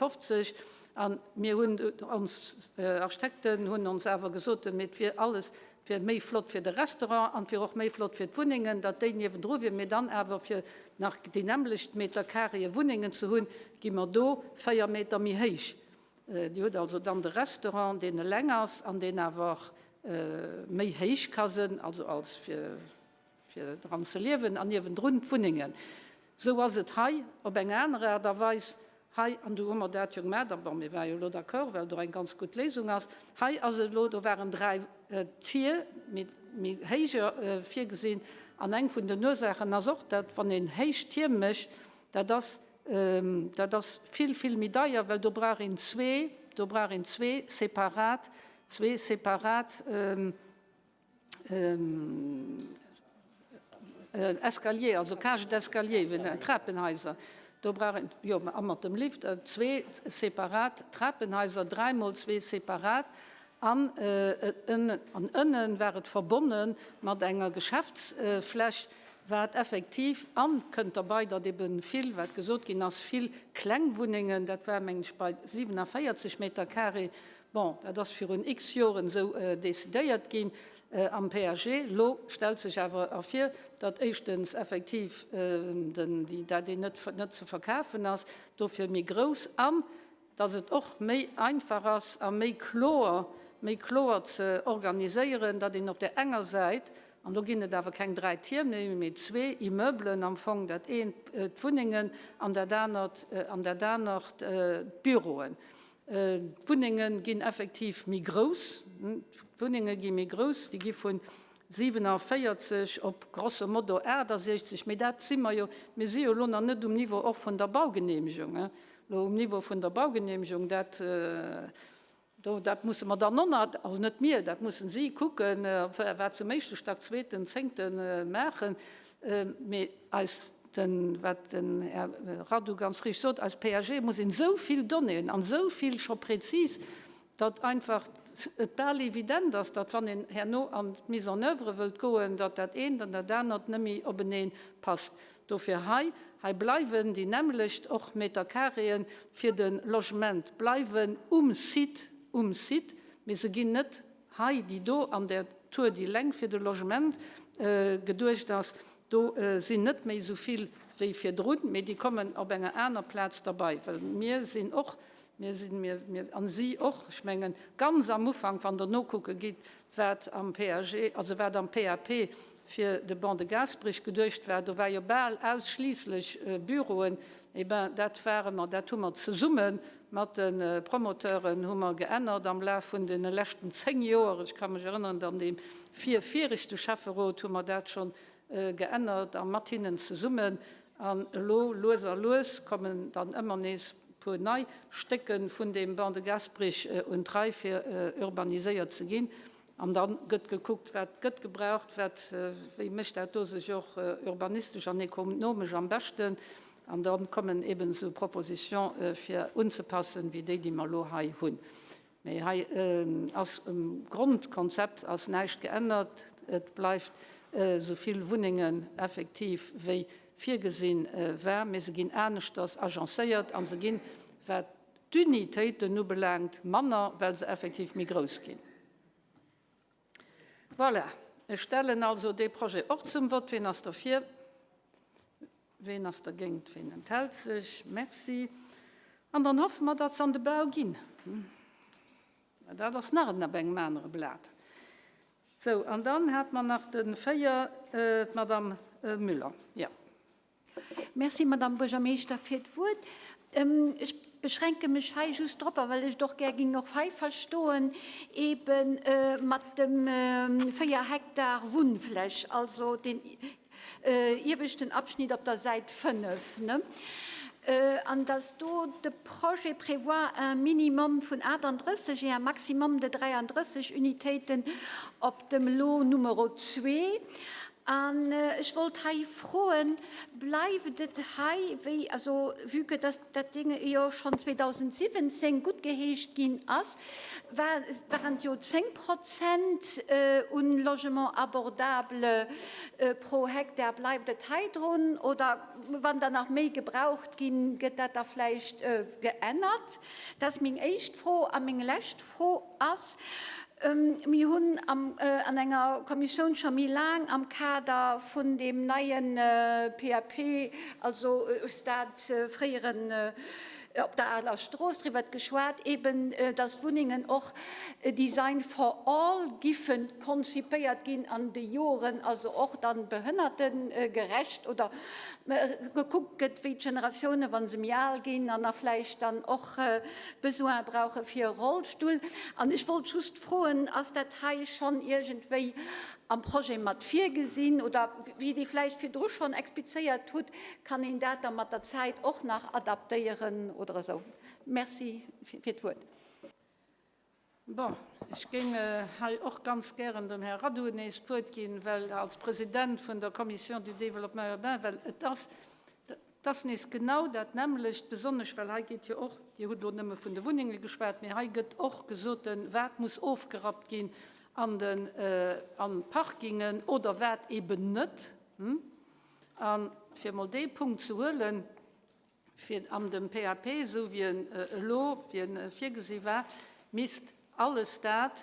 A mir hunn, ons Architekten hunn ons awer gesot, mee et wier alles, et wier méi flott fir de Restaurant an et wier och méi flott fir d'Wunnengen, datt déi niewendru wier. Mee dann awer, fir nach déi nämmlecht Meterkareë Wunnengen ze hunn, gi mer do 4 Meter méi héich. Dir hutt also dann de Restaurant, deen eleng ass an deen awer méi héich ka sinn, also als fir dran ze liewen, an niewendrun d'Wunnengen. Esou ass et hei op eng aner Aart a Weis hei, an do hu mer dat jo gemaach, a bon, mir ware jo elo d'accord, well et och eng ganz gutt Léisung ass. Hei ass et elo, do waren 3 Tier méi héich virgesinn, an eng vun den Ursaachen ass och, datt wann een héich Tierm mécht, dat ass Dat ass vill, vill méi deier, well do brauch een zwee, do brauch een zwee separat, zwee separat Escalier, also Cage d'escalier, Trapenhaiser. Do brauch een, jo, a mat dem Lift, zwee separat Trapenhaiser, dräimol zwee separat. An ënnen war et verbonne mat enger Geschäftsfläch, wat effektiv, an kënnt derbei, datt ebe vill, wat gesot ginn ass, vill kleng Wunnengen, dat war mengen ech bei 47 Meter carré, bon, dat ass virun x Joren esou decidéiert ginn am PAG. Elo stellt sech awer ervir, datt éischtens effektiv den, déi, dat een net, net ze verkafen ass, dofir méi grouss an dass et och méi einfach ass a méi kloer, méi kloer ze organiséieren, datt een op där enger Säit, an do ginn et awer keng dräi Tierm méi, mee zwee Immeublen am Fong, dat eent d'Wunnengen an dat anert, an dat anert d'Büroen. D'Wunnenge ginn effektiv méi grouss, d'Wunnenge gi méi grouss, déi gi vun 47 op grosso modo 68, mee dat si mer jo, mir si jo elo nach net um Niveau och vun der Baugenehmegung, elo um Niveau vun der Baugenehmegung, dat do, dat musse mer dann och, also net mir, dat mussen si kucken, wat se um éischte Stack, zweeten, zéngte maachen, mee eis, den, wat den Här Radu ganz richteg sot, eis PAG muss een esou vill Donnéeën an esou vill scho prezis, datt einfach et bal evident ass, datt wann een herno an d'Mise en œuvre wëllt goen, datt dat eent an dat anert net méi openee passt. Dofir hei, hei bleiwen déi nämmlecht och Meterkareeën fir de Logement bleiwen um Site, um Site, mee se ginn net hei, déi do an där Tour, déi eleng fir de Logement geduecht ass, do sinn net méi esou vill wéi virdrun, mee déi kommen op enger aner Plaz derbei, well mir sinn och Mir sinn, mir, mir, an si och, ech mengen, ganz am Ufank, wann Der nokucke gitt, wat am PAG, also wat am PAP fir de Ban de Gasperich geduecht war, do war jo bal ausschliisslech Büroen. Eh ben, dat ware mer, dat hu mer zesumme mat de Promoteuren hu mer geännert am Laf vun deene leschten zéng Joer. Ech ka mech erënneren, an deem virviregte Schäfferot hu mer dat schonn geännert a mat hinnen zesummen. An elo, lues a lues, kommen dann ëmmer nees puer nei Stécke vun deem Ban de Gasperich un d'Rei, fir urbaniséiert ze ginn. An da gëtt gekuckt, wat gëtt gebraucht, wat, wéi mécht dat do sech och urbanistesch an ekonomesch am beschten. An da kommen eben esou Proposition fir unzepassen, wéi déi, déi mer elo hei hunn. Mee hei ass um Grondkonzept ass näischt geännert. Et bleift esou vill Wunnengen effektiv wéi virgesinn war, mee se ginn aneschters agencéiert a se ginn, wat d'Unitéiten ubelaangt, manner, well se effektiv méi grouss ginn. Voilà, ech stellen also dee Projet och zum Vott. Wien ass derfir? Ween ass dergéint? Ween enthält sech? Merci. An dann hoffe mer, datt se an de Bau ginn. Mä dat ass nach op engem anere Blat. Sou, an dann hate mer nach de 4, d'Madame Müller. Jo. Merci, Madame Buergermeeschter, fir d'Wuert. Ech beschränke mech hei just dropper, well ech et och gär géing och hei verstoen, eebe mat dem 4 Hektar Wunnfläch, also deen ieweschten Abschnitt op der Säit 5, ne, an dass do de Projet prévoit un minimum vun 38 et un maximum de 33 Unitéiten op dem Lot Numero 2. An ech wollt hei froen, Bleift et hei wéi, also vue que dass dat Ding jo schonn 2017 guttgeheescht ginn ass, war, waren et jo 10 Prozent un Logement abordable pro Hektar, bleift et hei drun oder wann der nach méi gebraucht ginn, gëtt dat da vläicht geännert? Dat ass meng éischt Fro. A meng lescht Fro ass, Mir hunn an enger Kommissioun scho méi laang am Kader vun deem neie PAP, also Stad fréieren op der Aler Strooss, driwwer geschwat, eben datt d'Wunnengen och Design for all giffe konzipéiert ginn an de Joren, also och dann behënnertegerecht oder gekuckt gëtt, wéi d'Generatiounen, wa se méi al ginn an da vläicht dann och Besoin brauche fir e Rollstull. An ech wollt just froen, Ass dat hei schonn iergendwéi am Projet mat virgesinn oder, wéi Dir vläicht virdru schonn explizéiert hutt, kann een dat da mat der Zäit och nach adaptéieren oder esou? Merci fir d'Wuert. Bon, ech géing hei och ganz gären dem Här Radu nees d'Wuert ginn, well als President vun der Commission du Développement urbain, well et ass. Et ass nees genau dat nämmlecht, besonnesch well hei geet jo och, Dir hutt elo nëmme vun de Wunnenge geschwat, mee hei gëtt och gesot, wat muss ofgerappt ginn an den Parkingen oder wat eben net. A fir emol dee Punkt ze huelen, fir an dem PAP, esou wéi en elo, wéi en virgesi war, misst alles dat,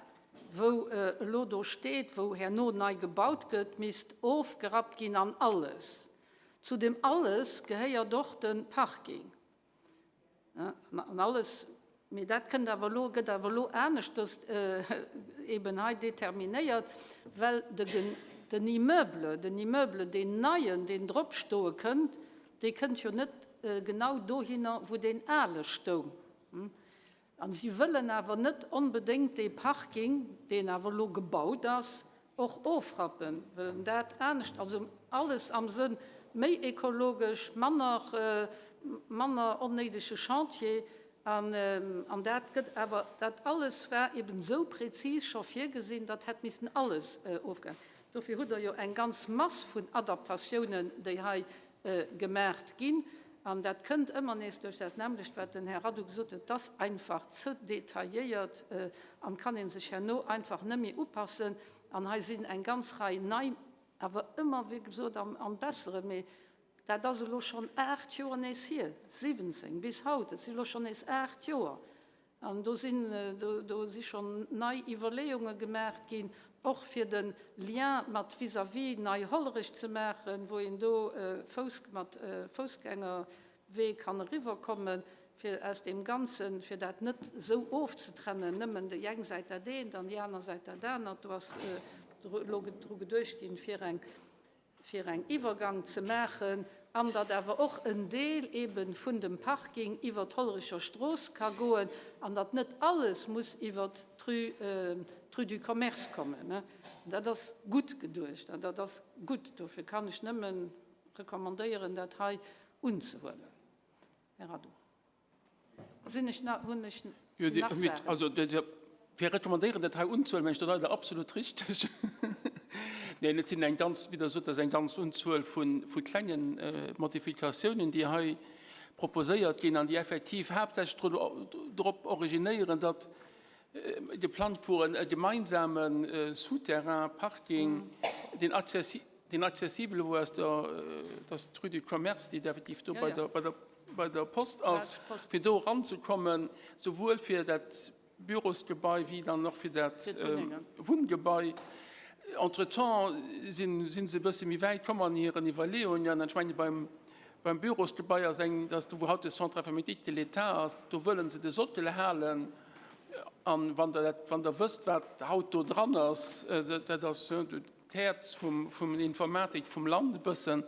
wou elo do steet, wou herno nei gebaut gëtt, misst ofgerappt ginn an alles. Zu dem alles gehéiert och de Parking. An alles, mee dat kënnt awer elo, gëtt awer elo aneschters eben hei determinéiert, well de, den Immeuble, den Immeuble, deen neien, deen drop stoe kënnt, dee kënnt jo net genau dohinner, wou deen ale stoung. A si wëllen awer net onbedéngt dee Parking, deen awer elo gebaut ass, och ofrappen, wëllen dat anescht, also alles am Sënn méi ekologesch, manner, manner onnéidege Chantier. An, an dat gëtt awer, dat alles war eben esou prezis scho virgesinn, datt hätt missen alles ofge. Dofir hutt Der jo eng ganz Mass vun Adaptatiounen, déi hei gemaacht ginn. An dat kënnt ëmmer nees duerch dat nämmlecht, wat den Här Radu gesot huet, Et ass einfach ze detailléiert an kann ee sech herno einfach net méi upassen. An hei sinn eng ganz Rei nei, awer ëmmer, wéi gesot, am Besseren. Mee dat ass elo schonn aacht Joer nees hier, 17 bis haut, et si elo schonn nees aacht Joer. An do sinn, do si schonn nei Iwwerleeunge gemaach ginn, och fir de Lien mat vis-à-vis Nei-Hollerech ze maachen, wou een do Fouss, mat Foussgängerwee kann eriwwerkommen, fir aus deem Ganzen, fir dat net esou ofzetrennen, nëmmen déi eng Säit dat eent an déi aner Säit dat anert. Do ass elo dru geduecht ginn, fir eng fir eng Iwwergang ze maachen an datt awer och en Deel eebe vun dem Parking iwwer d'Hollerecher Strooss ka goen an datt net alles muss iwwer d'Rue du Commerce kommen. Dat ass gutt geduecht an dat ass gutt. Dofir kann ech nëmme recommandéieren, dat hei unzehuelen. Här Radu. Sinn ech nach, hunn ech nach Saachen? Also, fir recommandéieren, dat hei unzehuelen, mengen ech, dat ass absolut richteg. Neen, et sinn eng ganz, wéi Der sot, dat ass eng ganz Unzuel vu klenge Modifikatiounen, déi hei proposéiert ginn an déi effektiv haaptsächlech drop originéieren, datt geplangt wor e gemeinsame Souterrain, Parking, deen accessibel wor aus der, dat ass d'Rue du Commerce, déi effektiv do bei der, bei der, bei der Post ass, fir do eranzekommen, souwuel fir dat Bürosgebai wéi dann och fir dat Wunngebai. Entretemps si se e bësse méi wäit komm an hiren Iwwerleeungen. An ech menge beim, beim Bürosgebai ass eng, dat ass do wou haut de Centre informatique de l'État ass, do wëlle se de Sockel halen. An wann Der dat, wann Der wësst, wat haut do dran ass, dat ass d'Häerz vum, vum Informatik vum Land e bëssen,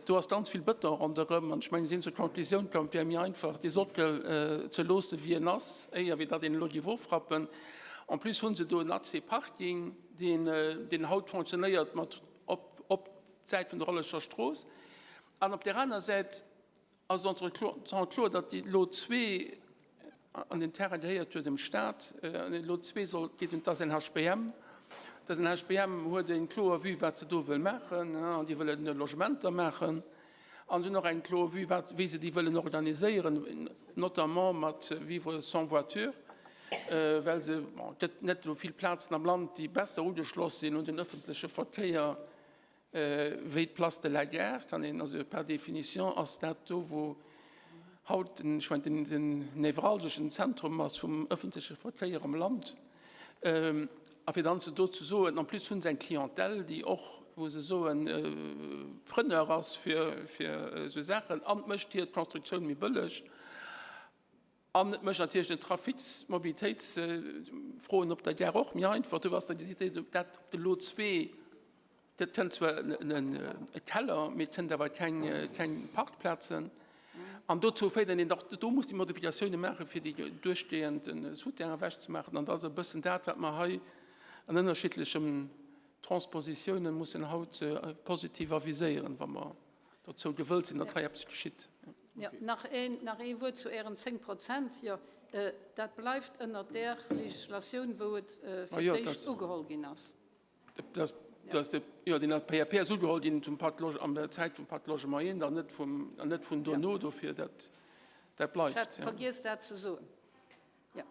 do ass ganz vill Bëton ronderëm. An ech mengen, si sinn zur Konklusioun komm, et wär méi einfach, dee Sockel ze loosse wéi en ass, éier wéi datt een elo géif ofrappen. En plus hu se do en Accès Parking, deen, deen haut fonctionnéiert mat op, op d'Säit vun der Hollerecher Strooss. An op där aner Säit Ass entretemps kloer, datt déi Lot zwee, an den Terrain gehéiert jo dem Staat, an den Lot zwee soll, geet un d'SNHBM. D'SNHBM huet eng kloer Vue, wat se do wëll maachen, an déi wëllen Logementer maachen. An se hunn och eng kloer Vue, wat, wéi se déi wëllen organiséieren, notamment mat Vivre sans voiture, well se, bon, et gëtt net elo vill Plazen am Land, déi besser ugeschloss sinn un den öffentleche Verkéier Wéi d'Place de la Gare kann een, also par définition ass dat do, wou haut den, ech mengen, den nevralgeschen Zentrum ass vum öffentleche Verkéier am Land. A fir dann do ze soen, en plus hu se eng Clientèle, déi och, wou se soen, Preneur ass fir esou Saachen an mécht hir d'Constructioun méi bëlleg. An et mécht natierlech den Trafics-, Mobilitéitsfroen op der Gare och méi einfach. Do ass da gesitt Dir, dat op de Lot zwee, dat kënnt zwar e Keller, mee et kënnt awer keng, keng Parkplazen. An dozou féiert een och, do muss déi Modifikatioune maachen, fir déi duerchgehend Souterrain ewechzemaachen. An dat ass e bëssen dat, wat mer hei an ënnerschiddlechen Transpositiounen mussen haut positiv aviséieren, wa mer dozou gewëllt sinn, datt hei eppes geschitt. Jo, nach een, nach ee Wuert zu Ären 10 Prozent. Jo, dat bleift ënnert där Législatioun, wou et fir d'éischt ugeholl ginn ass. Dass de, jo, deen PAP ass ugeholl ginn zum Pacte Logement, an der Zäit vum Pacte Logement I an net vum, an net vun dono. Dofir, dat, dat bleift. Ech hat vergiess dat ze soen. Jo.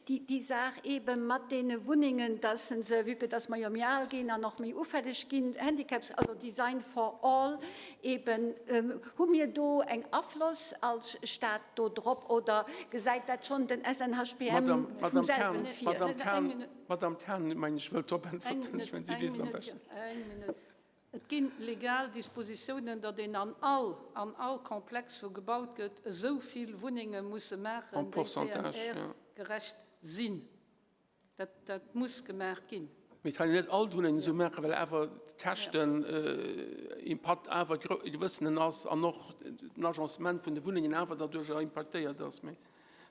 Déi, déi Saach eebe mat deene Wunnengen, dass se, vue que dass mer jo méi al ginn an och méi ufälleg ginn, Handicaps, also Design for all eeben, hu mir do eng Afloss als Stad do drop oder gesäit dat schonn den SNHBM vum selwen vir? Madame Cahen, Madame Cahen, mengen ech, wëllt drop äntwerten. Ech mengen, si weess et am beschten. Eng Minutt. Et gi legal Dispositiounen, datt een an all, an all Komplex, wou gebaut gëtt, esou vill Wunnenge musse maachen, déi PNR-gerecht sinn. Dat, dat muss gemaach ginn. Mee et kann een net all d'Wunnengen esou maachen, well awer d'Käschten Impakt awer e gewëssenen ass an och den Agencement vun de Wunnengen awer derduercher impaktéiert ass. Mee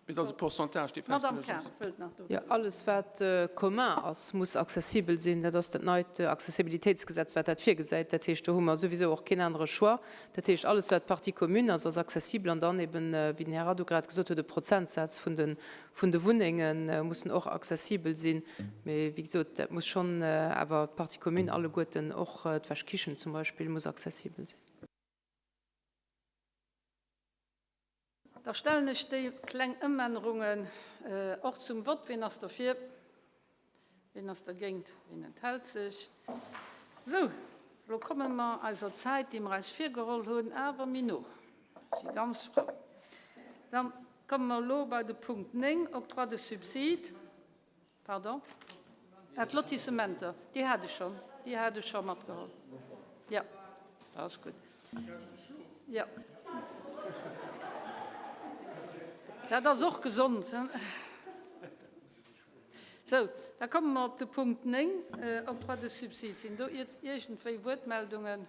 Mee et ass e Pourcentage, dee Madame festgeluecht ass. Cahen wëllt nach dozou. Jo, alles wat commun ass, muss accessibel sinn. Dat ass dat neit Accessibilitéitsgesetz, wat dat virgesäit. Dat heescht, do hu mer souwisou och keen anere Choix. Dat heescht, alles wat Partie commune ass, ass accessibel. An dann eben, wéi den Här Radu grad gesot huet, e Prozentsaz vun de, vun de Wunnenge mussen och accessibel sinn. Mee wéi gesot, dat muss schonn awer d'Partie commune alleguerten, och d'Wäschkichen zum Beispill, muss accessibel sinn. Da stellen ech déi kleng Ëmännerungen och zum Vott. Wien ass derfir? Wien ass dergéint? Wien enthält sech? Sou, elo komme mer eiser Zäit, déi mer eis virgeholl hunn, awer méi no. Ech si ganz frou. Da komme mer elo bei de Punkt 9, Octroi de subsides. Pardon? Ah, d'Lotissementer, déi hat ech schonn, déi hat ech scho matgeholl. Jo, dat ass gutt. Jo. Dat ass och gesond. Sou, da komme mer op de Punkt 9, Octroi de subsides. Sinn do iergendwéi Wuertmeldungen?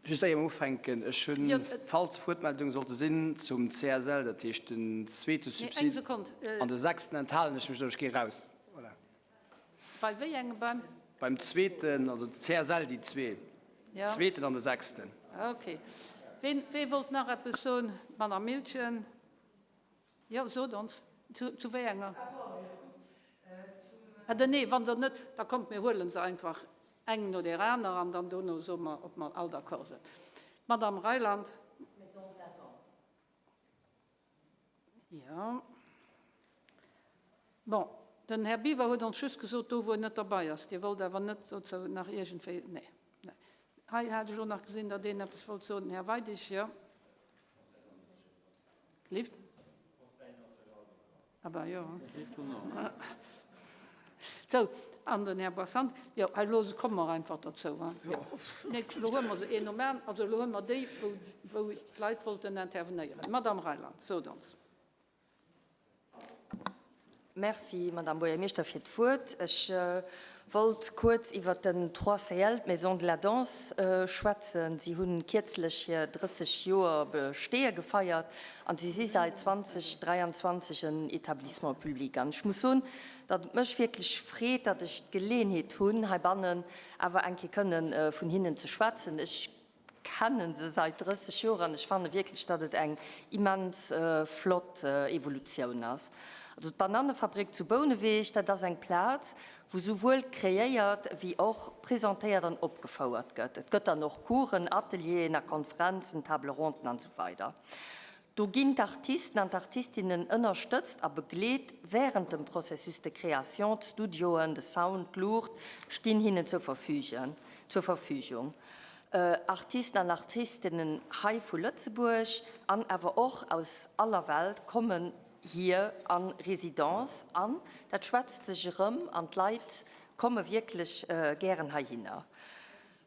Just éier mer ufänken, ech hunn, falls Wuertmeldunge sollte sinn zum CSL, dat heescht den zweete Subsid, an de sechsten enthalen ech mech, oder ech gi raus. Voilà. Bei wéi engem? Beim? Beim zweeten, also CSL, déi zwee, zweeten an de sechsten. Okay. Ween, wee wollt nach eppes soen? D'Madame Miltgen. Jo, sot ons, zu wéi enger? Oder nee, wann Der net, da kommt, mir huele se einfach eng no där aner an dann dono soe mer, ob mer all d'accord sinn. D'Madame Reyland. Jo. Bon, den Här Biwer huet ons just gesot, do wou en net derbei ass. Dir wollt awer net dozou nach iergendwéi, nee. Hei hat ech elo nach gesinn, datt een eppes wollt soen. Den Här Weidig, jo. Lift? Ah ben jo. Sou, an den Här Boissant. Jo, elo komme mer einfach dozou. Nee, elo huele mer se een nom aneren. Also elo huele mer déi, wou, wou d'Leit wollten intervenéieren. Madame Reyland, sot ons. Merci, Madame Buergermeeschter, fir d'Wuert. Ech wollt kuerz iwwert den 3CL, d'Maison de la Danse, schwätzen. Si hu kierzlech hir 30 Joer Besteeë gefeiert an si si säit 2023 en Établissement public. An ech muss soen, datt et mech wierklech freet, datt ech d'Geleeënheet hunn, heibannen awer eng Kéier kënnen vun hinnen ze schwätzen. Ech kennen se seit 30 Joer an ech fanne wierklech, datt et eng immens flott Evolutioun ass. Also d'Banannefabrik zu Bouneweg, dat ass eng Plaz, wou souwuel kreéiert wéi och presentéiert an opgefouert gëtt. Et gëtt dann och Coursen, Atelieren a Konferenzen, Table ronden an esou weider. Do ginn d'Artisten an d'Artistinnen ënnerstëtzt a begleet wärend dem Processus de création, d'Studioen, de Sound, d'Luucht stinn hinnen zur Verfügung. Artisten an Artistinnen hei vu Lëtzebuerg an awer och aus aller Welt kommen hier a Residence an dat schwätzt sech erëm an d'Leit komme wierklech gären heihinner.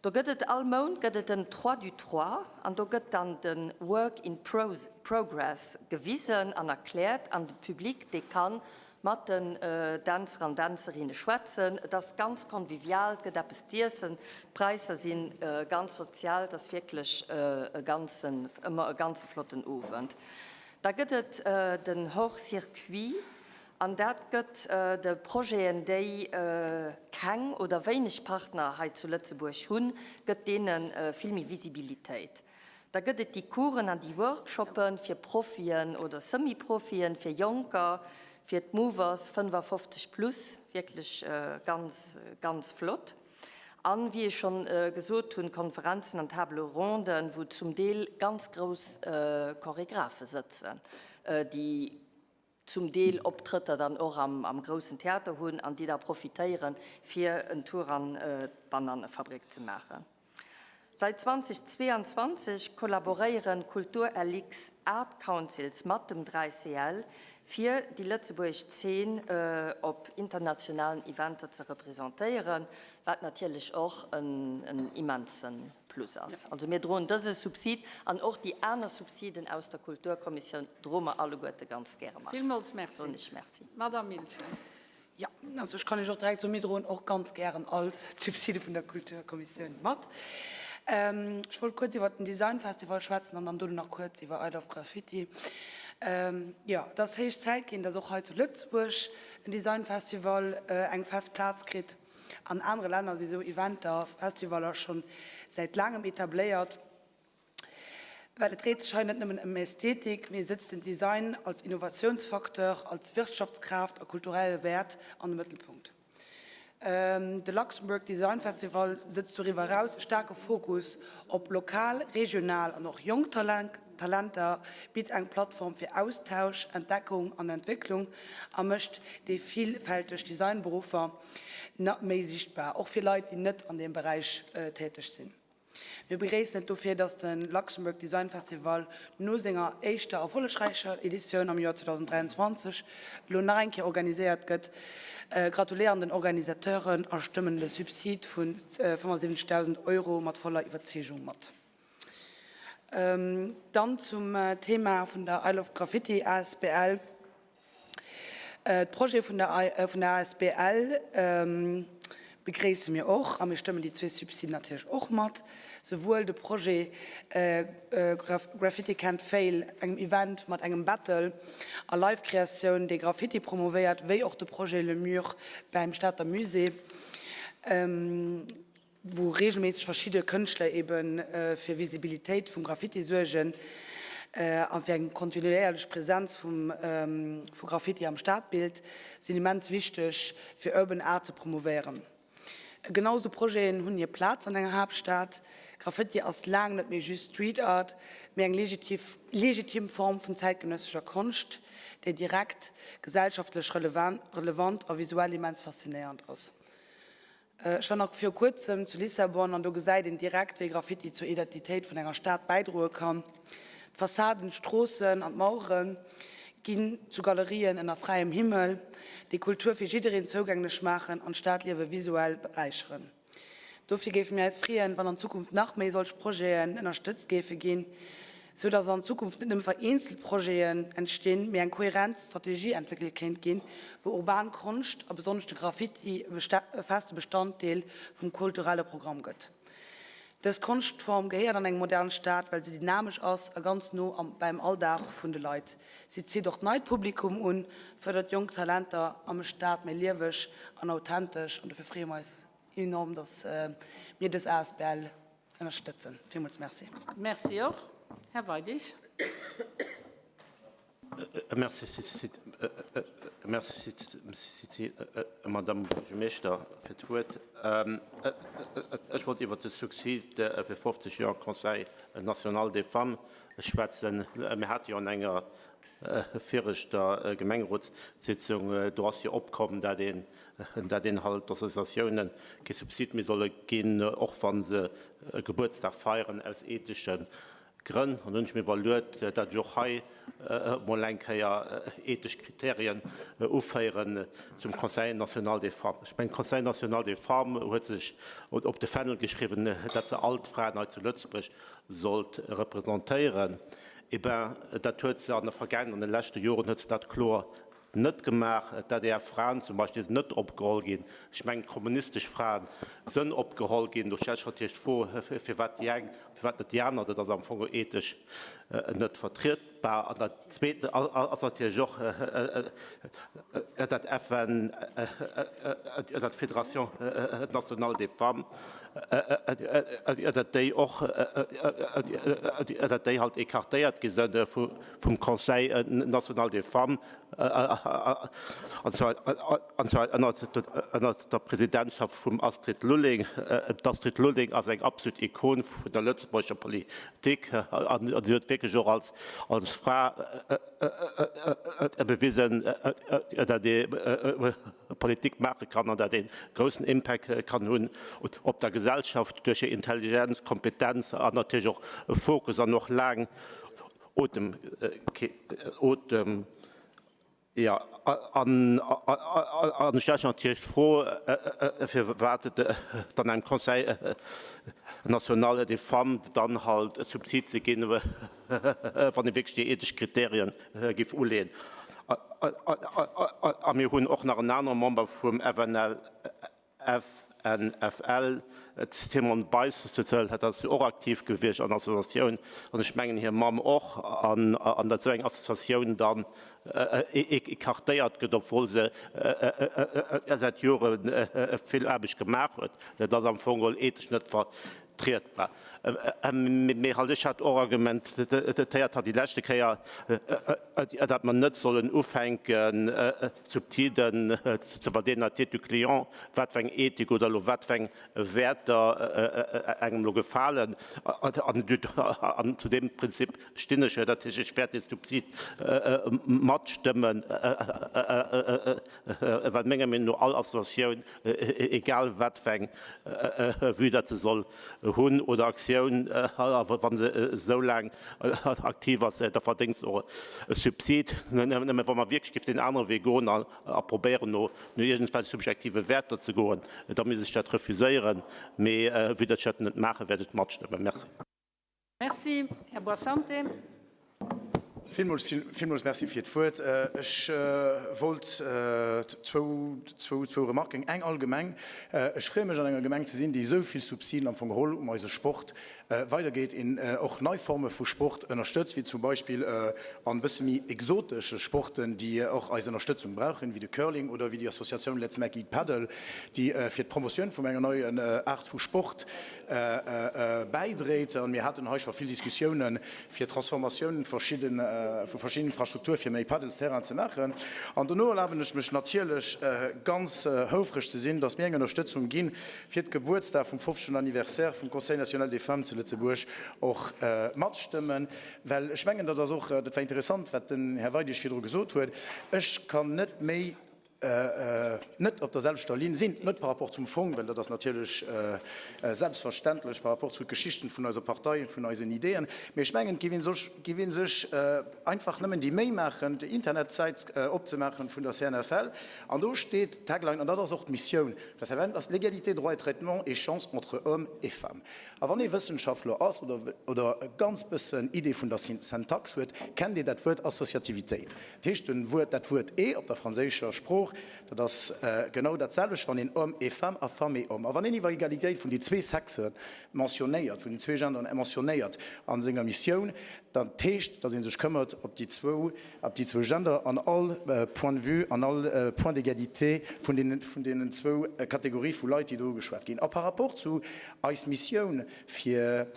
Do gëtt et all Mount gëtt et en Trois du Trois an do gëtt dann de Work in Progress gewisen an erkläert an de Public dee ka mat den Dänzer an Dänzerinne schwätzen. Et ass ganz convivial, et gëtt eppes z'iessen, d'Präisser si ganz sozial, et ass wierklech e ganzen, ëmmer e ganze flotten Owend. Da gëtt et den Hors Circuit An dat gëtt de Projeten, déi keng oder wéineg Partner hei zu Lëtzebuerg hunn, gëtt deene vill méi Visibilitéit. Da gëtt et déi Coursen an déi Workshoppe fir Profien oder Semi-Profien, fir Jonker, fir d'Movers 55 plus, wierklech ganz, ganz flott. An, wéi ech schonn gesot hunn, Konferenzen an Table ronden, wou zum Deel ganz grouss Choregraphe sëtzen, déi zum Deel Optrëtter dann och am groussen Theater hunn an déi da profitéieren, fir en Tour an d'Banannefabrik ze maachen. Seit 2022 kollaboréieren Kultur-LX Art Councils mat dem 3CL, fir déi lëtzebuergesch Zeen op internationalen Eventer ze representéieren, wat natierlech och en immense Plus ass. Also mir droen dëse Subsid an och déi aner Subsiden aus der Kulturkommissioun droe mer alleguerte ganz gäre mat. Villmools Merci. Soen ech Merci. Madame Milchen. Jo, also ech kann Iech och direkt soen, mir droen och ganz gären all d'Subside vun der Kulturkommissioun mat. Ech wollt kuerz iwwert den Design Festival schwätzen an dann dono nach kuerz iwwer I Love Graffiti. Jo, et ass héich Zäit ginn, dass och hei zu Lëtzebuerg en Design Festival eng fest Plaz kritt. An anere Länner si sou Eventer, Festivaller schonn säit laangem etabléiert. Well et dréit sech hei net nëmmen ëm Ästhetik, mee sëtzt den Design als Innovatiounsfacteur, als Wirtschaftskraaft a kulturelle Wäert an de Mëttelpunkt. De Luxembourg Design Festival sëtzt doriwwer eraus e staarke Fokus op lokal, regional an och jonk Talenter, bitt eng Plattform fir Austausch, Entdeckung an Entwécklung a mécht déi villfälteg Designberuffer méi sichtbar, och fir Leit, déi net an deem Beräich täteg sinn. Mir begréissen et dofir, dass de Luxembourg Design Festival no senger éischter erfollegräicher Editioun am Joer 2023 elo nach eng Kéier organiséiert gëtt, gratuléieren den Organisateuren a stëmmen de Subsid vu 75.000 Euro mat voller Iwwerzeegung mat. Dann zum Thema vun der I Love Graffiti asbl. D'Projet vun der asbl begréisse mir och a mir stëmmen déi zwee Subsiden natierlech och mat, souwuel de Projet Graffiti Can't Fail, engem Event mat engem Battle a Live-Kreatioun, dee Graffiti promovéiert, wéi och de Projet Le Mur bäim Stater Musée. wou reegelméisseg verschidde Kënschtler ebe fir Visibilitéit vum Graffiti suergen a fir eng kontinuéierlech Präsenz vum vu Graffiti am Stadbild, sinn immens wichteg fir Urban Art ze promouvéieren. Genau esou Projeten hunn hir Plaz an enger Haaptstad. Graffiti ass laang net méi just Street Art, mee eng legitim Form vun zäitgenëssescher Konscht, déi direkt gesellschaftlech relevant a visuell immens faszinéierend ass. Ech war nach viru kuerzem zu Lissabon an do gesäit een direkt, wéi Graffiti zur Identitéit vun enger Stad bäidroe kann. D'Fassaden, d'Stroossen an d'Mauere ginn zu Galerien ënner fräiem Himmel, déi Kultur fir jiddereen zougänglech maachen an d'Stadliewe visuell beräicheren. Dofir géife mir eis freeën, wann an Zukunft nach méi solch Projeten ënnerstëtzt géife ginn, sou dass an Zukunft net nëmme vereenzelt Projeten entstinn, mee eng kohärent Strategie entwéckelt kéint ginn, wou urban Konscht a besonnesch de Graffiti e feste Bestanddeel vum kulturelle Programm gëtt. Dës Konschtform gehéiert an eng modern Stad, well se dynamesch ass a ganz no beim Alldag vun de Leit. Si zitt och neit Publikum un, fërdert jonk Talenter a mécht d'Stad méi lieweg an authentesch. An dofir freeë mer eis enorm, dass mir dës asbl Ënnerstëtzen. Villmools merci. Merci och. Här Weidig. Merci, Madamm Buergermeeschter, fir d'Wuert. Ech wollt iwwert de Subsid fir 50 Joer Conseil national des femmes schwätzen. Mir hate jo an enger viregter Gemengerotssitzung, do ass jo opkomm, dat een dat een halt d'Associatiounen kee Subsid méi solle ginn, och wa se e Gebuertsdag feieren, aus ethesche Grënn. An hunn ech mir iwwerluet, dat ech och hei emol eng Kéier ethesch Kriterien uféieren zum Conseil national des femmes. Ech mengen, de Conseil national des femmes huet sech op de Fändel geschriwwen, dat se all d'Fraen hei zu Lëtzebuerg sollt representéieren. Eh ben, dat huet se an der Vergaangenheet, an de leschte Joren huet se dat kloer Net gemaach. D'ADR Fraen zum Beispill sinn net opgeholl ginn. Ech mengen d'kommunistesch Fraen sënn opgeholl ginn. Do stellt sech natierlech d'Fro, firwat déi eng, firwat net déi aner. Dat ass am Fong ethesch net vertrietbar. An dat Zweet ass natierlech och dat FN, dat Fédération nationale des femmes. datt déi och, datt déi halt écartéiert gi sënn vum Conseil national des femmes, an zwar ënnert der Presidentschaft vum Astrid Lulling. D'Astrid Lulling ass eng absolut Ikon vun der lëtzebuergescher Politik an si huet wierklech och als Fra bewisen, datt ee Politik maache kann an datt ee groussen Impact kann hunn op der Gesellschaft duerch hir Intelligenz, Kompetenz an natierlech och Fokus an och laang Otem. Jo, an ech stelle natierlech d'Fro, firwat dann engem Conseil national des femmes dann halt e Subsid ze ginn, wann ee wierklech déi ethesch Kriterien géif uleeën. A mir hunn och nach en anere Member vum FNL, FNFL, d'Simone Beissel, dat ass jo och aktiv gewiescht an der Associatioun, an ech mengen hir Mamm och, an datt esou eng Associatioun dann écartéiert gëtt, obwuel se säit Jore vill Aarbecht gemaach huet, dat ass am Fong geholl ethesch net vertrietbar. Mee halt, ech hat och argumentéiert hatt déi leschte Kéier, datt mer net sollen ufänken, Subsiden ze verdeelen à titre du client, wat fir eng Ethik oder elo wat fir eng Wäerter engem elo gefalen. An zu deem Prinzip stinn ech jo. Dat heescht, ech wäert dee Subsid matstëmmen, well menger Meenung no all Associatioun, egal wat fir eng Vue datt se soll hunn oder Aktioun, wa se esou laang aktiv ass, da verdéngt se och e Subsid. Nëmme wa mer wierklech géif deen anere Wee goen a probéieren, no iergendwelche subjektive Wäerter ze goen, da misst ech dat refuséieren. Mee vue datt ech dat net maachen, wäert ech matstëmmen. Merci. Merci. Här Boissante. Villmools, villmools Merci fir d'Wuert. Ech wollt zwou, zwou, zwou Remarken. Eng allgemeng, Ech freeë mech, an enger Gemeng ze sinn, déi esou vill Subsiden am Fong geholl um eise Sport weidergeet, een och nei Forme vu Sport ënnerstëtzt, wéi zum Beispill an e bësse méi exotesche Sporten, déi och eis Ënnerstëtzung brauchen, wéi de Curling oder wéi déi Associatioun Let's Make It Paddle, déi fir d'Promotioun vum enger neien Aart vu Sport bäidréit. An mir haten hei scho vill Diskussiounen, fir Transformatiounen vu verschiddenen Infrastruktur fir méi Paddelsterrain ze maachen. An dono erlaben ech mech natierlech, ganz houfreg ze sinn, dass mir eng Ënnerstëtzung gi fir d'Gebuertsdag vum 50. Anniversaire vum Conseil national des femmes zu Lëtzebuerg och matstëmmen, well ech mengen, dat ass och, dat war interessant, wat den Här Weidig virdru gesot huet, ech kann net méi net op der selwechter Linn sinn, net par rapport zum Fong, well dat ass natierlech selbstverständlech par rapport zu d'Geschichten vun eiser Partei, vun eisen Ideeën, mee ech mengen, et géif ee sech, géif ee sech einfach nëmmen déi Méi maachen, déi Internetsäit opzemaachen vun der CNFL, an do steet d'Tagline, an dat ass och d'Missioun, der CNFL, ass l'égalité droits et traitements et chances entre hommes et femmes. A wann ee Wëssenschaftler ass oder oder e ganz bëssen Idee vun der Syntax huet, kennt ee dat Wuert Associativitéit. Dat heescht, den Wuert, dat Wuert et op der franséischer Sprooch, dat ass genau dat selwecht, wann een homme et femme a femme et homme. A wann een iwwer Egalitéit vun déi zwee Sexe mentionnéiert, vun den zwee Genderen mentionnéiert a senger Missioun, dat heescht, datt ee sech këmmert op déi zwou, op déi zwou Gender an all Point de vue, an all Point d'égalité vun deenen, vun deenen zwou Kategorie vu Leit, déi do ugeschwat ginn. A par rapport zu eis Missioun fir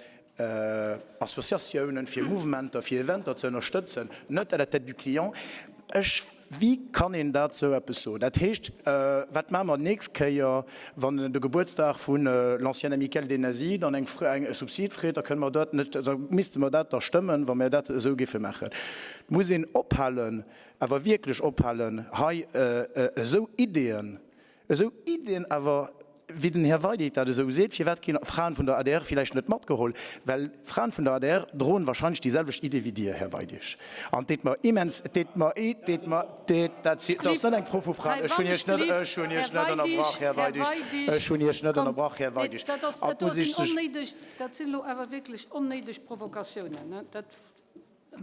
Associatiounen, fir Mouvementer, fir Eventer ze ënnerstëtzen, net à la tête du client. Ech, wéi kann een dat sou eppes soen? Dat heescht, wat maache mer d'nächst Kéier, wann de Gebuertsdag vun l'ancienne Amicale des Nazis dann eng, e Subsid freet? Da kënne mer dat net, da misste mer dat da stëmmen, wa mir dat esou géife maachen. Et muss een ophalen, awer wierklech ophalen, hei esou Ideeën, Esou Iddien awer, wéi den Här Weidig dat esou seet, firwat ginn Fraen vun der adr villäicht net matgeholl? Well Fraen vun der adr droen wahrscheinlech déi selwecht Idee wéi Dir, Här Weidig. An et deet mer immens, et deet mer, et deet mer, deet, dat si, dat ass net eng Fro vu Fraen, ech hunn Iech net, ech hunn Iech net ënnerbrach, Här Weidig, ech hunn Iech net ënnerbrach, Här Weidig. An et muss ech sech. Dat sinn elo awer wierklech onnéideg Provokatiounen. Dat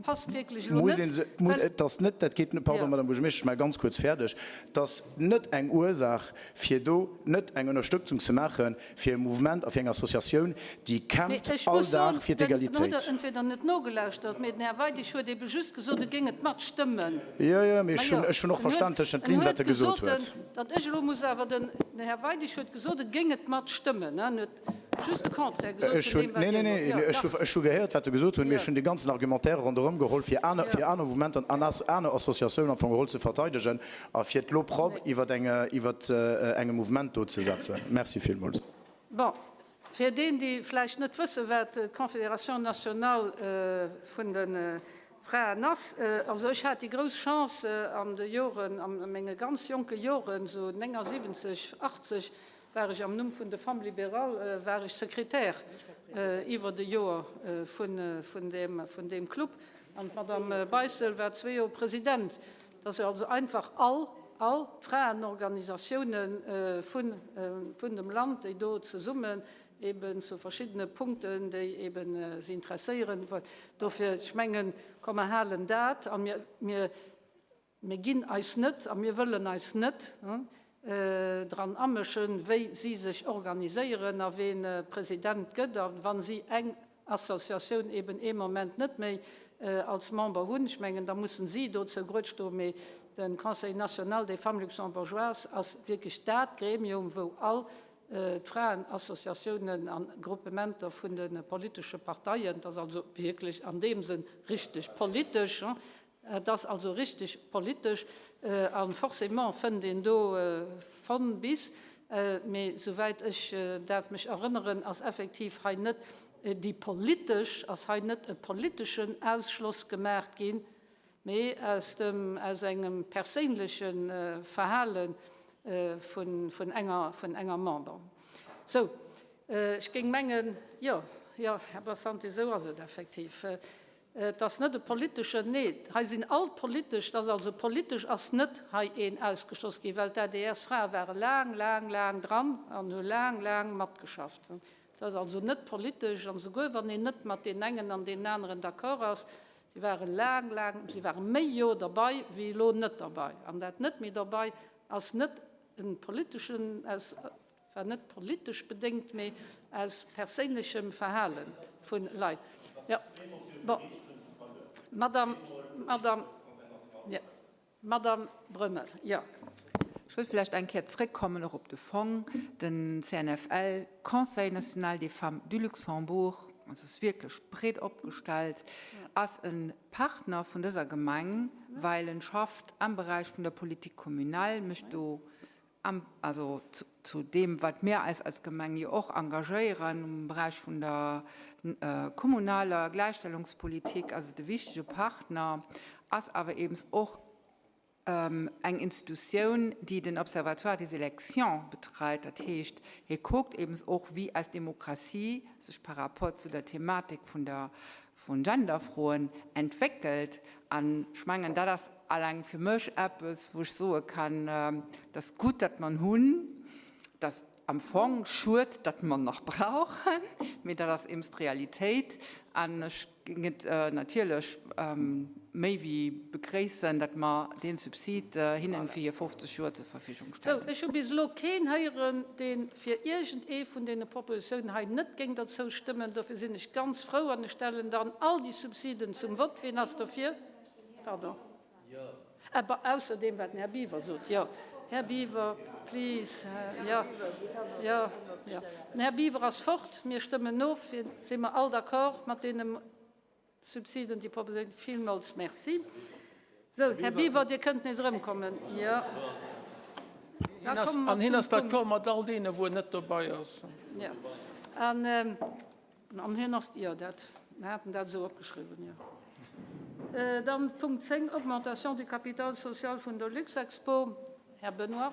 Passt wierklech elo net, well. Et ass net, dat geet net, pardon, Madame Buergermeeschtesch, ech maache ganz kuerz fäerdeg, et ass net eng Ursaach, fir do net eng Ënnerstëtzung ze maache fir e Mouvement a fir eng Associatioun, déi kämpft all Dag fir d'Egalitéit. Mee ech muss soen, dann hutt Der entweder net nogelauschtert, mee den Här Weidig huet ebe just gesot, e géing et matstëmmen. Jo, jo, mee ech hunn, ech hunn och verstan tëschent de Lignes, wat e gesot huet. Datt ech elo muss awer den, den Här Weidig huet gesot, e géing et matstëmmen. En huet. Just de Contraire gesot vun deem, wat Nee, Dir nee, nee, elo. Jo, ech hu, dach. ech hu gehéiert, wat Der gesot hunn, mee Jo. ech hunn de ganzen Argumentaire ronderëm geholl, fir aner, fir aner Mouvementer an aner Associatiounen am Fong geholl ze verteidegen a fir d'L'opprobre iwwer eng, iwwer engem Mouvement do ze setzen. Merci villmools. Bon, fir deen, déi vläicht net wëssen, wat d'Confédération nationale vun de Fraen ass, also ech hat déi grouss Chance an de Joren, a menge ganz jonke Joren, esou 79, 80, war ech am Numm vun de Femmes libérales, war ech Sekretär iwwert e Joer vun deem Club an d'Madame Beissel war zwee Joer President. Dat ass jo also einfach all, all d'Fraenorganisatiounen vun dem Land, déi do zesummen eben zu verschiddene Punkten, déi eben se interesséieren. Dofir, ech mengen, komm mer halen dat a mir, mir, Mir ginn eis net a mir wëllen eis net dran amëschen, wéi si sech organiséieren a ween President gëtt. A wa si eng Associatioun eben ee Moment net méi als Member hunn, ech mengen, da mussen si dozou grued stoen. Mee de Conseil national des femmes luxembourgeoises ass wierklech dat Gremium, wou all d'Fraenassociatiounen a Gruppementer vun de politesche Parteien, dat ass also wierklech an deem Sënn richteg politesch, Et ass also richteg politesch a forcément fënnt een do von bis. Mee souwäit ech dat mech erënneren, ass effektiv hei net déi politesch, ass hei net e politeschen Ausschloss gemaach ginn, mee aus dem, aus engem perséinleche Verhale vun, vun enger, vun enger Member. Sou, ech géing mengen, jo, jo, Här Barsanti, esou ass et effektiv. Et ass net e politeschen, nee, hei sinn all d'politesch, et ass also politesch ass net hei een ausgeschloss ginn, well d'ADR-Frae ware laang, laang, laang dran an hu laang, laang matgeschafft. Et ass also net politesch, an esouguer wann een net mat deenen engen an deenen aneren d'accord ass, si ware laang, laang, si ware méi Joer derbei wéi elo net derbei. An dat net méi derbei ass net e politeschen, aus War net politesch bedéngt, mee aus perséinlechem Verhale vu Leit. Jo, bon, Madame, Madame, jo, Madame Brömmel, jo. Ech wëll vläicht eng Kéier zréckkommen och op de Fong. Den CNFL, Conseil national des femmes du Luxembourg, also ass wierklech breet opgestellt, ass e Partner vun dëser Gemeng, well en schafft am Beräich vun der Politique communale, mécht do am, also zu deem, wat mir eis als Gemeng jo och engagéieren um Beräich vun der kommunaler Gläichstellungspolitik, ass et e wichtige Partner, ass awer eeben och eng Institutioun, déi den Observatoire des élections betreit. Dat heescht, hie kuckt eeben och, wéi eis Demokratie sech par rapport zu der Thematik vun der vun Genderfroen entwéckelt. An ech mengen, dat ass alleng fir mech eppes, wou ech soe kann, et ass gutt, datt mer en hunn, et ass am Fong schued, datt mer en nach brauchen, mee dat ass eems d'Realitéit. An ech géing et natierlech méi wéi begréissen, datt mer dee Subsid hinnen fir hir 50 Joer zur Verfügung stellen. Sou, ech hu bis elo keen héieren, dee fir iergend ee vun deene Propositionen hei net géing derzou stëmmen. Dofir sinn ech ganz frou an ech stellen dann all déi Subsiden zum Vott. Wien ass dofir? Pardon. Ausser deem, wat den Här Biwer sot. Jo, Här Biwer, please. Jo, jo, jo. Den Här Biwer ass fort. Mir stëmmen of. Si mer all d'accord mat deene Subsiden, déi proposéiert ginn? Villmools merci. Sou, Här Biwer, Dir kënnt nees erëmkommen. Jo. Da komme mer An hien ass zum Punkt. d'accord mat all deene, wou en net dobei ass. Jo. An, an hien ass, jo, dat, mir haten dat esou opgeschriwwen, jo. Dann Punkt 10, Augmentation du capital social vun der Luxexpo. Här Benoy,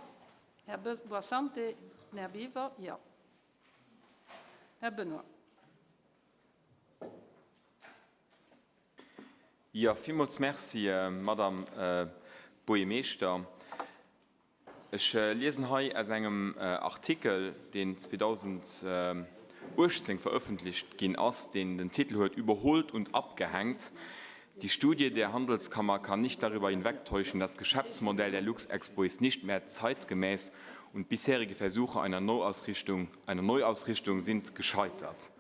Här Boissante, Här Biwer, jo. Här Benoy. Jo, villmools Merci, Madame Buergermeeschter. Ech liesen hei aus engem Artikel, deen 2018 verëffentlicht ginn ass, deen den Titel huet Überholt und abgehängt. Die Studie der Handelskammer kann nicht darüber hinwegtäuschen, das Geschäftsmodell der Luxexpo ist nicht mehr zeitgemäß und bisherige Versuche einer Neuausrichtung, einer Neuausrichtung sind gescheitert.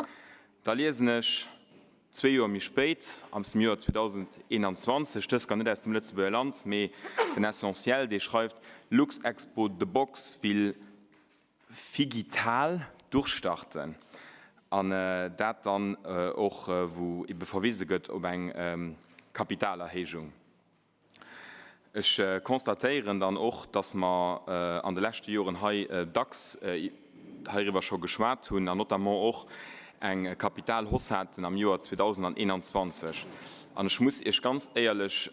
Da liesen ech zwee Joer méi spéit, am Joer 2021, dës gar net aus dem Lëtzebuerger Land, mee den Essentiel, dee schreift, Luxexpo The Box will figital durchstarten. An dat dann och, wou ebe verwise gëtt op eng Kapitalerhéijung. Ech constatéieren dann och, dass mer an de leschte Joren hei dacks heiriwwer scho geschwat hunn an notamment och eng Kapitalhausse haten am Joer 2021. An ech muss Iech ganz éierlech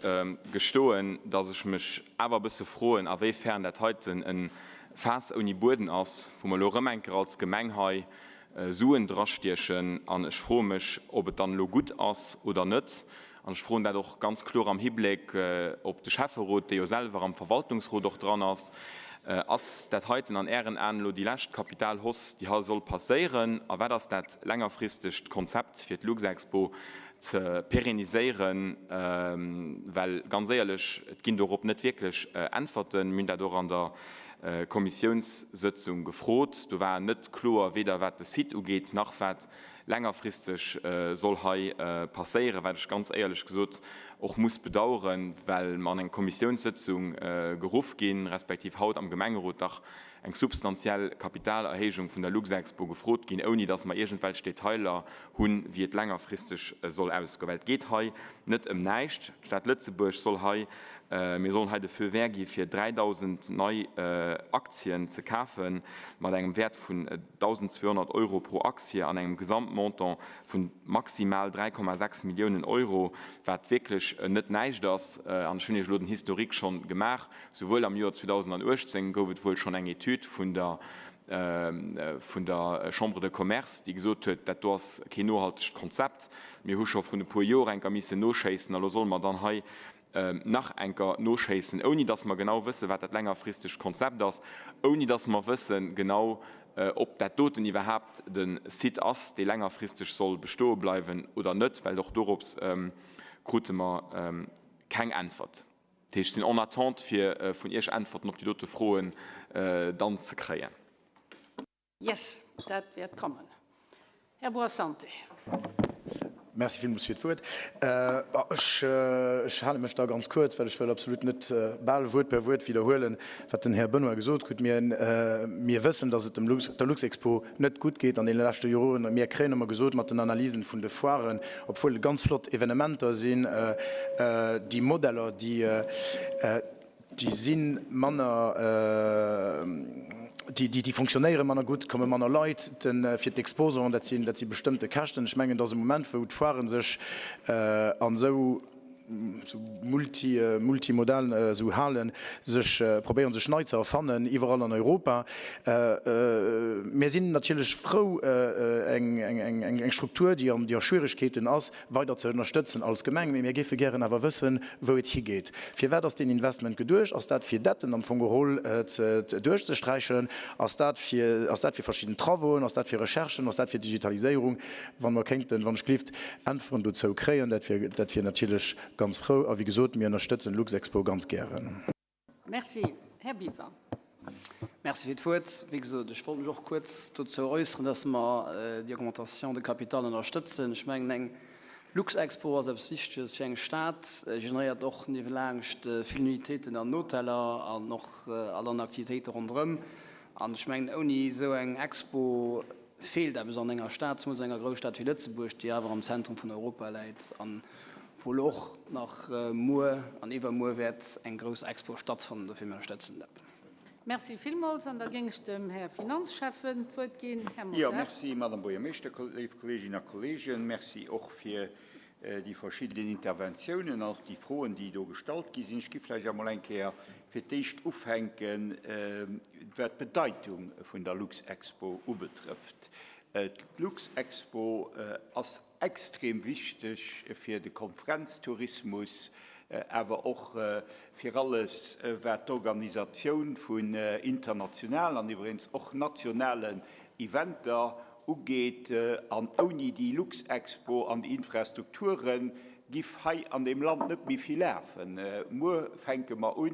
gestoen, dass ech mech awer e bësse froen, awéifern dat heiten e Faass ouni Bueden ass, wou mer elo erëm eng Kéier als Gemeng hei Suen drastiechen. An ech froe mech, ob et dann elo gutt ass oder net. An ech froen dat och ganz kloer am Hibléck op de Schäfferot, dee jo selwer am Verwaltungsrot och dran ass. Ass dat heiten an Ären Aen elo déi lescht Kapitalhausse, déi hei soll passéieren? A wat ass dat längerfristegt Konzept, fir d'Luxexpo ze pérenniséieren? Well ganz éierlech, et ginn dorop net wierklech Äntwerten. Mir hunn dat och an der Kommissiounssëtzung gefrot. Do war net kloer, weder wat de Site ugeet, nach wat längerfristeg soll hei passéieren, wat ech ganz éierlech gesot och muss bedauern, well mer an eng Kommissiounssëtzung geruff ginn, respektiv haut am Gemengerot dach eng substantiell Kapitalerhéijung vun der Luxexpo gefrot ginn, ouni datt mer iergendwelch Detailer hunn, wéi et längerfristeg soll ausgoen. Well et geet hei net ëm näischt. D'Stad Lëtzebuerg soll hei, mir sollen hei de Feu vert gi fir 3.000 nei Aktien ze kafen, mat engem Wäert vun 1.200 Euro pro Aktie an engem Gesamtmontant vu maximal 3,6 Milliounen Euro, wat wierklech net näischt ass. An ech hunn Iech elo den Historique schonn gemaach. Souwuel am Joer 2018 gouf et wuel schonn eng Etüd vun der vun der Chambre de Commerce, déi gesot huet, dat do ass keen nohaltegt Konzept. Mir hu scho vrun e puer Joer enker missen noschéissen a lo solle mer dann hei nach enker noschéissen, ouni dass mer genau wëssen, wat dat längerfristegt Konzept ass, ouni dass mer wëssen genau, ob dat doten iwwerhaapt de Site ass, dee längerfristeg soll bestoe bleiwen oder net, well och dorops krute mer keng Äntwert. Dat heescht, ech sinn en attente, fir vun Iech Äntwerten op déi dote Froen dann ze kréien. Yes, dat wäert kommen. Här Boasanti. Merci villmools fir d'Wuert. Ech hale mech da ganz kuerz, well ech wëll absolut net bal Wuert per Wuert widderhuelen, wat den Här Benoy gesot huet. Mir wëssen, dass et dem Lux, der Luxexpo net gutt geet an deene leschte Joren. Mir kréien ëmmer gesot, mat den Analysen vun de Foiren, obwuel et ganz flott Evenementer sinn, déi Modeller, déi, Déi si manner, déi fonctionnéiere manner gutt, et komme manner Leit fir d'Exposanten, dat sinn, dat si bestëmmte Käschten. Ech mengen, dass e Moment, wou d'Foiren sech an esou multi, multimodal esou Halen sech probéieren, sech nei ze erfannen, iwwerall an Europa. Mir sinn natierlech frou, eng Struktur, déi an déi a Schwieregkeeten ass, weider ze ënnerstëtzen als Gemeng, mee mir géife gären awer wëssen, wou et higeet. Firwat ass deen Investment geduecht? Ass dat fir Detten am Fong geholl duerchzesträichen? Ass dat fir, ass dat fir verschidden Travauxen? Ass dat fir Recherchen? Ass dat fir Digitaliséierung? Wa mer kéinten, wann ech gelift, Äntweren dozou kréien, dat wier, dat wier natierlech ganz frou. A wéi gesot, mir ënnerstëtzen Luxexpo ganz gären. Merci. Här Biwer. Merci fir d'Wuert. Wéi gesot, ech wollt mech och kuerz dozou äusseren, dass mer déi Augmentation de capital ënnerstëtzen. Ech mengen, eng Luxexpo ass eppes Wichteges fir eng Stad, generéiert och niewelaanscht vill Nuitéiten an Hoteller an och all aner Aktivitéite ronderëm. An ech mengen, ouni esou eng Expo feelt eppes an enger Stad, zemools an enger Grousstad wéi Lëtzebuerg, déi awer am Zentrum vun Europa läit an wou elo och nach muer an iwwermuer wäert eng grouss Expo stattfannen. Dofir, mir ënnerstëtzen dat. Merci villmools. An da géing ech dem Här Finanzschäffen d'Wuert ginn. Här Mosar. Jo, merci, Madame Buergermeeschter, léif Kolleeginnen a Kolleegen. Merci och fir déi verschidden Interventiounen an och déi Froen, déi do gestallt gi sinn. Ech gi vläicht emol eng Kéier fir d'éischt ufänken, wat d'Bedeitung vun der Luxexpo ubetrëfft. D'Luxexpo ass extrem wichteg fir de Konferenztourismus, awer och fir alles, wat d'Organisatioun vun internationalen an iwweregens och nationalen Eventer ugeet. An ouni déi Luxexpo an déi Infrastrukture giff hei an deem Land net méi vill lafen. Muer fänke mer u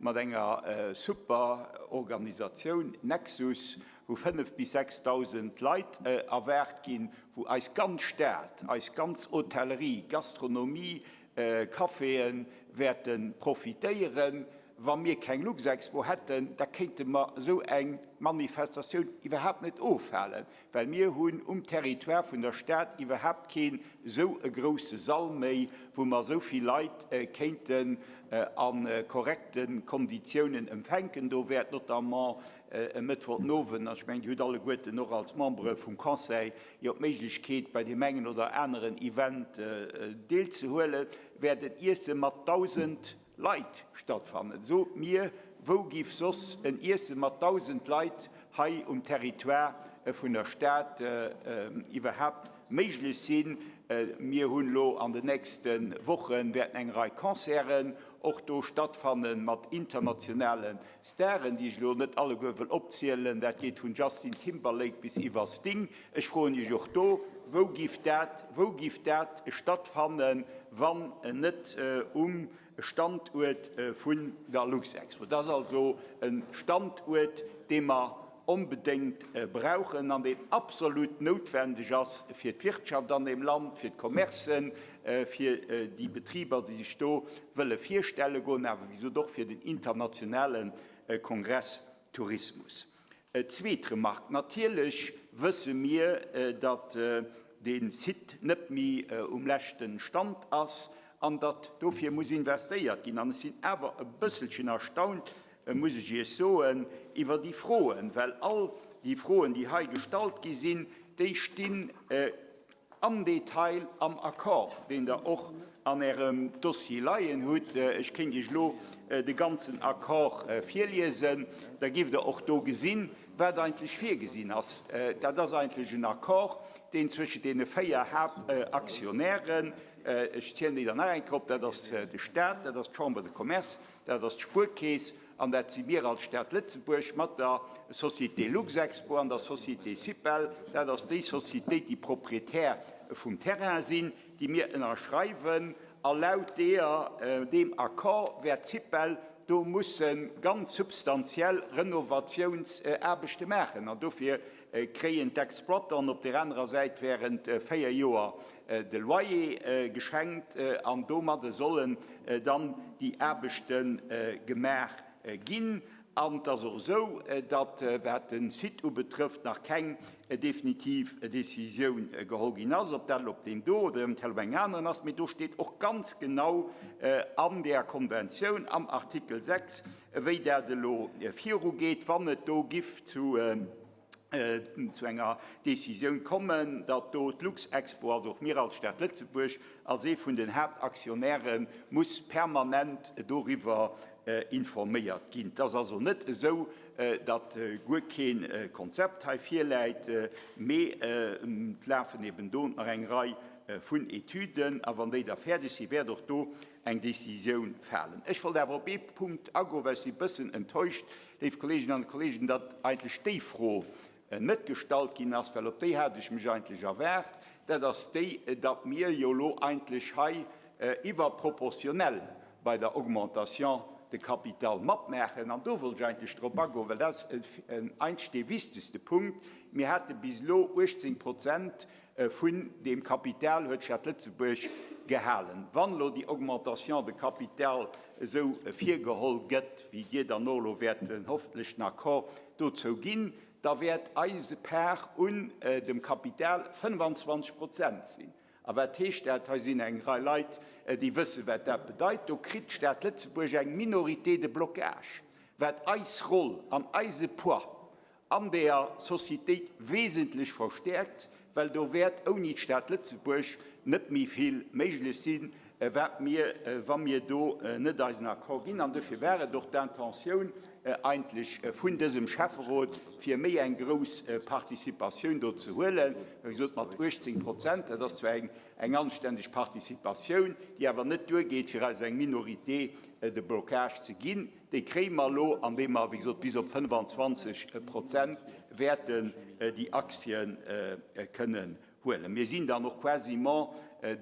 mat enger super Organisatioun, Nexus, wou 5 bis 6.000 Leit erwaart ginn, wou eis ganz Stad, eis ganz Hotellerie, Gastronomie, Caféë wäerte profitéieren. Wa mir keng Luxexpo hätten, da kéinte mer esou eng Manifestatioun iwwerhaapt net ofhalen, well mir hunn um Territoire vun der Stad iwwerhaapt keen esou e grousse Sall méi, wou mer esou vill Leit kéinten a korrekte Konditiounen empfänken. Do wäert notamment e Mëttwoch den Owend, an ech mengen, Dir hutt alleguerten och als Membere vum Conseil jo d'Méiglechkeet, bei deem engen oder aneren Event deelzehuelen, wäert en Iesse mat 1.000 Leit stattfannen. Sot mir, wou giff soss en Iesse mat 1.000 Leit hei um Territoire vun der Stad iwwerhaapt méiglech sinn? Mir hunn elo an den nächste Woche wäerten eng Rei Concerten och do stattfanne mat internationale Staren, déi ech elo net alleguer wëll opzielen. Dat geet vun Justin Timberlake bis iwwer Sting. Ech froen Iech och do, Wou giff dat, wou giff dat stattfannen, wann net um Standuert vun der Luxexpo? Dat ass also e Standuert, dee mer onbedéngt brauchen an deen absolut noutwendeg ass fir d'Wirtschaft an deem Land, fir d'Commercen, fir déi Betriber, déi sech do wëlle virstelle goen, awer wéi gesot och fir den internationale Kongresstourismus. Zweet Remarque, Natierlech wësse mir, datt dee Site net méi um leschte Stand ass an datt dofir muss investéiert ginn. An ech sinn awer e bësselchen erstaunt, muss ech Iech soen, iwwer déi Froen, well all déi Froen, déi hei gestallt gi sinn, déi stinn am Detail am Accord, deen Der och an Ärem Dossier leien hutt. Ech kéint Iech elo de ganzen Accord virliesen, da giff Der och do gesinn, wat eigentlech virgesinn ass. Dat ass eigentlech en Accord, deen zwëschent deene 4 Haaptaktionären, ech zielen déi dann nach eng Kéier op, dat ass de Stat, dat ass d'Chambre de Commerce, dat ass d'Spuerkeess an dat si mir als Stad Lëtzebuerg mat der Société Luxexpo an der Société Cipel, dat ass déi Sociétéit, déi Proprietär vum Terrain sinn, déi mir ënnerschreiwen. A laut deeër, deem Accord wäert d'Cipel do musse ganz substantiell Renovatiounsaarbechte maachen. An dofir kréien d'Exploitanten op där anerer Säit während 4 Joer de Loyer geschenkt an domadde sollen dann déi Aarbechte gemaach ginn. An et ass och esou, datt, wat de Site ubetrëfft, nach keng definitiv Décisioun geholl ginn ass, ob dat elo op deem do oder eventuell op engem aneren ass. Mee do steet och ganz genau an där Konventioun am Artikel 6, wéi dat elo virugeet, wann et do giff zu zu enger Décisioun kommen, datt do d'Luxexpo, also och mir als Stad Lëtzebuerg, als ee vun den Haaptaktionäre muss permanent doriwwer informéiert ginn. Et ass also net esou, datt guer kee Konzept hei virläit, mee et lafen eben do nach eng Rei vun Etüden, a wann déi da fäerdeg sinn, wäert och do eng Décisioun falen. Ech wollt awer op ee Punkt agoen, well ech si e bëssen enttäuscht, léif Kolleeginnen an Kolleegen, datt eigentlech déi Fro net gestallt ginn ass, well op déi hat ech mech eigentlech erwaart, dat ass déi, datt mir jo elo eigentlech hei iwwerproportionell bei der Augmentation de capital matmaachen. An do wollt ech eigentlech drop agoen, well dat ass eigentlech dee wichtegste Punkt. Mir hate bis elo 18 Prozent Vun deem Kapital huet d'Stad Lëtzebuerg gehalen. Wann elo déi Augmentation de capital esou virgeholl gëtt, wéi Dir dann och elo wäert hoffentlech den Accord dozou ginn, da wäert eise Part un dem Kapital 25 Prozent sinn. A wat heescht dat? Hei sinn eng Rei Leit, déi wëssen, wat dat bedeit. Do kritt d'Stad Lëtzebuerg eng Minorité de blocage, wat eis Roll an eise Poids an deeër Societéit wesentlech verstäerkt, well do wäert ouni d'Stad Lëtzebuerg net méi vill méiglech sinn, wat mir, wa mir do net eisen Accord ginn. An dofir war et och d'Intentioun eigentlech vun dësem Schäfferot, fir méi eng grouss Participatioun do ze huelen. Wéi gesot, mat 18 Prozent, dat ass zwar eng anständeg Participatioun, déi awer net duergeet, fir eis eng Minorité de blocage ze ginn. Déi kréie mer elo, andeem mer, wéi gesot, bis op 25 Prozent wäerten déi Aktie kënnen huelen. Mir sinn dann och quasiment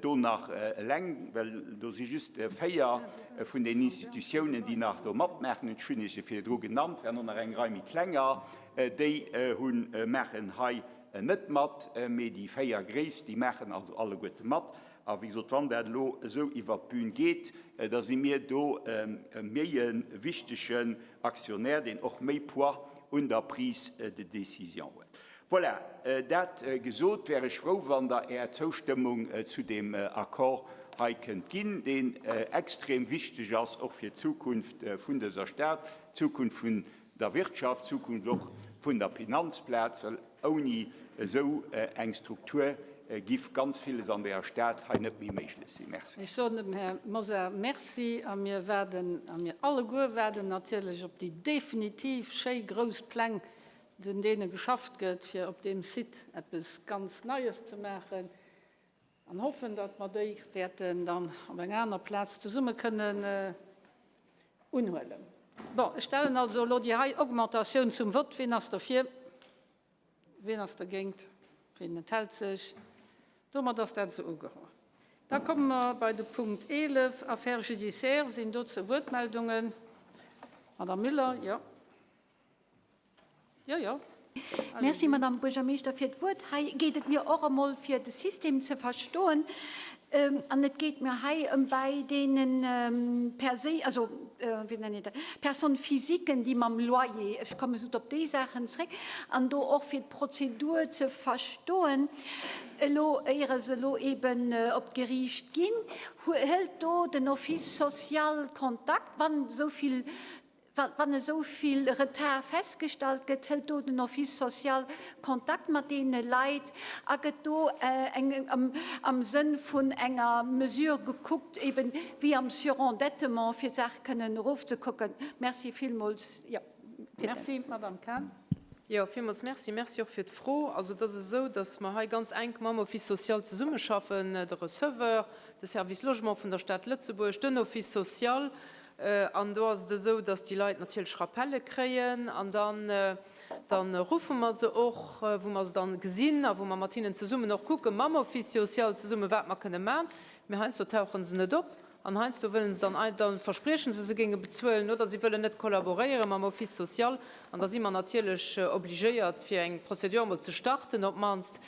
do nach eleng, well do si just 4 vun den Institutiounen, déi nach do matmaachen. Ech hunn Iech se virdru genannt, et waren och nach eng Rei méi klenger, déi hu maachen hei. net mat, mee déi 4 gréisst, déi maachen also alleguerte mat. A wéi gesot, wann dat elo esou iwwert d'Bün geet, da si mir do méi e wichtegen Aktionär, deen och méi Poids un der Prise de décision huet. Voilà, dat gesot, wär ech frou, wann Der Är Zoustëmmung zu deem Accord hei kënnt ginn, deen extrem wichteg ass och fir d'Zukunft vun dëser Stad, d'Zukunft vun der Wirtschaft, d'Zukunft och vun der Finanzplaz, well ouni esou eng Struktur giff ganz villes an deeër Stad hei net méi méiglech sinn. Merci. Ech soen dem Här Mosar Merci a mir waarden, a mir alleguer waarden natierlech op déi definitiv schéi grouss Pläng, un deene geschafft gëtt, fir op deem Site eppes ganz Neies ze maachen, an hoffen, datt mer déi wäerten dann op enger aner Plaz zesumme kënnen unhuelen. Bon, ech stellen also elo déi hei Augmentatioun zum Vott. Wien ass derfir? Wien ass dergéint? Wien enthält sech? Domat ass dat esou ugeholl. Da komme mer bei de Punkt 11, Affaires judiciaires. Sinn dozou Wuertmeldungen? Madame Müller, jo. Jo, jo. Merci, Madame Buergermeeschter, fir d'Wuert. Hei geet et mir och emol fir de System ze verstoen. An et geet mir hei ëm bei deene Persé-, also wéi nennen ech dat, Personnes physiquen, déi mam Loyer, ech komme just op déi Saachen zréck, an do och fir d'Prozedur ze verstoen, elo éier se elo eben op d'Geriicht ginn, hëlt do den Office social Kontakt, wann esou vill Wann esou vill Retard festgestallt gëtt, hëlt do den Office social Kontakt mat deene Leit a gëtt do eng am Sënn vun enger Mesure gekuckt, eben wéi am Surendettement, fir d'Saach kënnen erofzekucken. Merci villmools. Jo, fir Merci, Madame Cahen. Jo, villmools merci. Merci och fir d'Fro. Also et ass esou, datt mer hei ganz enk mam Office social zesummeschaffen, de Receveur, de Service Logement vun der Stad Lëtzebuerg, den Office social. An do ass et esou, datt déi Leit natierlech Rappelle kréien an dann, dann ruffe mer se och, wou mer se dann gesinn a wou mer mat hinnen zesummen och kucke mam Office social zesummen, wat mer kënne maachen. Mee heiansdo tauche se net op an heiansdo wëllen se dann, da versprieche se, se géinge bezuelen oder si wëllen net kollaboréiere mam Office social. An da si mer natierlech obligéiert, fir eng Procédure emol ze starten op d'mannst,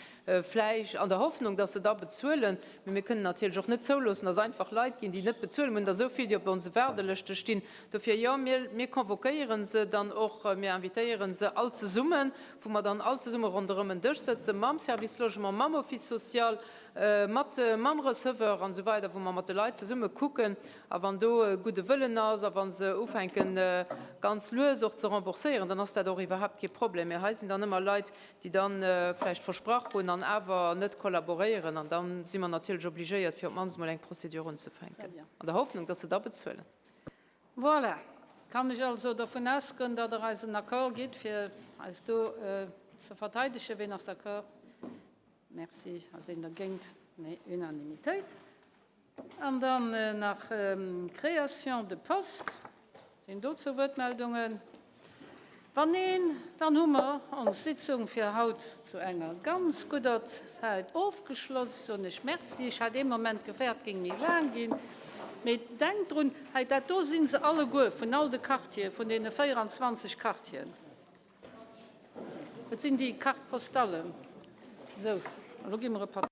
vläicht an der Hoffnung, dass se da bezuelen, mee mir kënnen natierlech och net zouloossen, dass einfach Leit ginn, déi net bezuelen. Mir hunn der esou vill, déi op onse Waardelëschte stinn. Dofir, jo, mir, mir convoquéiere se dann och, mir invitéiere se all zesummen, wou mer dann all zesumme ronderëm en Dësch sëtzen, mam Service Logement, mam Office social, mat, mam Receveur an esou weider, wou mer mat de Leit zesumme kucken. A wann do e gudde Wëllen ass a wa se ufänken, ganz lues och ze rembourséieren, dann ass dat och iwwerhaapt kee Problem. Mee hei sinn dann ëmmer Leit, déi da vläicht versprach hunn an awer net kollaboréieren, an da si mer natierlech obligéiert, fir op d'mannst emol eng Procédure unzefänken, an der Hoffnung, dass se da bezuelen. Voilà. Kann ech also dervun ausgoen, datt Der eis en Accord gitt, fir eis do ze verteidegen? Ween ass d'accord? Merci. Ass een dergéint? Nee, Unanimitéit. An dann nach Création de poste. Sinn dozou Wuertmeldungen? Wann neen, dann hu mer ons Sitzung fir haut zu enger ganz gudder Zäit ofgeschloss. Soen ech Merci. Ech hat ee Moment gefäert, et géing méi laang ginn. Mee denkt drun, hei dat do si se alleguer vun all de Quartieren, vun deene 24 Quartieren. Et sinn déi Carte-postallen. Esou, elo gi mer e Patt.